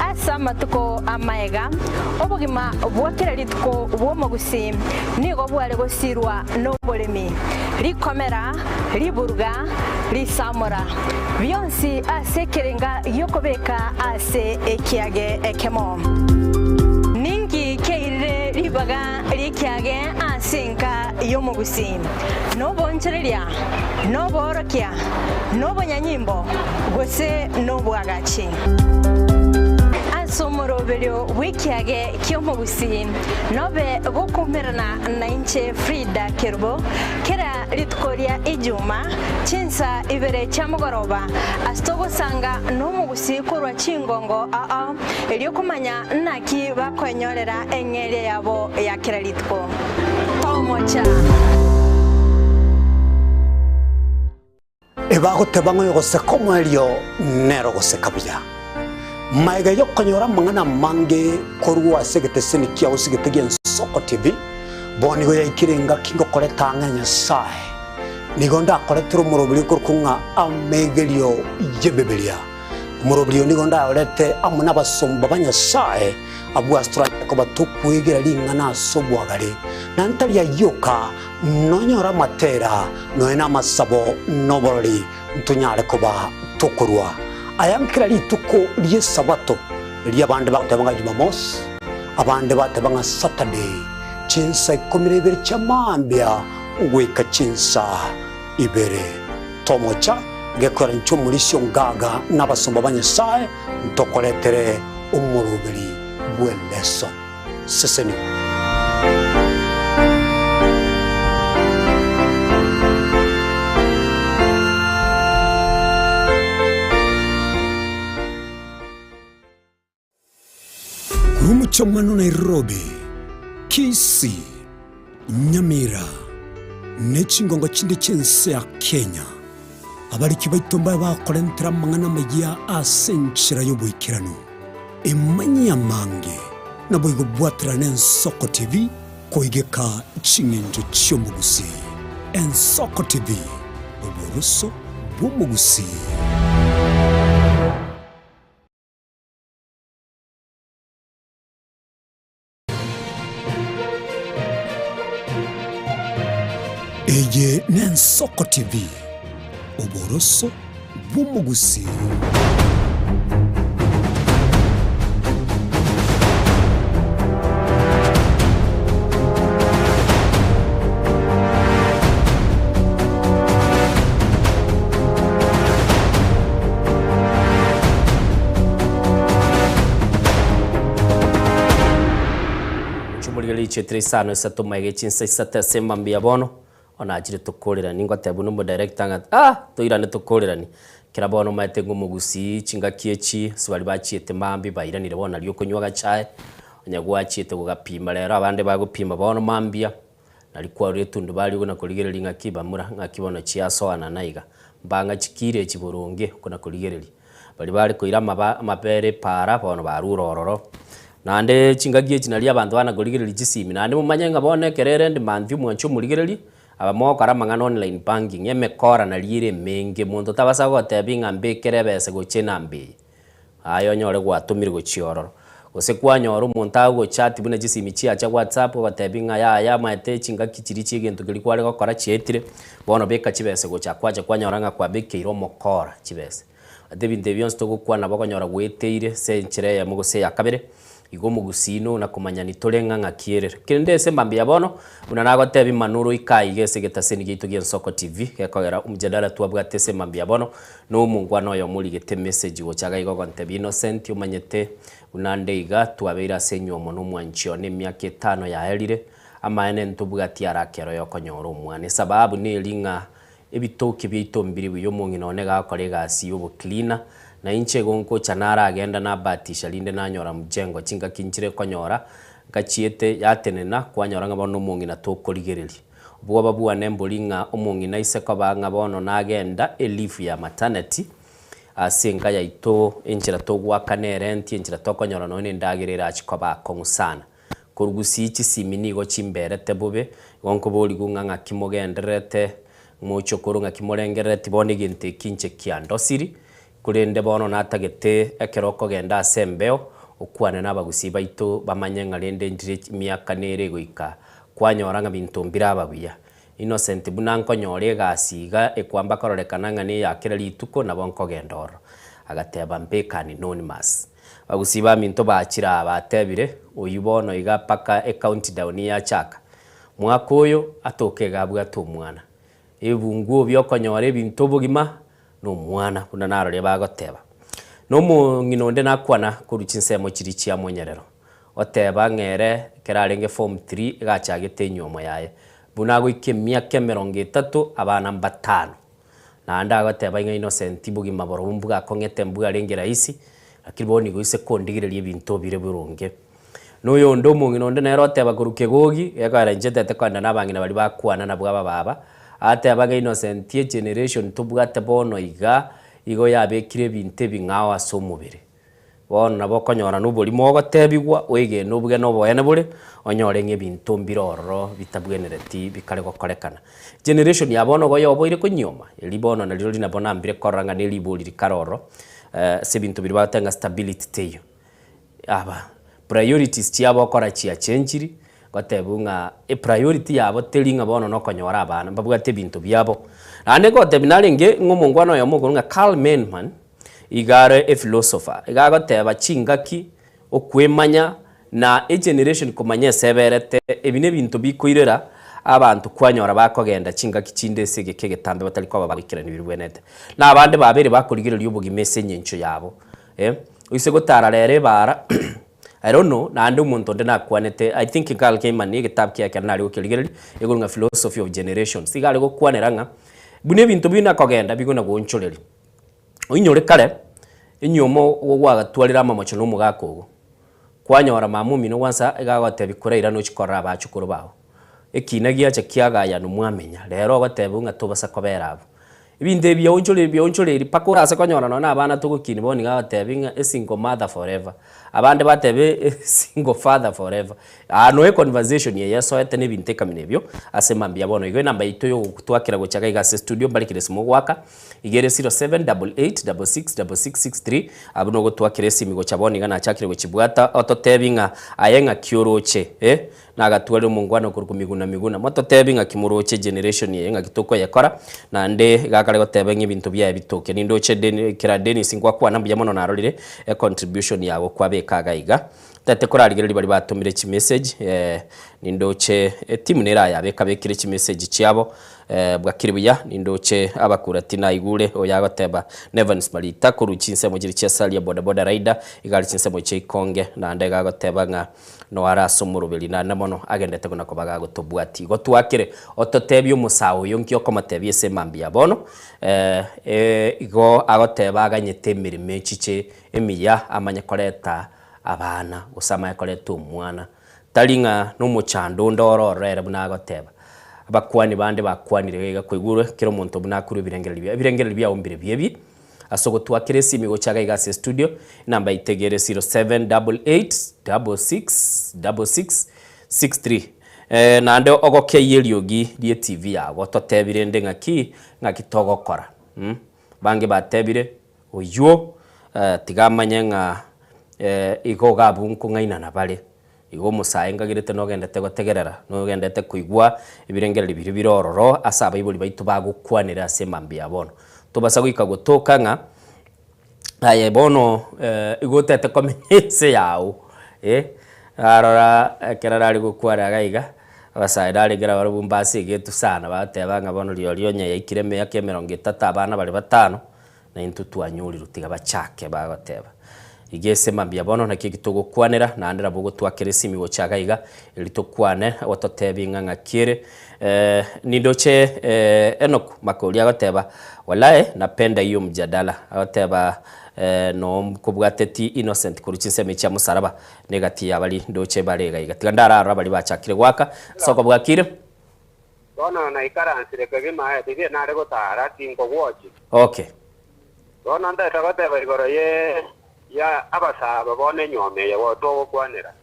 Speaker 23: Ase amatuko amaega, obogima bwa kera rituko bw'omogusii nigo bware gosirwa noboremi, rikomera, riburuga, risamora, bionsi ase ekerenga gi'okobeka ase ekiage ekemo. Ninki keirire ribaga ri'ekiage ase enka y'omogusii? Nobonchoreria, noboorokia, nobonyanyimbo, gose nobwagachi? Ase omoroberio bw'ekiage ki'omogusii nobe gokoumerana nainche Frida Kerubo kera rituko ria Ijuma chinsa ibere chia mogoroba ase togosanga nomogusii korwa chingongo ao erio komanya naki bakoenyorera eng'eria yabo ya kera rituko. Tomocha.
Speaker 17: Ebagoteba ng'a oyogoseka omoerio nere ogoseka buya. Magega y'okonyora amang'ana amange korwa ase egeteseni kiao gose egete gi'Ensoko TV, bono nigo yaikire engaki ngokoreta ang'e Nyasae. Nigo ndakoretere omoroberio okorokwa ng'a Amegerio y'Ebibilia. Omoroberio oyo nigo ndayorete amo nabasomba ba Nyasae abwo ase toranyare koba tokwegera ring'ana ase obwagare, na ntari ayio oka, Nonyore amatera, nonya namasabo, na oborori, ntonyare koba tokorua aya nkera rituko ri'Esabato, erio abande bagoteba ng'a Jumamosi, abande bateba ng'a Saturday, chinsa ikomi na ibere chia mambia goika chinsa ibere. Tomocha gekogera inche omorisia ongaga na abasomba ba Nyasae ntokoretere omoroberi bw'eleso. Sesenigwa. Korwa omochie Nairobi, Kisii, Nyamira, ne chingongo chinde chi'ense ya Kenya, abariki baito mbabe bakorentera amang'ana amayia ase enchera y'oboikeranu. Emanyie amange, naboigo bwaterane Ensoko TV koigeka ching'encho chi'omogusii. Ensoko TV, oboroso bw'omogusii. Eye n'Ensoko TV, oboroso bw'omogusii.
Speaker 9: Chimorigereria chietire isano isato magega chinsa isato ase emambia bono. Onachire tokorerani ngoteba buna omodirector ng'a ah toirane tokorerani. Kera bono omanyete ng'a omogusii chingaki echi ase baria bachiete mambia bairanire bono nario okonywa agachae, onye gwachiete gogapima rero abande bagopima bono mambia, nario kwarure etundubari okona korigereria ng'aki bamura ng'aki bono chiasoanana iga. Mbang'a chikire echi boronge okona korigereria. Baria bare koira amaba amabere epaara bono barure ororo. Naende chingaki echi nario abanto bana korigereria chisimi, naende momanye ng'a bono ekero ere end month omwanche omorigereria, aba mogokora amang'ana online banking, emekora nario ere emenge, monto tabasa gogotebia ng'a mbekere ebesa gocha enamba eye, aye onyore gwatomire gochia ororo. Gose kwanyora omonto agogochati buna chisimi chiacha whatsapp ogotebia ng'a yaya amaete chingaki chiria chia egento keria kware gokora chiaetire, bono beka chibesa gocha kwacha kwanyora ng'a kwabekeire omokora chibesa. Ase ebinto ebi bionsi togokwana nabo okonyora gweteire ase enchera eyemo gose eya kabere, igo omogusii nona komanya tore ng'a ng'aki ere. Kende ase mambia bono, buna nagotebia manuro ika iga ase egetaseni giaito gia Ensoko TV, gekogera omjadala twabwate ase mambia bono, na omongwana oyomo origete emessage gocha iga iga ogontebia Innocent omanyete buna nde iga twabeire ase enywomo na omwanchi one emiaka etano yaerire, amaene ntobwati araka ero yokonyora omwana. Esababu neri ng'a Ebitoki biaito mbiri buya omong'ina one gakora egasi y'obocleaner, na inche igo nkocha naragenda nabatisha rinde nanyora mjengo chingaki nchire konyora ngachiete yatenena kwanyora ng'a bono omong'ina tokorigereria. Obwoba bwane mbori ng'a omong'ina aise koba ng'a bono nagenda eleave ya maternity ase enka yaito enchera togoakana erenti enchera tokonyora nonya nendagera erachi koba akong'u sana. Korwa gusii chisimi nigo chimberete bobe, igo nkoborigwe ng'a ng'aki mogendererete, mochokoro ng'aki morengerereti bono egento eki inche kiandosiri, korende bono natagete ekero okogenda ase embeo, okwane na abagusii baito bamanye ng'a rende ndire emiaka nere egoika kwanyora ng'a binto mbiraba buya. Innocent buna nkonyora egasi iga ekwamba kororekana ng'a neya kera rituko nabo nkogenda ororo. Agateba mbeka anonymous. Bagusii baminto bachire aa batebire, oyio bono iga mpaka ecountdown yachaka. Mwaka oyo atoke iga abwate omwana. Ebibunguo biokonyora ebinto obogima nomwana buna naroria bagoteba. Nomong'ina onde nakwana korwa chinsemo chiria chia monyerero. Oteba ng'a ere ekero arenge form three iga achagete enywomo yaye. Buna agoika emiaka emerongo etato abana mbatano. Naende agoteba ing'a Innocent bogima borobwo mbwakong'ete mbwarenge rahisi, lakini bono nigo ise kondigereria ebinto bire boronge. Na oyonde omong'ina onde nere oteba korwa kegogi, gekogera inche ntete kogenda na abang'ina baria bakwana nabwo abababa, ateba ng'a Innocent egeneration tobwate bono iga, igo yabekire ebinto ebing'ao ase omobere. Bono nabo okonyora noborimo ogotebigwa, oegene obuge na oboene bore, onyore ng'a ebinto mbire ororo bitabwenereti bikare gokorekana. Generation ya bono igo yoboire konyioma, erio bono nario riria nabo nambire korora ng'a ne ribori rikare ororo, ase ebinto biria bagoteba ng'a stability teiyo. Aba, priorities chiabo okora chiachenchiri, gotebiwa ng'a epriority yabo teri ng'a bono nokonyora abana, mbabwate ebinto biabo. Naende ngotebi narenge ng'a omongwana oyomo okorwa ng'a Karl Mainman, Iga are ephilosopher, iga agoteba chingaki, okwemanya, na egeneration komanya ase eberete, ebi nebinto bikoirera abanto kwanyora bakogenda chingaki chinde ase egeka egetambe batari koba bagoikerania biria bwenerete. Na abande babere bakorigereria obogima ase engencho yabo eh, oise gotara rero ebaara I don't know, naende omonto onde nakwanete, I think Karl Keyman egetabu kiaye ekero nare gokerigereria, ekorwa ng'a philosophy of generations, iga are gokwanera ng'a buna ebinto buna kogenda bigona goonchoreria. Oinyore kare, enyiomo gwagatwarire amamocho na omogaka ogo, kwanyora mama omino gwansa iga agotebia korairane ochie korora abachukuru bao. Ekina giacha kiagayana mwamenya, rero ogotebiwa ng'a tobasa kobera abwo. Ebinto ebi biaonchoreiri biaonchoreiri mpaka orase konyora nonye na abana togokini bono iga agotebia ng'a a single mother forever, abande batebe a single father forever. Aa noe econversation eye esoete na ebinto ekamina ebio ase mambia bono. Igo enamba yaito yogotwakera gocha iga iga ase estudio mbarikire esimo goaka. Iga ere 0788666663 abwo nogotwakera esimi gocha bono iga nachakire gochibwata ototebi ng'a aye ng'aki oroche eh nagatwarire omongwana okorokwa Miguna Miguna mototebi ng'aki moroche generation eye ng'aki tokoyekora naende iga akare goteba ng'a ebinto biaye bitoke nindoche Deni kera Dennis ngwakwana mbuya mono narorire econtribution yago kwabeka iga iga Tete korarigereria baria batomire chimessage eh, nindoche etimu nere aya bekabekire chimessage chiabo. Eh, bwakire buya nindoche abakurati naigure oyo agoteba Nevans Marita korwa chinsemo chiria chia Saria bodaboda rider iga are chinsemo chia Ikonge naende iga agoteba ng'a noyo are ase omoroberi naende mono agendete buna koba gagotobwatia. Igo twakire ototebie omosae oyo nki okomotebia ase emambia ya bono eh, eh, igo agoteba aganyete emeremo echiche emiya amanye koreta abana gose amanye koreta omwana. Tari ng'a nomochando onde ore ororo ere buna agoteba. Abakuani bande bakwanire iga iga kwaigure kera omonto buna akurwa ebirengererio biaye. Ebirengererio biao mbirobio ebi, ase ogotwakera esimi gocha iga iga ase estudio, enamba yaito ere 0788666663. Naende ogokeyia eriogi rie TV yago totebi rende ng'aki ng'aki togokora. Bange batebire Oyio tiga amanye ng'a igo iga abwo nkong'ainana bare. Igo omosae ngagerete nogendete gotegerera, nogendete koigwa ebirengererio biria bire ororo ase abaibori baito bagokwanera ase emambia ya bono. Tobasa goika gotoka ng'a aye bono igo otete komenya ense yao eh, narora ekero nare gokwana iga iga, abasae narenge nabarabwo mbasegetwe sana bagoteba ng'a bono rirorio onye yaikire emiaka emerongo etato abana bare batano, Na intwe twanyorirwe, tiga bachake bagoteba, Iga ase mambia bono naki eki togokwanera, naende nabo ogotwakera esimi gocha iga iga, erio tokwane, ototebie ng'a ng'aki ere. Eh, nindoche eh, Enock Makori agoteba, Walai napenda hiyo mjadala, agoteba eh, no nkobwateti Innocent korwa chinsemo echi chia mosaraba, na egati ya baria ndoche bare iga iga. Tiga ndararore baria bachakire goaka, soko bwakire.
Speaker 6: Bono naikaransire kegima aye riria nare gotaara, tinkogwochia.
Speaker 9: Okay.
Speaker 6: Bono ntaete goteba igoro ye ya abasaaba bono enyuomo eye togokwanera.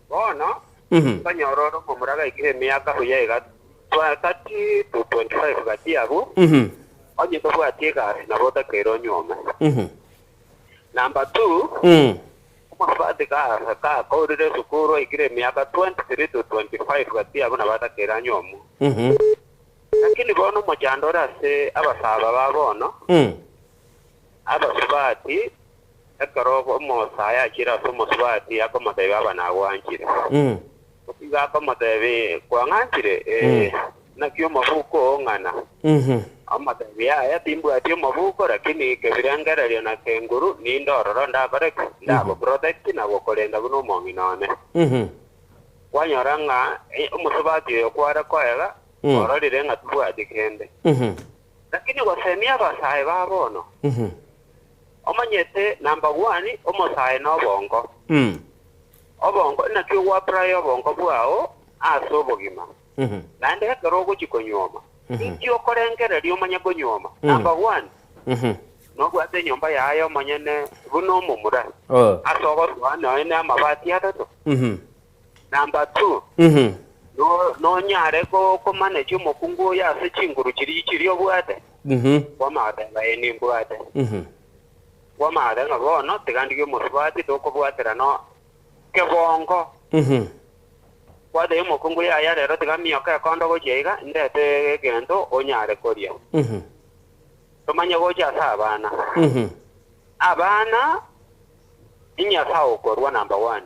Speaker 6: Bono nkanyora ore omomura gaikire emiaka buya iga 30 to 25 gati abwo, onye tobwati egasi nabo otakeire onyuome. Number two, Omosubati gakorire esukuru aikire emiaka 23 to 25 gati abwo nabo atakeire anyuomwe. Lakini bono omochando ore ase abasaaba ba bono, abasubati, ekero omosae achire ase omosubati akomotebia aba nagwanchire. Igo akomotebia, Kwang'anchire? Ee. Naki omobuko oo ng'ana? Omotebia, Yaya, timbwati omobuko, lakini kebirengererio na kenguru ninde ororo ndakore ki? Ndagoprotect na gokorenda buna omong'ina one. Kwanyora ng'a omosubati oyo kware koega, ororire ng'a tibwati kende. Lakini gosemia abasae ba bono, omanyete number one, omosae nobongo. Obongo, naki ogoapply obongo bwao ase obogima. Naende ekero ogochia konyuoma, inki okorengereria omanye konyuoma? Number one, nobwate enyomba yaye omonyene buna omomura, ase ogosoa nonya ne amabati atato. Number two, nonyare komanage omokungu oyo ase chinguru chiria chiria obwate? Kwamanya goteba ee nimbwate. Kwamanya goteba ng'a bono tiga ndigie omosubati tokobwaterana kebongo. Kwatebia omokungu, Yaya, rero tiga mioka ekondo gochia iga, ndete egento onyare koria. Tomanye gocha ase abana. Abana inyasae okorua number one.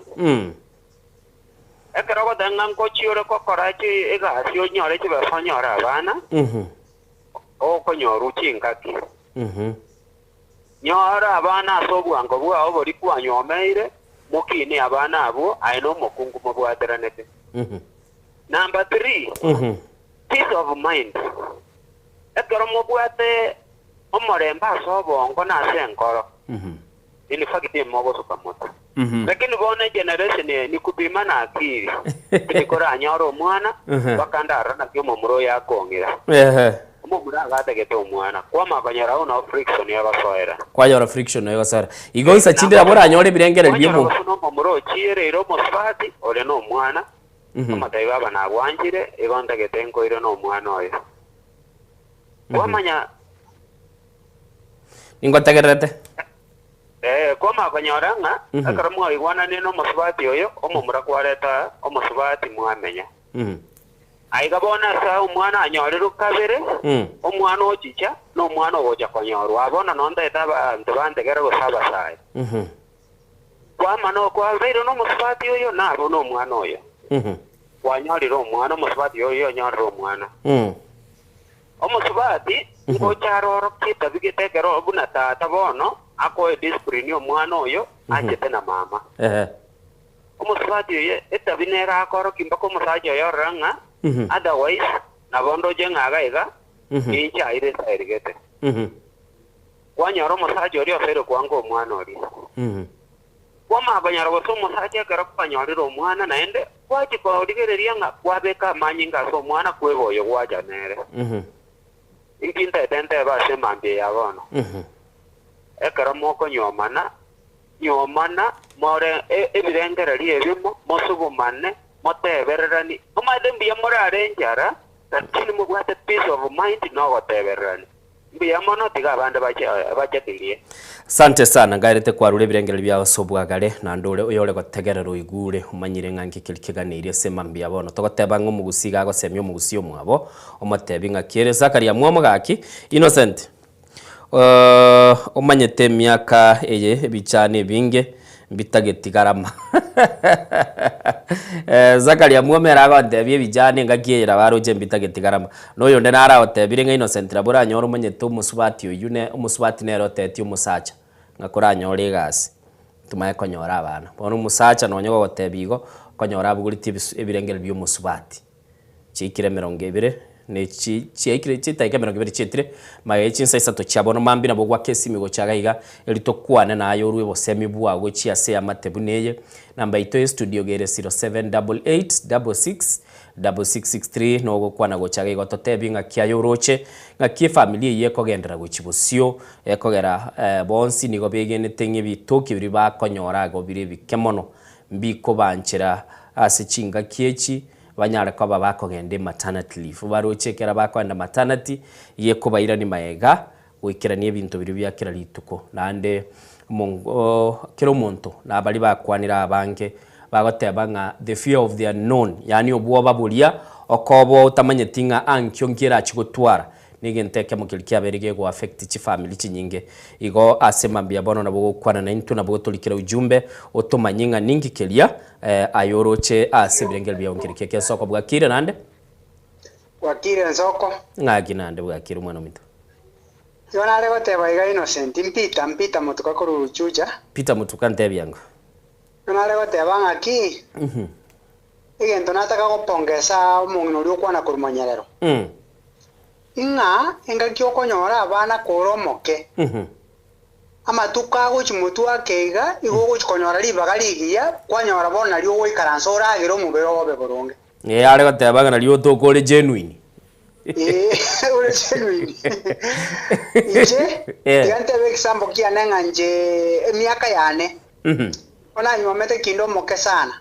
Speaker 6: Ekero ogoteba ng'a ngochia ore gokora egasi onyore chibesa onyore abana, okonyorwa chingaki. Nyora abana ase obwango bwao boria kwanyomeire, mokinie abana abwo, aye na omokungu mobwateranete. Number three, peace of mind. Ekero mobwate omorembe ase obongo na ase enkoro, in fact mogosuka moto. Lakini bono egeneration eye ni kupimana akili, tindi koranyore omwana, mpaka ndarore naki omomura oyo akong'ira. Omomura agatagete omwana, kwamanya konyora agwo nao friction egosoera.
Speaker 9: Kwanyora friction egosoera. Igo insa chinde nabo oranyore ebirengererio
Speaker 6: Kwanyora
Speaker 9: bi'omo.
Speaker 6: gose nomomura ochiereire omosubati ore nomwana, omotebi baba nagwanchire, igo ntagete nkoire nomwana oyo. Kwamanya.
Speaker 9: Ningotegererete.
Speaker 6: Ee, kwamanya konyora ng'a ekero mwaigwananire nomosubati oyo, omomura kwareta omosubati mwamenya. Aiga bono ase omwana anyorirwe kabere, omwana ochicha, na omwana ogocha konyorwa. Aa bono nontaete abanto bantegere gose abasae. Kwamana okwabeire nomosubati oyo, na abwo nomwana oyo. Kwanyorire omwana, omosubati oyo onyorire omwana. Omosubati ngocha arorokie etabi gete ekero buna tata bono akoe discipline omwana oyo anchete na mama. Omosubati oyo etabi nere akorokia mpaka omosacha oye orore ng'a otherwise nabo ndoche ng'a iga iga ninche aire esaeri gete. Kwanyora omosacha oria osoire koanga omwana oria. Kwamanya konyora gose omosacha ekero kwanyorire omwana naende gwachia korigereria ng'a kwabeka amanyinga ase omwana kweba oyo gwacha nere. Inki ntaete ntebe ase emambia eye ya bono? Ekero mokonyuomana, nyuomana more ebirengererio ebimo, mosugumane, motebereranie. Omanyete mbuya morare enchara, lakini mobwate peace of mind na ogotebererania. Mbuya mono, tiga abande bachakirie.
Speaker 9: Asante sana, ngaerete kwarure ebirengererio biao ase obwagare, naende ore oyore gotegerera oigure, omanyire ng'a nki keria keganeirie ase mambia bono. Togoteba ng'a omogusii iga agosemia omogusii omwabo, omotebi ng'a ki ere Zakaria mwomo gaki, Innocent, omanyete emiaka eye ebichani ebinge mbitageti garama. Zakaria mwomo ere agontebia ebichani engaki eye nabo aroche mbitageti garama. Na oyonde naro agotebire ng'a Innocent nabo oranyore omanyete omosubati oyio ne omosubati nere otetie omosacha ng'a koranyore egasi tomanye konyora abana. Bono omosacha nonye gogotebia igo, okonyora abogoretie ebisu ebirengererio bia omosubati. Chiaikire emerongo ebere ne chi chiaikire chidakika emerongo ebere chietire, magega chinsa isato chia bono mambia nabo ogwaka esimi gocha iga iga, erio tokwane naye orue obosemi bwao gochia ase eamate buna eye. Namba yaito ya estudio iga ere 0788 66 6663 nogokwana gocha iga igo totebie ng'aki aye oroche, ng'aki efamiri eyio ekogenderera gochia bosio, ekogera bonsi nigo begenete ng'a ebitoki biria bakonyora igo bire ebike mono, mbikobanchera ase chingaki echi, banyare koba bakogenda ematernity leave. Baroche ekero bakoenda maternity, iga ekobairania magega goikerania ebinto biria bia kera rituko. Naende omongo kera omonto na baria bakwanire abange bagoteba ng'a the fear of the unknown, yaani obwoba boria okoba otamanyeti ng'a ankio nki erachie gotwara, Negento ekemo keria kiabeire gego affect chifamiri chinyinge. Igo ase mambia bono nabo ogokwana naintwe nabo otorikere ujumbe otomanye ng'a ninki keria aye oroche ase ebirengererio biao nkeri ki ensoko bwakire naende?
Speaker 14: Bwakire ensoko.
Speaker 9: Ng'aki naende bwakire omwana ominto?
Speaker 14: Igo nare goteba iga Innocent, Peter, Peter Mutuka korwa Juja.
Speaker 9: Peter Mutuka ntebia ng'o?
Speaker 14: Igo nare goteba ng'aki, Egento nataka gopongesa omong'ina oria okwana korwa monyerero, ng'a engaki okonyora abana kore omoke, amatuko agochia motwe ake iga, igo ogochia konyora ribaga rigiya, kwanyora bono nario ogoikaransa oragere omobere oo obe boronge.
Speaker 9: Ee, are goteba ng'a nario otoka ore genuine.
Speaker 14: Ee, ore genuine. Inche, tiga ntebe egesambo kiane ng'a inche emiaka yane, bono nanyuomete kinde omoke sana.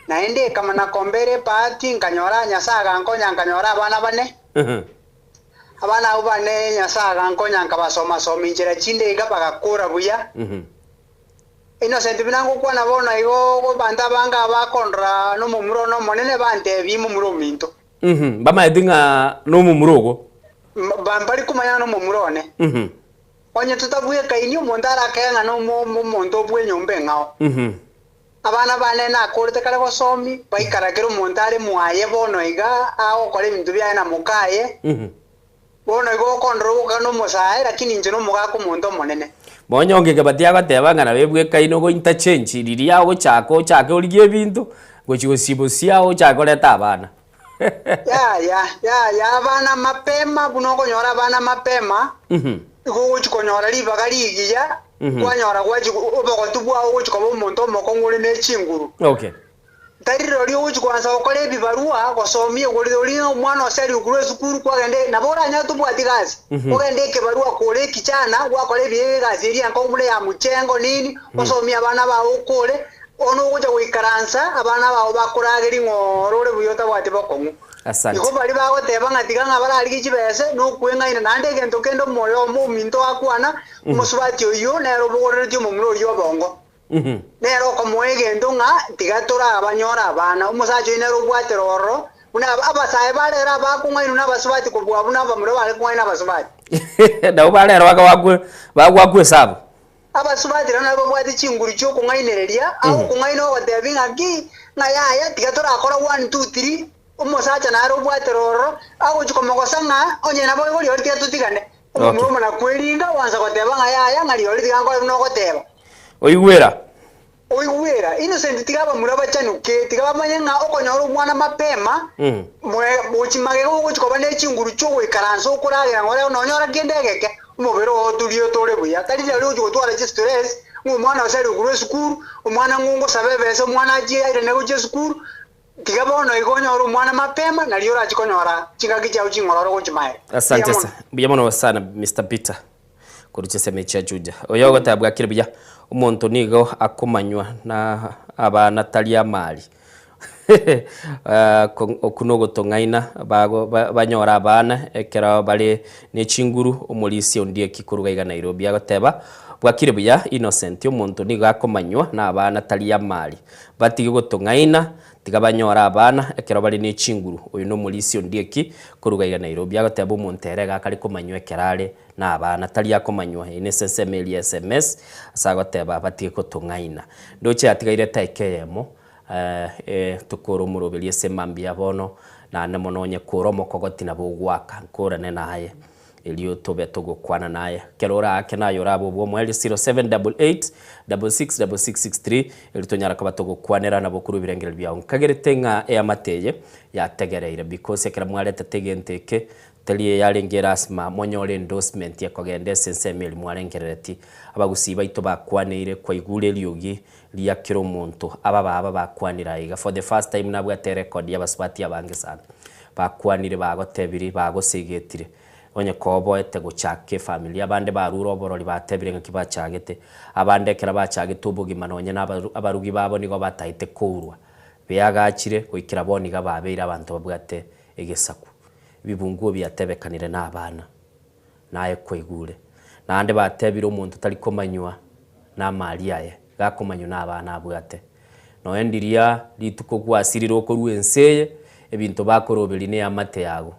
Speaker 14: Naende ekamana kombera ebahati, nkanyora Nyasae agankonya nkanyora abana bane. Abana abwo bane Nyasae agankonya nkabasoma-soma inchera chinde iga bagakora buya. Innocent buna ngokwana bono igo abanto abange aba bakondora nomomura one omonene bantebie momura ominto.
Speaker 9: Mbamaeti ng'a nomomura ogo.
Speaker 14: Mbari komanya ng'a nomomura one. Onye totabwekaini, omonto arakege ng'a nomonto bw'enyomba eng'ao. Abana bane nakorete kare gosomi, baikara kera omonto are mwaye bono iga agokora ebinto biaye na mokaye. Bono igo okondora ogoka nomosae, lakini inche nomogaka omonto omonene.
Speaker 9: Monyonge kebati agoteba ng'a nabo ebwekaine ogo interchange riria ogochaka ochake origie ebinto, gochia gosibosia ochake koreta abana.
Speaker 14: Yaya, yaya, abana mapema, buna okonyora abana mapema, igo ogochia konyora ribaga rigiya, kwanyora gwachia obogotu bwao ogochia koba omonto omokong'u ore ne chinguru.
Speaker 9: Okay.
Speaker 14: Tari rirorio ogochia koansa gokora ebibarua, gosomia igoro ori omwana oseriwe korwa esukuru kwagenda nabo oranyore tobwati gasi, ogende ekebarua kore ekichana gwakora ebi egasi eria enkong'u buna ya mchengo nini, osomie abana bao okore, Bono ogocha goikaransa, abana bao bakoragerie ng'a ore ore buya otabwati bokong'u.
Speaker 9: Asante.
Speaker 14: Igo baria bagoteba ng'a tiga ng'a bararigie chibese, nokweng'aina, naende egento kende omoyo ominto akwana, omosubati oyio nere obogoreretie omomura oyio obongo. Nere okomoa egento ng'a tiga torabanyore abana. Omosacha oyio nere obwatire ororo, buna abasae ba rero abakong'ainwa nabasubati kobua buna abamura bare kong'aina abasubati.
Speaker 9: Nabo ba rero bagwakwa esabu.
Speaker 14: Abasubati naende babwate chinguru chi'okong'ainereria, agokong'aina ogotebia ng'a ki, ng'a yaya tiga torakora one two three, omosacha nare obwatera ororo, agochia komogosa ng'a onye nabo igo rirorio tiga totigane. Omomura
Speaker 9: Okay.
Speaker 14: omana kweringa oansa goteba ng'a yaya ng'a rirorio tiga nkore buna ogoteba.
Speaker 9: Oigwera.
Speaker 14: Oigwera, Innocent tiga abamura bachanuke, tiga bamanye ng'a okonyora omwana mapema, mwe gochi magega ogochi koba ne chinguru chiogoikaransa okoragera ng'a ore nonyora kende egeke, omobere oo oturie otore buya. Tari rirorio ogochi gotwara chistress, ng'a omwana ose are korwa esukuru, omwana ng'a ongosabe ebesa omwana achie airane gochia esukuru, tiga bono igo onyore omwana mapema nario orachi konyora chingaki chiao ching'ororo gochi magega. Mbuya
Speaker 9: Asante
Speaker 14: mono.
Speaker 9: sa mbuya mono sana Mister Peter. Korwa chinsemo echi chia Juja. Oyo ogoteba bwakire buya, omonto nigo akomanywa na abana tari amari. Okwo nogotong'aina bago banyore abana ekero bare ne chinguru, omorisia Ondieki korwa iga Nairobi agoteba, bwakire buya Innocent, omonto nigo akomanywa na abana tari amari. Batige gotong'aina Tiga banyore abana ekero bare ne chinguru. Oyo nomorisia Ondieki koruga iga Nairobi agoteba omonto ere iga akare komanywa ekero are na abana tari akomanywa. Eye nese ensemo eria ya sms ase agoteba batige kotong'aina. Ndoche yatigaire etaika eyemo tokore omoroberio ase mambia bono naende mono onye kore omokogoti nabo ogoaka nkorane naye. Erio tobe togokwana naye. Ekero oraake naye orabe obw'omoerio 0788 666663 erio tonyara koba togokwanera nabo korwa ebirengererio biao. Nkagerete ng'a eamate eye yategereire because ekero mwaretete egento eke teri eyarenge erasima monyore endorsement ekogenda ase ensemo eria mwarengerereti. Abagusii baito bakwaneire kwaigure eriogi ria kera omonto aba baba bakwanire aiga for the first time nabwate erecord y'abasubati abange sana. Bakwanire bagotebiri bagosegetire onye koboete gochaka efamiri abande barure oborori batebire ng'aki bachagete abande ekero bachagete obogima nonye na abarugi babo nigo bataete kourwa beagachire goikera bono iga babeire abanto babwate egesaku ebibunguo biatebekanire na abana naye kwaigure naende batebire omonto tari komanywa na amari aye gakomanywa na abana abwate. Nonya ndiria rituko gwasirire okorua ense eye, ebinto bakoroberia neamate yago.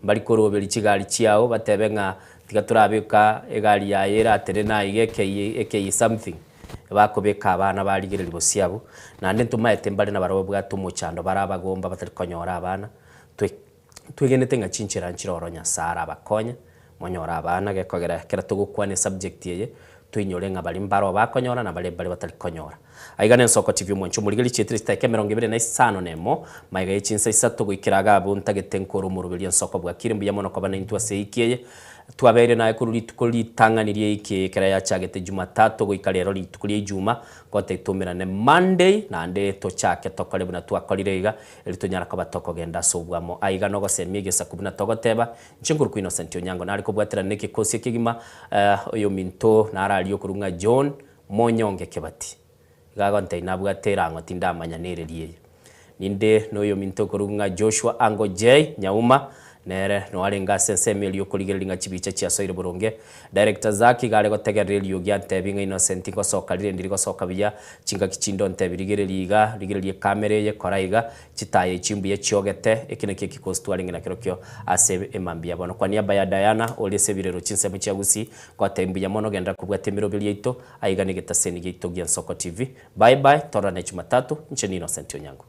Speaker 9: Mbari koroberia chigari chiao batebe ng'a tiga torabeka egari yaye eratenene aiga ekei ekei something, bakobeka abana barigereria bosio abwo. Naende ntomaete mbare nabarabwo babwate omochando bare abagomba batari konyora abana, twe twegenete ng'a chinchera nchire oro Nyasae arabakonye, monyore abana gekogera ekero togokwana esubject eye, toinyore ng'a baria mbaro bakonyora na baria mbare batari konyora. Aiga nensoko TV omwancho omorigereria chietire chidakika emerongo ebere na isano na emo, magega ye chinsa isato goikera iga abwo ntagete nkore omoroberio ensoko bwakire mbuya mono koba naintwe ase eiki eye. Twabeire naye korwa rituko ritang'ani ri'eiki eye ekero yachagete Jumatatu goika rero rituko ria Ijuma, goteba toumerane Monday naende tochake tokore buna twakorire iga, erio tonyara koba tokogenda ase obwamo. Aiga nogosemia egesaku buna togoteba, Inche nkorokwa Innocent Onyango nare kobwaterana nekekosi ekegima oyominto nararie okorwa ng'a John Monyonge Kebati. Iga agontebia nabwate erang'o tindamanya nereri eye. Ninde noyominto okorwa ng'a Joshua Ango J Nyauma nere noarenge ase ensemo eria okorigereria ng'a chibicha chiasoire boronge. Director Zack iga are gotegerera eriogi antebie ng'a Innocent ngosoka rire ndiri gosoka buya, chingaki chinde ontebie rigereria iga, rigereria ecamera eye, kora iga, Chitaya echi mbuya chiogete, eki nakio ekikosi twarenge nakerokio ase emambia bono. Kwa niaba ya Diana, ore ase ebirero chinsemo chia Gusii, ngotebia mbuya mono genderera kobwata emeroberi yaito, aiga negetaseni giaito gia Nsoko TV. Bye bye, tororane Jumatatu, inche ni Innocent Onyango.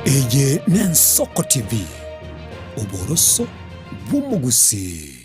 Speaker 17: Eye n'Ensoko TV, oboroso bw'omogusii.